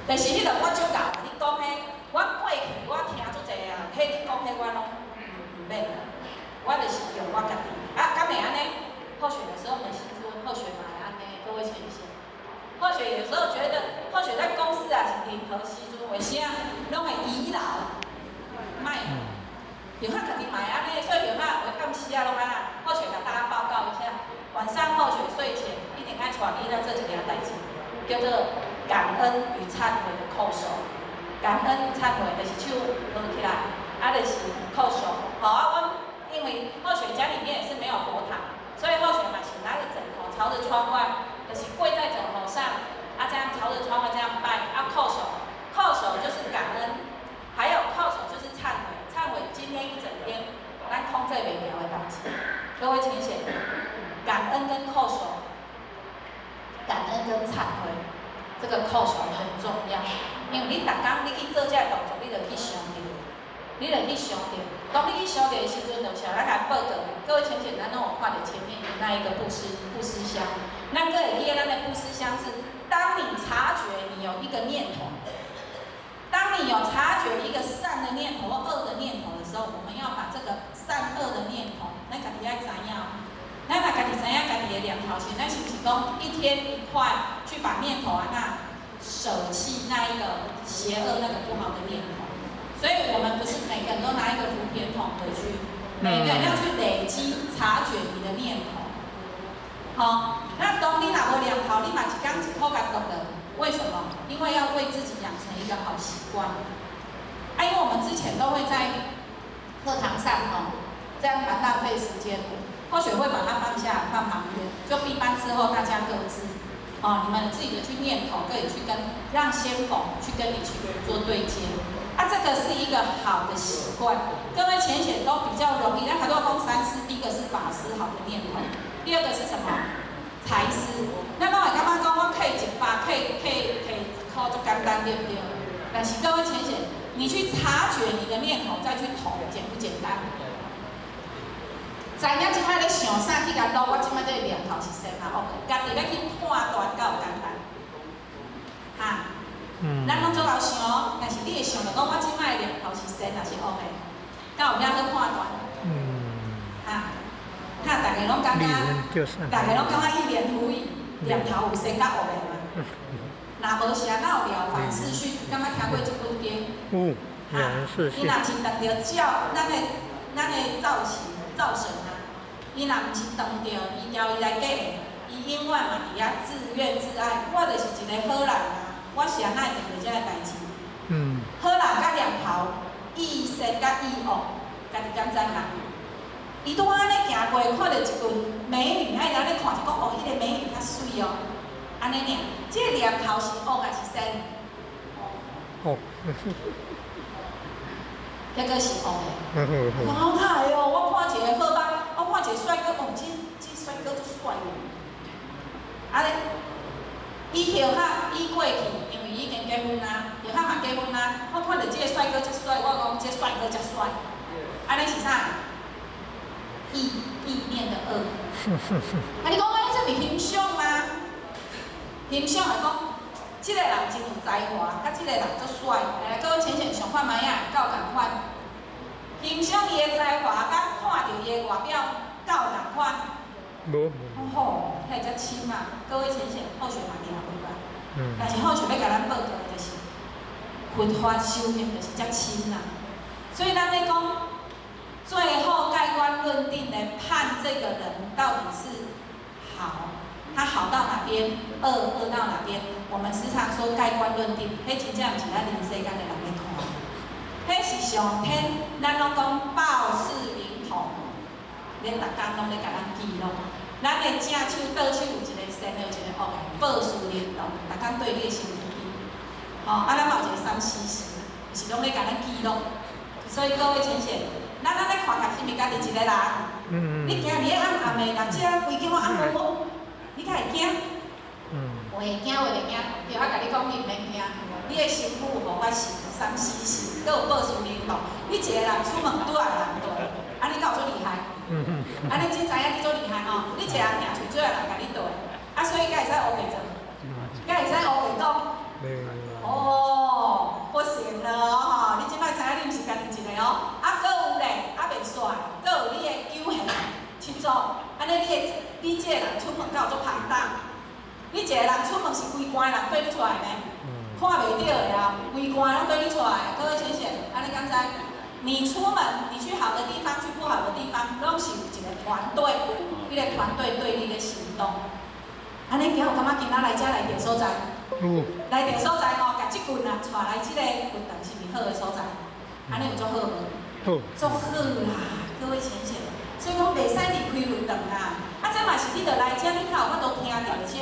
但是彼個我足𠢕，你講彼，我過去我聽足濟啊，彼你講彼我攏毋免，我就是用我家己。啊，敢會按呢？候選的時候很辛苦，候選嘛會按呢，各位淺顯。或許有時候覺得，或許在公司啊是任何時陣，為啥攏會倚老賣老？有他家己嘛會按呢，所以有他有暗時啊攏按怎？或許共大家報告一下，晚上候選睡前一定愛帶囡仔做一件代誌，叫做感恩與懺悔的叩首。感恩與懺悔就是手合起來，啊就是叩首。好啊，阮因為候選家裡面也是沒有佛堂，所以候選嘛是拿個枕頭朝着窗外，就是跪在枕頭上，啊這樣朝着窗外這樣拜，啊叩首，叩首就是感恩，還有叩首就是懺悔，懺悔今天一整天咱控制袂牢的代誌。各位淺顯，感恩跟叩首，感恩跟懺悔，這個叩首很重要，因為你逐工你去做這個動作，你就去想著，你就去想著。當你去想著的時陣，就像咱來報告，各位淺顯，咱攏有看著前面那一個布施箱，咱閣會記得咱的布施箱是，當你察覺你有一個念頭，當你有察覺一個善的念頭或惡的念頭的時候，我們要把這個善惡的念頭，咱家己愛知影。咱若家己知影家己的念頭時，咱是毋是講一天一塊去把念頭啊那捨棄那一個邪惡那個不好的念頭？所以我們不是每個人都拿一個福田桶回去，每個人要去累積察覺你的念頭。好，那當你若無念頭，你嘛一工一箍共讀了。為什麼？因為要為自己養成一個好習慣。啊，因為我們之前都會在課堂上哦，這樣蠻浪費時間的。或許會把它放下，放旁邊。就閉班之後，大家各自，哦，你們自己的去念頭，可以去跟讓先鋒去跟你去做對接。啊，這個是一個好的習慣。各位淺顯都比較容易。那很多講三師，第一個是法師好的念頭，第二個是什麼？財師。那我會感覺講，我課100，課1箍足簡單，對不對？但是各位淺顯，你去察覺你的念頭，再去投，簡不簡單？知影這擺咧想啥去共錄，我這擺這個念頭是善啊惡的，家己欲去判斷敢有簡單？哈？咱攏足𠢕想，但是你會想著講，我這擺的念頭是善抑是惡的？敢有遐去判斷？哈？哈？大家攏感覺，大家攏感覺一臉狐疑，念頭有善佮惡的嗎？若無啥，哪有了凡四訓？敢捌聽過這本經？有，了凡四訓。伊若是當著照咱的造型造神啊，伊若毋是當著伊交伊來假的，伊永遠嘛佇遐自怨自艾。我就是一個好人啊，我是按怎會碰著這个代誌？好人佮念頭，意善佮意惡，家己敢知嗎？伊拄按呢行過，看著一群美女，啊，伊按呢看就講，哦，彼個美女較媠哦，按呢爾，這個念頭是惡抑是善？惡。結果是惡的。我哪會哦？我看一個好吧，我看一個帥哥，哦，這帥哥足帥哦。啊咧，伊後較伊過去，因為伊已經結婚啊，後較嘛結婚啊。我看著這個帥哥遮帥，我講這帥哥遮帥。按呢是啥？意念的惡。啊，你講按呢這毋是欣賞嗎？欣賞來講，這個人真有才華，佮這個人足帥。來，各位淺顯想看覓仔，敢有仝款？欣賞伊的才華，佮看著伊的外表，敢有仝款？無。吼，遐才深啊！各位淺顯，後學嘛定有吧？但是後學欲共咱報告的就是，佛法修行就是遮深啦。所以咱咧講，最後蓋棺論定的判這個人到底是好，他好到哪邊，惡惡到哪邊？我們時常說蓋棺論定，彼真正毋是咱人世間的人咧看，彼是上天，咱攏講報事靈通，咧逐工攏咧共咱記錄。咱的正手、倒手有一個善的，有一個惡的，報事靈通，逐工對你的身軀。吼，啊，咱嘛有一個三四時，是攏咧共咱記錄。所以各位淺顯，咱按呢看起來是毋是家己一個人？你行佇咧暗暗的，若遮規間我暗暛暛，你敢會驚？有會驚，有會驚。對，我共你講，你毋免驚。你的身軀有無法神，三四神，閣有報事靈通。你一個人出門拄仔人對，按呢敢有足厲害？按呢真知影你足厲害吼！你一個人行出，做人共你對，啊，所以敢會使烏白做？敢會使烏白講？哦，不行了吼！你這擺知影你毋是家己一個哦。啊，閣有咧，啊袂煞，閣有你的九玄七祖，按呢你的你這個人出門敢有足龐大？你一個人出門是規關的人綴你出來呢？看袂著的啊，規關攏綴你出來。各位淺顯，按呢敢知？你出門，你去好的地方，去不好的地方，攏是有一個團隊，彼個團隊對你咧行動。按呢今有感覺今仔來遮來著所在？有。來著所在吼，共這群人帶來這個佛堂是毋是好的所在？按呢有足好無？好。足好啦，各位淺顯。所以講袂使離開佛堂啊！啊，這嘛是你著來遮，你較有法度聽著遮。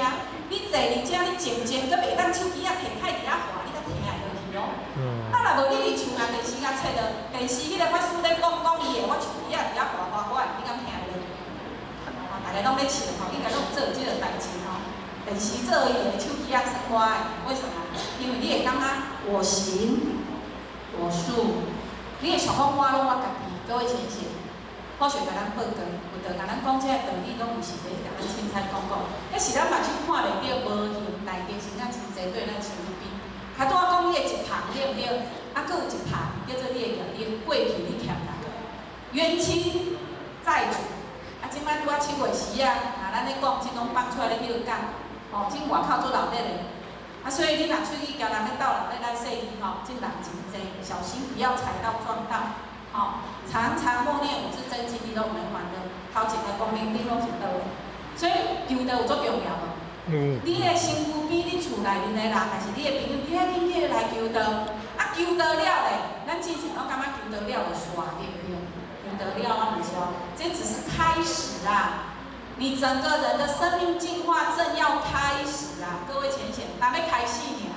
你坐佇遮，你靜靜，閣袂當手機仔摕開佇遐滑，你才聽會落去哦。啊，若無你佇厝內電視共切落，電視彼個法師咧講講伊的，我手機仔佇遐滑滑，我你敢聽會落去？吼，大家攏咧笑吼，應該攏有做這個代誌吼。電視做伊的，手機仔耍我的，為什麼？因為你會感覺我行我素，你會想講我攏我家己，各位淺顯。好像共咱報告，佛陀共咱講這个道理，攏毋是咧共咱凊彩講講，彼是咱目睭看袂著無形內邊是咱真濟對咱身邊。較拄仔講你的一旁對毋對？啊，閣有一旁叫做你的業力，過去你欠人的冤親債主。啊，這擺拄仔7月時啊，若咱咧講，這攏放出來咧歇講，吼，這外口足鬧熱的。啊，所以你若出去交人咧鬥人咧咱細膩吼，這人真濟，小心不要踩到撞到。吼，常常默念五字真經，你攏毋免煩惱。頭前的光明頂攏是倒的，所以求道有足重要無？你的身軀邊、你厝內面的人，還是你的朋友，你愛緊緊來求道。啊，求道了咧，咱之前攏感覺求道了就煞，對毋對？求道了啊，毋煞，這只是開始啊！你整個人的生命進化正要開始啊！各位淺顯，還欲開始爾。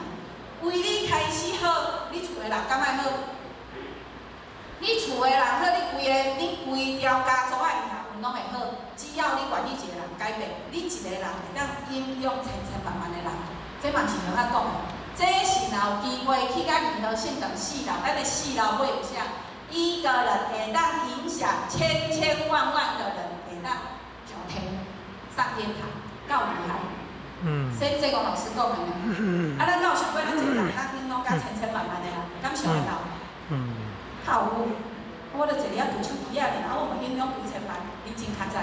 為你開始好，你厝的人敢愛好？你厝的人好，你規个、你規條家族的命運攏會好。只要你願意一個人改變，你一個人會當影響千千萬萬的人。這嘛是無法講的。這是若有機會去到銀河聖堂四樓，咱的四樓尾有寫，一個人會當影響千千萬萬個人，會當上天上天堂，夠厲害。這個老師講的呢。啊，咱敢有想過，咱一個人當影響甲千千萬萬的人，敢想會到？較有，我著坐佇遐拄手機仔爾，啊，我嘛影響幾千萬，你真較知。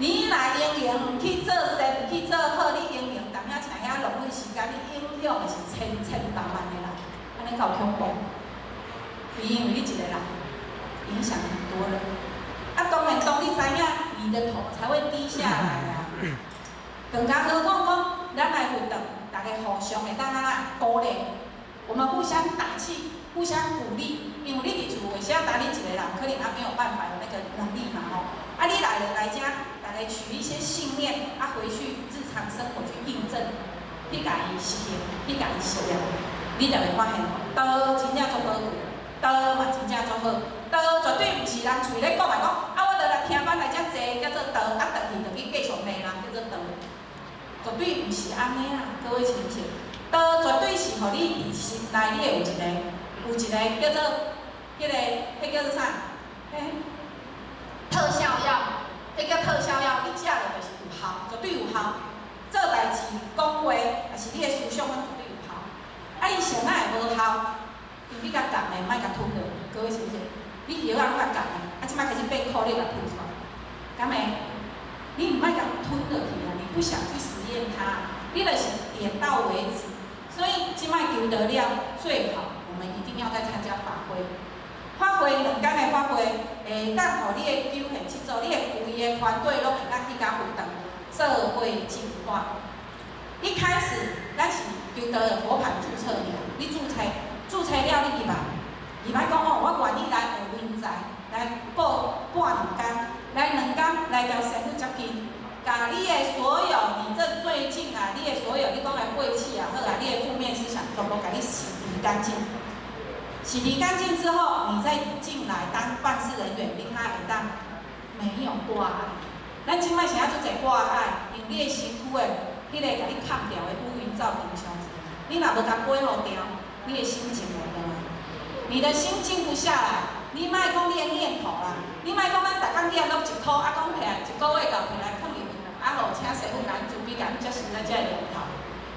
你若閒閒毋去做善，毋去做好，你閒閒踮遐徛遐浪費時間，你影響的是千千萬萬的人，按呢夠恐怖。因為你一個人影響很多人。啊，當然，當你知影，你的頭才會低下來啊。更加何況講，咱來活動，大家互相會當按怎鼓勵，我們互相打氣，互相鼓勵。因為你佇厝有時啊，單你一個人可能還沒有辦法有那個能力嘛吼。啊，你來了來遮，大家取一些信念，啊，回去日常生活去印證，去共伊實行，去共伊實驗，你就會發現，道真正足寶貴，道嘛真正足好，道絕對毋是人喙咧講來講，啊，我著來聽班來遮坐叫做道，啊，轉去就去繼續罵人叫做道，絕對毋是按呢啊，各位親戚，道絕對是予你佇心內你會有一個叫做彼個，彼叫做啥？彼特效藥，彼叫特效藥，你食落就是有效，絕對有效。做代誌、講話，抑是你的思想，攏絕對有效。啊，伊啥物會無效？因為你共含的，莫共吞落，各位是毋是？你藥仔攏共含的，啊，這擺開始變苦，你共吐出來，敢會？你毋愛共吞落去啊！你不想去實驗它，你就是點到為止。所以這擺求道了，最好我們一定要再參加法會。法會兩工的法會，會當予你的九賢七祖，你的規个團隊攏會當去共佛堂做伙淨化。一開始，咱是求道的佛盤註冊爾，你註冊，註冊了你入來，入來講哦，我願意來學明在，來過半兩工，來兩工來共師父接近，共你的所有，你這最近啊，你的所有，你講的晦氣也好啊，你的負面思想全部共你洗滌乾淨。洗滌乾淨之後，你再進來當辦事人員，你較會當沒有掛礙。咱這擺是愛足濟掛礙，因為你的身軀的彼個共你崁掉的烏雲罩頂傷濟，你若無共保護掉，你的心靜無落來，你的心靜不下來，你莫講你的念頭啦，你莫講咱逐工念攏一箍，啊講起來一個月到提來囥佇啊，予請師父共咱慈悲，共咱接受咱這個念頭，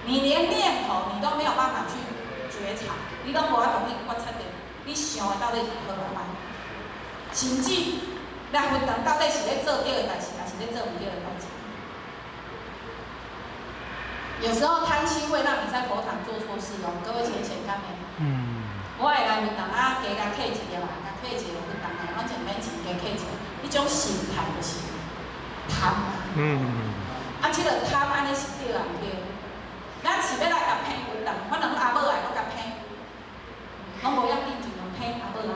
你連念頭你都沒有辦法去覺察，你攏無法度去觀察著，你想的到底是好抑歹，甚至來佛堂到底是咧做對的代誌，抑是咧做毋對的代誌？有時候貪心會讓你在佛堂做錯事哦，各位淺顯敢會？我會來佛堂啊，加共客一個啦，共客一個佛堂的，反正免錢加客一個，彼種心態就是貪。啊，這個貪按呢是對抑毋對？咱是欲來共騙佛堂，反正阿母來攏共騙，攏無要緊，盡量騙阿母來。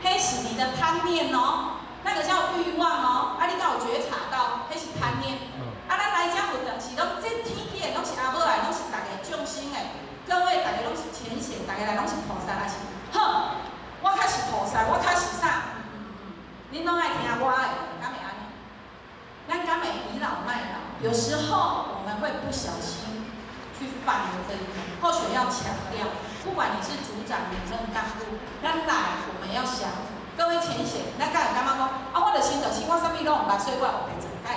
彼是你的貪念哦，那個叫慾望哦。啊，你敢有覺察到？彼是貪念。啊，咱來遮佛堂是攏這天氣的，攏是阿母來，攏是逐个眾生的。各位，逐个攏是淺顯，逐个來攏是菩薩，抑是好，我較是菩薩，我較是啥？恁攏愛聽我的，敢會按呢？咱敢會倚老賣老？有時候我們會不小心去犯了這一個。後續要強調，不管你是組長、領政幹部，咱來我們要降服。各位淺顯，咱敢會感覺講，啊，我著生著生，我啥物攏毋捌，所以我黑白做，敢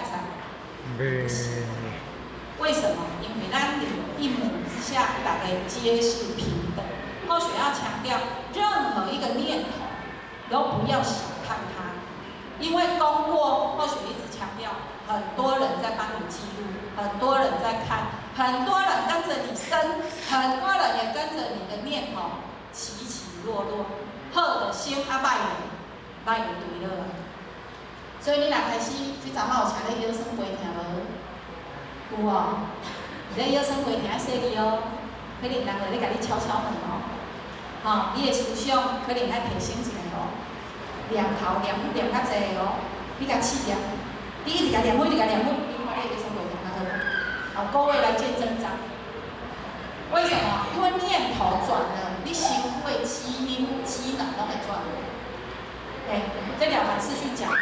會使？袂。為什麼？因為咱一母之下，大家皆是平等。後續要強調，任何一個念頭都不要小看它，因為講過，後續一直強調，很多人在幫你記錄，很多人在看，很多人跟着你生，很多人也跟着你的念頭起起落落。好的先啊，歹的，歹就對了。所以你若開始這陣仔有請咧腰酸背疼無？有哦，咧腰酸背疼愛細膩哦，可能人會咧共你敲敲門哦，吼，你的思想可能愛提醒一下哦，念頭念念較濟哦，你共試念，你一直共念佛，一直共念佛，你看你的腰酸背疼較好。好，各位來見真章。為什麼？因為念頭轉了，你身軀的基因、機能攏會轉。哎，這了凡四訓講的嘛，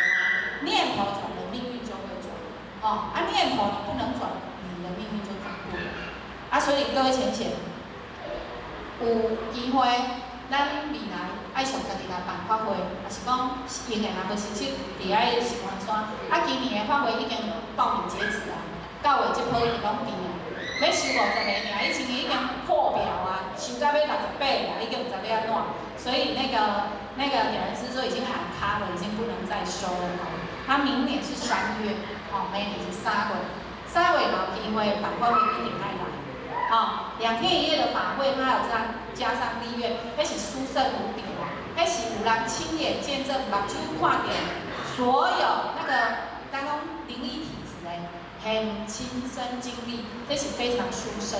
念頭轉了，命運就會轉。哦，啊，念頭你不能轉，你的命運就轉不了。啊，所以各位淺顯，有機會，咱未來愛上家己來辦法會，也是講閒的若無實質佇愛合歡山。啊，今年的法會已經報名截止啊，9月這波已經攏填啊。欲收50個爾，以前已經破表啊，收到欲68個，已經毋知欲按怎。所以那個點人師說已經喊卡了，已經不能再收了哈。他明年是3月，哦，明年是三月，三月嘛有機會辦法會一定愛來。哦，2天1夜的法會，他有加上立願，彼是殊勝無比啦，彼是有人親眼見證，目睭看著所有那個剛剛靈異體質的，很親身經歷，這是非常殊勝，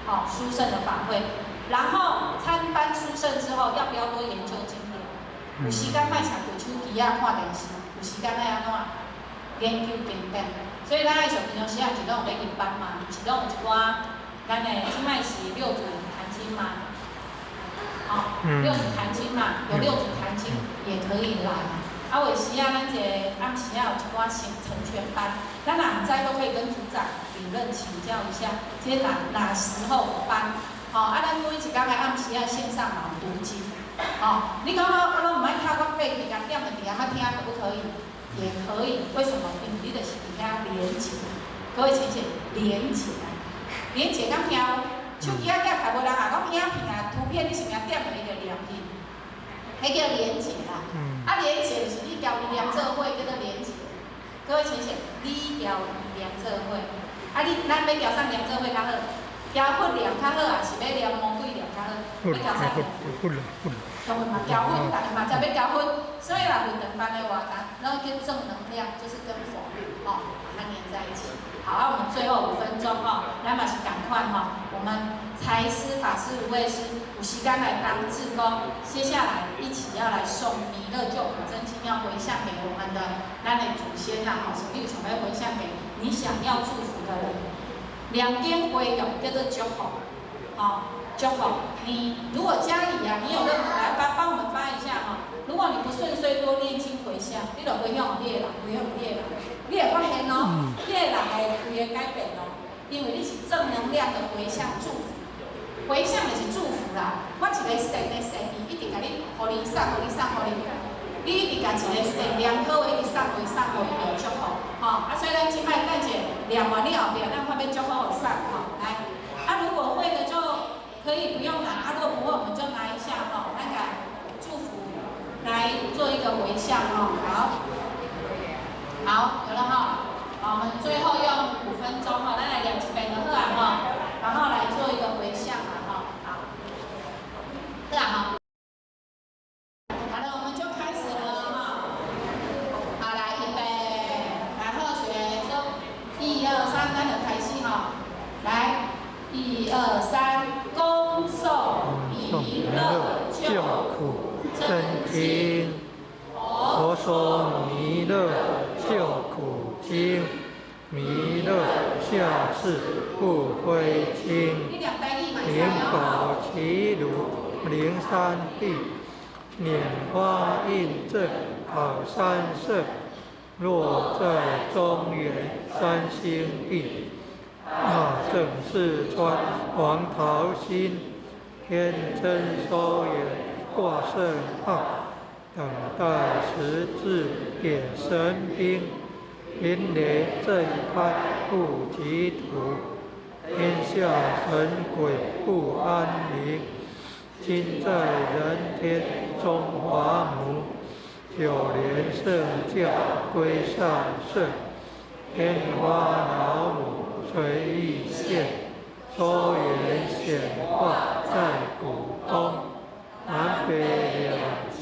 哦，殊勝的法會。然後參班殊勝之後，要不要多研究經典？有時間莫插開手機仔看電視，有時間愛按怎研究經典。所以咱愛像平常時啊，是攏有咧入班嘛，是攏有一寡，咱的這擺是六祖壇經嘛，哦，六祖壇經嘛，有六祖壇經也可以來。啊，有時啊，咱這個暗時啊有一寡成成全班，咱若毋知都可以跟組長理論請教一下，這哪時候有班？吼，啊，咱每一工的暗時啊線上嘛有讀經，吼，你講我攏毋愛敲我爬起，共點佇遐仔聽可不可以？也可以，為什麼？因為你就是佇遐連結，各位淺顯連結啊，連結敢聽？手機仔寄開無人啊，講影片啊、圖片，你是毋是點落伊就連去？彼叫連結啦。啊，連結就是你交伊連做伙，叫做連結。各位淺顯，你交伊連做伙，啊，你咱欲交啥連做伙較好？交佛念較好，還是欲念魔鬼念較好？欲交啥？佛啦，佛。交佛嘛，交佛，逐家嘛才欲交佛。所以啦，佛堂辦的話，咱攏叫正能量，就是跟佛哦把它連在一起。好，啊，我們最後5分鐘哈，咱嘛是仝款哈，我們財師、法師、無畏師有時間來當志工，接下來一起要來誦彌勒救苦真經，要回向給我們的咱的祖先呐，好，你有想欲回向給你想要祝福的人。兩邊回向叫做祝福，好，祝福。你如果家裡啊，你有任何來幫幫我們發一下哈。如果你不順遂，多念經回向，你就回向你的人，回向你的人，你會發現哦，你的人會規个改變哦，因為你是正能量的回向祝福，回向就是祝福啦。我一個善的善意，一直共你，予你送，予你送，予你，你一直共一個善念好話，一直送予送予伊就祝福，吼。啊，所以咱這擺等者念完了後壁，咱看欲祝福予啥，吼，來。啊，如果會的就可以不用拿，啊，如果不會我們就拿一下哈，那個祝福來做一個回向哈，好，好，有了哈，好，我們最後用5分鐘哈，咱來念一遍就好啊哈，然後來做一個回向嘛哈，好，好啊哈，好了，我們就開始了哈，好，來預備，來好學說，一二三，咱就開始哈，來，一二三，恭誦彌勒救苦真經，佛說彌勒救苦經，彌勒下世不悔經，靈寶齊魯靈山地，拈花印證考山聖，落在中原三星地，大正四川黃桃心，天真收圓掛聖號，等待時至點神兵，雲雷震開不吉土，天下神鬼不安寧。今在人天中華母，九蓮聖教歸上聖，天花老母垂意現，周元顯化在古東，南北兩極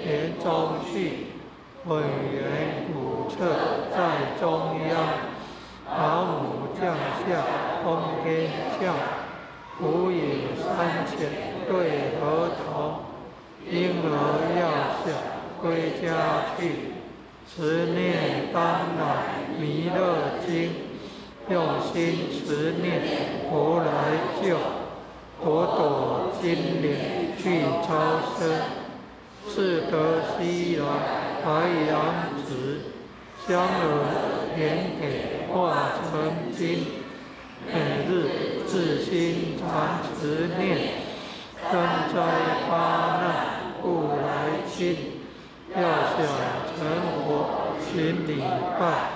連中續，本源古刹在中央，老母降下通天窍，虎野山前对河童，婴儿要想归家去，持念当来弥勒经，用心持念佛来救，朵朵金莲去超生，赤德西来白羊子，香儿盐铁化成金，每日自心常持念，三灾八难不来侵。要想成佛，勤礼拜，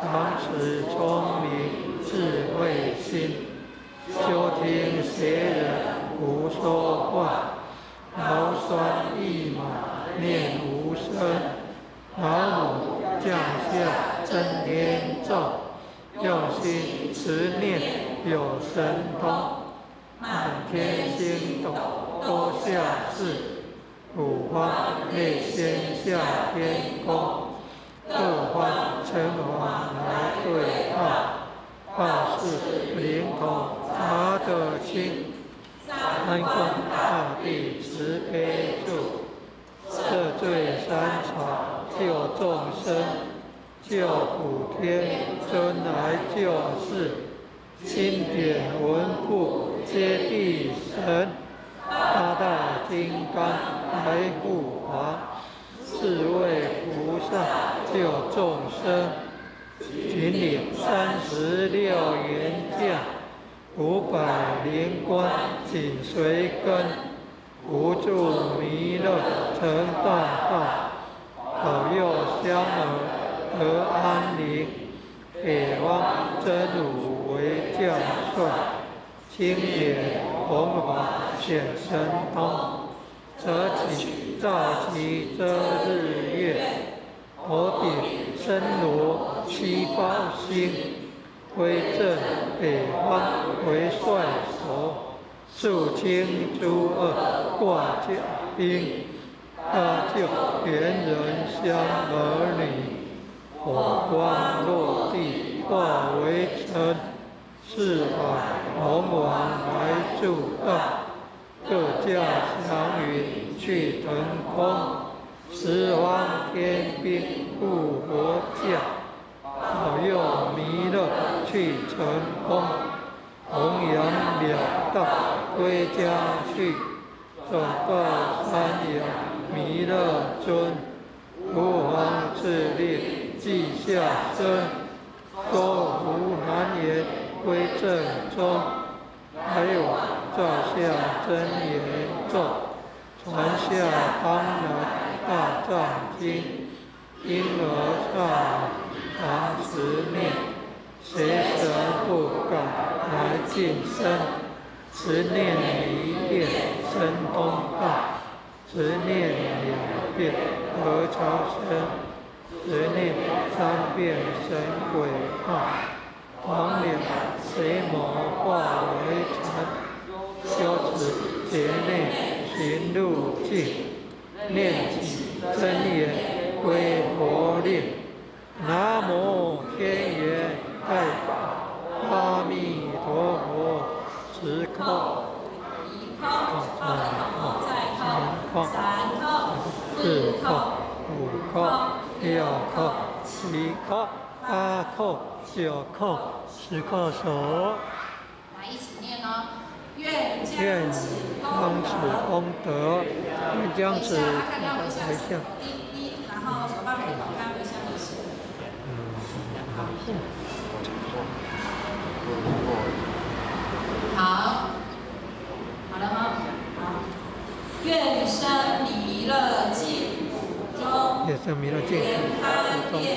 常持聪明智慧心，休听邪人胡说话，劳酸一马念无声，老母降下真天咒，用心持念有神通，满天星斗都下示，五方列仙下天宫，各方城隍来对话，报是灵通查得清，三观大帝慈悲住，赦罪三朝救众生，救苦天尊来救世，钦点文部揭谛神，八大金刚来护法，四位菩萨救众生，顶礼36员将，500灵官紧随跟，无住弥勒成大道，保佑香儿得安宁，北方真武为将帅，青眼弘法显神通，则起造极遮日月，头顶森罗七宝星，威震北方为帅首，肃清诸恶挂甲兵，搭救猿人相儿女，火光落地化为尘，四海龙王来助道，各驾祥云去腾空，十方天兵护佛驾，保佑弥勒去成功，弘扬了道归家去，转告三阳弥勒尊，吾皇敕令记下身，收福难言归正宗，还有照下真言咒，传下当来大藏经，婴儿刹常持念，邪神不敢来近身，持念一遍神通大，持念两遍得超生，持念三遍神鬼怕，黄了邪魔化为尘，修持劫内寻路径，念起真言归佛令，南无天元太保阿弥陀佛，十叩，一叩，二叩，再叩，三叩，四叩，五叩，六叩，七叩，八叩，九叩，十叩首。来，一起念哦。愿将愿此将此功德，愿将此微笑，微笑。低低，然后手放回头，看微笑就行。好，好了吗？好。愿生弥勒净土中，愿生弥勒净土中，莲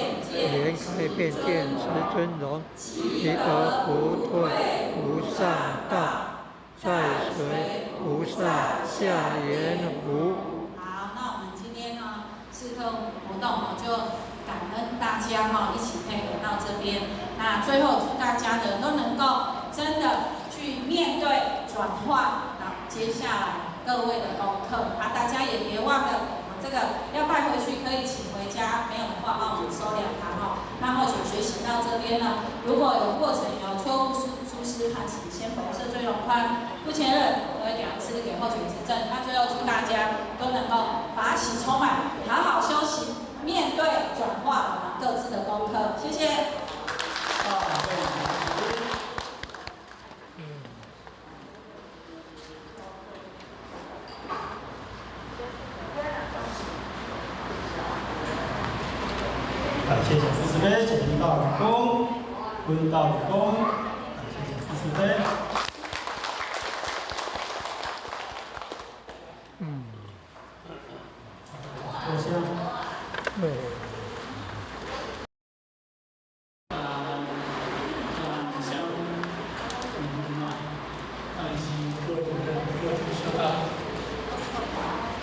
开遍见持尊容，其德不退无上道，在随菩萨下阎浮。好，那我们今天呢，试课活动哦，就感恩大家哈，一起配合到这边。那最后祝大家呢都能够真的去面对转化，那接下来各位的功课啊，大家也别忘了，这个要带回去可以请回家。边呢，如果有过程有错误疏失，哈，请先奉赦罪容宽。目前任我会两次给后选执政。那最后祝大家都能够法喜充满，好好修行，面对转化我们各自的功课。谢谢。感谢小师慈悲，请到理工，温道理工，感谢小师慈悲。嗯。多谢。对。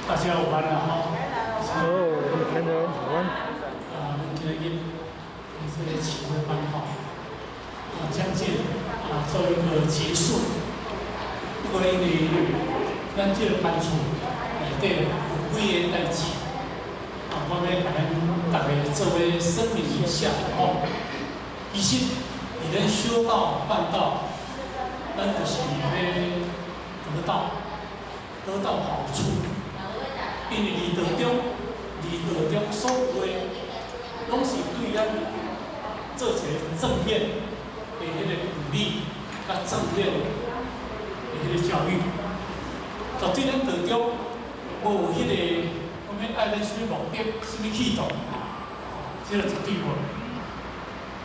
大家午安了哈。哦，天人午安。啊，今日这个启慧班哈，啊，将近啊做一个结束。不过因为咱这个班处内底有几个代志，啊，我欲共咱大家做伙说明一下吼。其实，伫咱修道办道，咱就是欲得到好处。因为二道中所有的，拢是对咱做一个正面的彼个鼓励，佮正面的彼个教育。绝对咱道中无彼个，讲欲爱咱啥物目的，啥物企图，这个绝对无。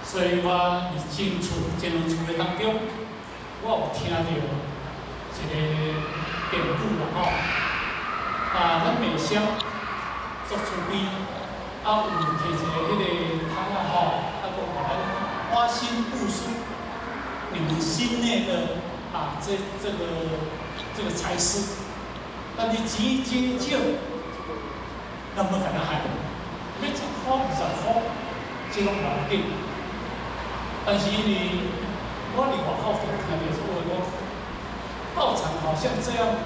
所以我伫进厝进入厝的当中，我有听著一个典故啦吼。啊，咱袂晓做慈悲，啊有提一个彼个窗仔吼，啊，阁予咱发心布施，你们心内的啊，这个财施，但是钱真少，咱无共咱害，欲10箍20箍，这拢无要紧。但是因为我伫外口就听著说话讲，道场好像这样。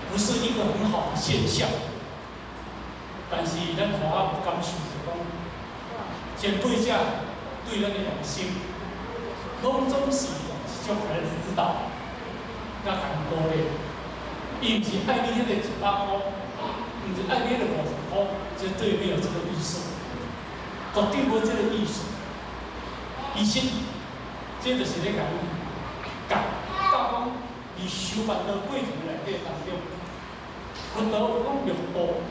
不是一个很好的现象，但是咱互我有感受就讲，前辈者对咱的养生，拢总是一种来辅导，佮共鼓励。伊毋是爱你彼个100箍，毋是爱你彼个50箍，绝对没有这个意思，绝对无这个意思。其实，这就是咧共教，教讲伫修办的过程内底当中。佛陀有讲六度，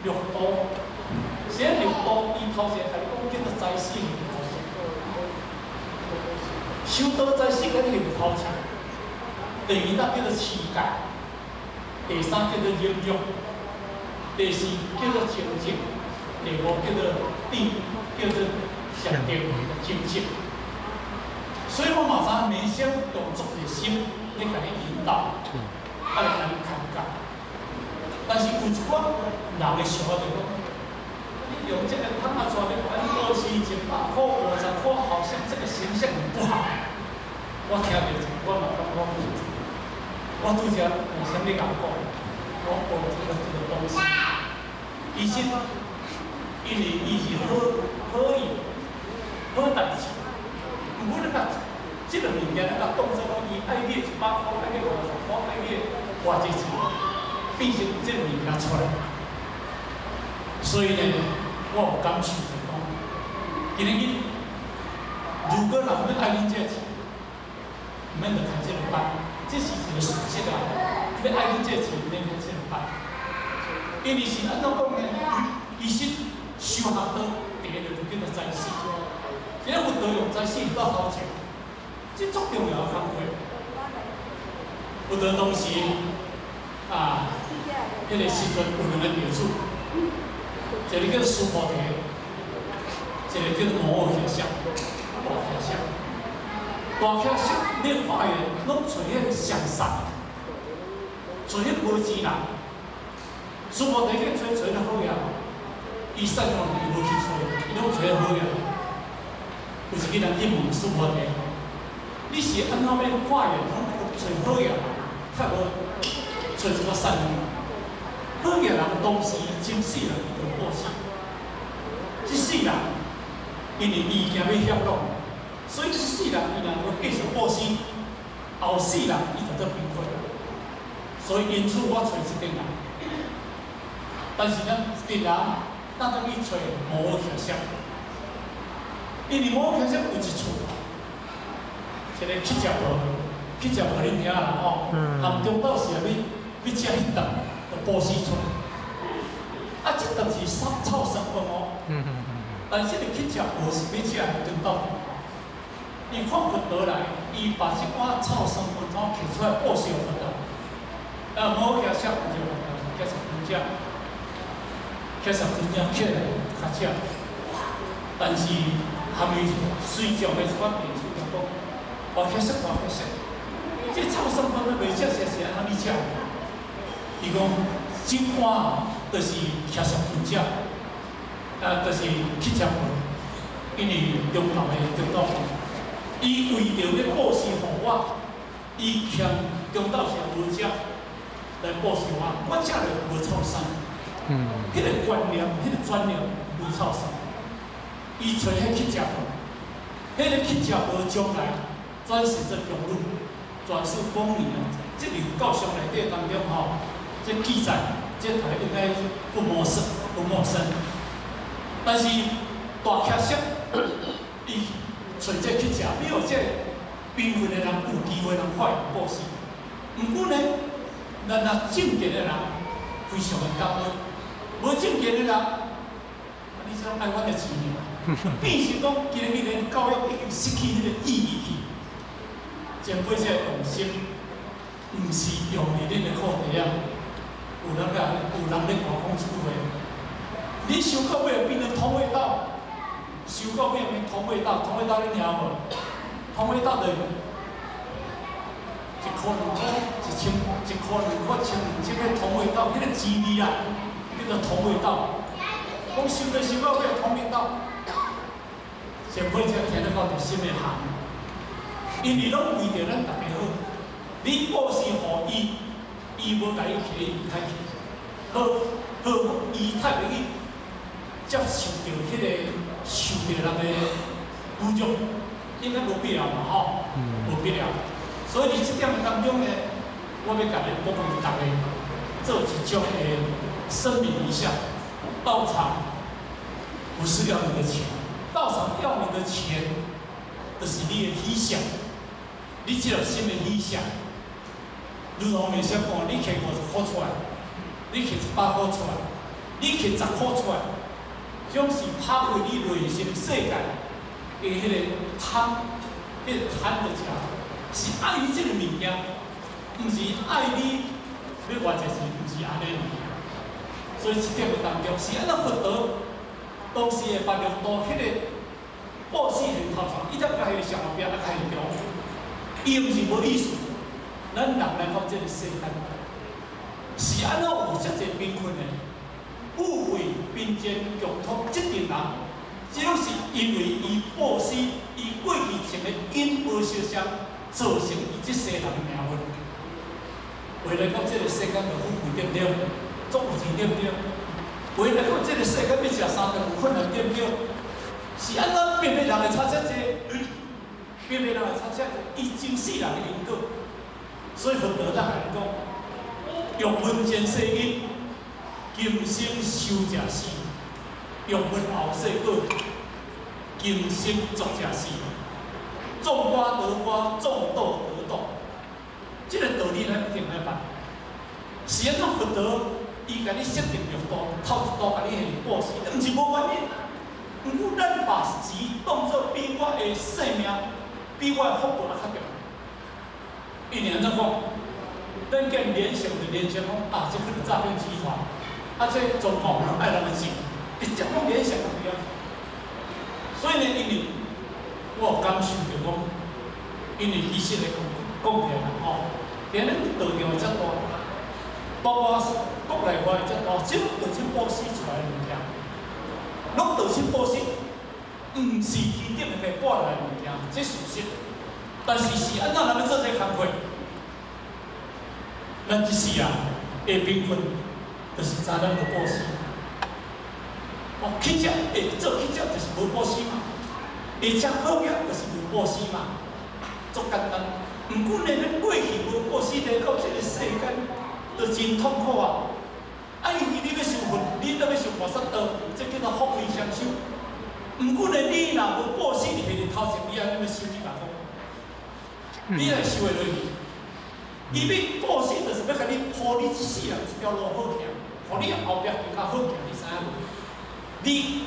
六度，啥六度？伊头先共你讲叫做财死现头前，修道财死紧现头前。第二搭叫做持戒，第三叫做忍辱，第四叫做清净，第五叫做定，叫做禅定清净。所以我嘛知影明显用足热心咧共你引导，啊来共你开教。但是有一寡人的想法就讲，你用这个窗仔纸咧，咱保持100箍、50箍，好像这个形象很不好。我听著，我嘛感觉，我拄则有啥物共讲，我无这个东西。其实，因为伊是好好意、好代志，毋过你共这个物件，你共当做讲伊爱你100箍，爱你50箍，爱你偌济钱。变成这个物件出来，所以呢，我有感受就讲，今日如果人欲爱恁这钱，毋免来开这个班，这是一个事实啊。欲爱恁这钱，毋免开这个班，因为是按怎讲呢？其实修学道第一个就叫做财死，这个佛道用财死到头前，这足重要的工课。佛道当时啊，彼个时阵有两个弟子，一个叫须菩提，一个叫摩诃迦叶，大迦叶。大迦叶咧发愿，拢揣彼个上善，揣彼无钱人。须菩提去揣揣咧好额，伊善用伊无去揣，伊拢揣好额。有一个人去问须菩提：你是按怎欲发愿，拢揣好额，较无揣一个善人？好额人当时前世人就过世，这世人因为伊惊欲险恶，所以這世人伊若無繼續布施，後世人伊就做貧困。所以因此我揣這間人，但是呢，這間人咱當去揣摩羯舍，因為摩羯舍有一處，一個乞食婆，乞食婆恁聽啦吼，含中晝時啊欲欲食彼頓，就布施出來。啊，這頓是三臭酸飯哦，但是這個乞食婆是欲食中晝。伊看佛陀來，伊把這碗臭酸飯湯摕出來布施予佛陀。啊，摩羯舍有一個佛陀，迦葉尊者，迦葉尊者起來較食，但是含伊隨眾的一寡弟子就講，我迦葉，我迦葉，這臭酸飯都袂食，是是按怎你食？伊講，這碗就是迦葉尊者，啊，就是乞食婆，因為中晝的中晝。伊為著欲布施予我，伊欠中晝時無食來布施我，我食了無臭酸。彼個觀念，彼個轉念無臭酸。伊揣彼乞食婆，彼個乞食婆將來轉世做宮女，轉世宮女啊！這裡教書內底當中吼，這記載，這大家應該不陌生，不陌生。但是大迦葉，伊揣這乞食，你予這貧困的人有機會通發布施。毋過呢，咱若正見的人非常的感恩，無正見的人，你想愛阮的錢爾？變成講，今日連教育已經失去彼個意義去。前輩這個用心，毋是用佇恁的褲袋仔。有人共，有人咧講講這句話，你修到尾變成通味道，修到尾變通味道，通味道你聽無？通味道就是一箍兩箍，一千一箍兩箍，千兩千个通味道，彼個滋味啊，叫做通味道。講修到修到尾通味道，前輩才聽得到就心會寒，因為攏為著咱大家好，你布施予伊，伊無共你摕伊太去，好好伊太袂去接受著彼個受著人的侮辱，應該無必要嘛吼，無必要。所以佇這點當中呢，我欲共你鼓勵大家做一種的聲明一下：道場不是要你的錢，道場要你的錢，就是你的喜捨，你這個心的喜捨。如同面先講，你摕50箍出來，你摕100箍出來，你摕10箍出來，總是拍開你內心世界的彼個貪，彼個貪的食，是愛你這個物件，毋是愛你欲偌濟錢，毋是按呢物件。所以這點的當中，是按怎佛陀當時的白鹿道彼個布施現頭前，伊才共彼個上後壁啊開始中，伊毋是無意思。咱人來到這個世間，是按怎有遮濟貧困的、富貴貧賤窮苦這陣人，這攏是因為伊布施，伊過去種的因無相相，造成伊這世人的命運。為來到這個世間就富貴對毋對？總有錢對毋對？為來到這個世間欲食三頓有困難對毋對？是按怎變變人會差遮濟？變變人會差遮濟？伊前世人的因果。所以佛陀才共你講，欲聞前世因，今生修者施；欲聞後世果，今生作者施。種瓜得瓜，種豆得豆。這個道理咱一定愛捌。是按怎佛陀伊共你設定六度，頭一度共你現布施，毋是無原因。毋過咱把錢當做比我的性命、比我的福報較重要。因為按怎講，咱見聯想就聯想講啊，這可能詐騙集團，啊，這中共愛人的錢，直接攏聯想到遐。所以呢，因為我有感受著講，因為其實來講講起來吼，今日道場會遮大，包括國內外遮大，這攏道親布施出來的物件，攏道親布施，毋是天頂會掛來的物件，這事實。但是是按怎人欲做這個工課？咱這世人會貧困，就是知咱無布施。哦，乞食會做乞食就是無布施嘛。而且好行就是有布施嘛，足簡單。毋過呢，咱過去無布施來到這個世間，就真痛苦啊！啊，尤其你欲修佛，你欲修菩薩道，這叫做福慧雙修。毋過呢，你若無布施佇彼個頭前，你按呢欲修你嘛講，你會修會落去？伊欲布施，就是欲共你鋪你這世人這條路好行，予你後壁更較好行，你知影無？你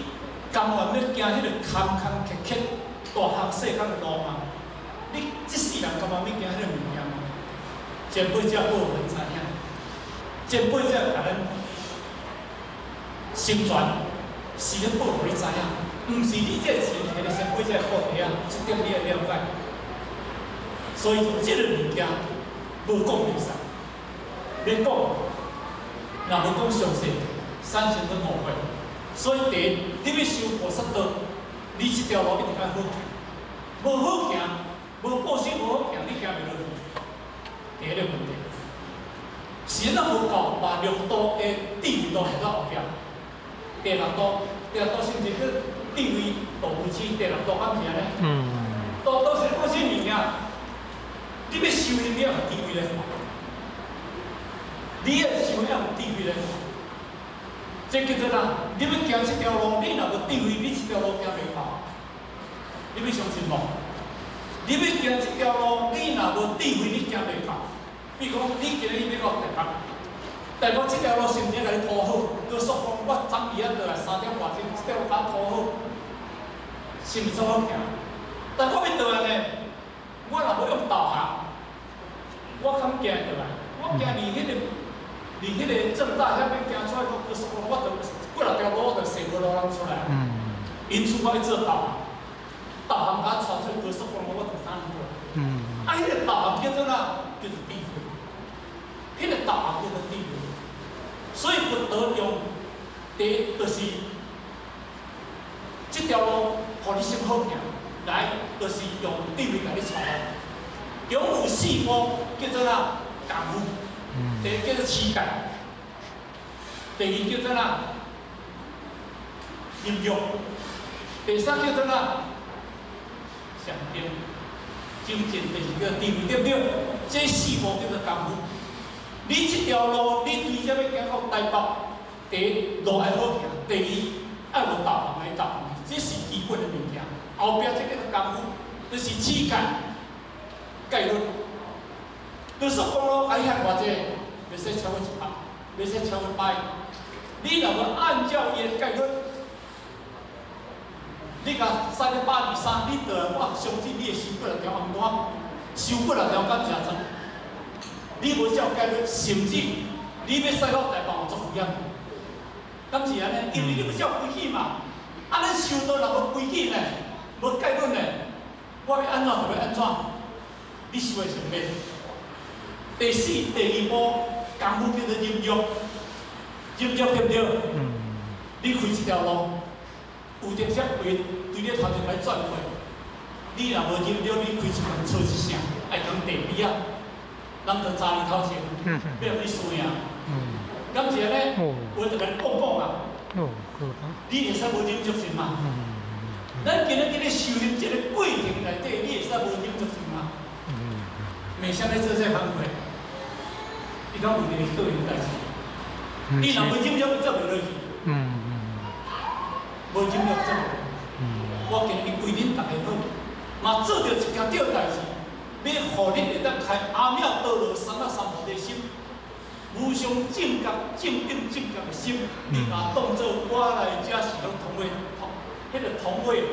甘願欲行彼個坎坎坷坷、大項細項的路嗎？你這世人甘願欲行彼个物件嗎？前輩者報予咱知影，前輩者共咱成全，是咧報予你知影，毋是你這個錢摕咧前輩者課題啊，這點你愛了解。所以這个物件無講袂使，欲講，若無講詳細，產生咗誤會。所以第一，你欲修菩薩道，你這條路一定愛好行，無好行，無布施無好行，你行袂落去。第一个問題，是咱佛教把六度的智慧路寫到後壁，第六度，第六度是毋是叫智慧度無痴？第六度敢毋是按呢？度度是講啥物件？你欲修行，你要用智慧來看，你欲修要用智慧來看。這叫做啥？你欲行這條路，你若無智慧，你這條路行袂到。你欲相信無？你欲行這條路，你若無智慧，你行袂到。比如講，你今日欲到台北，台北這條路是毋是共你鋪好？高速公路我早起仔倒來3點外鐘，這條路共鋪好，是毋是足好行？但我欲倒來呢，我若無用導航，我敢行倒來？我行離彼個政大遐欲行出來個高速公路，我就幾若條路我就踅無路通出來。因此我欲做導航，導航共我帶出高速公路，我就通過。啊，彼個導航叫做啥？叫做智慧。彼個導航叫做智慧。所以佛陀用第一就是這條路，予你先好行，來就是用智慧共你帶。總有四步叫做啥？功夫。第一叫做持戒，第二叫做啥？忍辱，第三叫做啥？禪定，精進，第四叫智慧，對不對？這四步叫做功夫。你這條路，你對這欲行到台北，第一路愛好行，第二愛有導航來導航，這是基本的物件。後壁這叫做功夫，就是持戒、戒律。高速公路愛遐偌濟，袂使超過100，袂使超過100。你若無按照伊的戒律，你共駛咧123，你倒來我相信你會收幾若條紅單，收幾若條感謝狀。你無照戒律，甚至你欲駛到台北嘛足危險。敢是按呢？因為你無照規矩嘛。啊，咱修道若無規矩呢，無戒律呢，我欲按怎就欲按怎，你修會成袂？第四、第二步功夫叫做忍辱，忍辱對毋對？你開這條路，有陣時會對你頭前來轉過，你若無忍辱，你開一門錯一聲，愛講地邊仔，人就扎你頭前，欲予你輸贏。敢是按呢？有就共你講講啊。你會使無忍辱心嗎？咱今日今日修行這個過程內底，你會使無忍辱心嗎？袂啥咧做這工課，你敢有一個個人代誌？你若無忍辱，做袂落去。無忍辱做袂落。我今日為恁大家好，嘛做著一件對代誌，欲予恁會當開阿耨多羅三藐三菩提心，無上正覺正等正覺的心，你若當做我來遮是攏同位同，彼個同位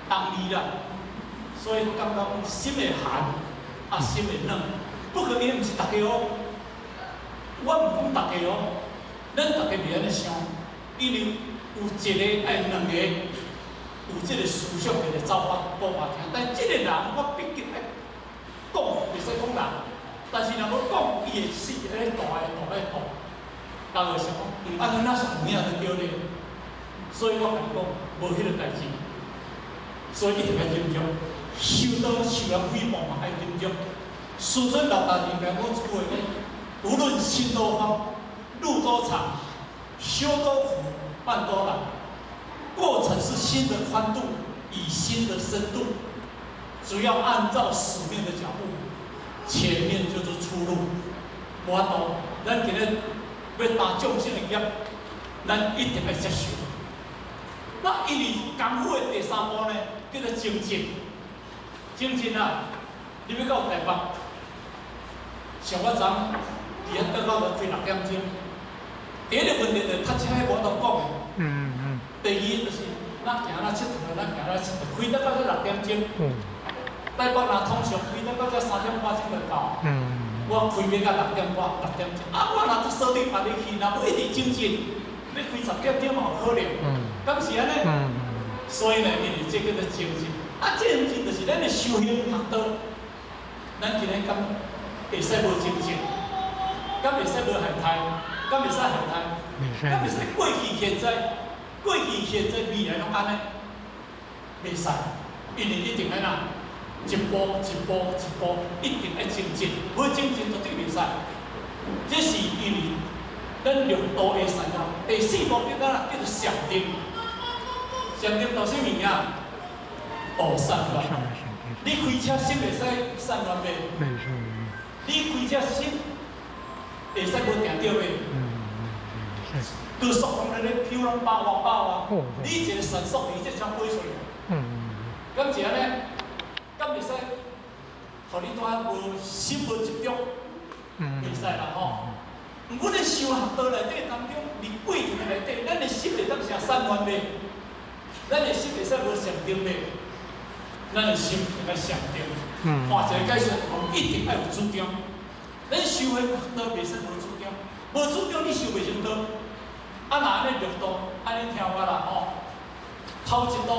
同義啦。所以感覺心會寒，啊心會軟。不過伊毋是逐家哦，我毋講逐家哦，咱逐家袂按呢想，因為有一个愛兩個有這個思想佇咧走我講我聽，但這個人我畢竟愛講，袂使講人，但是若欲講，伊會死咧大個大個大，人就想講，按呢哪是有影就對咧，所以我共你講，無彼個代誌，所以一定愛忍辱，修道受人誹謗嘛愛忍辱。師尊老大人共我一句話講，無論心多方，路多長，修多苦，辦多難，過程是心的寬度，以心的深度，只要按照使命的脚步，前面就是出路。無法度，咱今日欲踏眾生的業，咱一定愛接受。那因為功夫的第三步呢，叫做精進。精進啊，你欲到台北，像我昨佇遐轉到就開6點鐘。第一個問題就是塞車，無法度講的。第二就是咱行咱𨑨迌，咱行咱𨑨迌，開得到這6點鐘。台北若通常開得到這3點半鐘就到。我開欲到6點半、6點鐘，啊，我若鎖定別日去，若欲一直精進，欲開10點鐘嘛有可能。敢是按呢？所以呢，因為這叫做精進。啊，精進就是咱的修行學道。咱今日敢會使無精進？敢會使無懈怠？敢會使懈怠？敢會使過去、現在、過去、現在、未來攏按呢？袂使，因為一定愛哪？一步一步一步，一定愛精進，無精進絕對袂使。這是因為咱六度的善業，第四步叫啥？叫做禪定。禪定到啥物啊？哦，散亂。你開車心會使散亂袂？你開車心會使無定著袂？高速公路咧飄攏百外百外，你一個神速，你這車飛出去。敢是按呢？敢會使，予你拄仔無心無集中，袂使啦吼。毋過咧修學道內底當中，佇過程內底，咱的心會當誠散亂袂？咱的心會使無禪定袂？咱的心應該禪定。換一個解釋，一定愛有主張。咱修行學道袂使無主張，無主張你修袂成道。啊，若按呢六度，按呢聽我啦吼。頭一度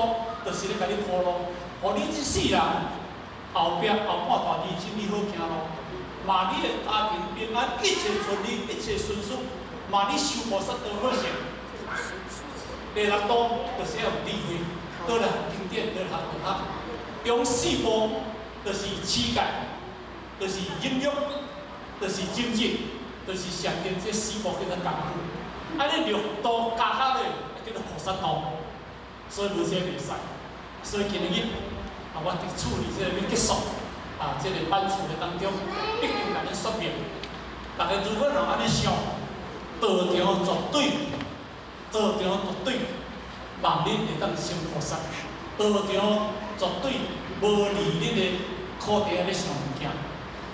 就是咧共你鋪路，予你這世人後壁後半段人生你好行路，嘛你的家庭平安，一切順利，一切順遂，嘛你修菩薩道好成。第六度就是要有智慧，倒來經典，倒來學學。用四步就是持戒，就是忍辱，就是精進，就是禪定，這四步叫做功夫。按呢六度加起來，叫做菩薩道。所以無這袂使。所以今日啊，我佇處理這个欲結束啊，這个版厝的當中，一定共恁說明。大家如果若按呢想，道場絕對，道場絕對，望恁會當成菩薩。道場絕對無利恁的苦地咧想物件，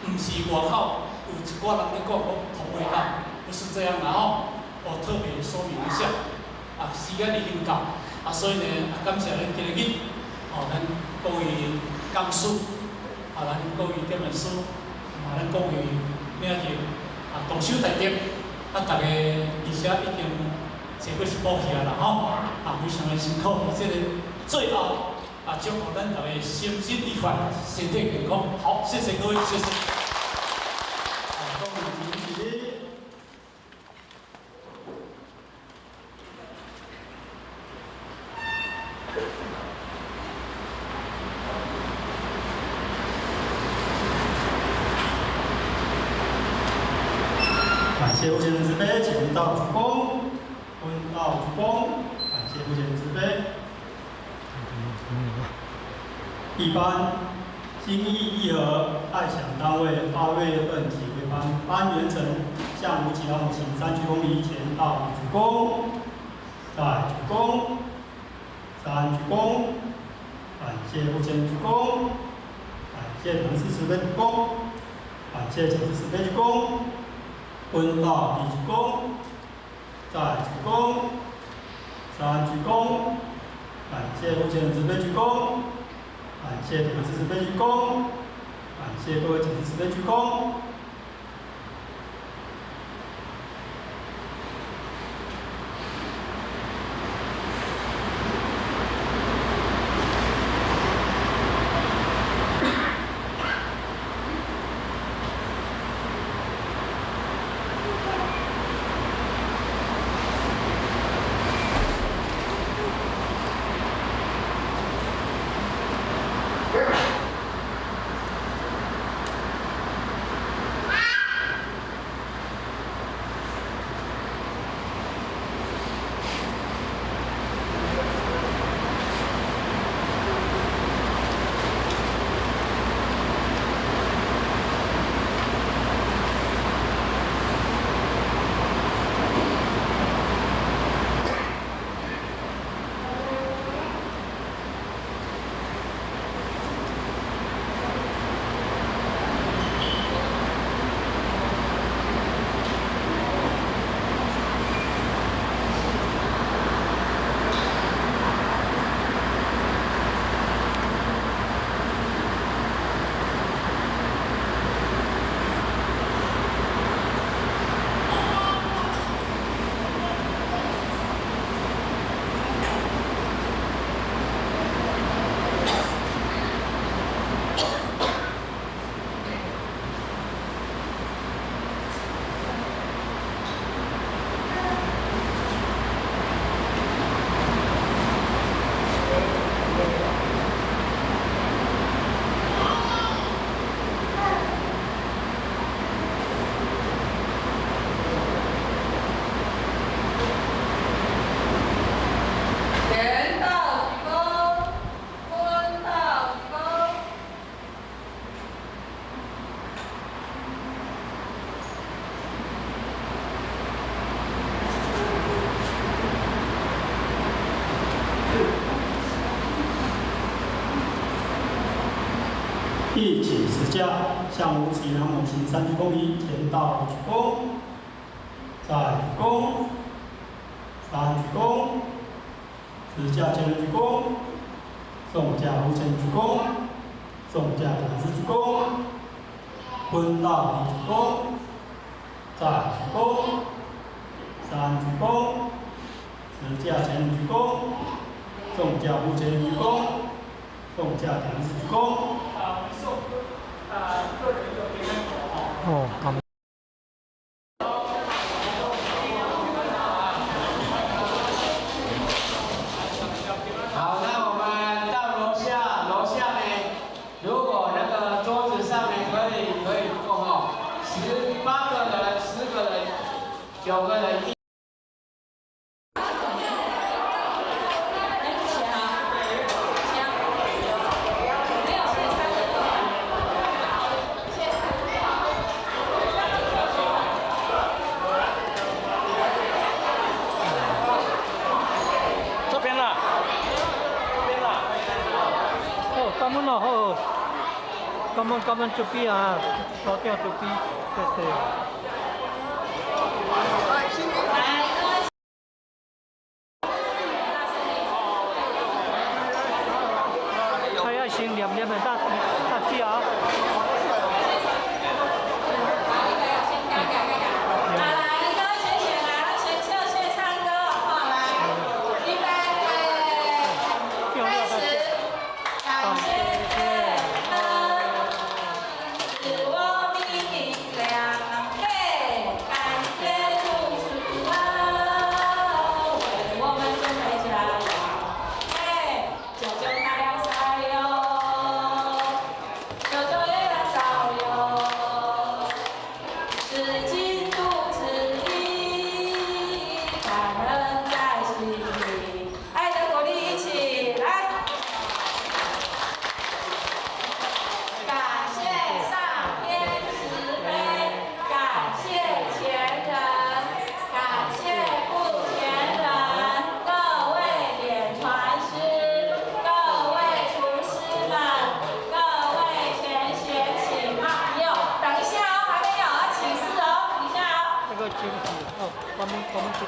毋是外口有一寡人咧講講同味道，不是這樣啦吼。我特別說明一下，啊，時間已經到，啊，所以呢，啊，感謝恁今日，哦，咱各位講師，啊，咱各位點傳師，啊，咱各位領袖，啊，同修大德，啊，大家而且已經坐過一步起來啦吼，啊，非常的辛苦，這個最後啊，祝福咱大家身心愉快，身體健康。好，謝謝各位，謝謝。感謝父親慈悲，請到主公，問道主公，感謝父親慈悲。一班心意一和愛享單位8月份起回班，班員成向無其他母行3鞠躬禮，前到主公，再鞠躬，三鞠躬，感謝父親鞠躬，感謝唐師慈悲鞠躬，感謝講師慈悲鞠躬。問道二鞠躬，再鞠躬，三鞠躬，感謝父親慈悲鞠躬，感謝講師慈悲鞠躬，感謝各位講師慈悲鞠躬。一起持架，向无其南无行三鞠躬一，前道鞠躬，再鞠躬，三鞠躬，持架前人鞠躬，众驾护前鞠躬，众驾讲师鞠躬，坤道一鞠躬，再鞠躬，三鞠躬，持架前人鞠躬，众驾护前鞠躬，众驾讲师鞠躬。哦，咁。好，那我們到樓下，樓下呢，如果那個桌子上面可以坐哈，18個人、10個人、9個人。這邊啦，這邊啦。好，感恩哦，好，感恩感恩慈悲啊，所長慈悲，謝謝。係啊，先念念的大大字啊。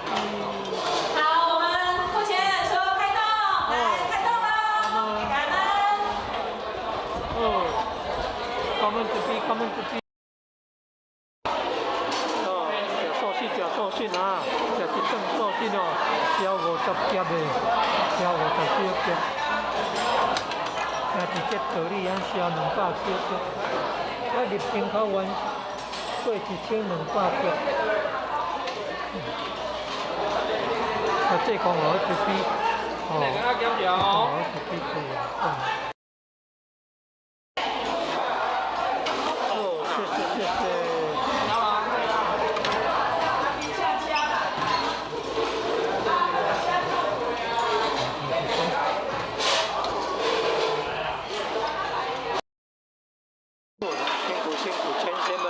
好，我們目前說開動，來開動嘍，感恩。哦，感恩慈悲，感恩慈悲。哦，食素食，食素食啊，食一頓素食哦，燒50粒的，燒50小粒。啊，直接道理啊，燒200小粒，啊，入冰口灣過1200粒。啊，這講我慈悲，哦，我慈悲可以啊，哦，謝謝謝謝。辛苦辛苦，前賢們，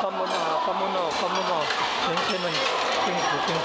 感恩啊，感恩哦，感恩哦，前賢們辛苦辛苦。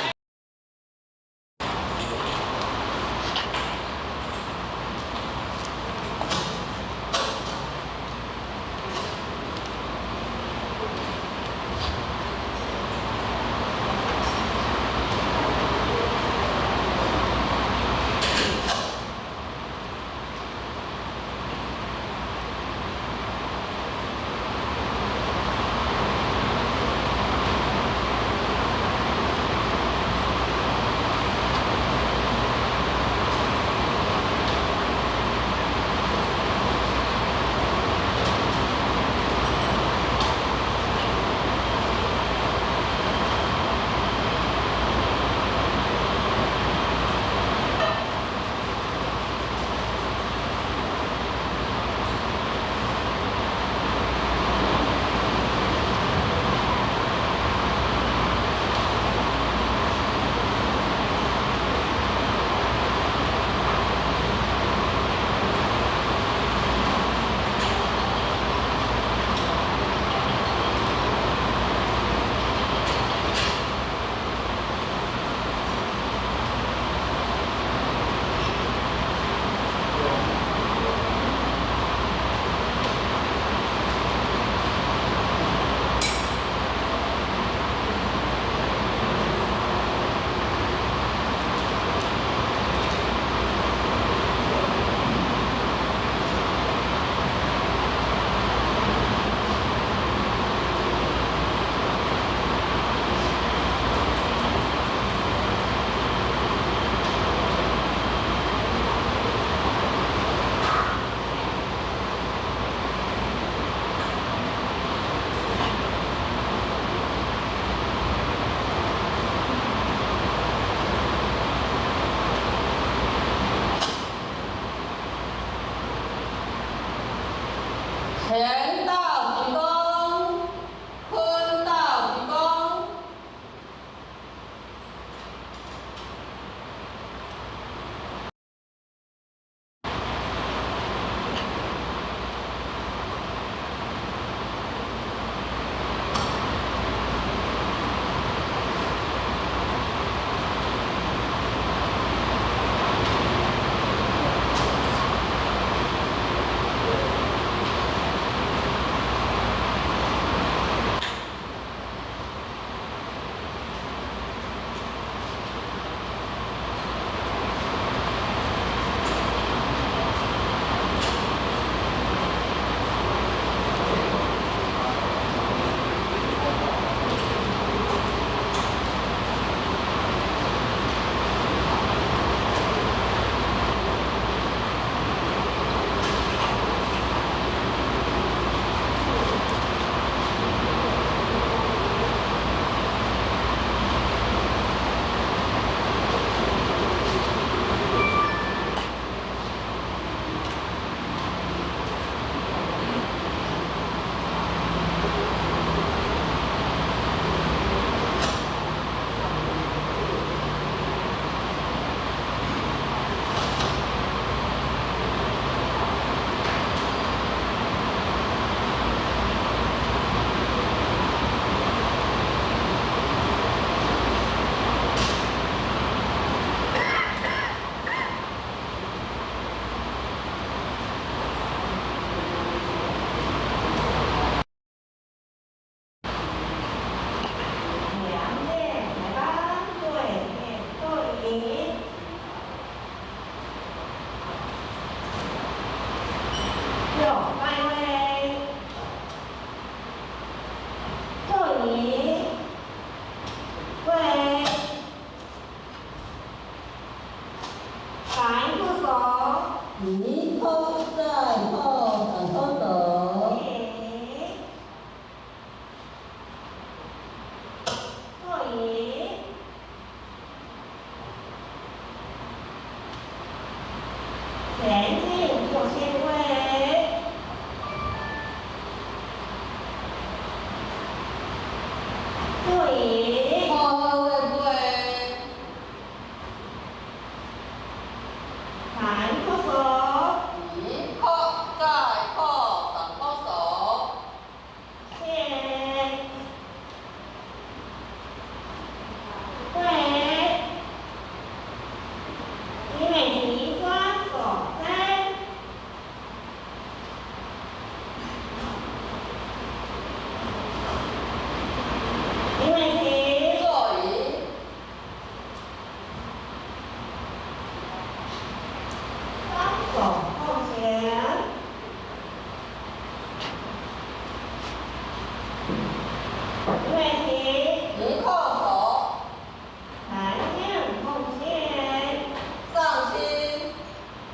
提靠再靠闪脱手。坐椅。前进做先位。坐椅。靠位跪。弹脱手。提靠再靠闪脱手。线。跪。李美琪双手三。李美琪。坐椅。双手奉前。李美琪。提靠手。弹性奉献。上轻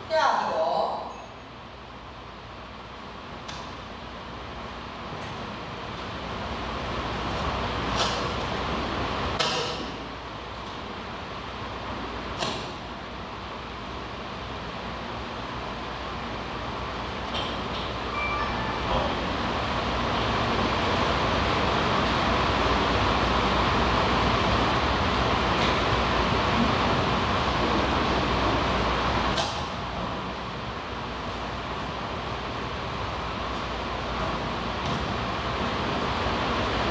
下左。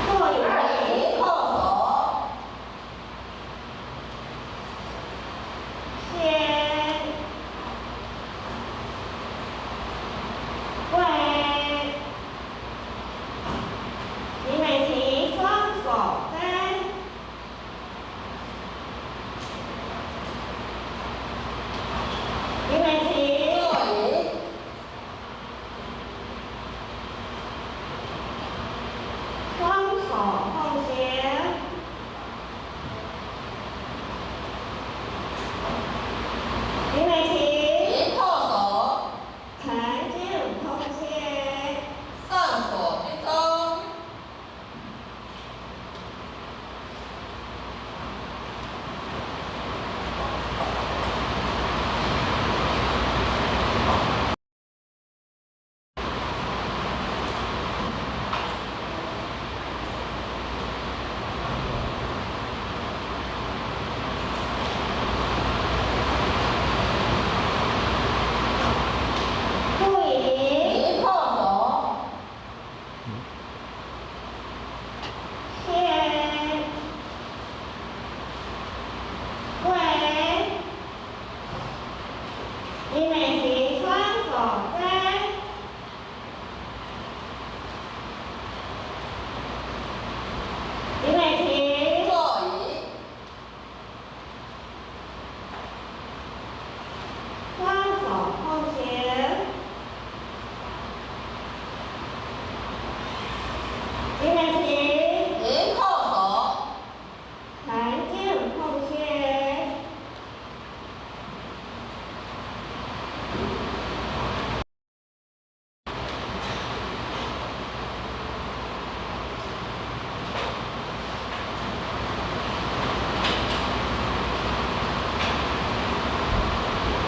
坐椅。提靠手。线。跪。李美琪双手三。李美琪。坐椅。双手奉前。李美琪。提靠手。弹进奉献。上锁居中。坐椅。提靠手。线。跪。李美琪双手三。李美琪。坐椅。双手奉前。李美琪。提靠手。弹进奉献。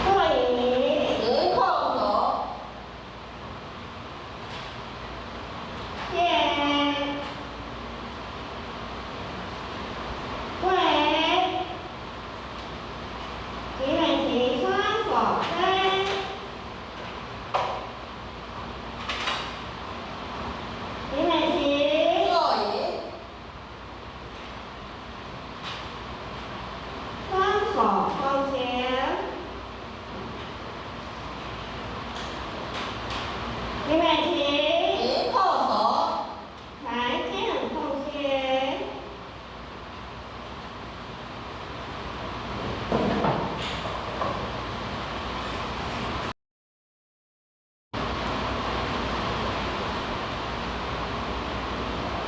坐椅。提靠手。线。跪。李美琪双手三。李美琪。坐椅。双手奉前。李美琪。提靠手。弹进奉献。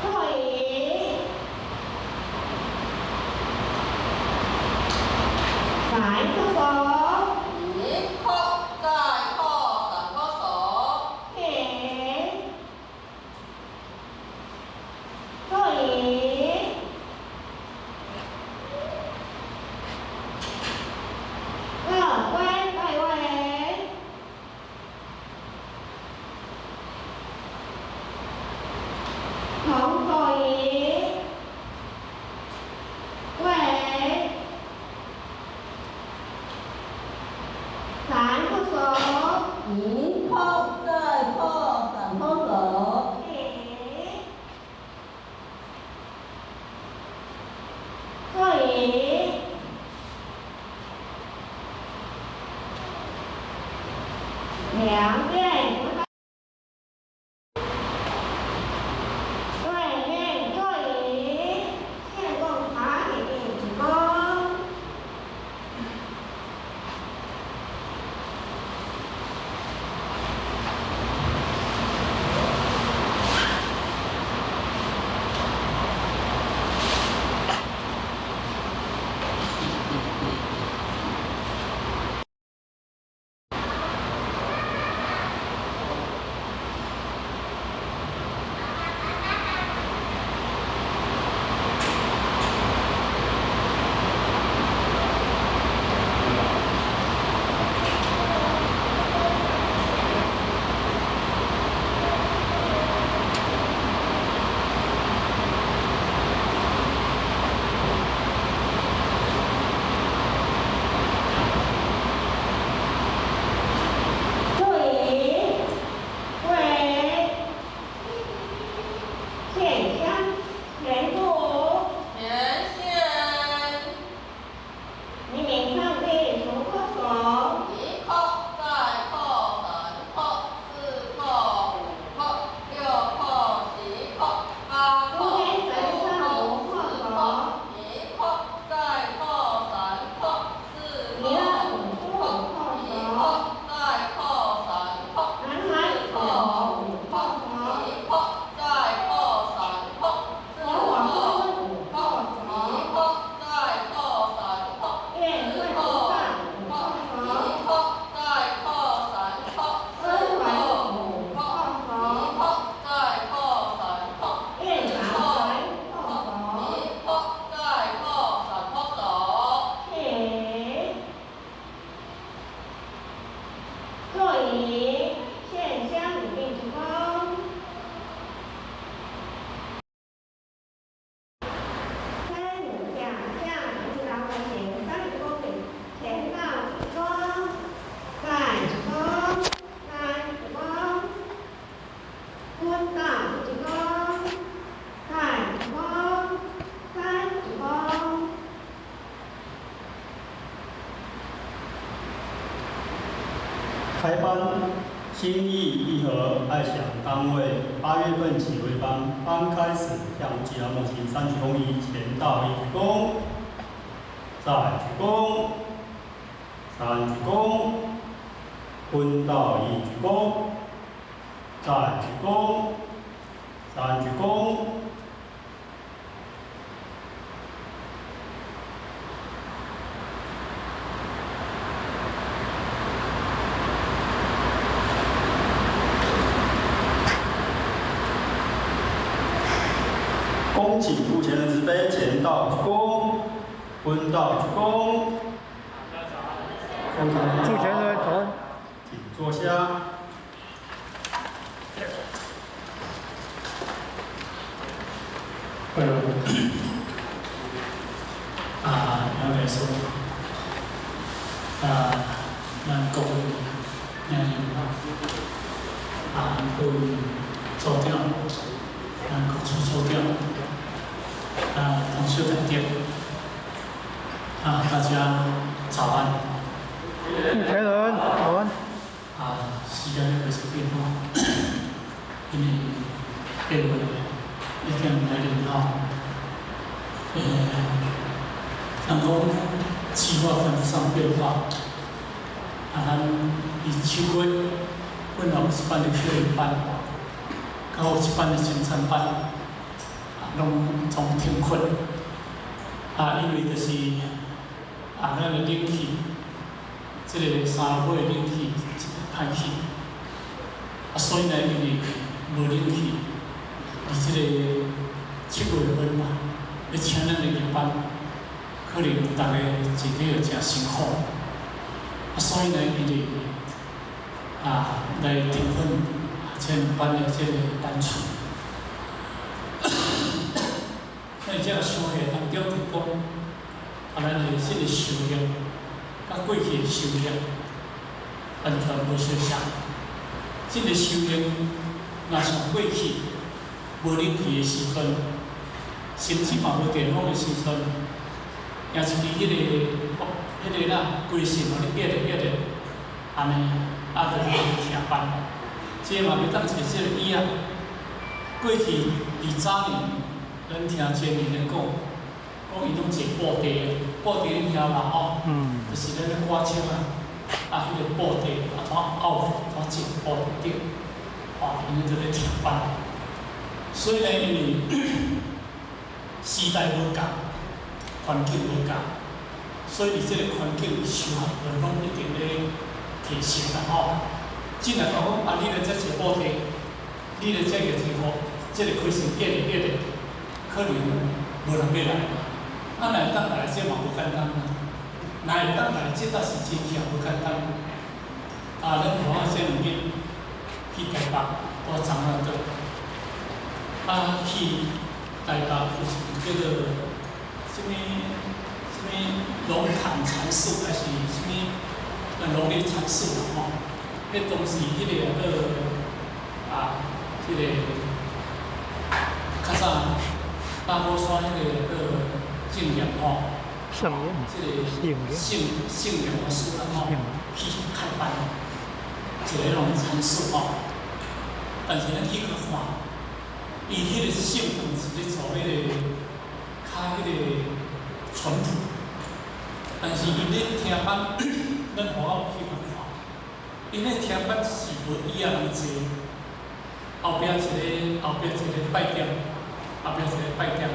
坐椅。来，右手。提靠再靠一叩再叩三叩首。起。坐椅。两遍。对面坐椅，献供塔里一鞠躬。坐椅，跪，献香前部，前线。明明上帝出叩首。一叩再叩三叩，四叩五叩，六叩七叩，八叩九叩十叩，一叩再叩三叩，四叩五叩，一叩再叩三叩，四叩五叩，一叩再叩三叩，四叩五叩，一叩再叩三叩，四叩五叩，一叩再叩三叩，四叩五叩，一叩再叩三叩，四叩五叩，一叩再叩三叩首。起。坐椅，献香一鞠躬。三五下向指导完成三鞠躬礼，前到鞠躬，再鞠躬，三鞠躬，蹲到鞠躬，再鞠躬，三鞠躬。开班，心意一和，爱想单位，8月份起为班，班开始向吉拉莫行三鞠躬仪，前到一鞠躬，再鞠躬，三鞠躬，昏到一鞠躬，再鞠躬，三鞠躬。恭请付钱人慈悲，前到鞠躬，昏到鞠躬。付钱人早安。请坐下。啊，应该说，啊，咱各位兄弟啊，各位组长，咱各处组长，啊，同学大家，啊，大家早安。付钱人早安。啊，时间也袂出变化，因为8月已经来临吼，人讲计划跟不上变化，啊，咱伫7月本来是办的学员班，佮有一班的生产班，啊，拢总停课，啊，因为就是啊，咱的冷气，这个三楼的冷气歹去，啊，所以呢，因为无冷气，伫这个7月份嘛，欲请咱的夜班，可能逐家真个诚辛苦，啊，所以呢，因为啊来停训这两班的这个班次。那这个相会当中就讲，啊，咱的这个受业，佮过去的受业，完全無相像。這个修行，若像過去無冷氣的時陣，甚至嘛無電風的時陣，也一支彼個啦，規身予你壓咧壓咧，按呢，啊，就去聽班。這嘛袂當揣這个椅仔。過去佇早年，咱聽前人咧講，講伊攏坐布袋，布袋你聽無吼？就是咱咧掛車啊，啊，彼个布袋啊，怎拗怎坐布袋頂，吼，𪜶咧就咧聽班。所以呢，因為時代無仝，環境無仝，所以佇這個環境修學就攏一定咧提升啦吼。只若講講啊，你來遮坐布袋，你來遮個天好，這個開始壓咧壓咧，可能無人欲來嘛。啊，若會當來，這嘛無簡單啊。若會當來，這倒是真正無簡單。啊，咱看這兩日去台北，我昨昏倒，啊，去台北有一個叫做啥物啥物龍潭禪寺，還是啥物龍林禪寺啦吼。彼當時彼個叫啊，這個較早大帽山彼個叫證嚴吼，聖這個聖聖嚴法師啦吼，去開班，一個龍禪寺吼。但是咱去去看，伊彼個聖堂是咧做彼個較彼個淳樸，但是𪜶咧聽班，咱予我有去看，𪜶咧聽班是無椅仔通坐，後壁一個拜店，後壁一個拜店，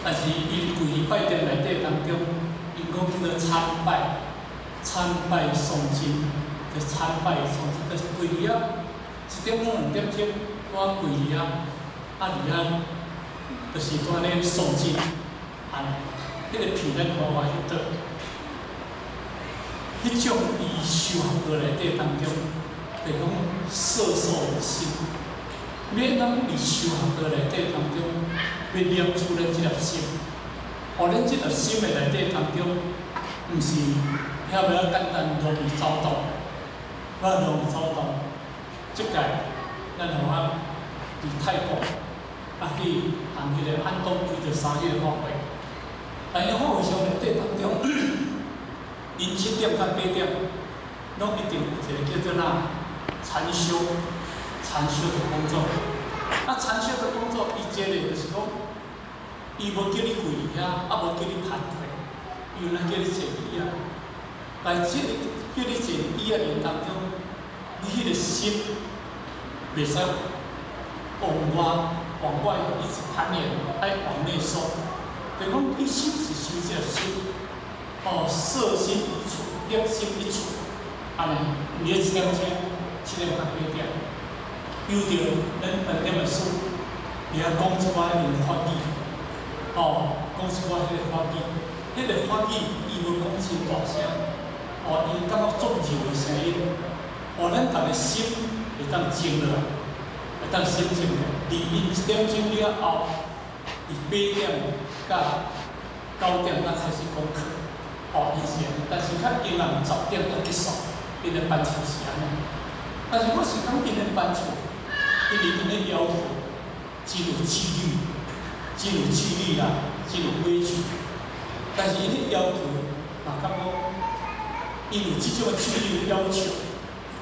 但是伊規拜殿內底當中，𪜶講叫做參拜，參拜誦經，就參拜誦經，就是跪佇遐，1點鐘2點鐘，我跪佇遐，啊佇遐，就是蹛咧誦經，按呢，彼個片咱看看翕倒，彼種伊修學過內底當中，就講色受無心，欲咱佇修學過內底當中，欲念出咱這粒心，予咱這粒心的內底當中，毋是遐爾簡單容易走動，遐容易走動。這屆咱予我佇泰國，啊去行彼個安東開著3日法會，但是法會上內底當中，𪜶7點到8點，攏一定有一個叫做哪禪修，禪修的工作。啊，禪修的工作，伊這個就是講，伊無叫你跪佇遐，啊無叫你盤腿，伊有哪叫你坐椅仔。但這個叫你坐椅仔的當中，你彼個心袂使往外往外一直攀緣，愛往內收。就講你修是修這個心，哦，攝心一處，攝心一處，按呢，佇咧7點鐘，7點到8點，由著咱飯店的師佇遐講一寡彼個法語，哦，講一寡彼個法語，彼個法語伊無講真大聲，哦，伊感覺足柔的聲音，予咱逐个心會當靜落來，會當心靜落來。佇𪜶1點鐘了後，佇8點到9點才開始講課，哦，伊是按呢，但是較永遠10點才結束，𪜶的班次是按呢。但是我是感覺𪜶的班次，因為𪜶的要求真有紀律，真有紀律啦，真有規矩。但是𪜶的要求嘛，感覺因有這種紀律的要求，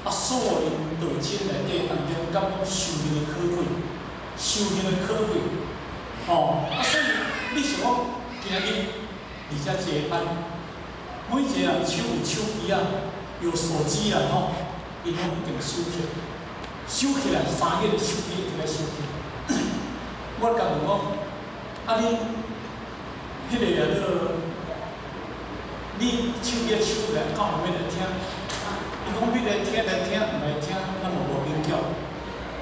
啊，所以𪜶道親內底當中感覺修行的可貴，修行的可貴，哦，啊，所以你想講今仔日佇遮坐班，每一個人手有手機啊，有手機啊，吼，𪜶攏一定收起來，收起來3日的手機一定愛收起來。我共問講，啊你，彼個啊做，你手機收起來，敢有欲來聽？伊講欲來聽來聽，毋來聽，咱嘛無勉強。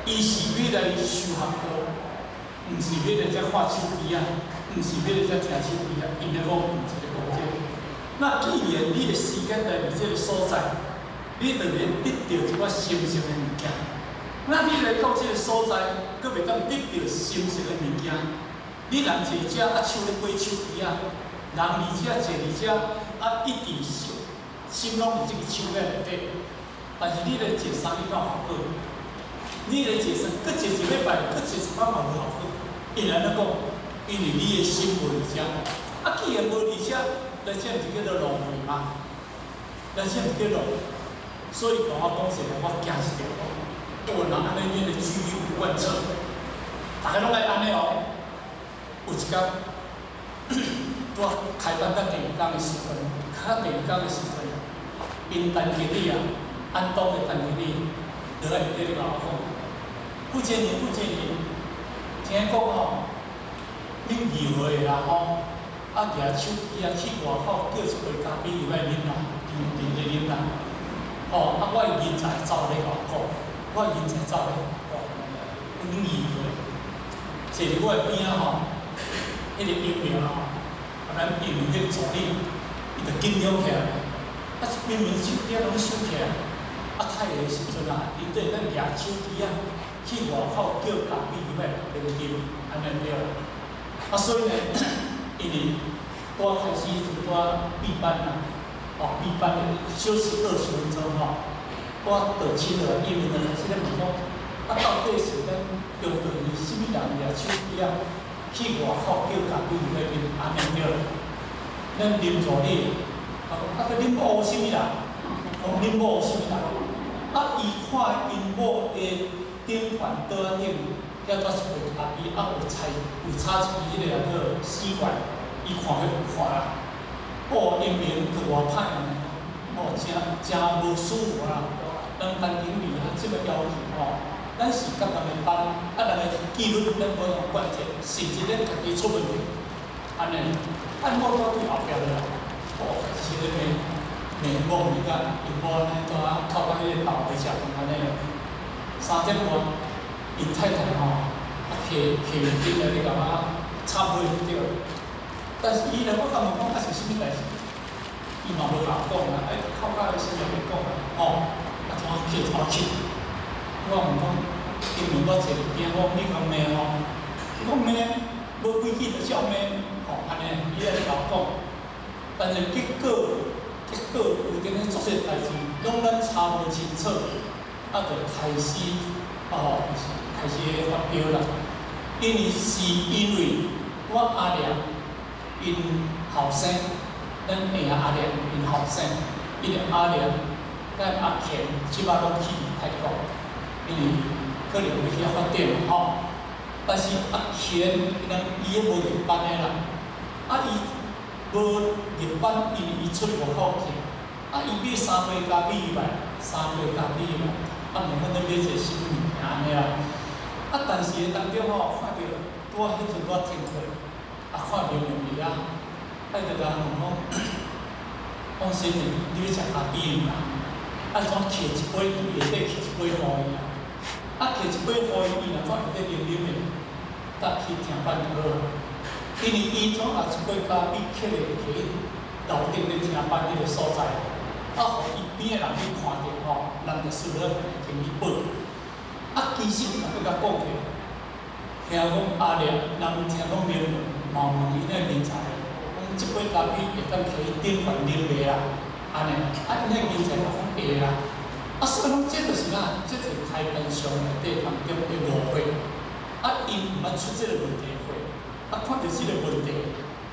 伊是欲來修學道，毋是欲來遮看手機啊，毋是欲來遮聽手機啊。𪜶咧講毋是咧講這個。那既然你的時間來佇這個所在，你就會得著一寡心性的物件。那你來到這個所在，閣袂當得著心性的物件。你人坐遮啊，手咧掰手機啊，人佇遮坐佇遮啊，一直心心攏佇這個手機內底。但是你咧坐三日有效果？你咧坐三，閣坐一禮拜，閣坐一擺嘛無效果。因為按怎講？因為你的心無佇遮。啊，既然無佇遮，來這毋是叫做浪費嗎？來這毋是叫浪費。所以共我講一個，我驚一條。我若按呢，恁的紀律有貫徹，逐家攏愛按呢哦。有一工，拄仔開班到第二工的時陣，較第二工的時陣，𪜶陳經理啊，安東的陳經理，落來伫咧共我講，傅建寧，傅建寧，聽講吼，恁義和的啦吼，啊舉手機啊去外口叫一杯咖啡入來啉啦，啉啉咧啉啦，吼，啊我的人才走咧共我講，我的人才走咧共我講，阮義和的，坐佇我的邊仔吼，彼個英明吼，啊咱英明彼個助理，伊就緊張起來，啊明明手機攏收起來，啊太的時陣啊，𪜶對咱舉手機啊去外口叫咖啡入來啉啉，按呢對啦。啊所以呢，因為拄仔開始就拄仔閉班啦，哦閉班休息20分鐘吼，我就請落來，英明就開始咧問講，啊到底是咱中隊啥物人舉手機啊？去外口叫咖啡入來啉，按呢對啦。咱林助理，啊講啊，恁某啥物人？講恁某啥物人？啊，伊看𪜶某的頂懸桌仔頂，遐帶一杯咖啡，啊有菜有插一支彼個叫做吸管，伊看彼有看啦。哦，英明就偌歹呢，哦，誠誠無舒服啦。咱陳經理啊，這麼要求吼，咱是甲別个班，啊，人的紀律咱無通貫徹，甚至咱家己出問題，按呢，啊，某蹛對後壁落來，哦，開始咧罵罵某伊甲𪜶某按呢蹛仔哭甲彼個頭袂食飯按呢。3點外，𪜶太太吼，啊提提面巾來咧共我懺悔就對了。但是伊來我共問講啊是啥物代誌，伊嘛無共我講啊，哎，哭甲啥物也袂講啊，吼，啊怎去頭去？我問講，因為我坐佇邊，我講你共罵吼，伊講罵，無規矩就照罵，吼，按呢，伊來共我講。但是結果有陣咧足濟代誌，攏咱查無清楚，啊，就開始，哦，就是開始咧發飆啦。因為是因為我阿娘𪜶後生，咱下阿娘𪜶後生，因為阿娘佮阿乾這擺攏去泰國，因為可能欲去遐發展吼。但是阿乾伊人伊也無入班的啦，啊伊無入班，因為伊出外口去，啊伊買三杯咖啡入來，三杯咖啡入來，啊問阮咧買一個啥物物件按呢啦。啊，但是當中吼，看著拄仔彼陣我聽課，啊看明明佇遐，啊伊就共問講，講先生，你欲食咖啡毋啦？啊怎摕一杯下底摕一杯予伊啊？啊摕一杯予伊，伊若怎會當啉啉的，搭去聽班就好。因為伊怎也一杯咖啡摕咧摕去樓頂咧聽班彼個所在，啊，予伊邊的人去看著吼，人就輸了停去報。啊，其實若閣共講起來，聽講阿娘，人聽講明問，嘛問𪜶那人才，講這杯咖啡會當摕去頂懸啉袂啦？按呢，啊，𪜶那人才嘛講會啦。啊，所以講這就是啥？這就是開班上內底當中的誤會。啊，𪜶毋捌出這個問題過，啊，看著這個問題，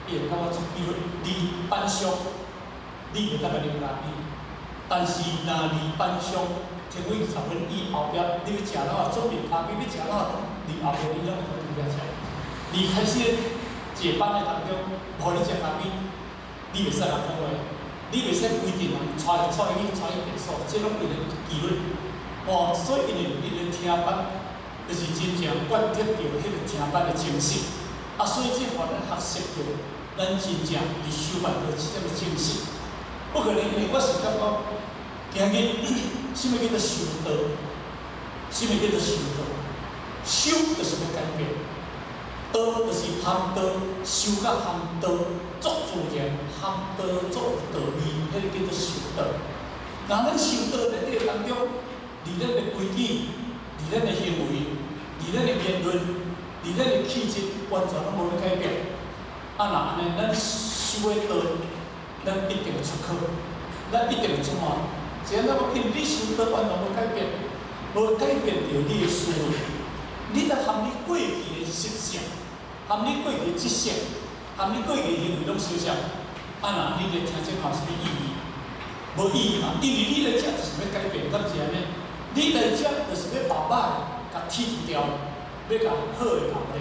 伊會感覺出比如離班上，你袂當共啉咖啡，但是若離班上，天位20分以後壁，你欲食哪準備咖啡，欲食哪，離後壁你攏會當佇遐食。離開始坐班的當中，無予你食咖啡，你袂使共講話，你袂使規定人帶伊去廁所，這攏𪜶的紀律。哦，所以𪜶的𪜶的聽班，就是真正貫徹著彼個聽班的精神。啊，所以這予咱學習著，咱真正佇修辦著這種精神。不過呢，因為我是感覺，今日啥物叫做修道？啥物叫做修道？修就是欲改變，道就是含道，修甲含道，足自然，含道足有道味，彼個叫做修道。若咱修道佇這個當中，佇咱的規矩，佇咱的行為，佇咱的言論，佇咱的氣質，完全攏無咧改變。啊，若按呢，咱修的道，咱一定會出科，咱一定會出汗。是按怎講？因為你修道完全無改變，無改變著你的思維，你著含你過去的習性，含你過去的知識，含你過去的行為攏相像。啊，若你咧聽這話有啥物意義？無意義嘛，因為你來遮就是欲改變，敢是按呢？你來遮就是欲把歹共剔除掉，欲共好的留咧。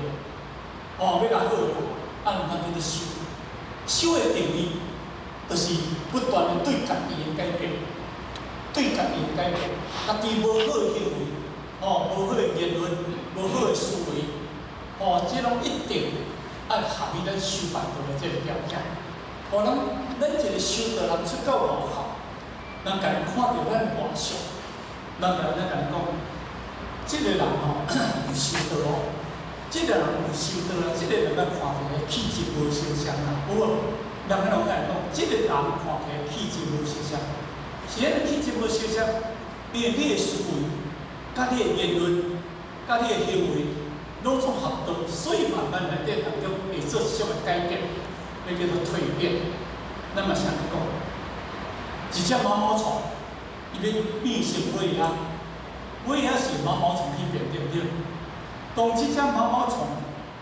哦，欲共好的留，啊，毋通叫做修。修的定義，就是不斷的對家己的改變，對家己的改變，家己無好的行為，哦，無好的言論，無好的思維，哦，這攏一定愛合於咱修辦道的這个條件。哦，咱一个修道人出到外口，人共伊看著咱外相，人共伊講，這个人吼有修道哦，這个人有修道啊，這个人咱看起來氣質無相像啦，有無？人咱攏會講，這个人看起來氣質無相像，是按怎氣質無相像？因為你的思維、佮你的言論、佮你的行為，攏總合道，所以慢慢內底當中會做一種的改變，彼叫做蛻變。咱嘛是按呢講，一隻毛毛蟲，伊欲變成尾仔，尾仔是毛毛蟲去變，對毋對？當這隻毛毛蟲，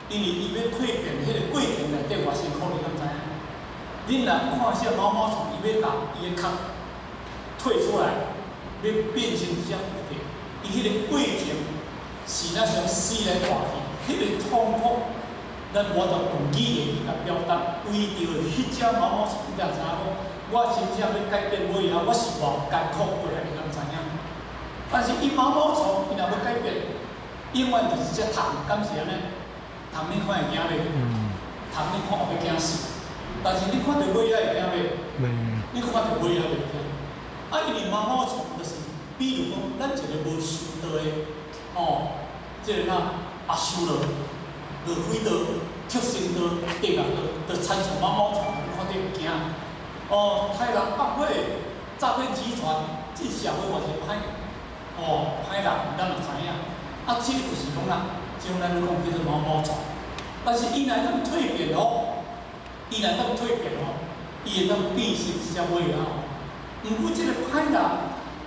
因為伊欲蛻變，彼个過程內底偌辛苦，你敢知影？恁若看這毛毛蟲，伊欲共伊的殼退出來，欲變成一隻蝴蝶，伊彼个過程是若像死來活去，彼个痛苦，咱無法度用語言去共表達。為著彼隻毛毛蟲，你才知影講，我真正欲改變尾仔，我是偌艱苦過來，你敢知影？但是伊毛毛蟲，伊若欲改變，永遠就是隻蟲，敢是按呢？蟲你看會驚袂？蟲你看後欲驚死，但是你看著尾仔會驚袂？你看著尾仔袂驚。啊，因為毛毛蟲就是，比如講，咱一個無修道的，吼，這个哪阿修羅、餓鬼道、畜生道、地獄道，就親像毛毛蟲，你看著會驚。哦，殺人放火、詐騙集團，這社會嘛是歹，哦，歹人，咱嘛知影。啊，這個就是講啦，像咱咧講叫做毛毛蟲。但是伊若會當蛻變哦，伊若會當蛻變哦，伊會當變成一隻尾仔哦。毋過這個歹人，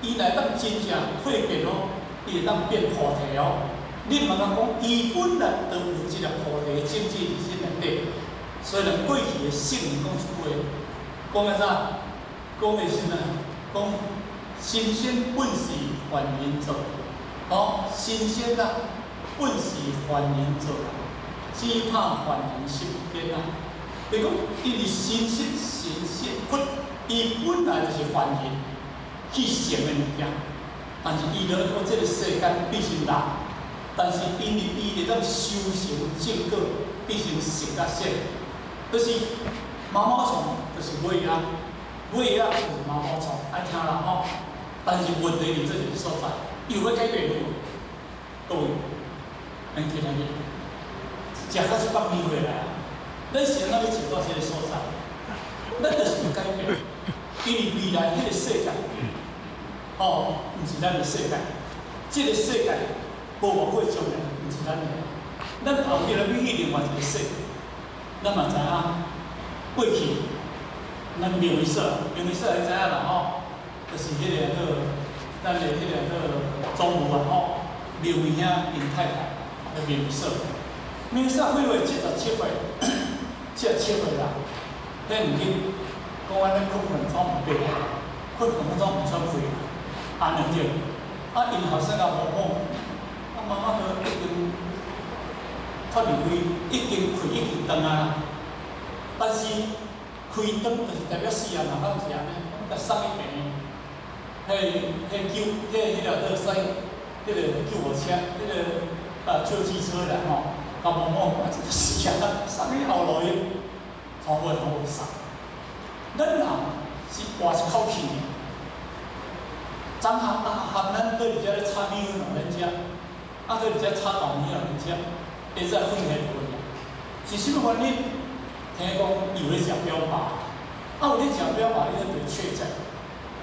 伊若會當真正蛻變哦，伊會當變菩提哦。你毋通講，伊本來就有這個菩提的種子佇心內底。所以咱過去的聖人講一句話，講的啥？講的是啥？講神仙本是凡人做，哦，神仙啊，本是凡人做啊，只怕凡人心堅啊。就講，因為神仙神仙佛，伊本來就是凡人去成的物件，但是伊來到這個世間變成人，但是因為伊會當修成正果，變成聖甲聖，就是毛毛蟲，就是尾仔，尾仔就是毛毛蟲，愛聽啦吼。但是問題佇這一個所在，伊有欲改變無？各位，咱今仔日食到這百米回來啊，咱是按怎欲食到這個所在？咱就是欲改變，因為未來彼個世界，吼，毋是咱的世界，這個世界無偌久將來毋是咱的，咱後壁欲去另外一個世界，咱嘛知影過去，咱妙慧嫂，妙慧嫂你知影啦吼，就是彼个叫咱的彼个叫總務啊吼，廖慧兄𪜶太太，妙慧嫂，妙慧嫂幾歲？77歲，77歲啦。彼毋緊，講按呢困困總毋爬，困困總毋喘氣，按呢對。啊，𪜶後生共某講，啊媽媽都已經脫離開，已經氣已經斷啊。但是氣斷就是代表死啊嘛，敢毋是按呢？共送去病院，彼救，彼个叫啥？彼个救護車，彼个救濟車來吼，共某某講，這個死啊，送去後路去，從尾攏無送。咱人是活一口氣爾，昨昏啊，含咱佇遮咧炒米粉予咱食，啊，佇遮炒豆苗予咱食，會使訓練過啊。是啥物原因？聽講伊有咧食標靶，啊有咧食標靶，伊就會確診，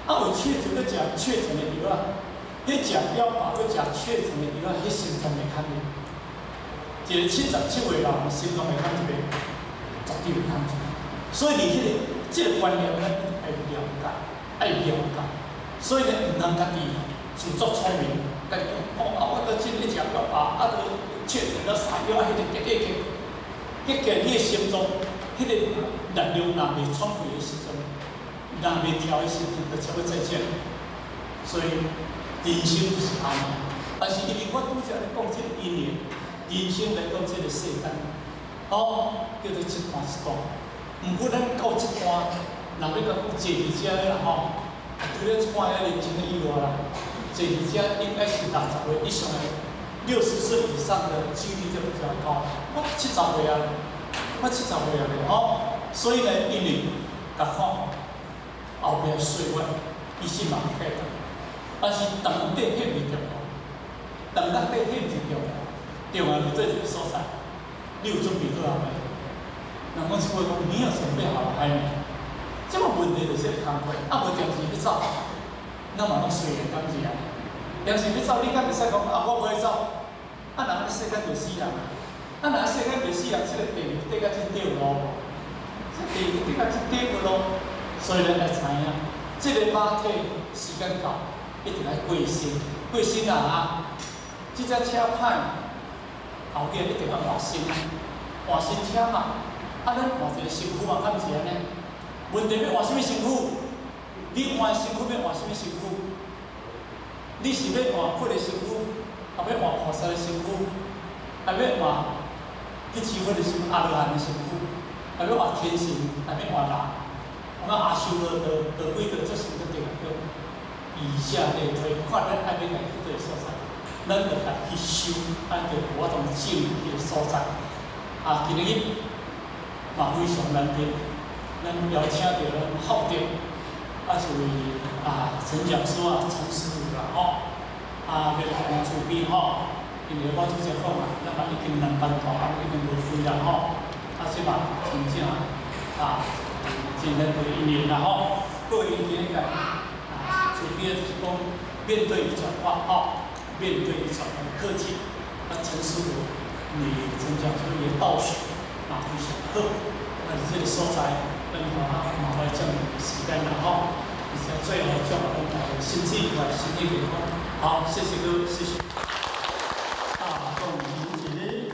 啊有確診閣食確診的藥啊，彼食標靶閣食確診的藥啊，彼心臟會較硬。一個77歲老人心臟會較一個，絕對會較一個。所以佇彼個這個觀念，咱愛了解，愛了解。所以呢，毋通家己自作聰明，家己講哦，啊，我都真咧食藥啊，啊，都確診了啥藥啊，彼个結結結結你的心臟，彼个力量若袂充沛的時陣，若袂調的時陣，就差不多再見。所以人生就是按呢。但是因為我拄才咧講這個因緣，人生來到這個世間，哦，叫做一段一段。毋過咱到這段，若欲講坐佇遮的啦吼，除了這款的年輕的以外啦，坐佇遮應該是60歲以上的，60歲以上的幾率就比較高。我70歲啊，我70歲啊咧吼，所以呢，因為共看後壁歲月，伊是嘛會改變，但是長短彼毋重要，長甲短彼毋是重要，重要是做一個所在，你有準備好啊未？人講這句話講，你有準備好了還沒？這個問題就是這個工課，啊無定時欲走，咱嘛攏隨緣，敢毋是啊？定時欲走，你敢會使講啊？我無愛走，啊人世間就死人啊！啊若世間袂死人，這個地獄地甲這底路，這地獄地甲這底路，所以咱愛知影，這個肉體時間到，一定愛過身，過身啊！這隻車歹，後日一定愛換新，換新車嘛。啊，咱換一個身軀嘛，敢毋是按呢？問題欲換啥物身軀？你換身軀欲換啥物身軀？你是欲換佛的身軀，抑欲換菩薩的身軀，抑欲換彼諸佛的身阿羅漢的身軀，抑欲換天神，抑欲換人？我們阿修羅道、餓鬼道、畜生道、地獄道，以下類推，看咱愛欲來去佗个所在，咱就家去修，咱就有法度進彼個所在。啊，今日嘛非常難得，咱邀請著咱福德，啊是位啊陳講師啊陳師傅啦吼，啊欲來咱慈悲吼，因為我拄才講啊，咱嘛已經兩班大，啊已經無開啦吼，啊這嘛真正啊真難得一年啦吼，各位今日來啊慈悲就是講面對與轉化吼，面對與轉化的課題，啊陳師傅你陳講師也道學啊非常好，啊佇這個所在，咱嘛嘛來占用時間啦吼，而且最後祝咱大家身體愉快，身體健康。好，謝謝各位，謝謝。大眾行起。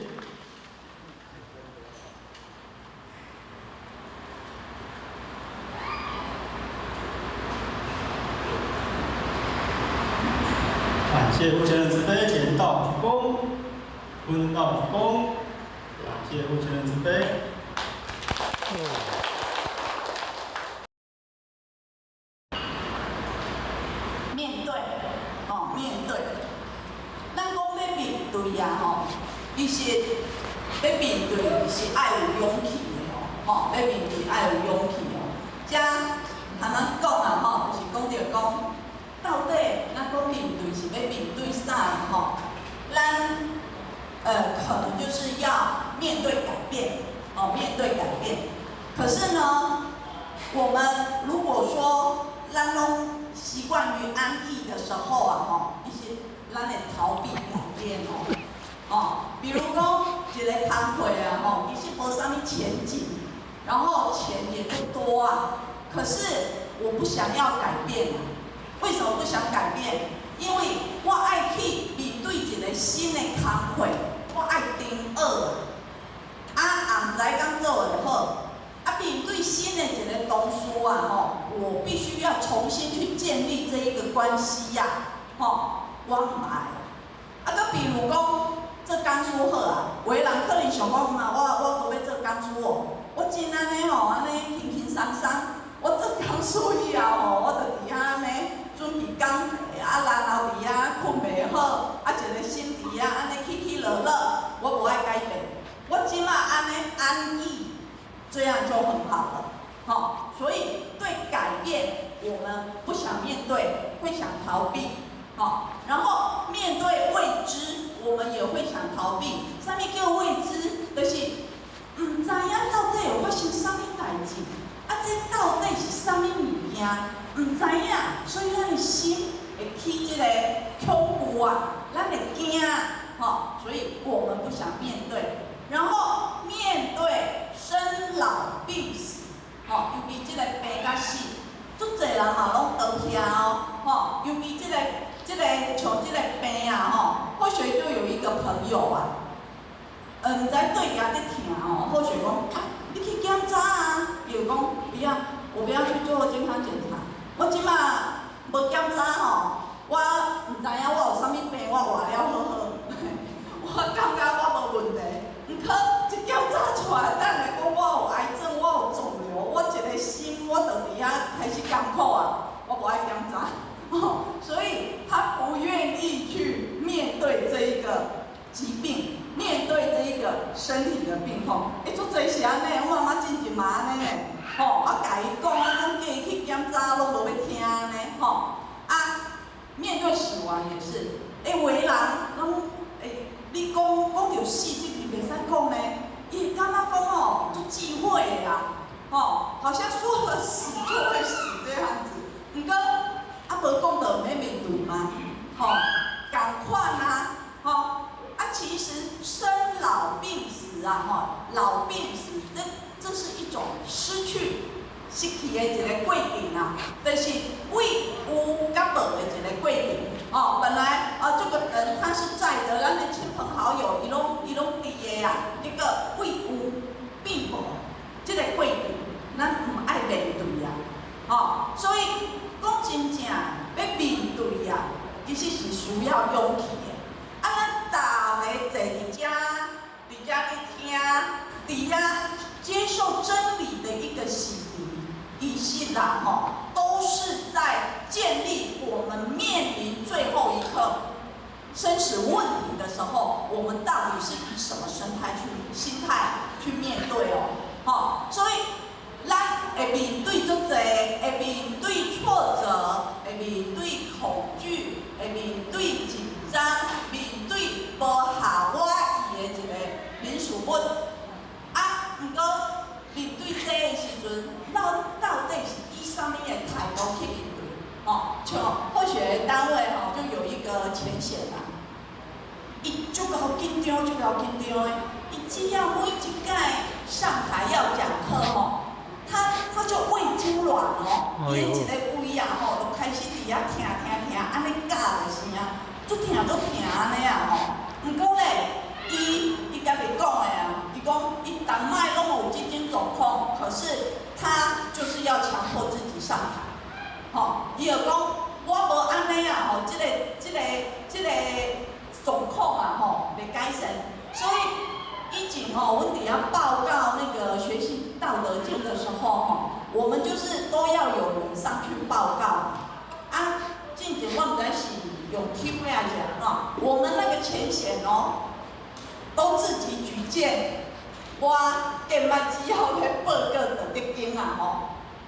感謝父親慈悲，前道鞠躬，坤道鞠躬，感謝父親慈悲。面對，吼，面對，咱講欲面對啊，吼，其實欲面對是愛有勇氣的哦，吼，欲面對愛有勇氣哦。遮含咱講啊，吼，就是講著講，到底咱講面對是欲面對啥吼？咱可能就是要面對改變，哦，面對改變。可是呢，我們如果說咱攏習慣於安逸的時候啊，吼，其實咱會逃避改變哦，哦，比如講一個工課啊，吼，其實無啥物前景，然後錢也不多啊，可是我不想要改變啊。為什麼不想改變？因為我愛去面對一個新的工課，我愛重學啊，啊，毋知敢做會好。啊，面對新的一個同事啊，吼，我必須要重新去建立這一個關係呀，吼，我毋愛。啊，閣比如講做講師好啊，有的人可能想講啊，我閣欲做講師哦，我真按呢吼，按呢輕輕鬆鬆，我做講師以後吼，我就佇遐按呢準備講題，啊，然後佇遐睏袂好，啊，一個心佇遐按呢起起落落，我無愛改變，我這馬按呢安逸。這樣就很好了，好，所以對改變我們不想面對，會想逃避，好，然後面對未知，我們也會想逃避。啥物叫未知？就是毋知影到底有發生啥物代誌，啊，這到底是啥物物件？毋知影，所以咱的心會起這個恐懼啊，咱會驚，吼，所以我們不想面對，然後面對生老病死，吼，尤其這個病佮死，足濟人嘛攏逃避哦，吼，牙咧疼哦，好想講啊，你去檢查啊，比如講不要，我不要去做健康檢查，我這馬無檢查吼，我毋知影我有啥物病，我活了好好，我感覺我無問題。毋過一檢查出來，等下講我有癌症，我有腫瘤，我一个心我就佇遐開始艱苦啊，我無愛檢查，所以他不願意去面對這一個疾病，面對這一個身體的病痛。欸，足濟是按呢，阮媽媽進前嘛按呢呢，吼，啊，共伊講啊，講叫伊去檢查，攏無欲聽按呢，吼，啊，面對死亡也是，欸，有的人攏欸，你講講著死這句袂使講呢，伊會感覺講吼，足忌諱的啦，吼，好像說了死就會死這樣子。毋過啊，無講就毋免面對嗎？吼，仝款啊，吼，啊，其實生老病死啊，吼，老病死，這是一種失去、失去的一個過程啊，就是為有佮無的一個過程。哦，本來啊，這個人他是在的，咱的親朋好友，伊攏佇的啊，結果為有變無，這個過程，咱毋愛面對啊，吼，所以講真正欲面對啊，其實是需要勇氣的。啊，咱逐个坐佇遮，佇遮咧聽，佇遐接受真理的一個洗禮，其實啦，吼，都是在建立我們面臨最後一刻生死問題的時候，我們到底是以什麼生態去心態去面對哦？吼，所以咱會面對足濟，會面對挫折，會面對恐懼，會面對緊張，面對無合我意的一個人事物。啊，毋過面對這个時陣，咱到底是以啥物的態度去面對？吼，像化學單位吼，就有一個淺顯啦，伊足夠緊張，足夠緊張的，伊只要每一擺上台要講課吼，他就胃痙攣哦，伊的一个胃啊吼，就開始佇遐疼疼疼，按呢絞的聲，足疼足疼按呢啊吼。毋過咧，伊家己講的啊，伊講伊逐擺攏有這種狀況，可是他就是要強迫自己上台，吼，伊就講我無按呢啊吼，這個狀況啊吼袂改善，所以以前吼，阮佇遐報告那個學習《道德經》的時候吼，我們就是都要有人上去報告。啊，進前我毋知是用 Q 還是按怎，我們那個淺顯哦，都自己舉薦。我見捌只要咧報告《道德經》啊吼，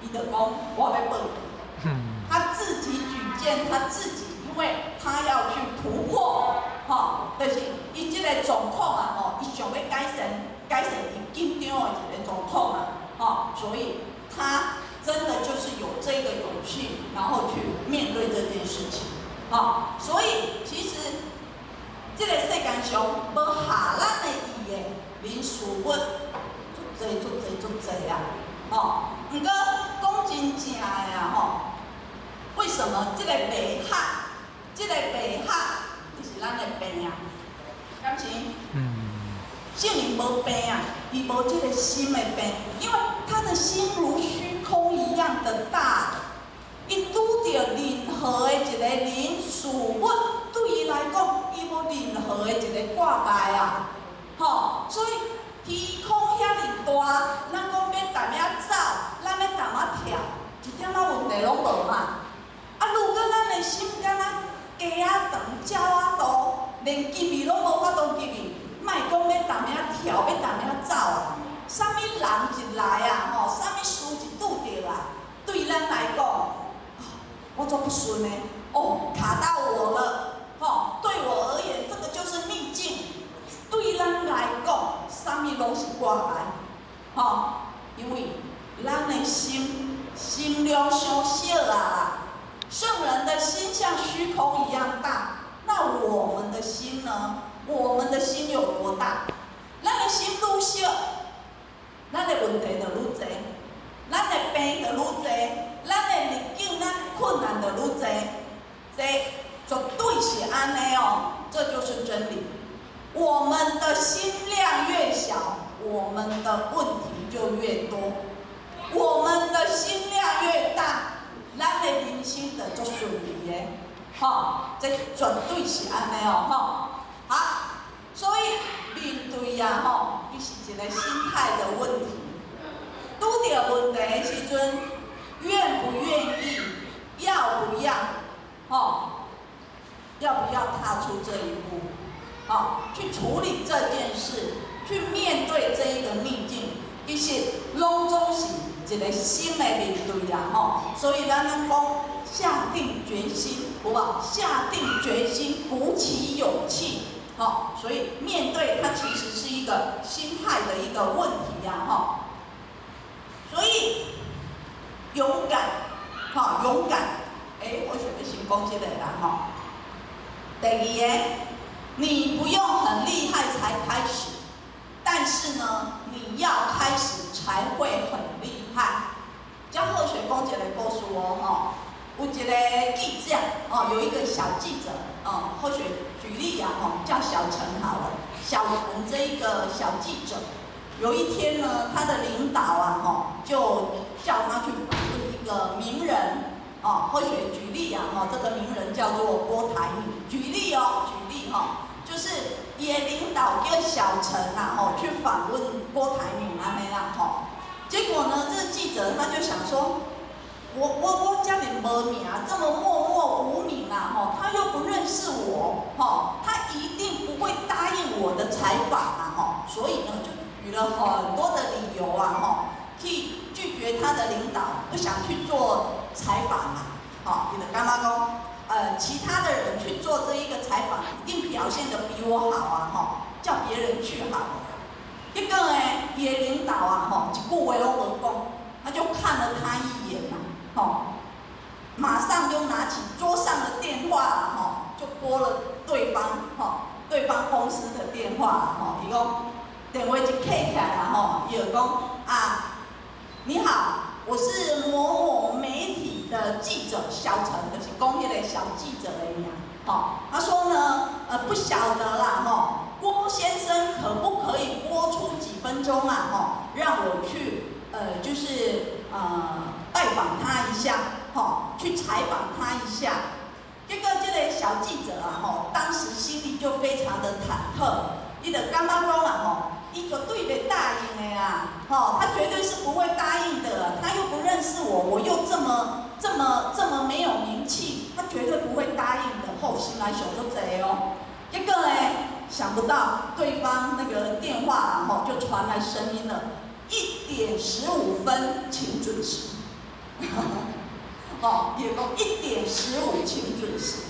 伊就講我欲報告。他自己舉薦，他自己，因為他要去突破，吼，就是伊這個狀況啊，吼，伊想欲改善，改善伊緊張的一個狀況啊，吼，所以他真的就是有這個勇氣，然後去面對這件事情，吼，所以其實這個世間上無合咱的意的人事物，足濟足濟足濟啊，吼，毋過講真正的啊，吼，為什麼這個袂合？這個袂合就是咱的病啊，敢是？聖人無病啊，伊無這個心的病，因為他的心如虛空一樣的大，伊拄著任何的一個人事物，對伊來講，伊無任何的一個掛礙啊，吼，所以虛空遐爾大，咱講欲踮遐走，咱欲踮遐跳，一點仔問題攏無嘛。啊，如果咱的心敢若雞仔長、鳥仔大，連入去攏無法度入去，莫講欲踮遐跳，欲踮遐走啊！啥物人一來啊，吼，啥物事一拄著啊，對咱來講，我足不順的，哦，卡到我了，吼，對我而言，這個就是逆境。對咱來講，啥物攏是掛礙，吼，因為咱的心心量傷小啊。聖人的心像虛空一樣大，那我們的心呢？我們的心有多大？咱的心愈小，咱的問題就愈濟，咱的病就愈濟，咱的逆境、咱困難就愈濟，這絕對是按呢哦，這就是真理。我們的心量越小，我們的問題就越多；我們的心量越大，咱的人生就足順利的，吼，這絕對是按呢哦，吼。好，所以面對啊，吼，伊是一個心態的問題。拄著問題的時陣，願不願意，要不要，吼，要不要踏出這一步？好，去處理這件事，去面對這一個逆境，其實攏總是一個心的面對啦，吼。所以咱攏講下定決心，有無？下定決心，鼓起勇氣，吼。所以面對它其實是一個心態的一個問題呀，吼。所以勇敢，吼，勇敢。欸，我想欲先講這個啦，吼。第二个，你不用很厲害才開始，但是呢，你要開始才會很厲害。遮好學講一個故事哦，吼，有一個記者，哦，有一個小記者，哦，好學舉例啊，吼，叫小陳好了。小陳這一個小記者，有一天呢，他的領導啊，吼，就叫他去訪問一個名人，哦，好學舉例啊，吼，這個名人叫做郭台銘，舉例哦，舉例吼，就是伊的領導叫小陳啊，吼，去訪問郭台銘按呢啦，吼，結果呢，這個記者他就想說，我遮爾無名，這麼默默無名啊，吼，他又不認識我，吼，他一定不會答應我的採訪啊，吼，所以呢，就舉了很多的理由啊，吼，去拒絕他的領導，不想去做採訪啊，吼，伊就感覺講，其他的人去做這一個採訪，一定表現得比我好啊，吼，叫別人去好了。結果呢，伊的領導啊，吼，一句話攏無講，他就看了他一眼嘛，吼，馬上就拿起桌上的電話，吼，就撥了對方，吼，對方公司的電話，吼，伊講電話一接起來啦，吼，伊就講啊，你好，我是某某媒體的記者小陳，就是講彼個小記者的名，吼，他說呢，不曉得啦，吼，郭先生可不可以撥出幾分鐘啊，吼，讓我去，就是拜訪他一下，吼，去採訪他一下。結果這個小記者啊，吼，當時心裡就非常的忐忑，伊就感覺講啊，吼，伊絕對袂答應的啊，吼，他絕對是不會答應的，他又不認識我，我又這麼這麼這麼沒有名氣，他絕對不會答應的。吼，心內想足濟哦，結果呢，想不到對方那個電話啊，吼，就傳來聲音了，1點15分，請準時。吼，伊就講1點15，請準時。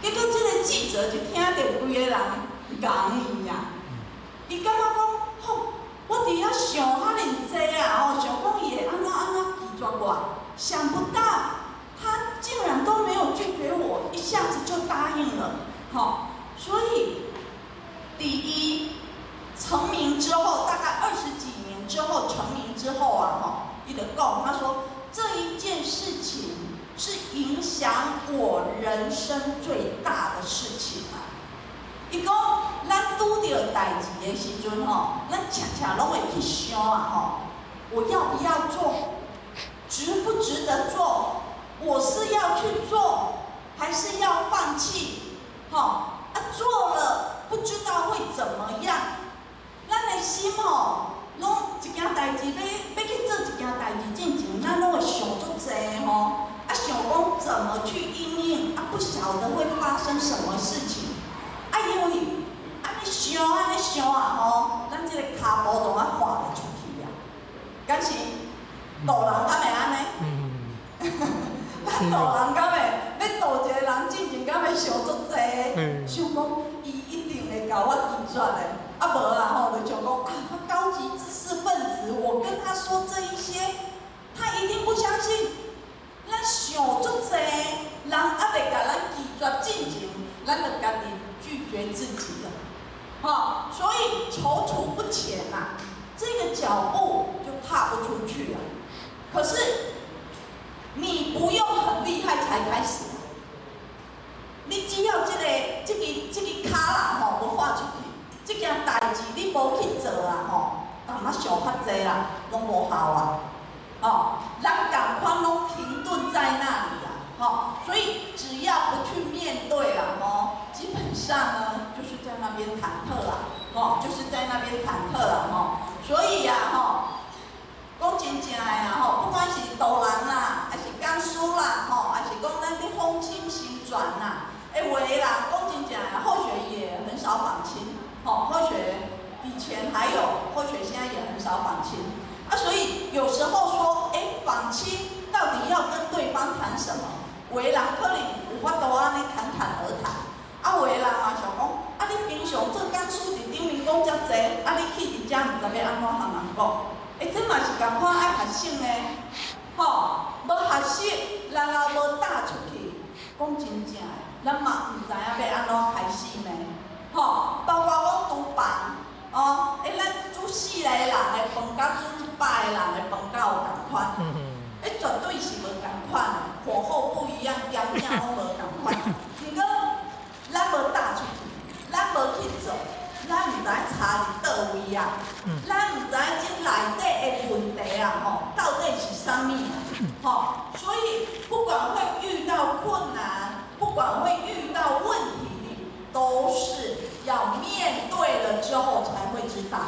結果這個記者就聽著規个人講伊啊，伊感覺講，吼，我佇遐想遐爾濟啊，吼，想講伊會按怎按怎拒絕我，想不到他竟然都沒有拒絕我，一下子就答應了，吼，所以第一成名之後，大概20幾年之後成名之後啊，吼，伊就講，他說這一件事情是影響我人生最大的事情啊。伊講，咱拄著代誌的時陣吼，咱常常攏會去想啊吼，我要不要做？值不值得做？我是要去做，還是要放棄？吼，啊，做了不知道會怎麼樣。咱的心吼，攏一件代誌欲去做一件代誌進前，咱攏會想足濟吼，啊，想講怎麼去因應，啊，不曉得會發生什麼事情。啊，因為按呢想按呢想啊吼，咱這個跤步就啊跨袂出去啊。敢是度人敢會按呢？咱度人敢會欲度一個人進前，敢會想足濟？想講伊一定會共我拒絕的。啊無啊吼，就想講啊，他高級知識分子，我跟他說這一些，他一定不相信。咱想足濟，人猶未共咱拒絕進前，咱就家己拒絕自己了，吼，所以躊躇不前呐，這個腳步就踏不出去了。可是你不用很厲害才開始，你只要這個跤啦吼，無跨出去。通想較濟啦，攏無效啊。哦，咱仝款攏停頓在那裡啦，吼，所以只要不去面對啦，吼，基本上呢，就是在那邊忐忑啦，吼，就是在那邊忐忑啦，吼，所以呀，吼，講真正的啦，吼，不管是導人啦，還是講師啦，吼，還是講咱佇訪親行傳啦，欸，有的啦，講真正的，後學也很少訪親，吼，後學以前還有，後學現在也很少訪親。啊，所以有時候說，欸，訪親到底要跟對方談什麼？有的人可能有法度按呢侃侃而談，啊，有的人嘛想講，啊，你平常做講師佇頂面講遮濟，啊，你去佇遮毋知欲按怎和人講？欸，這嘛是仝款愛學習呢，吼，無學習，然後無踏出去，講真正的，咱嘛毋知影欲按怎開始呢，吼，包括講廚房。哦，欸，咱煮四個人的飯，佮煮100個人的飯，敢有仝款？欸，絕對是無仝款的，火候不一樣，鹹鼎攏無仝款。毋過，咱無踏出去，咱無去做，咱毋知差佇佗位啊，咱毋知這內底的問題啊，吼，到底是啥物啊？吼，所以不管會遇到困難，不管會遇到問題，都是要面對了之後才會知道，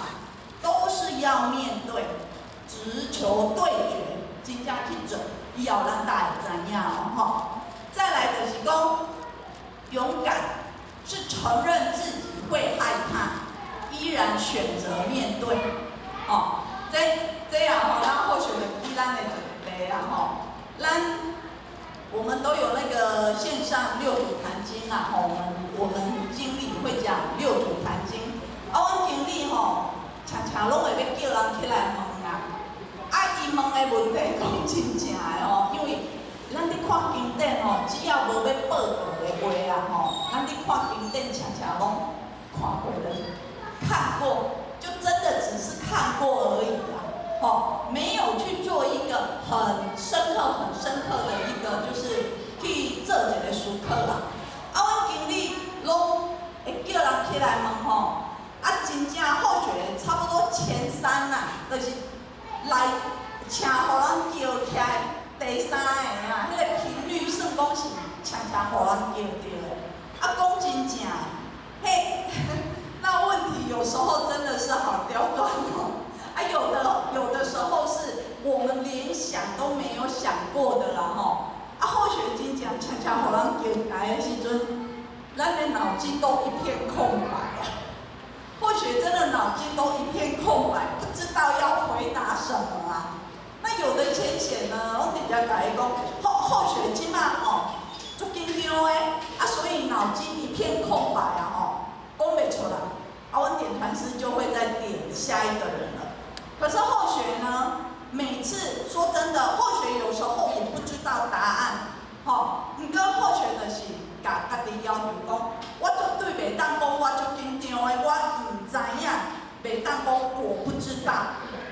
都是要面對，直球對決，真正去做，以後咱大會知影哦，吼。再來就是講，勇敢是承認自己會害怕，依然選擇面對，哦，這這樣吼，咱後學會記咱的一個題啦，吼，咱我們都有那個線上六祖壇經啊，吼，我們經理會講六祖壇經，啊，阮經理吼，常常攏會欲叫人起來問啊，啊，伊問的問題講真正的吼，因為咱佇看經典吼，只要無欲報告的話啊吼，咱佇看經典常常攏看過了，看過，就真的只是看過而已啦，吼，沒有去做一個很深刻、很深刻的一個，就是去做一個思考啦。啊，阮經理攏會叫人起來問吼，啊，真正後學差不多前三啦，就是來請予人叫起來第三个啊，彼個頻率算講是常常予人叫著的。啊，講真正，彼，那問題有時候真的是好刁鑽哦。啊，有的時候是我們連想都沒有想過的啦吼。啊，後學真正常常予人叫起來的時陣，咱的腦筋都一片空白啊。或許真的腦筋都一片空白，不知道要回答什麼啊。那有的淺顯呢，我直接共伊講，後學這馬吼，足緊張的，啊，所以腦筋一片空白啊吼，講袂出來。啊，阮點傳師就會再點下一個人了。可是後學呢，每次說真的，後學有時候也不知道答案，吼，毋過後學就是共家己要求講，我絕對袂當講我足緊張的，我毋知影，袂當講我不知道，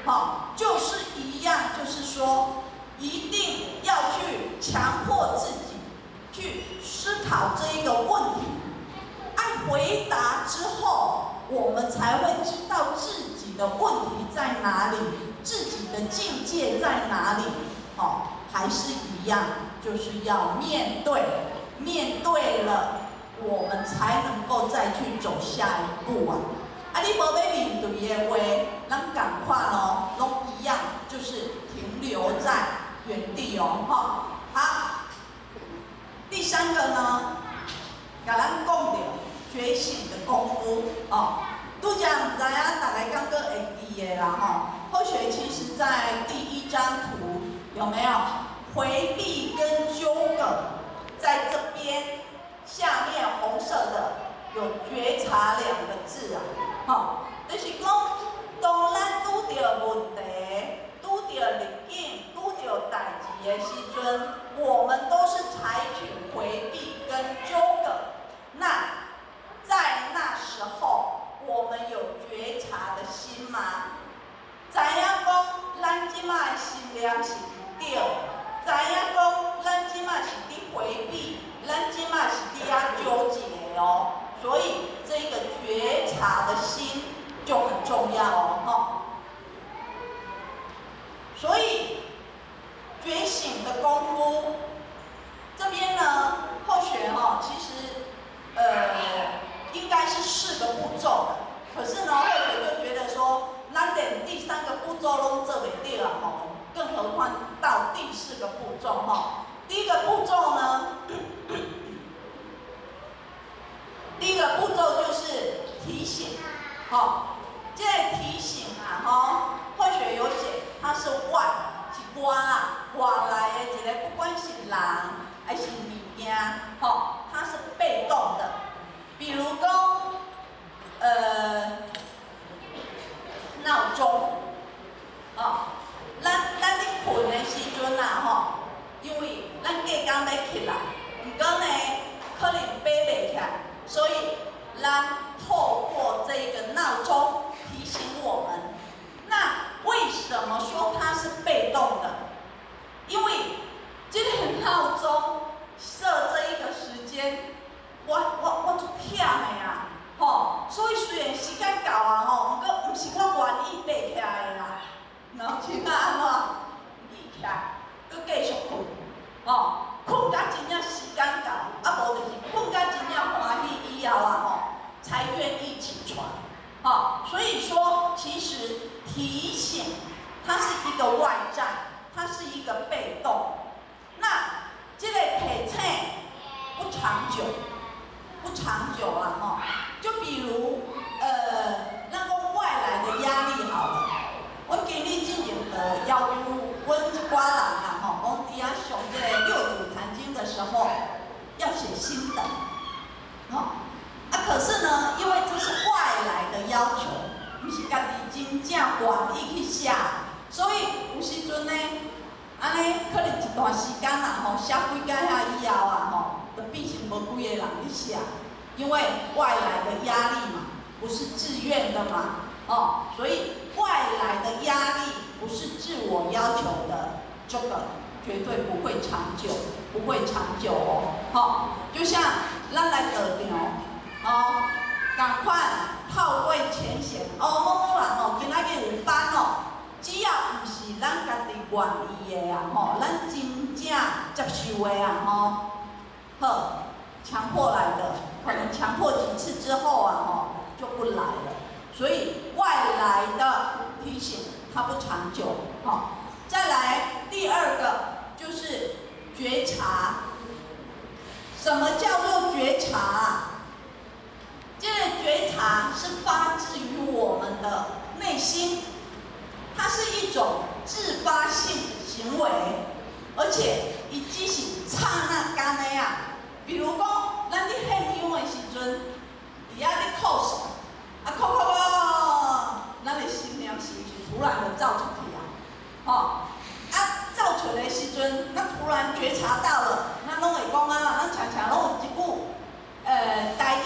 吼，就是一樣，就是說，一定要去強迫自己去思考這一個問題，按回答之後，我們才會知道自己的問題在哪裡，自己的境界在哪裡，哦，還是一樣，就是要面對，面對了，我們才能夠再去走下一步啊！啊，你無欲面對的話，咱仝款哦，攏一樣，就是停留在原地哦，哈。好，第三個呢，共咱講著覺醒的功夫哦。拄才毋知影大家敢閣會記得啦吼。後學其實在第一張圖有沒有迴避跟糾葛，在這邊下面紅色的有覺察兩個字啊，吼，就是講當咱拄著問題、拄著逆境、拄著代誌的時陣，我們都是採取迴避跟糾葛。那在那時候，我們有覺察的心嗎？知影講咱這馬的心念是毋對，知影講咱這馬是久，不長久啊吼。就比如，咱講外來的壓力好了，阮今日進前就要求阮一寡人啊吼，講佇遐上這个六祖壇經的時候，要寫心得，吼。啊，可是呢，因為這是外來的要求，毋是家己真正願意去寫，所以有時陣呢，按呢可能一段時間啦吼，寫幾工遐以後啊吼，就變成無幾個人去寫，因為外來的壓力嘛，不是自願的嘛，哦，所以外來的壓力不是自我要求的，這個絕對不會長久，不會長久哦，吼，就像咱來道場。哦，仝款透過淺顯哦，某某人哦，今仔日有班哦，只要毋是咱家己願意的啊，吼，咱真正接受的啊，吼，好，強迫來的，可能強迫幾次之後啊，吼，就不來了。所以外來的提醒它不長久，吼。再來第二個就是覺察，什麼叫做覺察啊？這個覺察是發自於我們的內心，它是一種自發性的行為，而且伊只是剎那間的啊。比如講，咱咧獻香的時陣，佇遐咧叩首，啊叩叩叩，咱的心念是毋是突然的走出去啊？吼，啊走出來的時陣，咱突然覺察到了，咱攏會講啊，咱常常攏有一句，台語。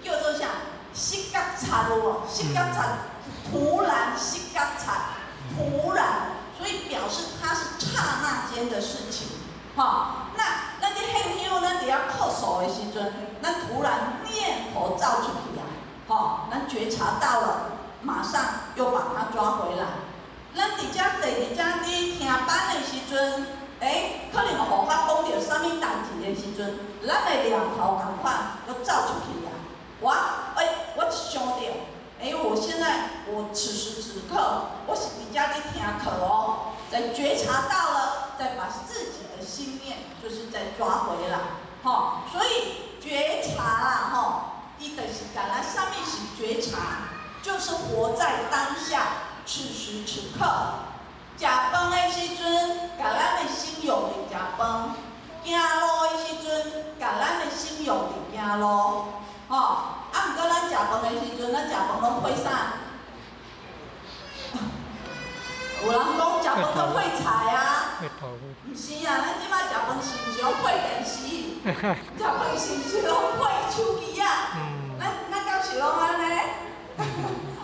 叫做啥？失覺察有無？失覺察，突然失覺察，突然，所以表示它是剎那間的事情，吼。那咱佇獻香，咱佇遐叩首的時陣，咱突然念頭走出去啊，吼，咱覺察到了，馬上又把它抓回來。咱佇遮坐佇遮佇聽班的時陣，欸，可能予我講著啥物代誌的時陣，咱的念頭仝款閣走出去啊。我，欸，我一想著，欸，我現在我此時此刻，我是佇遮咧聽課哦，在覺察到了，再把自己的心念，就是再抓回來，吼，所以覺察啦，吼，伊就是共咱啥物是覺察，就是活在當下，此時此刻。食飯的時陣，共咱的心用佇食飯；行路的時陣，共咱的心用佇行路。吼，啊，毋過咱食飯的時陣，咱食飯攏配啥？有人講食飯攏配菜啊？毋是啊，咱這擺食飯是毋是攏配電視？食飯是毋是攏配手機啊？咱敢是攏按呢？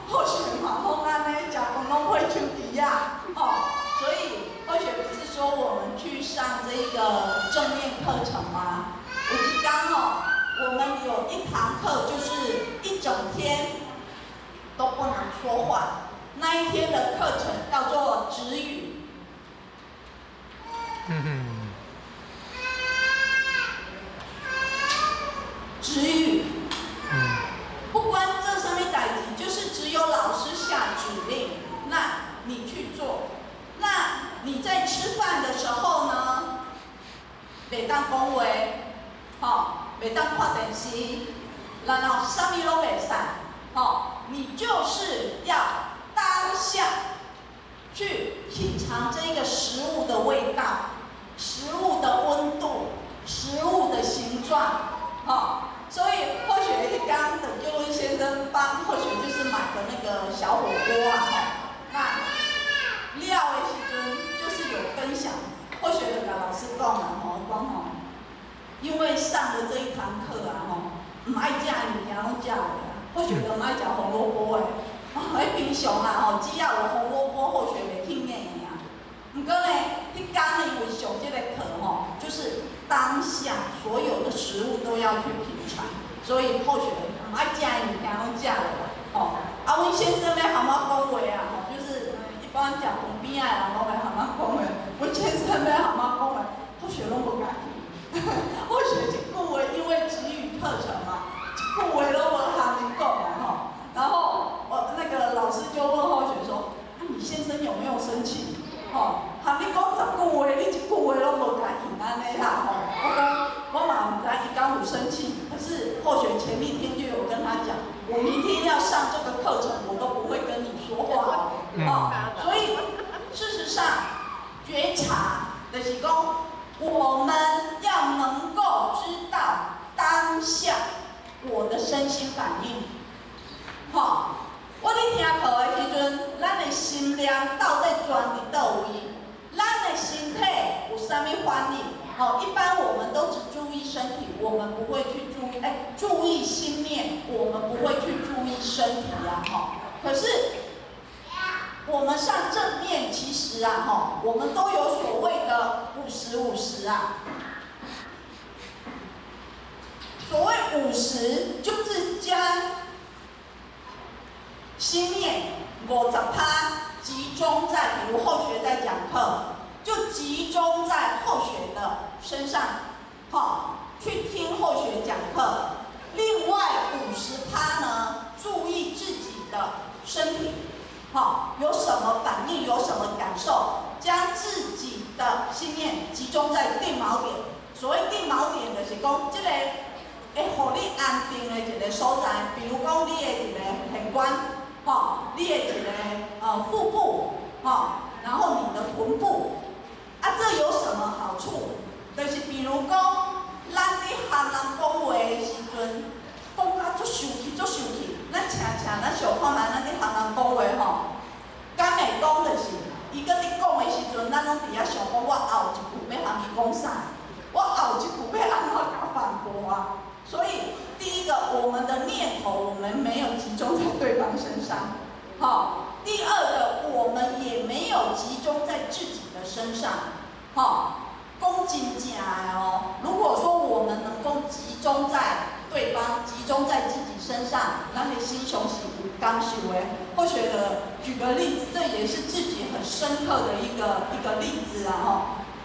好學嘛攏按呢，食飯攏配手機啊？吼，所以後學不是說我們去上這個正念課程嗎？有一天哦，我們有一堂課就是一整天都不能說話，那一天的課程叫做止語。止語。不管這上面代誌，就是只有老師下指令，那你去做。那你在吃飯的時候呢，袂當講話，吼，袂當看電視，然後啥物攏袂使，吼，你就是要當下去品嘗這個食物的味道、食物的溫度、食物的形狀，吼。所以或許彼天鄧就溫先生幫或許就是買的那個小火鍋啊，那料的時陣就是有分享，或許就共老師講啊，吼，講吼，因為上了這一堂課啊，吼，毋愛食的物件攏食落啊，或許就毋愛食紅蘿蔔的，彼平常啊，吼，只要有紅蘿蔔，或許袂去硬啊。毋過呢，彼天因為上這個課吼，就是當下所有的食物都要去品嘗，所以後續毋愛食的物件攏食落，吼。啊，阮先生欲含我講話啊，吼，就是一般食飯邊仔的人攏會含我講話，阮先生欲含我講話，後續攏無共去，後續一句話，因為止語課程嘛，一句話攏無含伊講啊，吼。然後我那個老師就問後學說：啊，你先生有沒有生氣？吼，含你講10句話，你一句話攏無共應按呢啦吼。我講，我嘛毋知伊敢有生氣。后学前一天就有跟他讲，我明天要上这个课程，我都不会跟你说话哦。所以事实上，觉察就是讲，我們要能夠知道當下我的身心反應。吼，我咧聽課的時陣，咱的心念到底轉佇佗位？咱的身體有啥物反應？哦，一般我們都只注意身體，我們不會去注意，注意心念，我們不會去注意身體啊，吼。可是我們上正念，其實啊，吼，我們都有所謂的50/50啊。所謂五十，就是將心念50%集中在，比如後學在講課，就集中在後學的身上，好，去聽後學講課。另外50%呢，注意自己的身體，好，有什麼反應，有什麼感受，將自己的心念集中在定錨點。所謂定錨點，就是講這個會予你安定的一個所在，比如講你的一個玄關，吼，你的一個腹部，吼，然後你的臀部，啊，這有什麼好處？就是比如講，咱咧和人講話的時陣，講甲足生氣，足生氣，咱常常咱想看覓，咱咧和人講話吼，敢會講就是，伊閣咧講的時陣，咱攏佇遐想講，我後一句欲和伊講啥？我後一句欲按怎共反駁啊？所以，第一個，我們的念頭，我們沒有集中在對方身上，好。第二個，我們也沒有集中在自己的身上，好。講真正的哦，如果說我們能夠集中在對方，集中在自己身上，咱的心胸是有感受的。或許的舉個例子，這也是自己很深刻的一個例子啊，吼。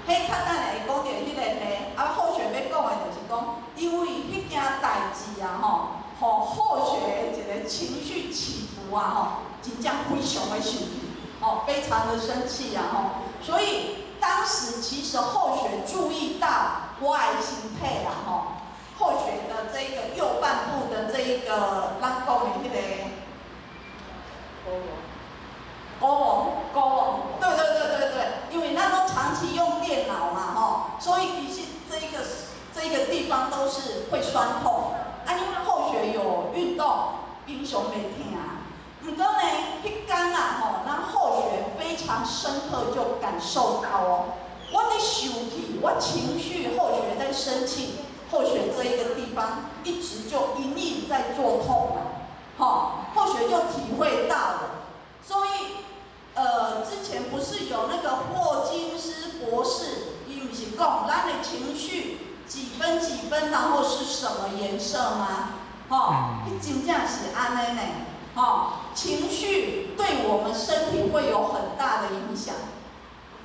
彼較等下會講著彼個例，啊，後學欲講的就是講，因為彼件代誌啊，吼，予後學一個情緒起伏啊，吼，真正非常的生氣，吼，非常的生氣啊，吼，所以當時其實後學注意到我的身體啦，吼，後學的這個右半部的這一個，咱講的彼個，睾丸，睾丸，對對對對對，因為咱都長期用電腦嘛，吼，所以其實這一個地方都是會酸痛。啊，因為後學有運動，平常袂疼。毋過呢，彼工啊，吼，咱後學非常深刻就感受到哦，我咧生氣，我情緒後學在生氣，後學這一個地方一直就隱隱在作痛啊，吼，後學就體會到了，所以。之前不是有那個霍金斯博士，伊毋是講咱的情緒幾分幾分，然後是什麼顏色嗎？吼，彼真正是按呢呢，吼，情緒對我們身體會有很大的影響。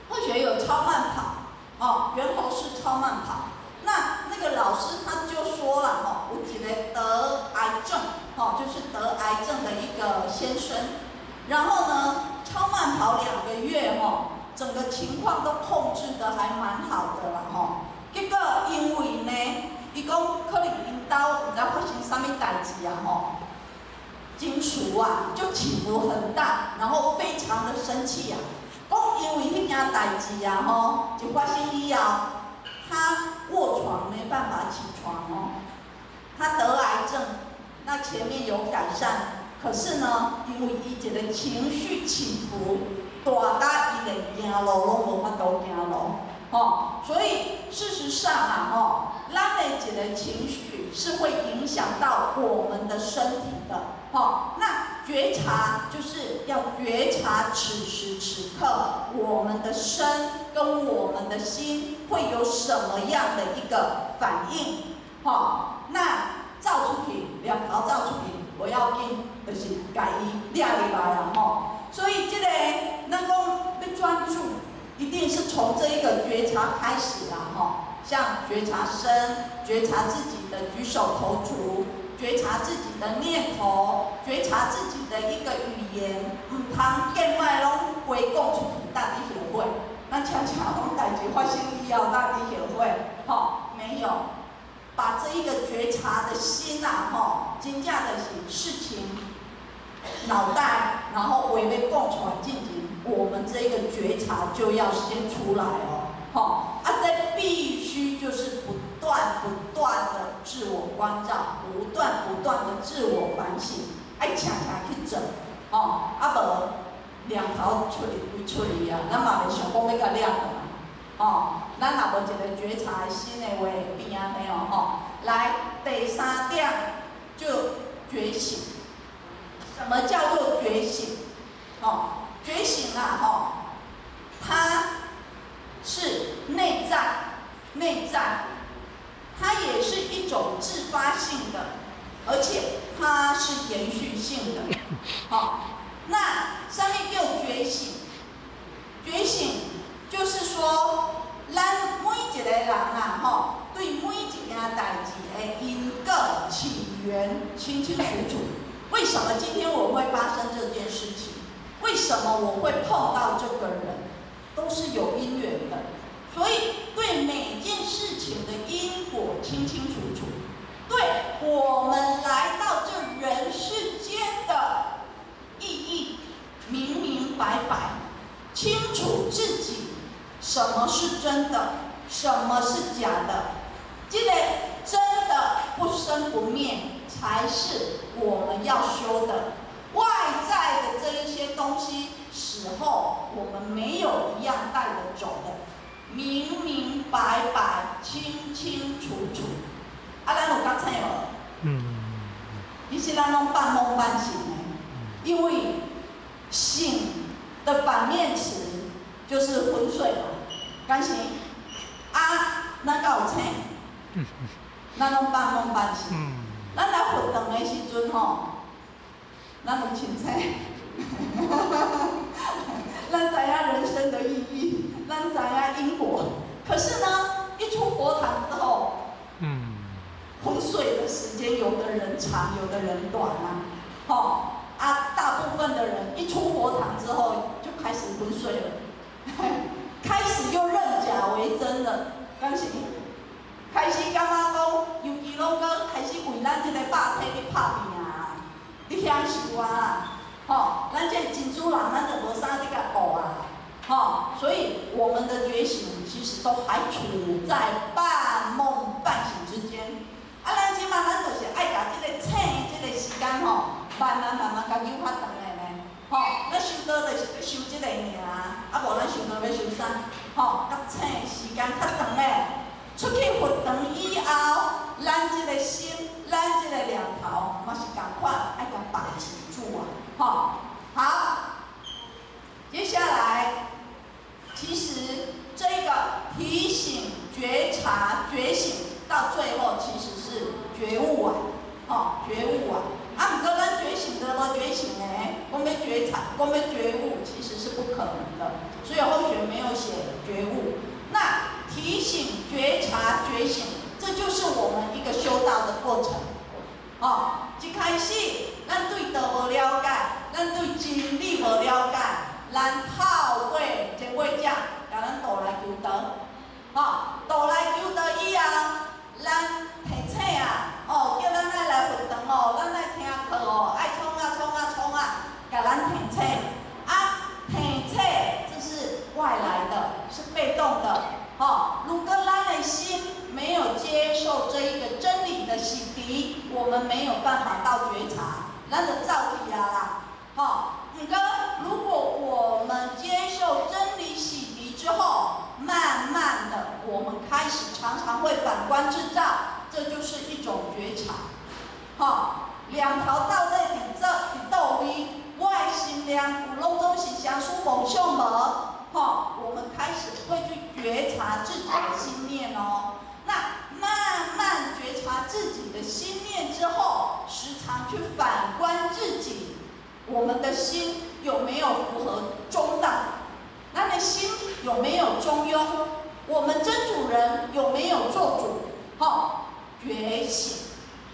或許有超慢跑，哦，猿猴式超慢跑。那個老師他就說了，吼，有一個得癌症，吼，就是得癌症的一個先生，然後呢，超慢跑2個月，吼，整個情況都控制得還蠻好的啦，吼。結果因為呢，伊講可能𪜶兜毋知發生啥物代誌啊，吼，情緒啊就起伏很大，然後非常的生氣啊。講因為彼件代誌啊，吼，就發生以後，他臥床沒辦法起床哦，他得癌症，那前面有改善。可是呢，因為伊一個情緒起伏，大甲伊連行路攏無法度行路，吼，所以事實上啊，吼，咱的一個情緒是會影響到我們的身體的，吼。那覺察就是要覺察此時此刻我們的身跟我們的心會有什麼樣的一個反應，吼。那走出去，念頭走出去，無要緊，就是共伊掠入來啊，吼。所以這個咱講欲專注，一定是從這一個覺察開始啦，吼。像覺察身，覺察自己的舉手投足，覺察自己的念頭，覺察自己的一個語言，毋通見外攏規講出去，搭佇後悔。咱常常攏代誌發生以後，搭佇後悔，吼，沒有。把這一個覺察的心啊，吼，真正就是事情腦袋，然後話欲講出來進前，我們這個覺察就要先出來哦，吼，啊，這必須就是不斷不斷的自我觀照，不斷不斷的自我反省，愛常常去做，吼，啊無念頭出去歸出去啊，咱嘛袂想講欲共掠轉來，吼，咱若無一個覺察的心的話，會變按呢哦，吼。來，第三點就覺醒。什麼叫做覺醒？哦，覺醒啊，吼，它是內在，內在，它也是一種自發性的，而且它是延續性的。好，那啥物叫覺醒？覺醒就是說，咱每一個人啊，吼，對每一件代誌的因果起源清清楚楚。為什麼今天我會發生這件事情？為什麼我會碰到這個人？都是有因緣的，所以對每件事情的因果清清楚楚。對我們來到這人世間的意義明明白白，清楚自己什麼是真的，什麼是假的。這個真的不生不滅，才是我們要修的。外在的這一些東西，死後我們沒有一樣帶得走的，明明白白、清清楚楚。啊，咱有覺醒無？嗯。其實咱攏半夢半醒的，因為醒的反面詞就是昏睡嘛，敢是？啊，咱敢有醒？咱攏半夢半醒。咱來佛堂的時陣吼，咱攏清醒。咱知影人生的意義，咱知影因果。可是呢，一出佛堂之後，昏睡的時間，有的人長，有的人短啊。吼啊，大部分的人一出佛堂之後就開始昏睡了，開始又認假為真了，敢是？開始感覺講，尤其攏閣開始為咱這個肉體咧拍拚啊，咧享受啊，吼，咱這真主人，咱就無啥咧共顧啊，吼，所以我們的覺醒其實都還處在半夢半醒之間。啊，咱這馬咱就是愛共這個醒的這個時間吼，慢慢慢慢共扭較長的呢，吼，咱修道就是欲修這個爾，啊無咱修道欲修啥？吼，共醒的時間較長的。出去佛堂以後，咱這個心，咱這個念頭嘛是仝款，愛共把持住啊，吼，好，接下來，其實這個提醒、覺察、覺醒，到最後其實是覺悟啊，吼，覺悟啊，啊，毋過咱覺醒都無覺醒呢，講欲覺察，講欲覺悟，其實是不可能的，所以後學沒有寫覺悟。那提醒、覺察、覺醒，這就是我們一個修道的過程。哦，一開始咱對道無了解，咱對真理無了解，咱透過前輩者共咱導來求道。哦，導來求道以後，咱提醒啊，哦，叫咱愛來佛堂哦，咱愛聽課哦，愛創啊創啊創啊，共咱提醒。啊，提醒這是外來的，是被動的。哦，如果咱的心沒有接受這一個真理的洗滌，我們沒有辦法到覺察，咱就走去啊啦。吼，毋過如果我們接受真理洗滌之後，慢慢的，我們開始常常會反觀自照，這就是一種覺察。吼，念頭到底佇做佇佗位？我的心念有攏總是相思妄想無？吼，我們開始會去覺察自己的心念哦。那慢慢覺察自己的心念之後，時常去反觀自己，我們的心有沒有符合中道？咱的心有沒有中庸？我們真主人有沒有做主？吼，覺醒，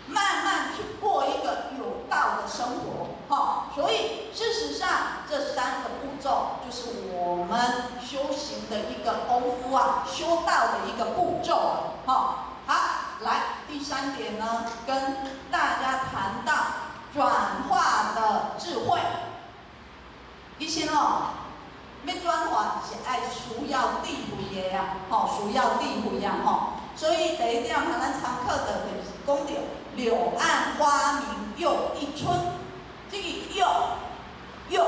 慢慢去過一個有道的生活。吼，所以事實上這三個步驟就是我們修行的一個功夫啊，修道的一個步驟啊。吼，好，來第三点呢，跟大家谈到转化的智慧。其实哦，欲转化是爱需要智慧的啊，吼，需要智慧啊，吼。所以第一点，咱参考的就是讲著柳暗花明又一村，这个又又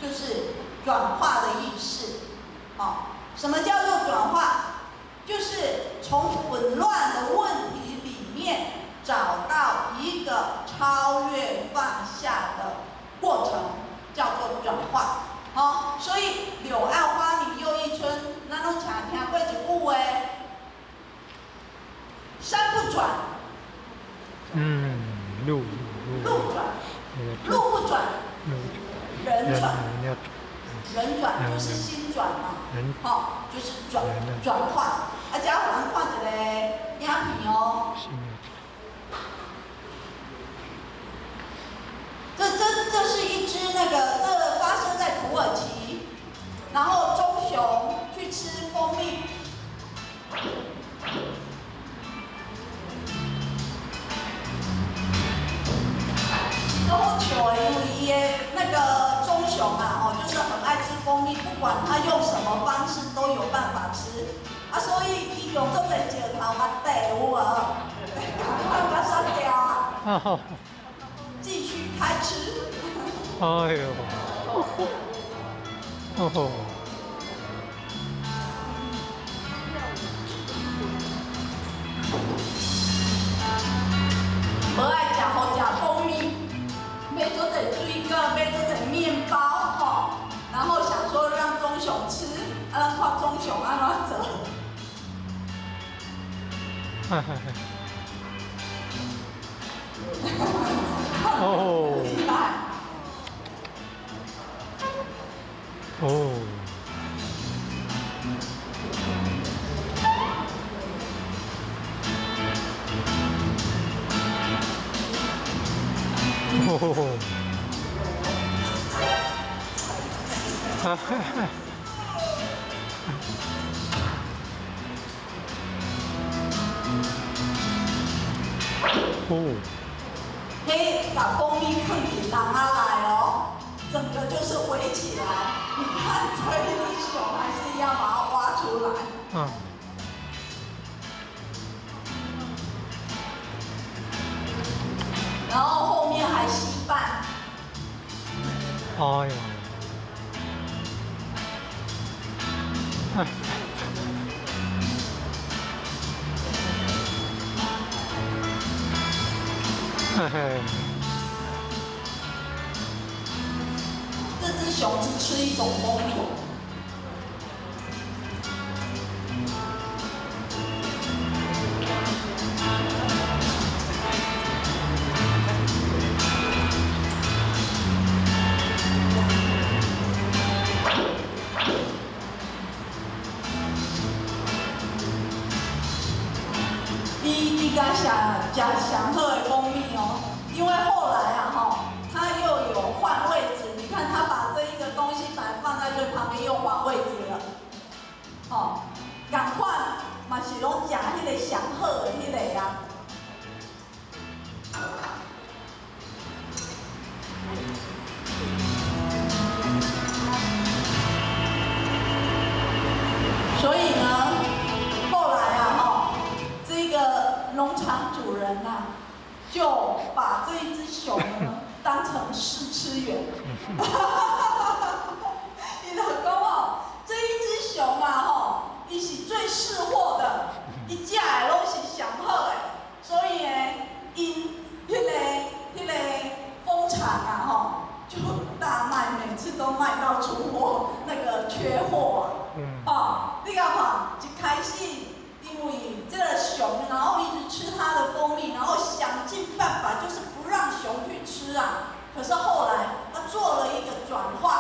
就是转化的意思，哦，什么叫做转化？就是从混乱的问题里面找到一个超越放下的过程，叫做转化。好，所以柳暗花明又一村，咱攏常听过一句话：山不转，路路转，路不转，人转。人转就是心转嘛，好，就是转转化。啊，这予咱看一个影片哦。这是一只那个，这发生在土耳其，然后棕熊去吃蜂蜜。都好笑的，因为伊的那个棕熊啊，哦，就是很爱吃蜂蜜，不管他用什么方式都有办法吃，啊，所以伊用足济石头啊，地有无？赶快杀掉啊！继续开吃。哎呦，哦吼。无爱食好食蜂蜜。买做者水果，买做者面包，吼，然后想说让棕熊吃，啊，咱看棕熊按怎做。哈哈哈。哦。厉害。哦。哦，哈哈哈！哦，彼把蜂蜜放伫笼仔内哦，整个就是围起来。你看这一只熊还是要把它挖出来。嗯。然后后面还稀饭。哎呦！哎。嘿嘿。这只熊只吃一种蜂蜜。伊敢上食上好的蜂蜜哦，因为后来啊吼，他又有换位置，你看他把这一个东西把它放在最旁边，又换位置了，哦，仝款嘛是攏食彼个上好的彼个啊。所以呢，后来啊吼，这个农场主人呐，就把这一只熊呢当成试吃员。伊就讲哦，这一只熊啊吼，伊是最识货的，伊食的攏是上好的，所以呢，𪜶彼个蜂场啊吼，就大卖，每次都卖到出货，那个缺货啊。哦，你敢看，一开始因为这个熊，然后一直吃它的蜂蜜，然后想尽办法就是不让熊去吃啊。可是后来他做了一个转化，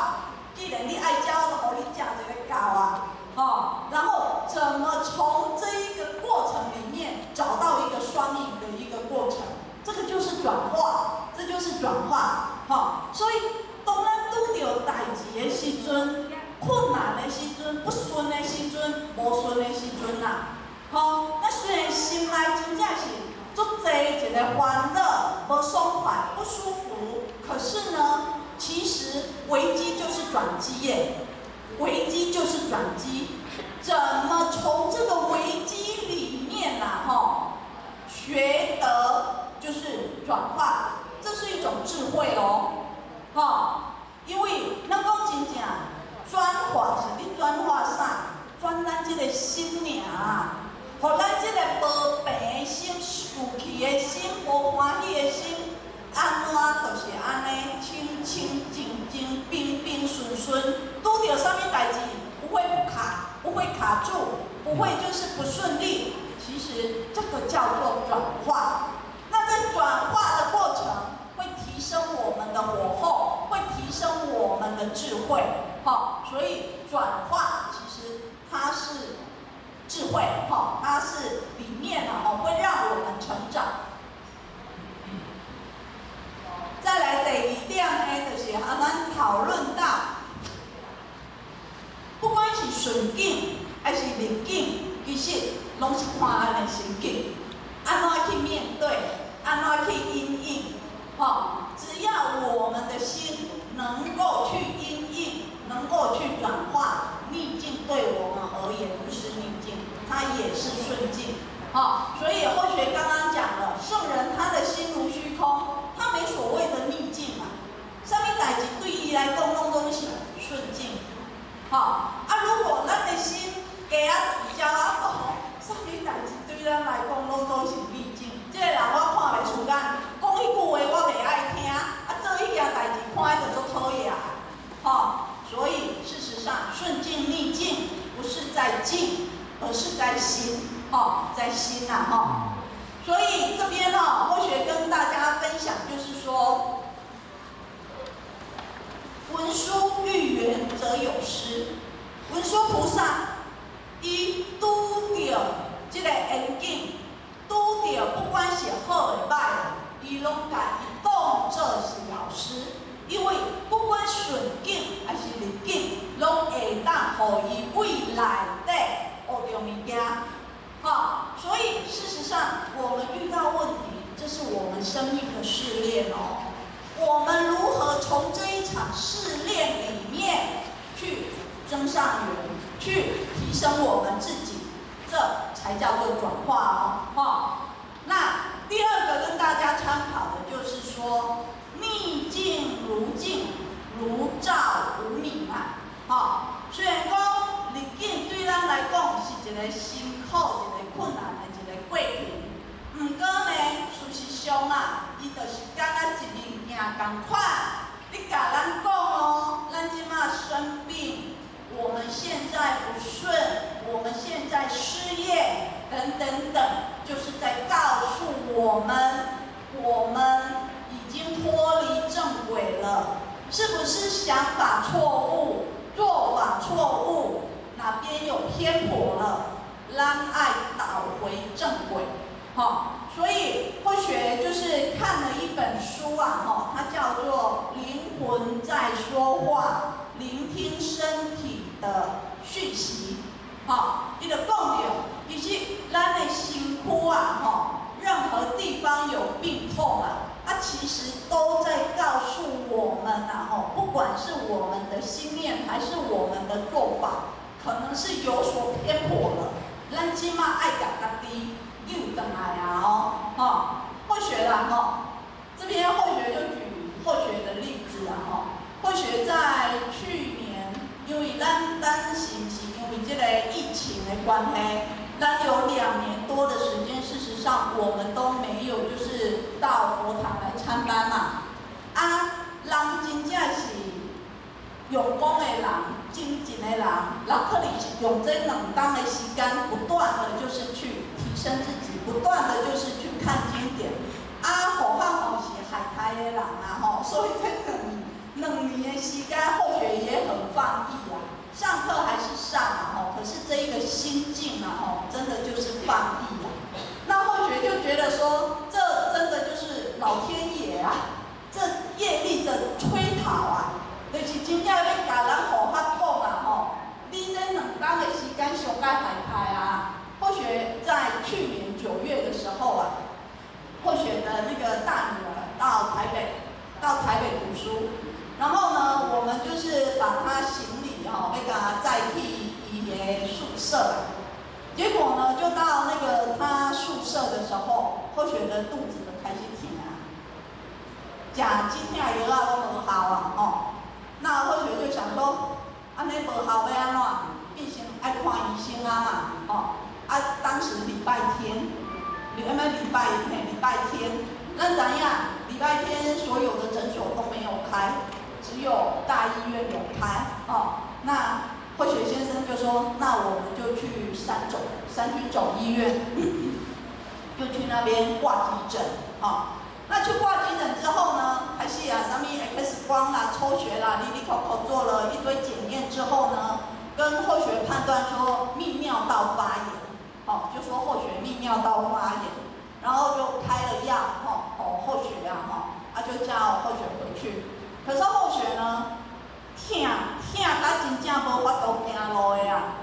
一个煩惱、無爽快、不舒服，可是呢，其實危機就是轉機耶，危機就是轉機。怎麼從這個危機裡面啊，吼，學得就是轉化，這是一種智慧哦，吼，因為咱講真正轉化是咧轉化啥？轉咱這個心爾啊，予咱這個無平心、受氣的心、無歡喜的心，按怎就是按呢，清清靜靜、平平順順，拄著啥物代誌不會不卡，不會卡住，不會就是不順利。其實這個叫做轉化。那在轉化的過程，會提升我們的火候，會提升我們的智慧。好，所以轉化其實它是智慧，哈，它是裡面啊，會讓我們成長。再來第二點呢，就是啊，咱討論到，不管是順境還是逆境，其實攏是看咱的心境，按怎去面對，按怎去因應，吼，只要我們的心能夠去因應，能夠去轉化，逆境對我們而言不是逆境，它也是順境，好，所以後學剛剛講了，聖人他的心如虛空，他沒所謂的逆境嘛，啥物代誌對伊來講攏總是順境，好，啊，如果咱的心雞仔鳥仔肚，啥物代誌對咱來講攏總是逆境。這個人我看袂順眼，講彼句話我袂愛聽，啊，做彼件代誌看起就足討厭，吼，所以事實上順境逆境不是在境，而是在心，吼，在心呐，吼。所以這邊呢，後學跟大家分享，就是說，文殊遇緣則有師，文殊菩薩，伊拄著這個緣境，拄著不管是好的歹的，伊攏共伊當做是老師，因為不管順境還是逆境，攏會當予伊為內底學著物件，好，所以事實上，我們遇到問題，這是我們生命的試煉哦。我們如何從這一場試煉裡面去增上緣，去提升我們自己，這才叫做轉化哦。哈，那第二個跟大家參考的就是說，逆境如鏡，如照無明啊。哈，雖然講逆境對咱來講是一個辛苦、一個困難的一個過程，毋過呢，事實上啊，伊就是敢若一面鏡仝款，你共咱講哦，咱這馬生病，我們現在不順，我們現在失業，等等等，就是在告訴我們，我們已經脫離正軌了，是不是想法錯誤，做法錯誤，哪邊有偏頗了，咱愛導回正軌，好，所以後學就是看了一本書啊，哈，它叫做《靈魂在說話》，聆聽身體的訊息，好，伊就講著，其實咱的身軀啊，吼，任何地方有病痛啊，啊，其實都在告訴我們啊，吼，不管是我們的心念還是我們的做法，可能是有所偏頗了。咱這馬愛共家己扭轉來啊，哦，吼，後學啦，吼，這邊後學就舉後學的例子啊，吼，後學在去年，因為咱是毋是因為這個疫情的關係，咱有2年多的時間，事實上我們都沒有就是到佛堂來參班嘛。啊，人真正是用功的人，精進的人，人可能是用這2冬的時間，不斷的就是去提升自己，不斷的就是去看經典。啊，何況吼是海苔的人啊，吼，所以這兩年的時間，後學也很放逸啊。上課還是上啊，吼，可是這一個心境啊，吼，真的就是放逸啊。那後學就覺得說，這真的就是老天爺啊，這業力的催討啊，就是真正欲共咱護法講啊，吼，你這2冬的時間上該害害啊。後學在去年9月的時候啊，後學后学的肚子就开始疼啊，食止痛藥仔攏無效啊，吼。那後學就想說，按呢無效欲按怎？變成愛看醫生啊嘛，吼。啊，當時禮拜天，禮咩禮拜嘿禮拜天，咱知影禮拜天所有的診所都沒有開，只有大醫院有開，哦。那後學先生就說，那我們就去三軍總醫院，就去那邊掛急診，哦。那去掛急診之後呢，開始啊，啥物 X 光啦、抽血啦，哩哩扣扣做了一堆檢驗之後呢，跟後學判斷說泌尿道發炎，哦，就說後學泌尿道發炎，然後就開了藥，吼，哦，後學啊，吼，啊就叫後學回去。可是後學呢，疼疼甲真正無法度行路的啊，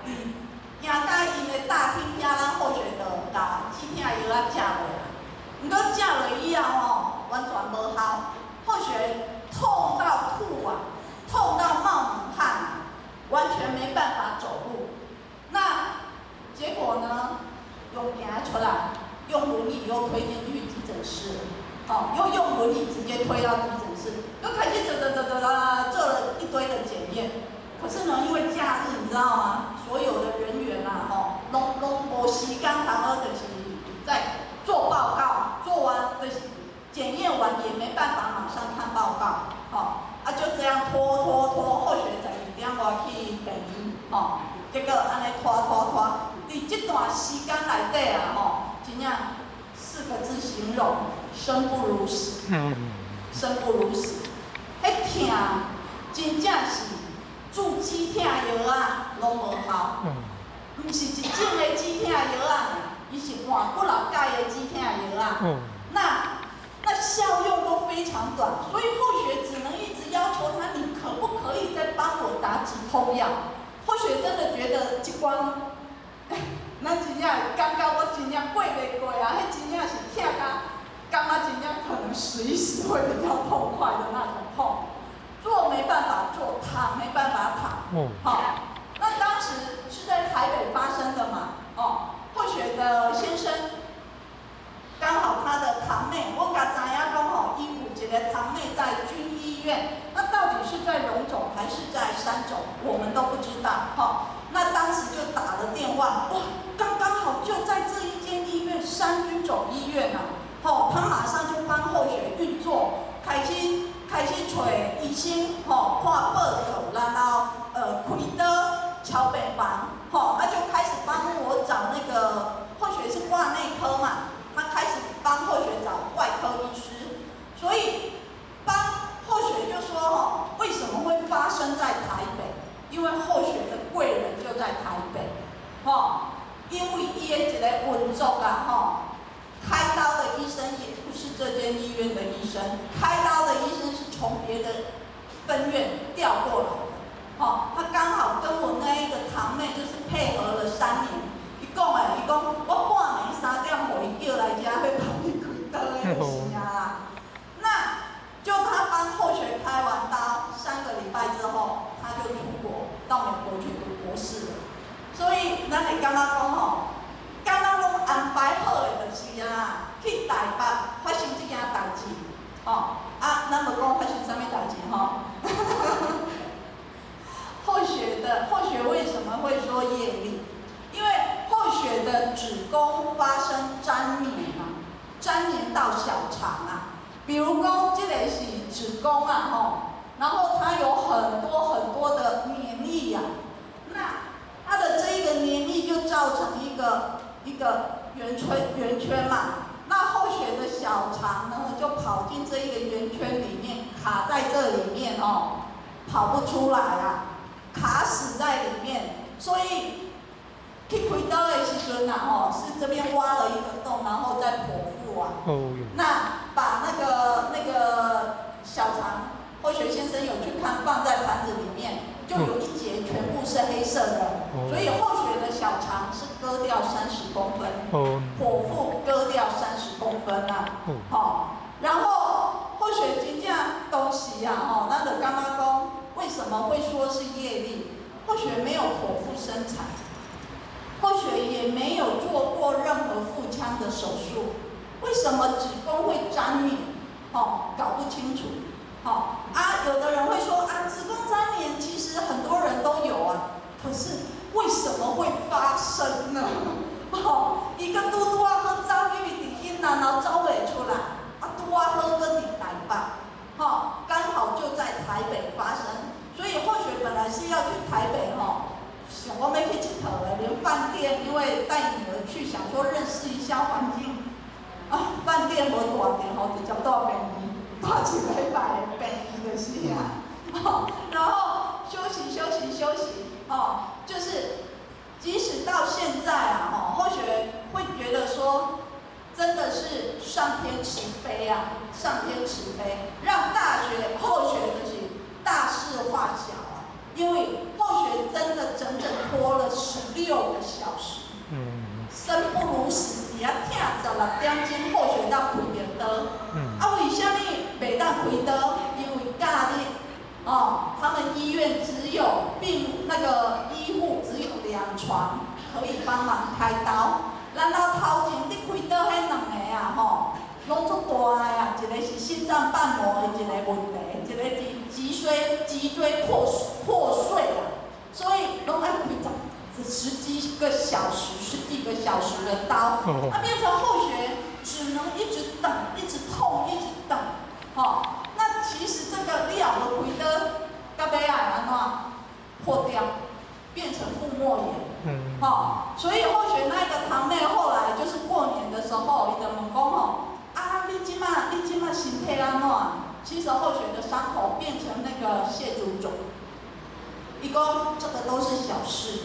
行到𪜶的大廳遐，咱後學就共止痛藥仔食落啊。毋過食落以後吼，完全無效，後學痛到吐啊，痛到冒冷汗啊，完全沒辦法走路。那結果呢，又行出來，用輪椅又推進去急診室，哦，又用輪椅直接推到急診室，又開始走走走走啦，做了一堆的檢驗。可是呢，因為假日你知道嗎？所有的人員啊，吼，攏攏無時間，通好就是在做報告，做完就是檢驗完也沒辦法馬上看報告，吼，啊就這樣拖拖拖，後學12點外去病院，吼，結果按呢拖拖拖，佇這段時間內底啊，吼，真正四個字形容：生不如死。生不如死，彼疼真正是注止痛藥仔攏無效，毋是一種的止痛藥仔，伊是換幾若改的止痛藥仔。那效用都非常短，所以後學只能一直要求他，你可不可以再幫我打止痛藥？後學真的覺得這關，咱真正感覺我真正過袂過啊！彼真正是疼甲，感覺真正可能死一死會比較痛快的那種痛，坐沒辦法坐，躺沒辦法躺。好，那當時是在台北發生的嘛？哦，後學的先生。剛好他的堂妹，我共知影講吼，伊有一個堂妹在軍醫院，那到底是在榮總還是在三總，我們都不知道。哈，那當時就打了電話，哇，剛剛好就在這一間醫院，三軍總醫院啊，吼，他馬上就幫後學運作，開始揣醫生，吼，看報告，然後開刀敲病房，吼，他就開始幫我找那個後學是掛內科嘛。他開始幫後學找外科醫師，所以幫後學就說吼，為什麼會發生在台北？因為後學的貴人就在台北，吼，因為伊的一個運作啊，吼，開刀的醫生也不是這間醫院的醫生，開刀的醫生是從別的分院調過來的，吼，他剛好跟我那一個堂妹就是配合了3年。伊講的，伊講我半暝3點予伊叫來遮欲幫伊開刀的就是啊。那就他幫後學開完刀，3個禮拜之後，他就出國到美國去讀博士了。所以咱會感覺講吼，敢若攏安排好的就是啊，去台北發生這件代誌，吼啊，咱無講發生啥物代誌吼。後學為什麼會說業力？因為後學的子宮發生粘連啊，粘連到小腸啊。比如講，這個是子宮啊，吼，然後它有很多很多的黏液啊，那它的這一個黏液就造成一個一個圓圈嘛。那後學的小腸呢，就跑進這一個圓圈裡面，卡在這裡面哦，跑不出來啊，卡死在裡面，所以。去開刀的時陣啊，吼，是這邊挖了一個洞，然後再剖腹啊。那把那個小腸，後學先生有去看，放在盤子裡面，就有一節全部是黑色的，所以後學的小腸是割掉30公分，剖腹割掉30公分啊。好，然後後學真正當時啊，吼，咱就感覺講，為什麼會說是業力？後學沒有剖腹生產。後學也沒有做過任何腹腔的手術，为什么子宫会粘黏？哦，搞不清楚。好啊，有的人会说啊，子宫粘黏其实很多人都有啊，可是為什麼會發生呢？哦，伊閣拄拄仔好走，因為佇雲南，然後走袂出來，啊，拄仔好閣佇台北，吼，剛好就在台北發生，所以後學本來是要去台北吼，想講欲去𨑨迌的，連飯店，因為帶女兒去，想說認識一下環境，啊，飯店無蹛著吼，直接蹛病院，蹛一禮拜的病院就是啊，吼，然後休息休息休息，哦，就是即使到現在啊，吼，後學會覺得說，真的是上天慈悲啊，上天慈悲，讓大學後學就是大事化小啊，因為後學真的整整拖了16個小時，生不如死，佇遐疼16點鐘，後學才開著刀，啊，為啥物袂當開刀？因為假日，哦，他們醫院只有病那個醫護只有2床可以幫忙開刀，然後頭前佇開刀彼兩个啊，吼，攏足大的啊，一個是心臟瓣膜的一個問題，一個是脊椎破碎啊，所以攏愛開十幾個小時、十幾個小時的刀，啊，變成後學只能一直等，一直痛，一直等，吼。那其實這個你也無開刀，到尾仔會按怎破掉，變成腹膜炎，吼。所以後學那個堂妹後來就是過年的時候，伊就問講吼，啊，你這馬身體按怎？其實後學的傷口變成那個蟹足腫，伊講這個都是小事。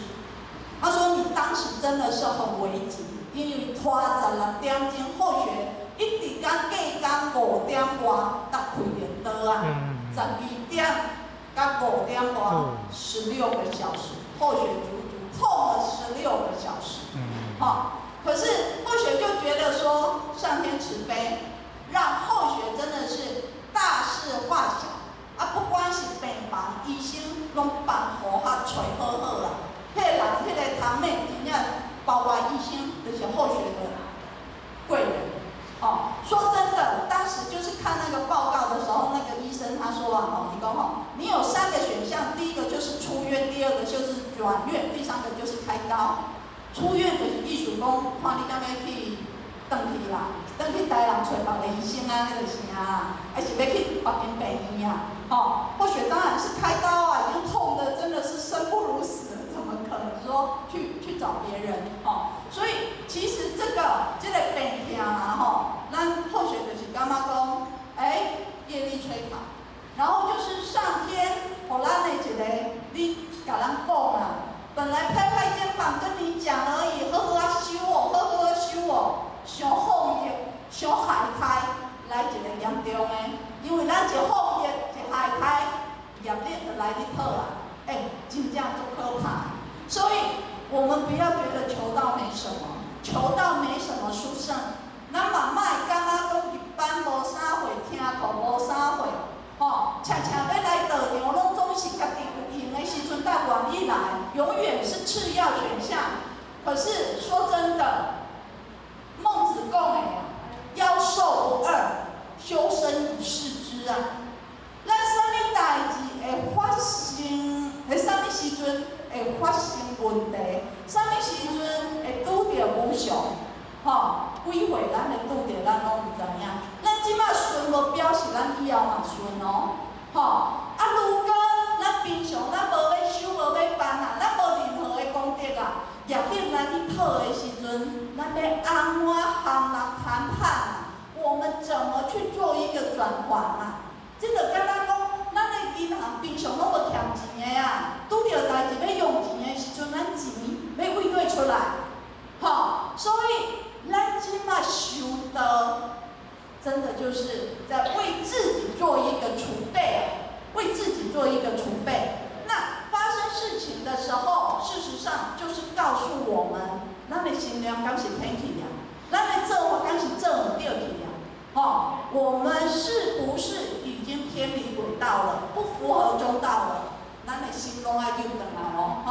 他說你當時真的是很危急，因為拖16點鐘，後學一直到隔工5點外才開著刀啊，12點到5點外，16個小時，後學足足痛了16個小時。好，可是後學就覺得說上天慈悲，讓後學真的是大事化小，啊，不管是病房醫生攏幫扶較揣好好啊。彼個人，彼個堂妹，真正包括醫生，就是後學的貴人。哦，說真的，當時就是看那個報告的時候，那個醫生他說啊，哦，你講吼，你有3個選項，第一個就是出院，第二個就是轉院，第三個就是開刀。出院就是意思講，看你敢欲去轉去啦，轉去台南揣別个醫生啊，那個啥啊，還是欲去別間病院啊？吼，或許當然是開刀啊，已經痛得真的是生不如死了，怎麼可能說去找別人？吼，所以其實這個病痛啊，吼，咱或許就是感覺講，欸，業力催討，然後就是上天予咱的一個，你共咱講啊，本來拍拍肩膀跟你講而已，好好啊修哦，好好啊修哦，傷放逸，傷害胎，來一個嚴重的，因為咱一放逸一害胎，業力就來咧討啊，欸，真正足可怕。所以我們不要覺得求道沒什麼，求道沒什麼殊勝。咱嘛莫感覺講入班無啥會，聽課無啥會，吼，常常欲來道場，攏總是家己有閒的時陣才願意來，永遠是次要選項。可是說真的，孟子講的啊，夭壽不二，修身以事之啊。咱啥物代誌會發生？佇啥物時陣會發生問題？啥物時陣會拄著無常？吼，幾歲咱會拄著，咱攏毋知影。咱這馬順無表示咱以後嘛順哦，吼。啊，如果咱平常咱無欲修，無欲辦啊，咱無任何的功德啊，業力來去討的時陣，咱欲按怎和人談判啊？我們怎麼去做一個轉換啊？這就敢若講，咱的銀行平常攏無欠錢的啊，拄著代誌欲用錢的時陣，咱錢欲佗佗出來？吼，所以咱這馬修道，真的就是在為自己做一個儲備啊，為自己做一個儲備。那發生事情的時候，事實上就是告訴我們，咱的心量敢是偏去啊，咱的做法敢是做毋對去啊？吼，我們是不是已經偏離軌道了，不符合中道了？咱的心攏愛扭轉來哦，吼。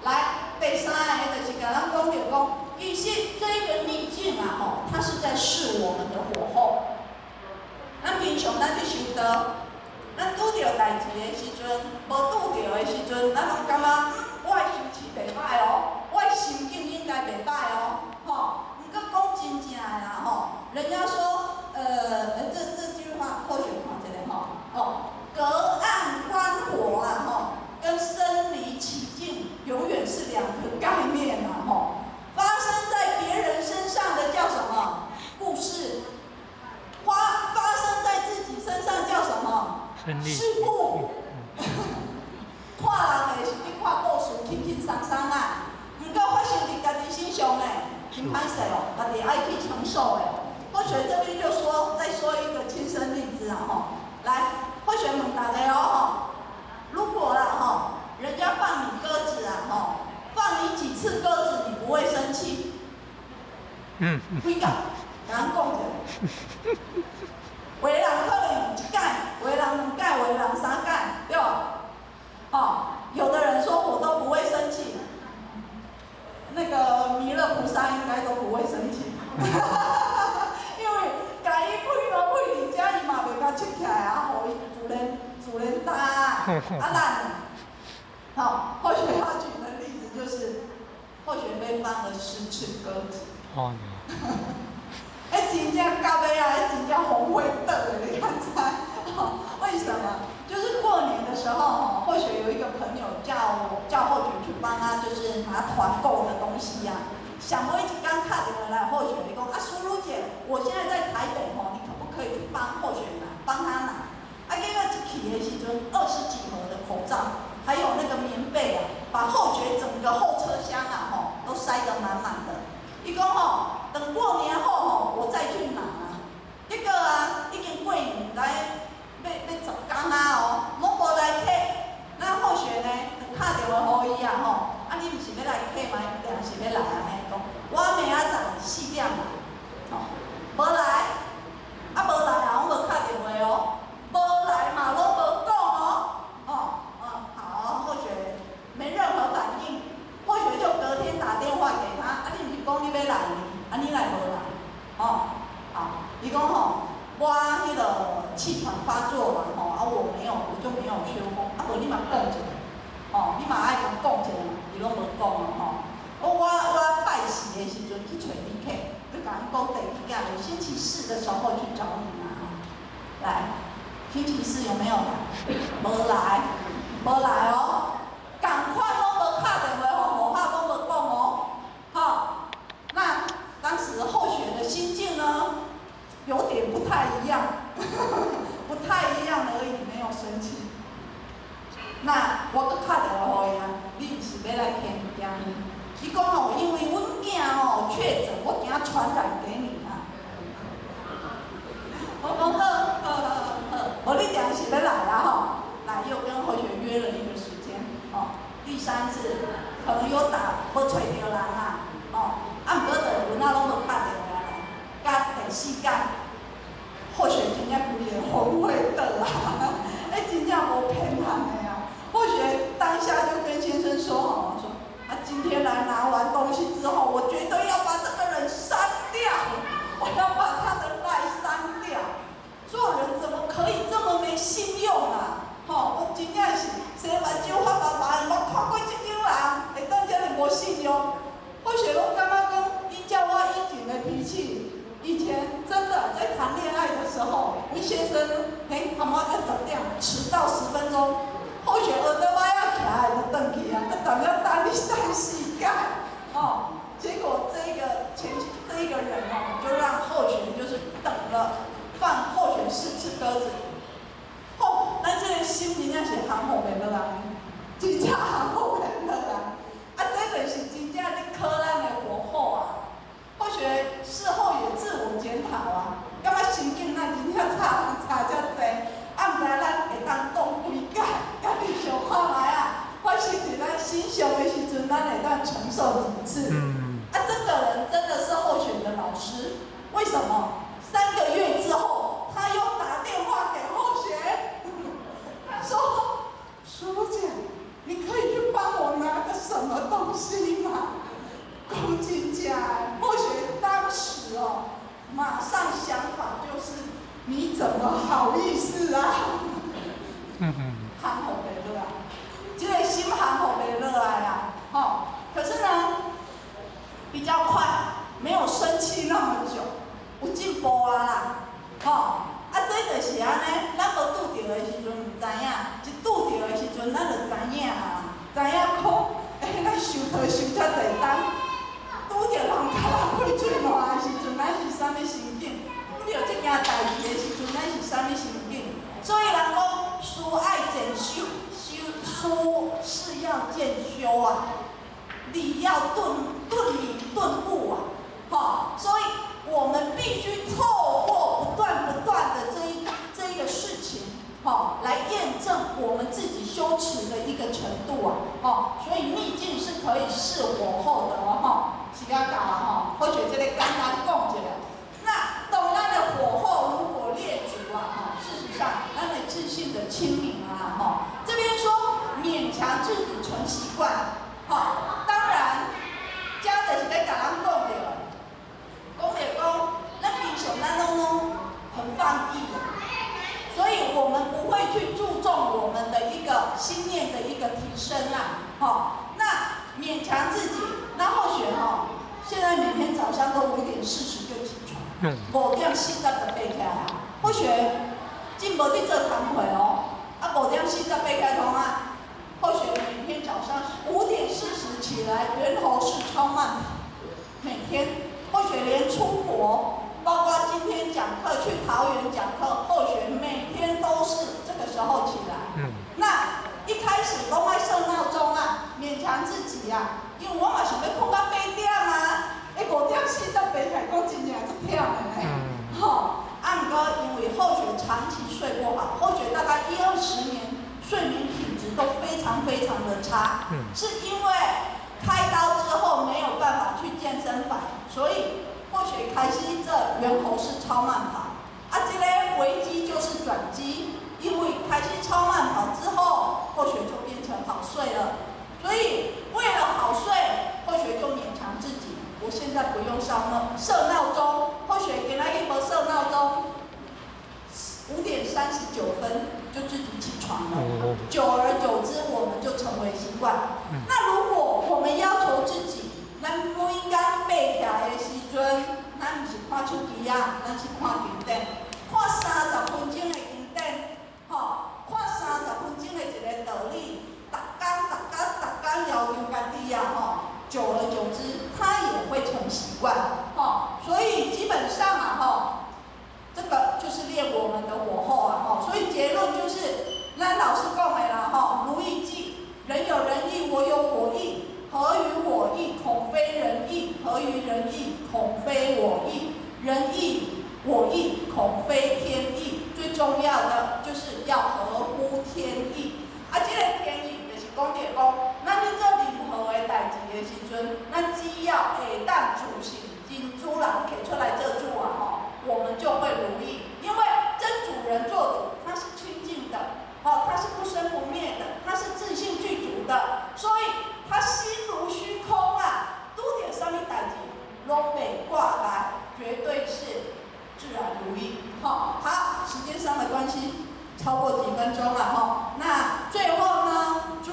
來，第三个就是共咱講著講，其實這個逆境境啊，吼，它是在試我們的火候。咱平常咱去修道，咱拄著代誌的時陣，無拄著的時陣，咱攏感覺，我的修持袂歹哦，我的心境應該袂歹哦，吼。毋過講真正的啦，吼，人家說，這句話或許看一下吼，哦，隔岸觀火啊，吼，跟身臨其境永遠是兩個概念啊，吼。發生在別人身上的叫什麼？故事。發生在自己身上叫什麼？事故。看人的是咧看故事，輕輕鬆鬆啊。毋過發生佇家己身上呢，真歹勢哦，家己愛去承受的。或許這邊就說，再說一個親身例子啊，吼，來，或許問大家哦，吼，如果啦，吼，人家放你鴿子啊，吼，放你幾次鴿子，你不會生氣？嗯。幾個？共阮講者。有的人可能一擺，有的人兩擺，有的人三擺，對無？哦，有的人說我都不會生氣，那個彌勒菩薩應該都不會生氣，因為共伊配落配佇遮，伊嘛袂共切起來啊，予伊自然自然焦啊，啊咱，好，或許他舉的例子就是，或許被放了10次鴿子。哦。彼真正急的啊，彼真正紅火轉的，你敢知？為什麼？就是過年的時候，吼，或許有一個朋友叫後雪去幫他，就是拿團購的東西呀。想無一天敲電話來，後雪伊講啊，淑如姐，我現在在台北吼，你可不可以去幫後雪拿，幫他拿？啊，結果一去的時陣，20幾盒的口罩，還有那個棉被啊，把後雪整個後車廂啊，吼，都塞得滿滿的。伊講吼，等過年後吼，我再去拿啊。結果啊，已經過年來欲10工啊哦，攏無來提。那後雪呢，就敲電話予伊啊吼，啊你毋是欲來提嗎？定是欲來按呢？講我明仔載4點來，吼，無來，啊無來啊，攏無敲電話哦，無來嘛攏無講哦，哦，哦好，後雪沒任何反應，後雪就隔天打電話給他，啊你毋是講你欲來呢？啊你來無來？哦，好，伊講吼，我彼個氣喘發作嘛吼，啊我沒有，我就沒有去。我講，啊無你嘛講一下，吼，你嘛愛共講一下嘛，伊攏無講啊吼。我拜四的時陣去揣你客，就共伊講第幾工，我星期四的時候去找你嘛。來，星期四有沒有來？無來，無來哦。仝款攏無敲電話予我，話攏無講哦。好，那當時後雪的心境呢，有點不太一樣，不太一樣而已，沒有生氣。那我閣敲電話予伊啊，你毋是欲來提物件呢？伊講吼，因為阮囝吼確診，我驚傳染給你啊。我講好，好好好，無你定是欲來啦吼。來，又跟後雪約了一個時間，哦，第三次可能有打無揣著人啊，哦，啊毋過就阮仔攏無敲電話來，佮第四擺，後雪真正規个紅火轉啊，彼真正無騙人的啊。後雪當下就跟先生說吼，說啊今天來拿完東西之後，我絕對要把這個人刪掉，我要把他的 LINE 刪掉。做人怎麼可以這麼沒信用啊？吼，我真正是生目睭發白白，無看過這種人，會當遮爾無信用。我是攏感覺講，依照我以前的脾氣，以前真的在談戀愛的時候，阮先生嘿，他媽10點遲到10分鐘，後雪耳朵仔徛來就轉去啊，閣踮遐等你等時間，哦，結果這個前這一個人哦，就讓後雪就是等了，放後雪4次鴿子。吼，咱這個心真正是降服袂落來，真正降服袂落來。啊，這就是真正咧考咱的火候啊。後雪事後也自我檢討啊，感覺心境咱真正差差遮濟，啊，毋知咱會當擋幾擺，家己想看覓啊。發生佇咱身上的時陣，咱會當承受幾次？啊，這個人真的是候選的老師，為什麼？3個月之後，他又打電話給後雪，他說：“淑姐，你可以去幫麼好意思啊？降服袂落來，這個心降服袂落來啦，吼。可是呢，比較快，沒有生氣那麼久，有進步啊啦，吼。啊，這就是按呢，咱無拄著的時陣毋知影，一拄著的時陣，咱就知影啊，知影講，欸，咱受苦受遮濟冬，拄著人共咱開喙瀾的時陣，咱是啥物心境？拄著這件代誌的時陣，咱是啥物心境？所以人講，事愛漸修，修事是要漸修啊，理要頓明頓悟啊，吼，所以我們必須透過不斷不斷的這一個事情，吼，來驗證我們自己修持的一個程度啊，吼，所以逆境是可以試火候的哦，吼，時間到啊，吼，或許這個簡單講一下。那當咱的火候如果列足啊，吼，事實上，咱的自信的清明啊，吼，這邊說勉強自己成習慣，吼，當然，這就是咧共咱講著，講著講，咱平常咱攏很放逸的，所以我們不會去注重我們的一個心念的一個提升啊，吼，那勉強自己，那或許吼，現在每天早上都5點40就起床，5點40就爬起來啊，或許進無佇做工課哦，啊5點40爬起來創啊，或許每天早上5點40起來，猿猴式超慢跑，每天，或許連出國，包括今天講課去桃園講課，或許每天都是這個時候起來。那一開始攏愛設鬧鐘啊，勉強自己啊，因為我嘛想欲睏到8點啊，欸5點40爬起來，講真正足忝的呢。吼，啊毋過因為後學長期睡不好，後學大概10-20年睡眠品質都非常非常的差，是因為開刀之後沒有辦法去健身房，所以或許開始這猿猴式超慢跑，啊，這個危機就是轉機，因為開始超慢跑之後，或許就變成好睡了，所以為了好睡，或許就勉強自己。我現在不用設鬧鐘，或許今仔日無設鬧鐘，5點39就自己起床了。久而久之，我們就成為習慣。那如果我們要求自己，咱每天爬起來的時陣，咱毋是看手機啊，咱是看經典，看30分鐘的經典，吼，看30分鐘的一個道理，逐工逐工逐工要求家己啊，吼。久而久之，它也會成習慣，吼，所以基本上啊，吼，這個就是練我們的火候啊，吼，所以結論就是，咱老師講的啦，吼，如意記，人有人意，我有我意，合於我意，恐非人意；合於人意，恐非我意；人意我意，恐非天意。最重要的就是要合乎天意。啊，這個天意就是講著講，咱咧做任何的代誌的時陣，咱只要會當自信真主人提出來做主啊，吼，我們就會如意。因為真主人做主，他是清淨的，哦，他是不生不滅的，他是自性具足的，所以他心如虛空啊，拄著啥物代誌，攏袂掛礙，絕對是自然如意。好，好，時間上的關係，超過幾分鐘了哈。那最後呢，祝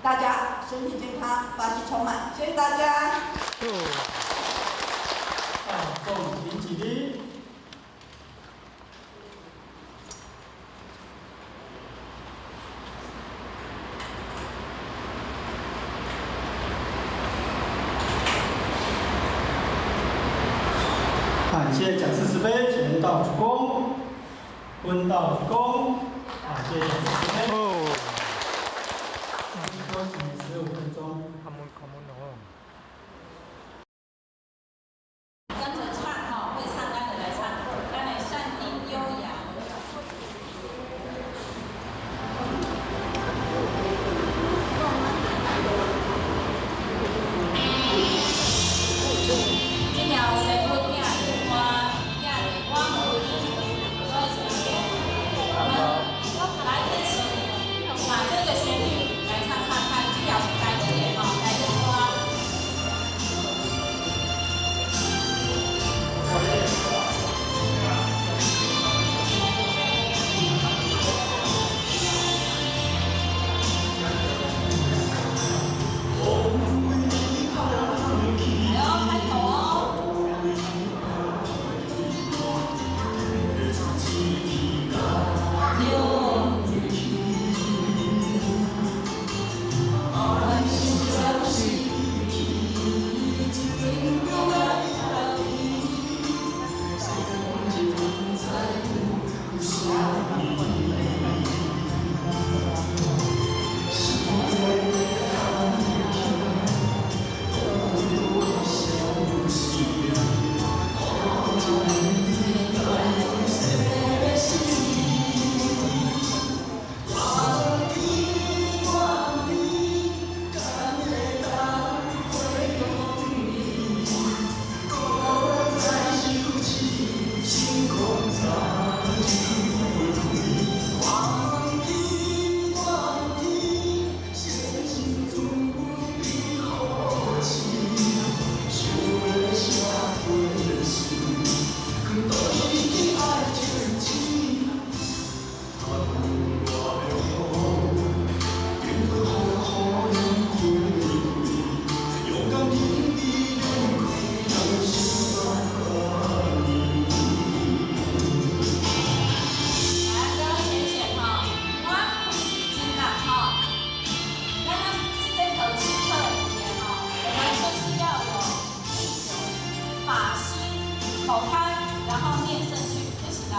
大家身體健康，法喜充滿，謝謝大家。大眾請起立。感謝講師慈悲，前道鞠躬，坤道鞠躬，感謝講師慈悲。多請15分鐘。跟着唱哈，會唱咱就來唱，咱的善音悠揚。這條師父寄予我，寄予我無意，所以謝謝。我們來一起把這個旋律來唱唱看，這條是台語的吼，台語歌。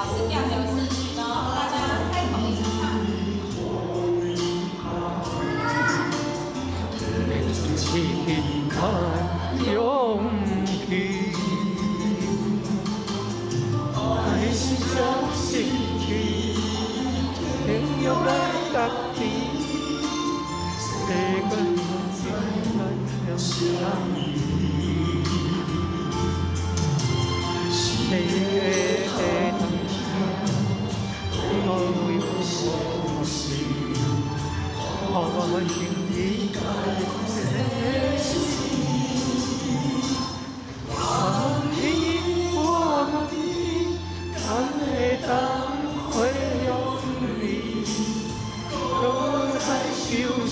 師定一個次序咯，大家開口一起唱。勇氣，愛是相信去，天用來答你，世間真難相依。誰會當我有心，我心裡我問你，敢會當回勇你？搁再相思，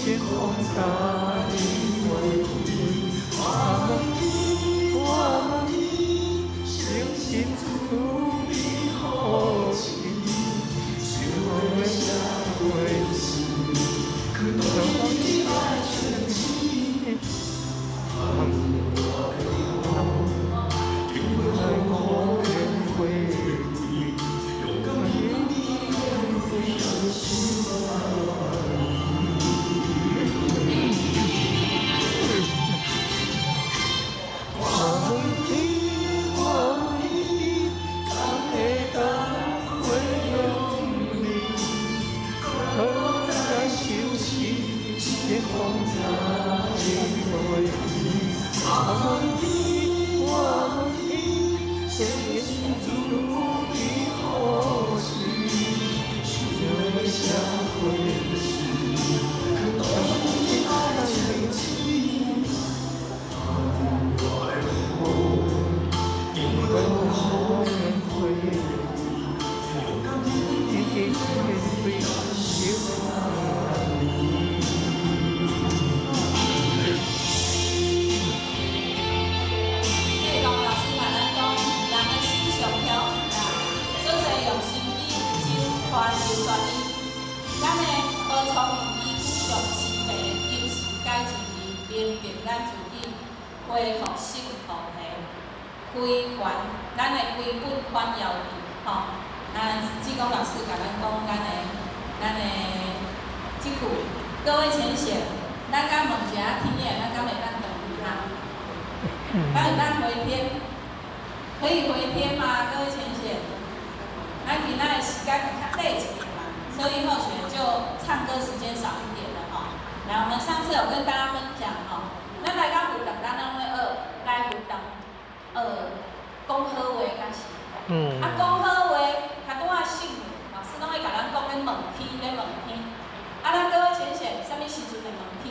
天空大地為我問你，我問你，誠心祝你好時，想要啥回事？當你愛情。我問你，我問你，敢會當回勇你？搁再相思，天空大地為我問你，我問你，誠心祝你好時，想要啥回事？當你愛情。這個老師甲咱講，人的心上調皮啦，做濟用心機真傳授全伊。咱的何聰明醫上慈悲，精神解之義，明白咱自己恢復性和平，歸還咱的歸本反要義，吼。啊，志剛老師共咱講，咱的這句，各位淺顯，咱敢問一下天的，咱敢會當轉去哈？敢會當回天？可以回天嗎？各位淺顯，咱今仔的時間較短一點嘛，所以後學就唱歌時間少一點了哈。來，我們上次有跟大家分享哈，咱來到佛堂，咱攏咧學來佛堂學講好話，敢是？啊，講好話，較拄仔聖老師攏會共咱講咧問天，咧問天。啊，咱各位淺顯，啥物時陣會問天？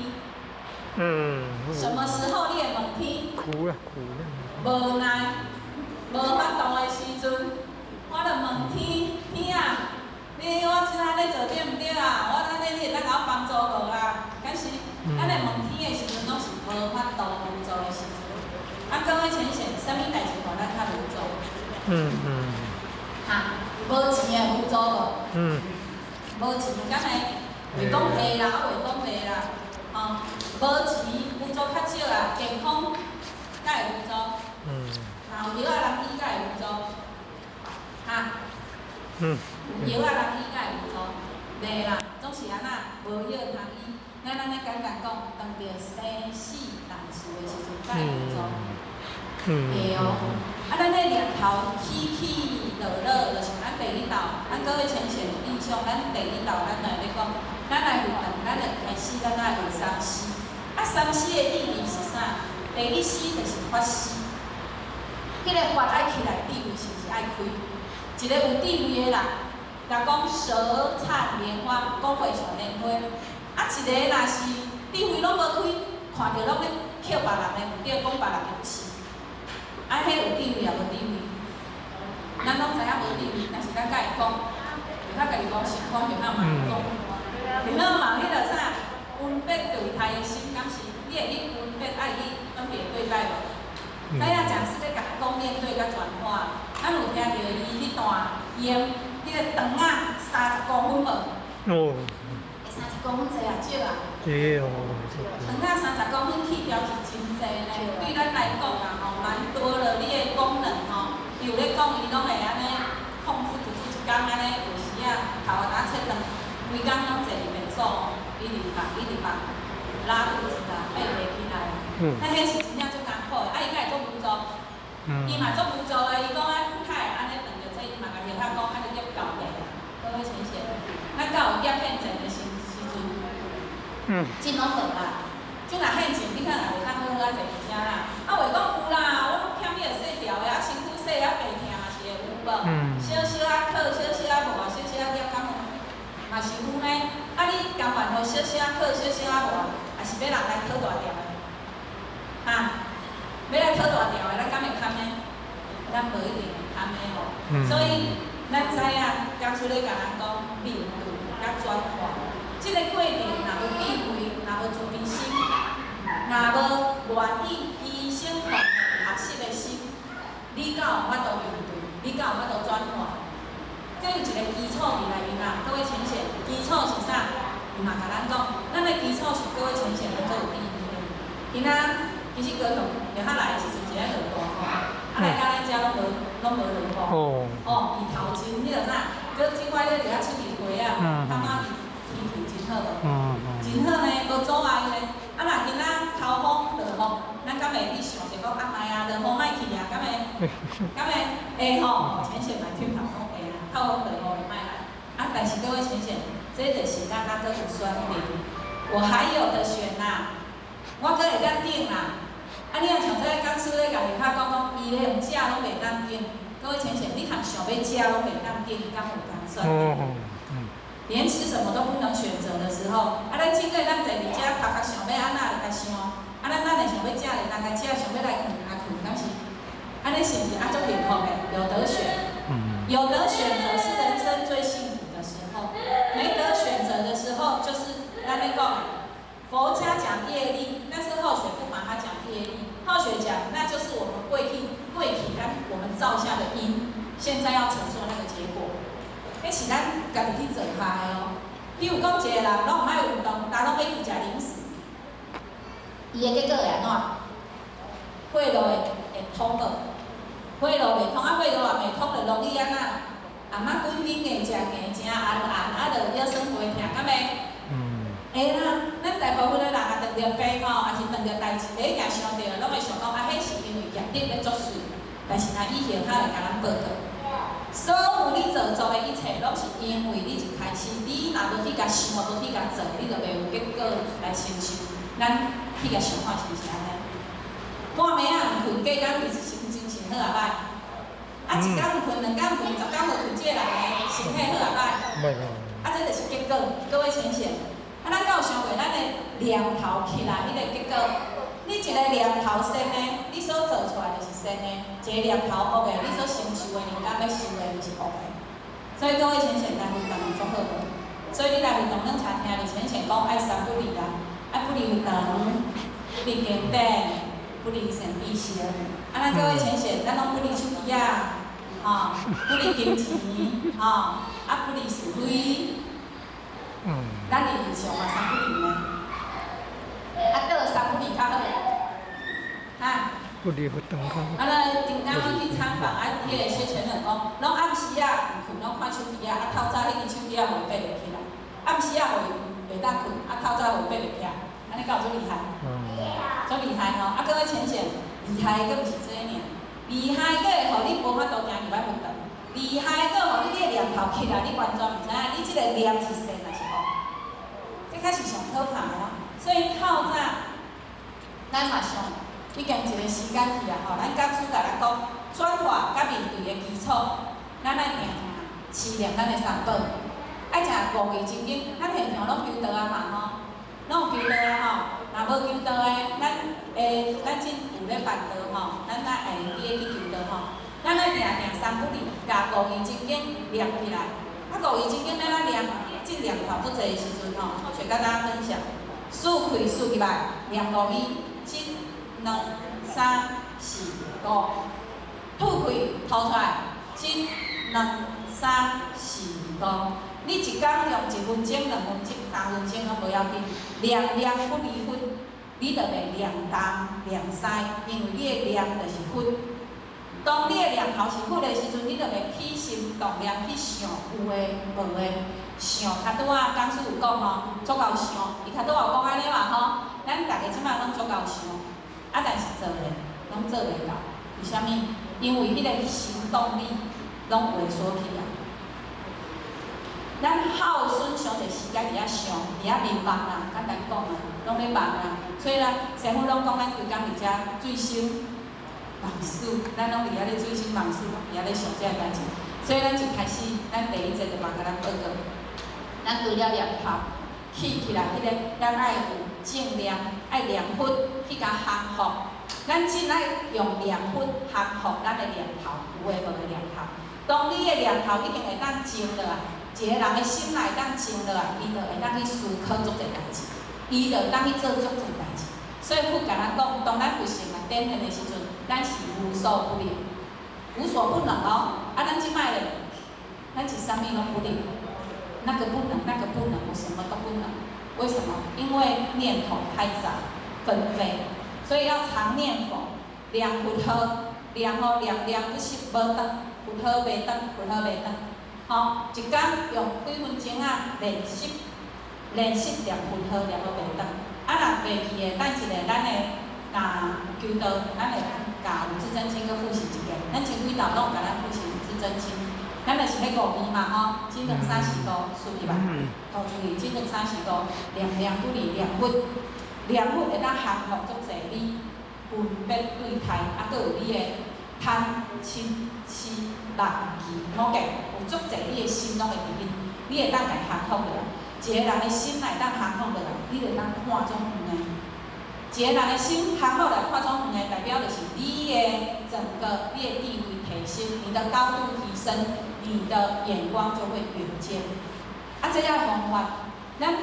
什麼時候你會問天？苦啊苦啊！無奈，無法度的時陣，我就問天，天啊，你我這按呢做對毋對啊？我按呢你會當共我幫助無啊？敢是，咱咧問天的時陣，攏是無法度無助的時陣。啊，各位淺顯，啥物代誌予咱較無助？哈，無錢的無助無？無錢敢會袂講下啦，啊袂講下啦，吼，無錢無助較少啦，健康才會無助。若有藥仔人醫才會無助，哈？有藥仔人醫才會無助，袂啦，總是按怎無藥通醫。咱按呢簡單講，當著生死人事的時陣才會無助。會哦。啊，咱的念頭起起落落，就是咱第一道，咱各位淺顯印象，咱第一道，咱來咧講，咱來佛堂，咱就開始咱愛學三思。啊，三思的意義是啥？第一思就是法思，彼個法愛起來智慧是毋是愛開？一個有智慧的人，若講舌燦蓮花，講話像蓮花；啊，一個若是智慧攏無開，看著攏咧笑別人的毋對，講別人的不是。啊，彼有智慧也無智慧？咱攏知影無智慧，但是咱佮會講，就較家己講習慣，就較嘛會講。就好嘛，彼個啥，分別對待的心，敢是你會去分別愛去分別對待無？知影講師咧共講面對佮轉化，咱有聽著伊彼段用彼個腸仔30公分無？哦。30公分濟也少啊？對哦。腸仔30公分去掉是真濟呢，對咱來講啊吼，蠻多了。你的功能吼，伊有咧講，伊攏會按呢，工按呢，有時啊頭仔切斷，規工攏坐佇便所，一直放，一直放，拉肚子啊，爬袂起來。那彼是真正足艱苦的，啊，伊閣會足無助，伊嘛足無助的，伊講啊，較會按呢斷著這，伊嘛共葉仔講，啊，就叫交代啊，各位淺顯，咱敢有葉現前的時時陣，真攏無啦。這若現前，你可能也袂當好好仔坐佇遮啦。啊，話講有啦，我攏欠你個細條的，啊，身軀細啊，病疼嘛是會有無？小小仔咳，小小仔無，小小仔業感冒嘛是有呢。啊，你甘願予小小仔咳，小小仔無，抑是欲人來討大條的？哈？欲來討大條的，咱敢會堪呢？咱無一定會堪的吼。所以咱知影，講出咧共咱講面對佮轉化，這个過程若無智慧，若無慈悲心，若無願意犧牲奉獻學習的心，你敢有法度面對？你敢有法度轉化？這有一個基礎佇內面啦，各位淺顯，基礎是啥？伊嘛共咱講，咱的基礎是各位淺顯攏做有智慧的。今仔其實高雄下下來的時陣是愛落雨吼，啊來到咱遮攏無落雨。哦，伊頭前彼個啥，閣這擺咧佇遐出去花啊，感覺天氣真好無？真好呢，無阻礙呢。啊，若今仔頭風落雨，咱敢會去想者講啊，莫啊，落雨莫去啊，敢會？敢會？會吼，淺顯嘛聽頭講會啊，透風落雨會莫來。啊，但是各位淺顯，這就是咱猶閣有選擇，我還有得選啦，我閣會當揀啦。啊，你若像這個講師咧，共伊較講講，伊咧用食攏袂當揀。各位淺顯，你通想欲食攏袂當揀，敢有通選擇？連吃什麼都不能選擇的時候，啊，咱這個咱坐佇遮頭殼想欲按怎就共想，啊，咱會想欲食就當共食，想欲來睏來睏，敢是？按呢是毋是啊？足幸福的，有得選，有得選擇是人生最幸福的時候，沒得選擇的時候，就是咱咧講的，佛家講業力，但是後學不把它講業力，後學講那就是我們過去咱我們造下的因，現在要承受那個結果。彼是咱家己去做下的哦。比如講，一個人攏毋愛運動，逐攏欲去食零食，伊的結果會按怎？血路會通無？血路袂通，啊，血路也袂通，就容易按怎？暗仔滾冷硬食硬，誠絚絚，啊，就腰酸背疼，敢袂？會啦，咱大部分的人啊，碰著病吼，抑是碰著代誌，第一件想著，攏會想講啊，彼是因為業力咧作祟。但是若以後較會共咱報告，所有你做的一切，攏是因為你一開始，你若無去共想，無去共做，你就袂有結果來承受。咱去共想看是毋是按呢？半暝仔毋睏，隔工其實心精神好抑歹？啊，一工毋睏，兩工毋睏，10工無睏，這個人的身體好抑歹？啊，這就是結果，各位淺顯。啊，咱敢有想過，咱的念頭起來，彼個結果？你一個念頭善的，你所做出來就是善的；一個念頭惡的，你所承受的，人家欲受的就是惡的。所以各位淺顯來佛堂足好無？所以你來佛堂，攏常聽佇淺顯講愛三不離啊，愛不離佛堂，不離經典，不離善知識。啊，咱各位淺顯，咱攏不離手機仔，吼，不離金錢，吼，啊，不離是非。咱佇日常嘛三不離呢。啊，佗三不離較好？哈？不離佛堂較好。啊，咱頂工阮去參訪，啊，彼個小前人講，攏暗時仔毋睏，攏看手機仔，啊，透早彼支手機仔予伊爬袂起來，暗時仔予伊袂當睏，啊，透早予伊爬袂起來，按呢敢有足厲害？足厲害吼！啊，各位淺顯，厲害的閣毋是這爾，厲害閣會予你無法度行入來佛堂，厲害閣予你這個念頭起來，你完全毋知影你這個念是善抑是惡，這才是上可怕的哦。所以透早，咱嘛想已經一個時間去啊吼，咱講師共咱講轉化佮面對的基礎，咱愛定定試煉咱的三寶，愛食五字真經，咱現場攏求道啊嘛吼，攏有求道啊吼，若無求道的，咱這有咧辦道吼，咱愛會記得去求道吼，咱愛定定三不離，共五字真經念起來。啊，五字真經欲按怎念？這念頭足濟的時陣吼，我想共大家分享。舒氣舒入來，念五字，一、兩、三、四、五。吐氣吐出來，一、兩、三、四、五。你一工用一分鐘、2分鐘、3分鐘攏無要緊，念念不離佛，你就袂念東念西，因為你的念就是佛。當你的念頭是佛的時陣，你就會起心動念去想有的無的，想較拄仔講師有講吼，足𠢕想，伊較拄仔有講按呢嘛吼，咱逐个這擺攏足𠢕想，啊但是做咧，攏做袂到，為啥物？因為彼个行動力攏萎縮去啊。咱耗損傷濟時間佇遐想，佇遐眠夢啦，簡單講啊，攏咧夢啦。所以咱師父攏講咱規工佇遮醉生夢死，咱攏佇遐咧醉生夢死，攏佇遐咧想這个代誌。所以咱一開始，咱第一節就嘛共咱報告，咱除了念頭起起來，彼个咱愛有正念，愛念佛去共降服。咱真愛用念佛降服咱的念頭，有的無的念頭。當你的念頭已經會當靜落來，一個人的心會當靜落來，伊就會當去思考足濟代誌，伊就會當去做足濟代誌。所以佛共咱講，當咱佛性啊展現的時陣，咱是無所不能，無所不能哦。啊，咱這擺咧，咱是啥物攏不能，那個不能，那個不能，我什麼都不能。為什麼？因為念頭太雜，紛飛，所以要常念佛，念佛號，念吼念念不息，無斷，佛號袂斷，佛號袂斷。吼，一工用幾分鐘啊練習，練習念佛號，念到袂斷。啊，若袂記的，等一下咱的若有求道，咱會共有至真經閣複習一遍。咱前幾道攏有共咱複習有至真經，咱就是彼五字嘛吼，金剛三十度，熟記吧？好，注意金剛三十度，念念不離念佛，念佛會當降服足濟你分別對待，啊，閣有你的貪嗔痴慢疑，好嘅，有足濟你的心攏會佇裡，你會當共降服落來。一個人的心會當降服落來，你就當看足遠的。一個人的心降服來看足遠的，代表就是你的整個你的地位提升，你的高度提升，你的眼光就會遠見。啊，這個方法，咱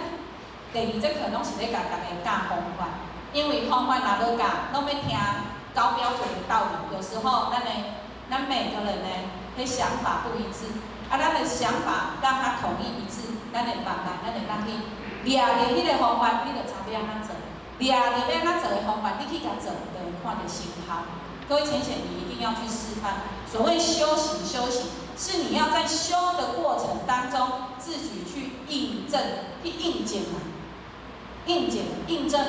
第二節課攏是咧共逐家教方法，因為方法若無教，攏欲聽高標準的道理。有時候，咱的咱每個人呢，彼想法不一致，啊，咱的想法讓它統一一致，咱會慢慢，咱會當去掠著彼个方法，你就知欲按怎做。掠著欲按怎做的方法，你去共做，就會看著成效。各位淺顯，你一定要去示範。所謂修行，修行是你要在修的過程當中，自己去印證、去印證啊，印證、印證。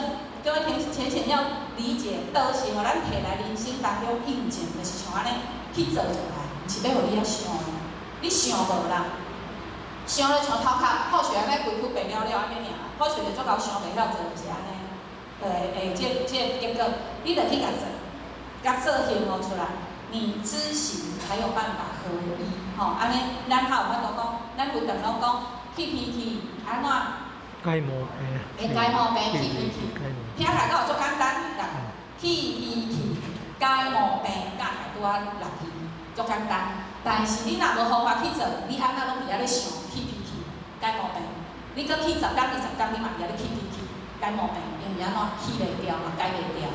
各位淺顯要理解，道是予咱提來人生當中印證，就是像按呢去做出來，毋是欲予你遐想的。你想無啦，想咧像頭殼破水按呢規軀白了了按呢爾，破水就足𠢕想袂曉做，就是按呢。會這結果，你著去共做，共做行動出來，你知行才有辦法合一，吼，按呢，咱較有法度講，咱佛堂攏講去脾氣按怎？解毛病。會解毛病，去脾氣，聽起來敢有足簡單？去脾氣，解毛病，教來拄仔落去，足簡單。但是你若無方法去做，你按怎攏佇遐咧想去脾氣，解毛病。你閣去10工、20工，你嘛佇遐咧去脾氣，解毛病，因為按怎去袂掉嘛，解袂掉。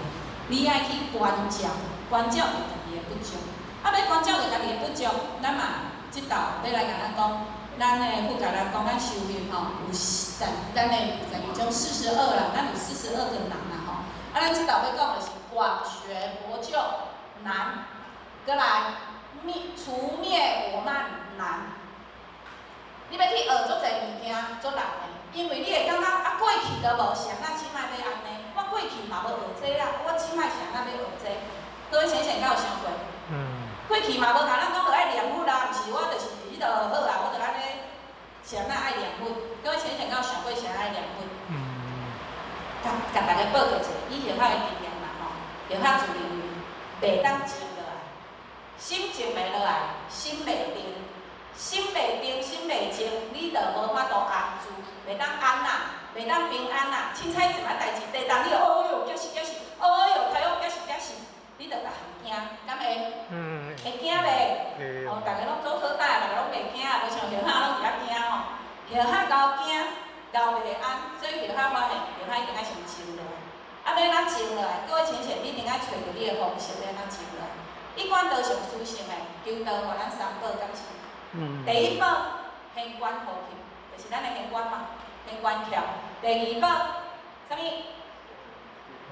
你愛去關照，關照著家己的不足。啊，欲關照著家己的不足，咱嘛這道欲來共咱講，咱的佛共咱講，咱修行吼有咱咱的22種42啦，咱有42個難啦吼。啊，咱這道欲講的是廣學佛救難，閣來滅除滅我慢難。你欲去學足濟物件，足難的，因為你會感覺啊過去都無啥，那這擺欲按呢？我過去嘛無學這啊，我這擺是按怎欲學這？各位淺顯敢有想過？過去嘛無共咱講著愛念佛啦，毋是我就是彼落好啊，我就按呢，是按怎愛念佛？各位淺顯敢有想過是按怎愛念佛？共共逐家報告一下，以後較的經驗啦吼，後較自認為袂當靜落來，心靜袂落來，心袂定，心袂定，心袂靜，你就無法度安住，袂當安啦，袂當平安啦。凊彩一擺代誌，第當你就哎喲驚死驚死，哎喲太陽驚死驚死，你就逐項驚，敢會？會驚袂？哦，逐家攏做好膽，逐家攏袂驚，無像後仔攏佇遐驚吼。後仔𠢕驚，𠢕袂安，所以後仔發現，後仔一定愛先靜落來。啊，欲按怎靜落來？各位淺顯，你一定愛揣著你的方式，欲按怎靜落來。一貫道上殊勝的，求道予咱三寶，敢是？第一寶，現觀呼吸，就是咱的現觀嘛，現觀跳。第二寶，啥物？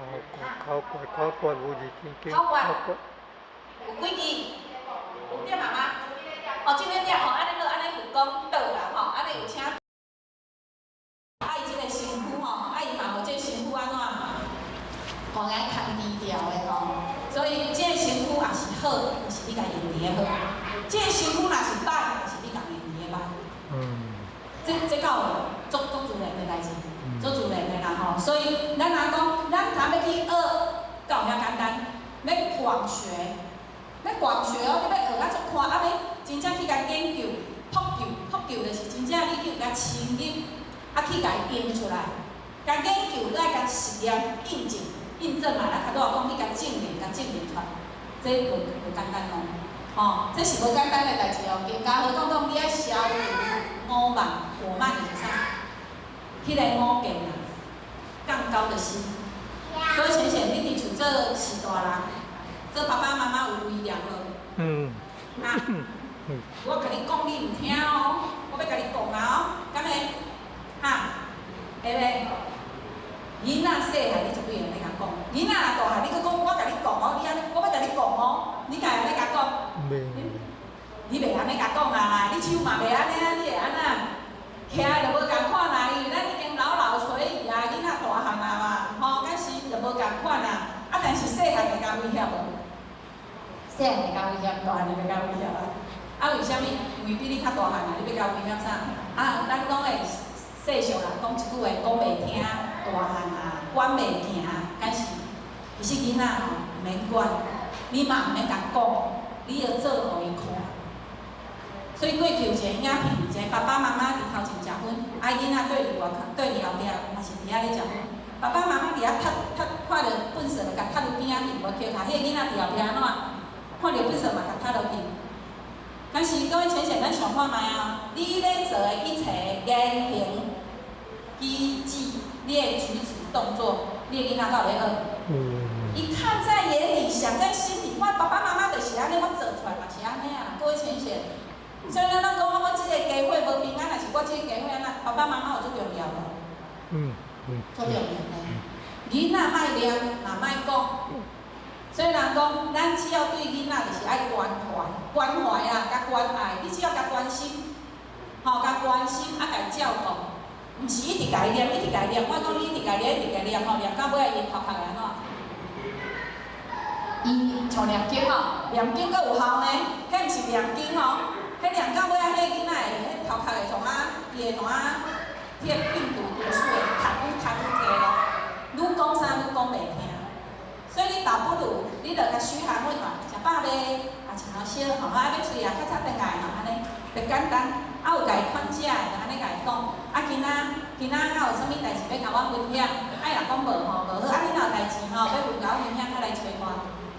口訣，口訣，口訣無字天經。口訣。有幾支？有點啊嗎？哦，這個點吼，按呢好，按呢佛講倒啦吼，按呢有請。啊，伊這個身軀吼，啊，伊嘛予這個身軀按怎？看起來牽低調的吼，所以這個身軀也是好，也是你共用佇咧好；這個身軀若是歹，也是你共用佇咧歹。這夠足足自然的代誌，足自然的啦吼。所以咱若講，咱通欲去學，敢有遐簡單？欲廣學，欲廣學哦，你欲學甲足寬，啊欲真正去共研究、拓究、拓究，就是真正你去共深入，啊去共伊用出來，共研究，閣愛共實驗、印證、印證嘛。咱較拄仔講去共證明、共證明出來，這無無簡單哦，吼，這是無簡單的代誌哦。更加何講講，你愛消除我慢、我慢就是啥？彼個我見啊，更高的心。所以淺顯，你佇厝做序大人，做爸爸媽媽有威嚴無？嗯。啊，我共你講你毋聽哦，我欲共你講啊哦，敢會？哈，會袂？囡仔細漢，你就會按呢共講；囡仔若大漢，你閣講我共你講哦，你按呢，我欲共你講哦，你敢會按呢共講？袂。你袂按呢共講啊啦，你手嘛袂按呢啊，你會按怎？徛就無仝款啦，因為咱已經老老垂頤啊，囡仔大漢啊嘛，吼，敢是就無仝款啊。啊，但是細漢會共威脅無？細漢會共威脅，大漢就袂共威脅啊。啊，為啥物？因為比你較大漢啊，你欲共威脅啥？啊，咱講的世俗人講一句話，講袂聽，大漢啊，管袂行，敢是？其實囡仔吼毋免管，你嘛毋免共講，你著做予伊看。所以過去有一個影片，一個爸爸媽媽佇頭前食薰，啊囡仔對佇外口，對佇後壁，嘛是佇遐咧食薰。爸爸媽媽佇遐踢踢，看著糞埽就共踢落邊仔去，無捡下，彼個囡仔佇後壁按怎？看著糞埽嘛共踢落去。但是各位淺顯，咱想看覓啊？你咧做的一切言行舉止，你的舉止動作，你的囡仔敢有咧學？伊看在眼裡，想在心裡。我爸爸媽媽就是按呢，我做出來嘛是按呢啊。各位淺顯，所以咱攏講我這個家伙無平安，抑是我這個家伙按怎？爸爸媽媽有足重要無？足重要的。囡仔莫念，嘛莫講。所以人講，咱只要對囡仔就是愛關懷、關懷啊，共關愛，你只要共關心，吼，共關心啊，共照顧，毋是一直共伊念，一直共伊念。我講你一直共伊念，一直共伊念吼，念到尾仔伊頭殼會按怎？伊像念經吼，念經閣有效呢，彼毋是念經吼，彼念到尾仔，彼囡仔會彼頭殼會創啊，伊會怎啊？彼個病毒毒素會讀愈讀愈濟咯，愈講啥愈講袂聽。所以你倒不如，你著共噓寒問暖，食飽未？啊，穿好少吼，啊，欲喙啊，較早轉來吼，按呢，著簡單。啊，有共伊款食的，就按呢共伊講。啊，今仔今仔敢有啥物代誌欲共我分享？啊，伊若講無吼，無好。啊，你若有代誌吼，欲共我分享，較來揣我。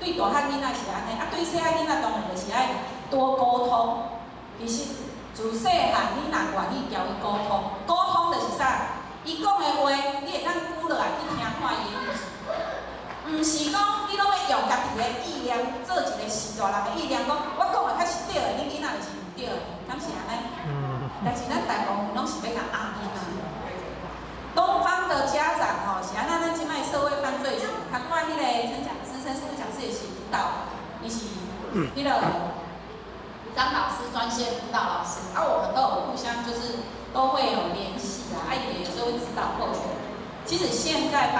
對大漢囡仔是按呢，啊，對細漢囡仔當然就是愛多溝通。其實自細漢，你若願意共伊溝通，溝通就是啥？伊講的話，你會當記落來去聽看伊的意思。毋是講你攏欲用家己的意念做一個序大人的意念，講我講的較是對的，恁囡仔就是毋對的，敢是按呢？但是咱大部分攏是欲共壓囡仔。東方的家長吼，是按怎？咱這擺社會犯罪學，較看彼個陳講師、陳師傅講師也是輔導，伊是彼個張老師專線輔導老師，啊，我們都有互相就是都會有聯繫啊，啊，伊也有時候會指導後學。其實現在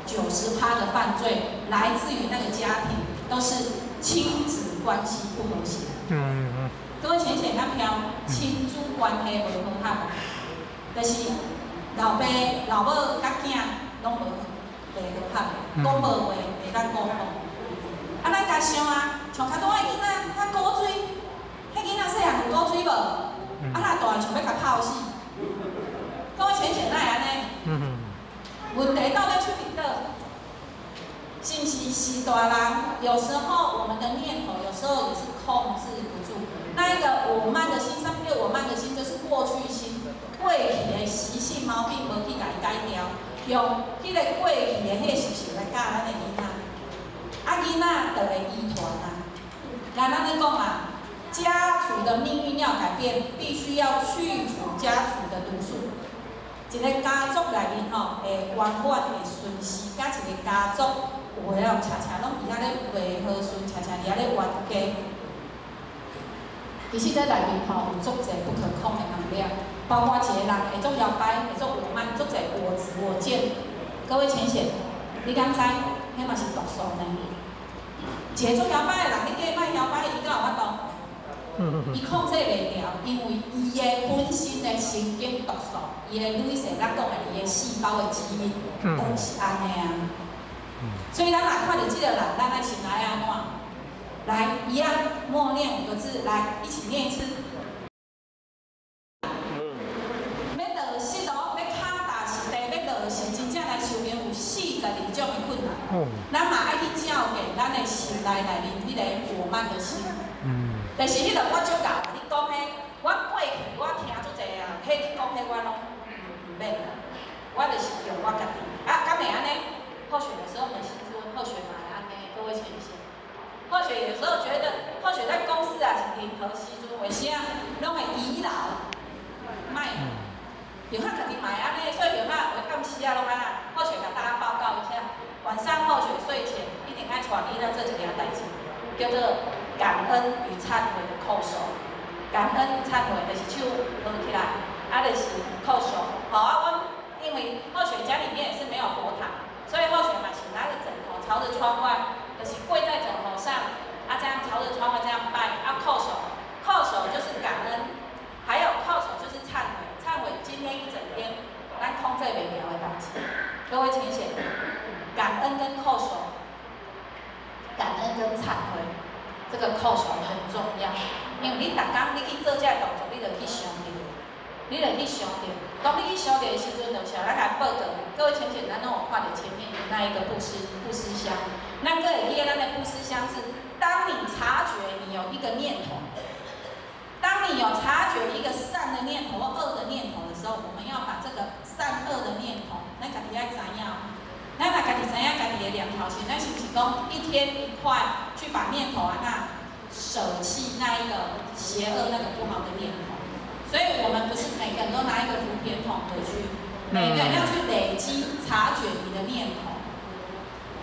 90%的犯罪來自於那個家庭，都是親子關係不和諧。各位淺顯敢聽，親子關係無和諧，就是老爸、老母佮囝攏無袂和諧，講無話，袂當溝通。啊，咱家想啊，像較大的囡仔較古錐，彼囡仔細漢有古錐無？啊，若大像欲共拍死。各位淺顯哪會按呢？問題到底出佇佗？是毋是序大人？有時候我們的念頭有時候也是控制不住。那一個我慢的心，啥物叫我慢的心？就是過去心、過去的習性毛病無去共伊改掉，用彼個過去的彼個習性來教咱的囡仔。啊，囡仔就會遺傳啊。來，咱咧講啊，家族的命運要改變，必須要去除家族的毒素。一個家族內面吼，會圓滿會順遂，佮一個家族有有的哦，常常攏佇遐咧袂和順，常常佇遐咧冤家。其實這內面吼有足濟不可控的能量，包括一個人會足搖擺，會足我慢，足濟我執我見。各位淺顯，你敢知？彼嘛是毒素呢。一個足搖擺的人，你叫伊莫搖擺，伊敢有法度？伊控制袂牢，因為伊的本身的神經毒素，伊的女性咱講的，伊的細胞的基因，都是按呢啊。所以咱若看著這個人，咱愛先來按怎？來，一樣默念五個字，來一起念一次。欲落實哦，欲跤踏實地，欲落實，真正來修行有42種的困難。咱嘛愛去照見咱的心內內面彼個我慢的心。但是彼個我足𠢕，你講彼，我過去我聽足濟啊，彼你講彼我攏毋免啦，我就是用我家己。啊，敢會按呢？或許有時候捫時陣，或許嘛會按呢，各位淺顯。或許有時候覺得，或許在公司啊是任何時陣，為啥攏會倚老賣老？有較家己嘛會按呢，所以有較有暗時啊攏按怎？或許共大家報告一下，晚上或許睡前一定愛帶囡仔做一件代誌，叫做感恩與懺悔的叩首。感恩與懺悔就是手合起來，啊就是叩首。好啊，阮因為或許家裡面也是沒有佛堂，所以或許嘛是拿個枕頭朝着窗外，就是跪在枕頭上，啊這樣朝着窗外這樣拜，啊叩首，叩首就是感恩，還有叩首就是懺悔，懺悔今天一整天咱控制袂牢的代誌。各位淺顯，感恩跟叩首，感恩跟懺悔，這個叩首很重要，因為你逐工你去做這個動作，你就去想著，你就去想著。當你去想著的時陣，就是咱來報告。各位淺顯，咱攏有看著前面的那一個布施箱，咱閣會記得咱的布施箱是，當你察覺你有一個念頭，當你有察覺一個善的念頭或惡的念頭的時候，我們要把這個善惡的念頭，咱家己愛知影。咱若家己知影家己的念頭時，咱是毋是講一天一塊去把念頭啊那捨棄那一個邪惡那個不好的念頭？所以我們不是每個人都拿一個福田桶回去，每個人要去累積察覺你的念頭。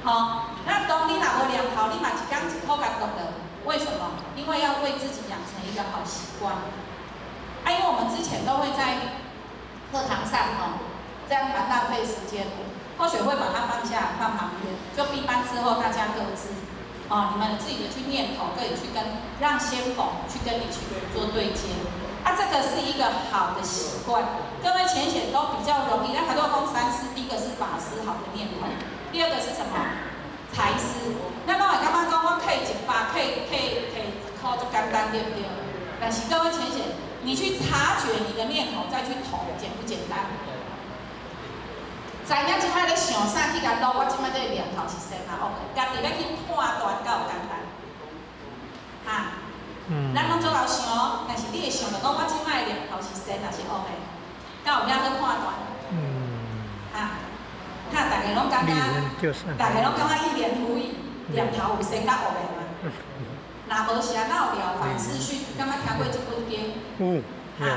好，那當你若無念頭，你嘛一工一箍共斷了。為什麼？因為要為自己養成一個好習慣。啊，因為我們之前都會在課堂上哦，這樣蠻浪費時間的。或許會把它放下，放旁邊。就閉班之後，大家各自，哦，你們自己的去念頭，可以去跟讓先鋒去跟你去做對接。啊，這個是一個好的習慣。各位淺顯都比較容易。那很多講三師，第一個是法師好的念頭，第二個是什麼？財師。那攏會感覺講我摕100，摕摕摕10箍足簡單，對不對？但是各位淺顯，你去察覺你的念頭，再去投，簡不簡單？知影這擺咧想啥去共擼，我這擺這個念頭是善啊惡的，家己欲去判斷敢有簡單？哈？咱攏足𠢕想哦，但是你會想著講，我這擺的念頭是善抑是惡的？敢有遐好判斷？哈？哈？大家攏感覺，大家攏感覺一臉狐疑，念頭有善佮惡的嗎？若無啥，哪有了凡四訓？敢捌聽過這本經？有。哈？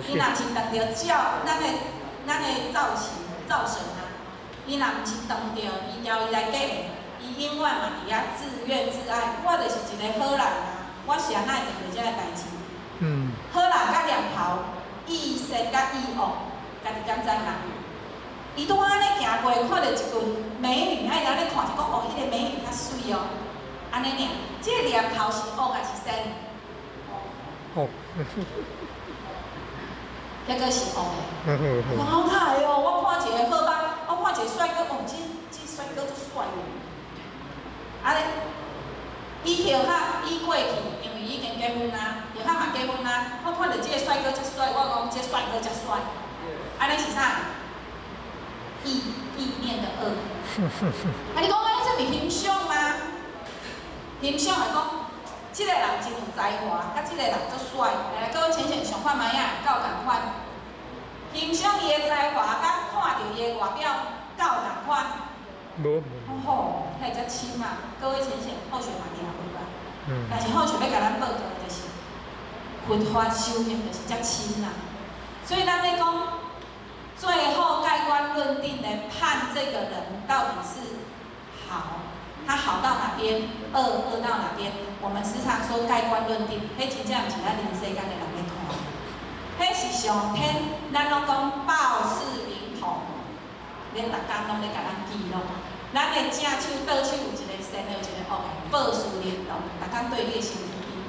伊若是當著照咱的造型造神啊，伊若毋是當著伊調伊來假的，伊永遠嘛佇遐自怨自艾。我就是一個好人啊，我是按怎會遇著這个代誌？好人佮念頭，意善佮意惡，家己敢知嗎？伊拄按呢行過，看著一群美女，啊伊按呢看就講哦，彼個美女較媠哦，按呢爾，這個念頭是惡抑是善？惡。結果是惡的。我哪會哦？我看一個好吧，我看一個帥哥，哦，這帥哥足帥哦。啊咧，伊後較伊過去，因為伊已經結婚啊，後較嘛結婚啊。我看著這個帥哥遮帥，我講這帥哥遮帥。按呢是啥？意念的惡。啊，你講按呢這毋是欣賞嗎？欣賞來講，這個人真有才華，佮這個人足帥。來，各位淺顯想看覓仔，敢有仝款？欣賞伊的才華，佮看著伊的外表，敢有仝款？無。吼，彼才深啊！各位淺顯，後學嘛聽過吧？但是後學欲共咱報告就是，佛法修行就是遮深啊。所以咱咧講，最後蓋棺論定的判這個人到底是好他好到哪邊，惡惡到哪邊。我們時常說蓋棺論定，彼真正毋是咱人世間的人咧看，彼是上天，咱攏講報事靈通，咧逐工攏咧共咱記錄。咱的正手、倒手有一個善的，有一個惡的，報事靈通，逐工對你的身軀邊。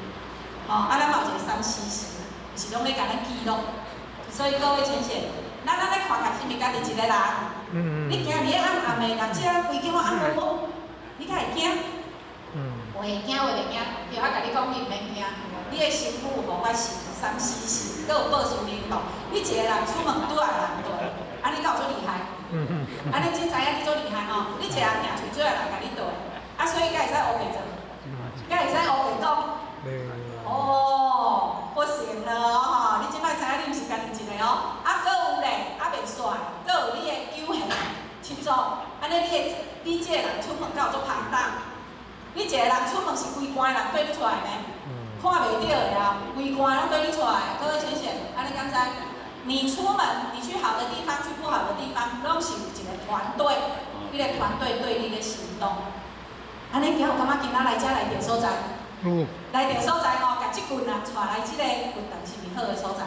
吼，啊，咱嘛有一個三時時，是攏咧共咱記錄。所以各位淺顯，咱按呢看起來是毋是家己一個人？你行佇咧暗暗的，若遮規間我暗暛暛，你敢會驚？會驚，會袂驚？對，我共你講，你毋免驚。你的身軀有無法神，三時時，閣有報事靈動。你一個人出門拄仔人對，按呢敢有足厲害？按呢真知影你足厲害吼！你一個人行出做人共你對，啊，所以敢會使烏白做？敢會使烏白講？哦，不行了吼！你這擺知影你毋是家己一個哦。啊，閣有咧，啊袂煞，閣有你的九玄七祖，按呢你的你這個人出門敢有足龐大？你一個人出門是規關的人對你出來呢？看袂著的啊，規關攏對你出來。各位淺顯，按呢敢知？你出門，你去好的地方，去不好的地方，攏是有一個團隊，彼個團隊對你咧行動。按呢今有感覺今仔來遮來著所在？來著所在吼，共這群人帶來這個佛堂是毋是好的所在？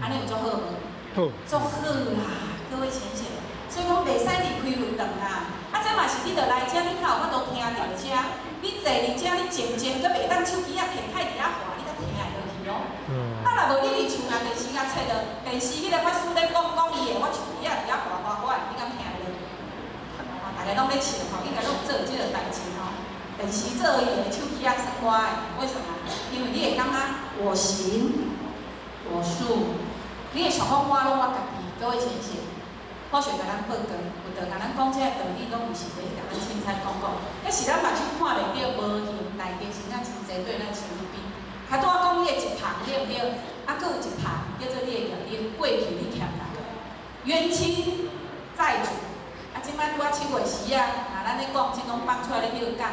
按呢有足好無？好。足好啦，各位淺顯。所以講袂使離開佛堂啊！啊，這嘛是你著來遮，你較有法度聽著遮。你坐佇遮，你靜靜，閣袂當手機仔摕開佇遐滑，你才聽會落去哦。啊，若無你佇厝若電視共切落，電視彼個法師咧講講伊的，我手機仔佇遐滑滑滑，你敢聽會落？大家攏咧笑吼，應該攏有做這個代誌吼。電視做伊的，手機仔耍我的，為什麼？因為你會感覺我行我素，你會想講我攏我家己，各位淺顯。科學共咱報告，有道共咱講這個道理，攏毋是咧共咱凊彩講講，彼是咱目睭看袂著無形內底真正真濟對咱身邊。較拄仔講你的一旁對毋對？啊，閣有一旁叫做你的業力，過去你欠人的冤親債主。啊，這擺拄仔7月時啊，若咱咧講，這攏放出來咧歇工，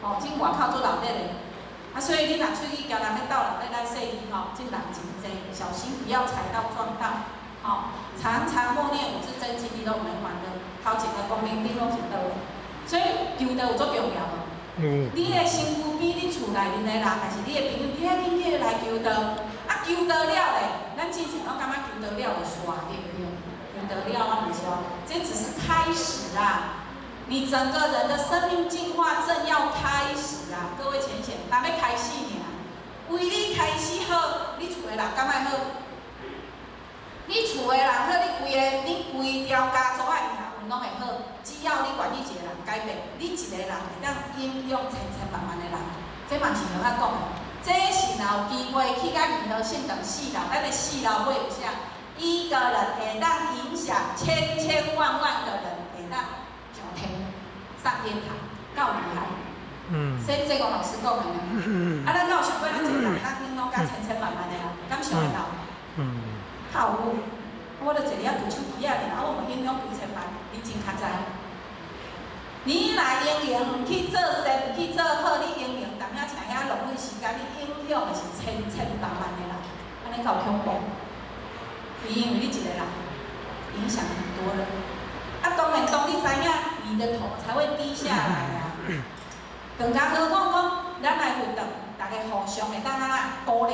吼，這外口足鬧熱的。啊，所以你若出去交人咧鬥鬧熱，咱細膩吼，這人真濟，小心不要踩到撞到。吼，常常默念五字真經，你攏毋免煩惱。頭前的光明頂攏是道，所以求道有足重要無？你的身軀邊，你厝內面的人，還是你的朋友，你愛緊去來求道。啊，求道了咧，咱之前攏感覺求道了就煞，對毋對？求道了啊，毋煞，這只是開始啊！你整個人的生命進化正要開始啊！各位淺顯，若欲開始爾，為你開始好，你厝的人敢愛好？你厝的人好，你規个、你規條家族的命運攏會好。只要你願意一個人改變，你一個人會當影響千千萬萬的人。這嘛是有法講的。這是若有機會去到二號聖堂四樓，咱的四樓尾有寫，一個人會當影響千千萬萬個人，會當上天上天堂，夠厲害。這這個老師講的呢。啊，咱敢有想過，咱一個人當影響甲千千萬萬的人，敢想會到？較有，我著坐佇遐挃手機仔爾，啊，我嘛影響幾千萬，你真較知。你若閒閒毋去做善，毋去做好，你閒閒踮遐徛遐浪費時間，你影響的是千千萬萬的人，按呢夠恐怖。因為你一個人影響很多人，啊，當然當你知影，你的頭才會低下來啊。更加何況講，咱來活動，大家互相會當按怎鼓勵，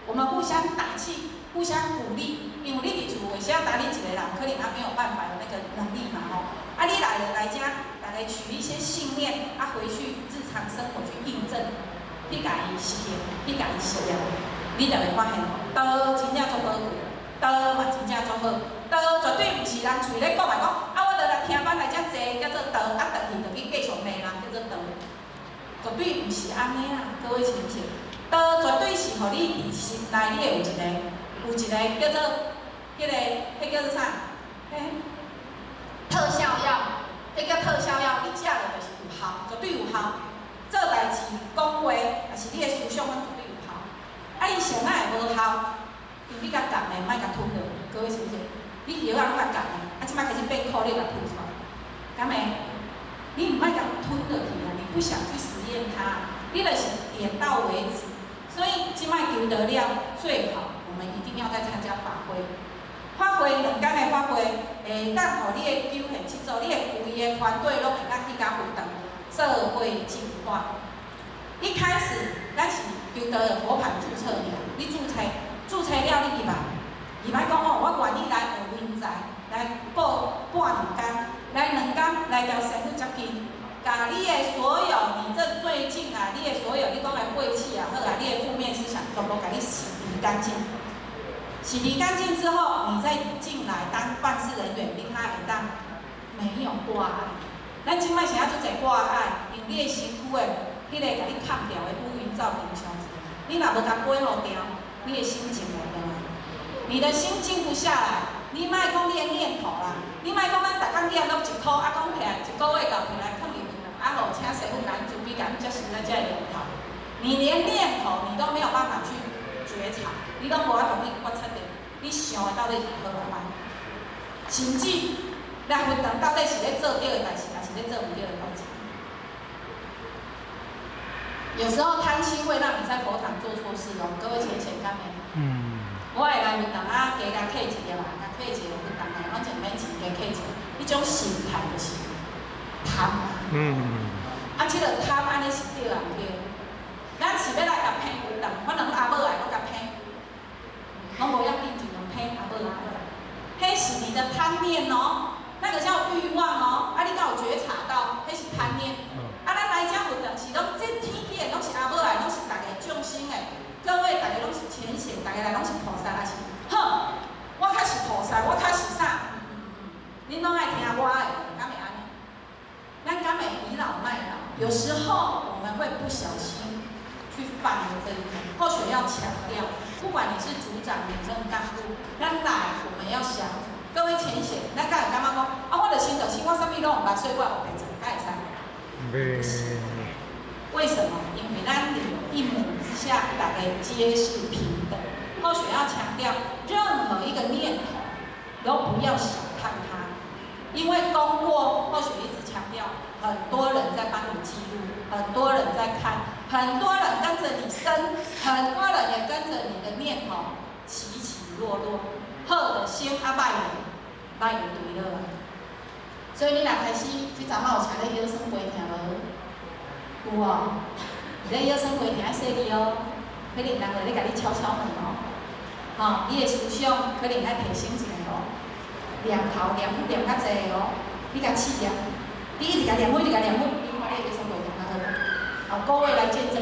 我們互相打氣。互相鼓勵，因為你佇厝有時啊，單你一個人可能還沒有辦法有那個能力嘛吼。啊，你來了來遮，大家取一些信念，啊，回去日常生活去印證，去共伊實行，去共伊實驗，你就會發現道真正足寶貴，道嘛真正足好，道絕對毋是人喙咧講來講，啊，我著來聽班來遮坐叫做道，啊，轉去就去繼續罵人叫做道，絕對毋是按呢啊，各位親戚，道絕對是予你佇心內你會有一個。有一個叫做彼個，彼叫做啥？彼特效藥，彼叫特效藥，你食了就是有效，絕對有效。做代誌、講話，抑是你的思想，攏絕對有效。啊，伊啥會無效？因為你共含的，莫共吞落，各位是毋是？你藥仔攏共含的，啊，這擺開始變苦，你共吐出來，敢會？你毋愛共吞落去啊！你不想去實驗它，你就是點到為止。所以這擺求道了最好，我們一定要再參加法會。法會兩工的法會，會當予你的九玄七祖，你的規个團隊攏會當去共佛堂。社會淨化。一開始，咱是求得佛牌註冊爾，你註冊，註冊了你入來，入來講哦，我願意來學人才，來過半兩工，來兩工來共師父接近，共你的所有，你這最近啊，你的所有你講的晦氣也好啊，你的負面思想全部共你洗滌乾淨。洗滌乾淨之後，你再進來當辦事人員，你較會當沒有掛礙。咱這擺是愛足濟掛礙，用你的身軀的彼個共你崁掉的烏雲罩頂上，你若無共保護掉，你的心靜袂落來，你的心靜不下來，你莫講你的念頭啦，你莫講咱逐工念攏一箍，啊講起來一個月到提來囥佇啊，予請師父共咱慈悲，共咱接受咱這個念頭，你連念頭你都沒有辦法去覺察，你攏無法度去觀察著，你想的到底是好抑歹，甚至來佛堂到底是咧做對的代誌，抑是咧做毋對的代誌？有時候貪心會讓你在佛堂做錯事哦，各位淺顯看沒？我會來佛堂啊，加共客一個啦，共客一個佛堂來，反正免錢加客一個，彼種心態就是貪。啊，這個貪按呢是對抑毋對？咱是欲來共騙佛堂，反正阿母來攏共騙，攏無要緊，盡量騙阿母阿母來。彼是你的貪念哦，那個叫慾望哦，啊，你敢有覺察到？彼是貪念。啊，咱來遮佛堂是攏這天氣的，攏是阿母來，攏是逐个眾生的。各位逐个攏是淺顯，逐个來攏是菩薩，抑是好，我較是菩薩，我較是啥？恁攏愛聽我的，敢會按呢？咱敢會倚老賣老？有時候我們會不小心去犯了這一個。後學要強調，不管你是組長、領政幹部，咱來我們要降服。各位淺顯，咱敢會感覺講，啊，我著身著身，我啥物攏毋捌，所以我有白做，敢會使？袂。為什麼？因為咱一母之下，大家皆是平等。後學要強調，任何一個念頭都不要小看它，因為講過，後學一直強調，很多人在幫你記錄，很多人在看，很多人跟着你生，很多人也跟着你的念頭起起落落。好的先啊，歹的歹就對了。所以你若開始這陣仔有請咧腰酸背疼無？有哦，你腰酸背疼愛細膩哦，可能人會咧共你敲敲門哦，吼，你的思想可能愛提醒一下哦，念頭念佛念較濟哦，你共試念，你一直共念佛，一直共念佛，你看你的腰酸背疼較好。好，各位來見證。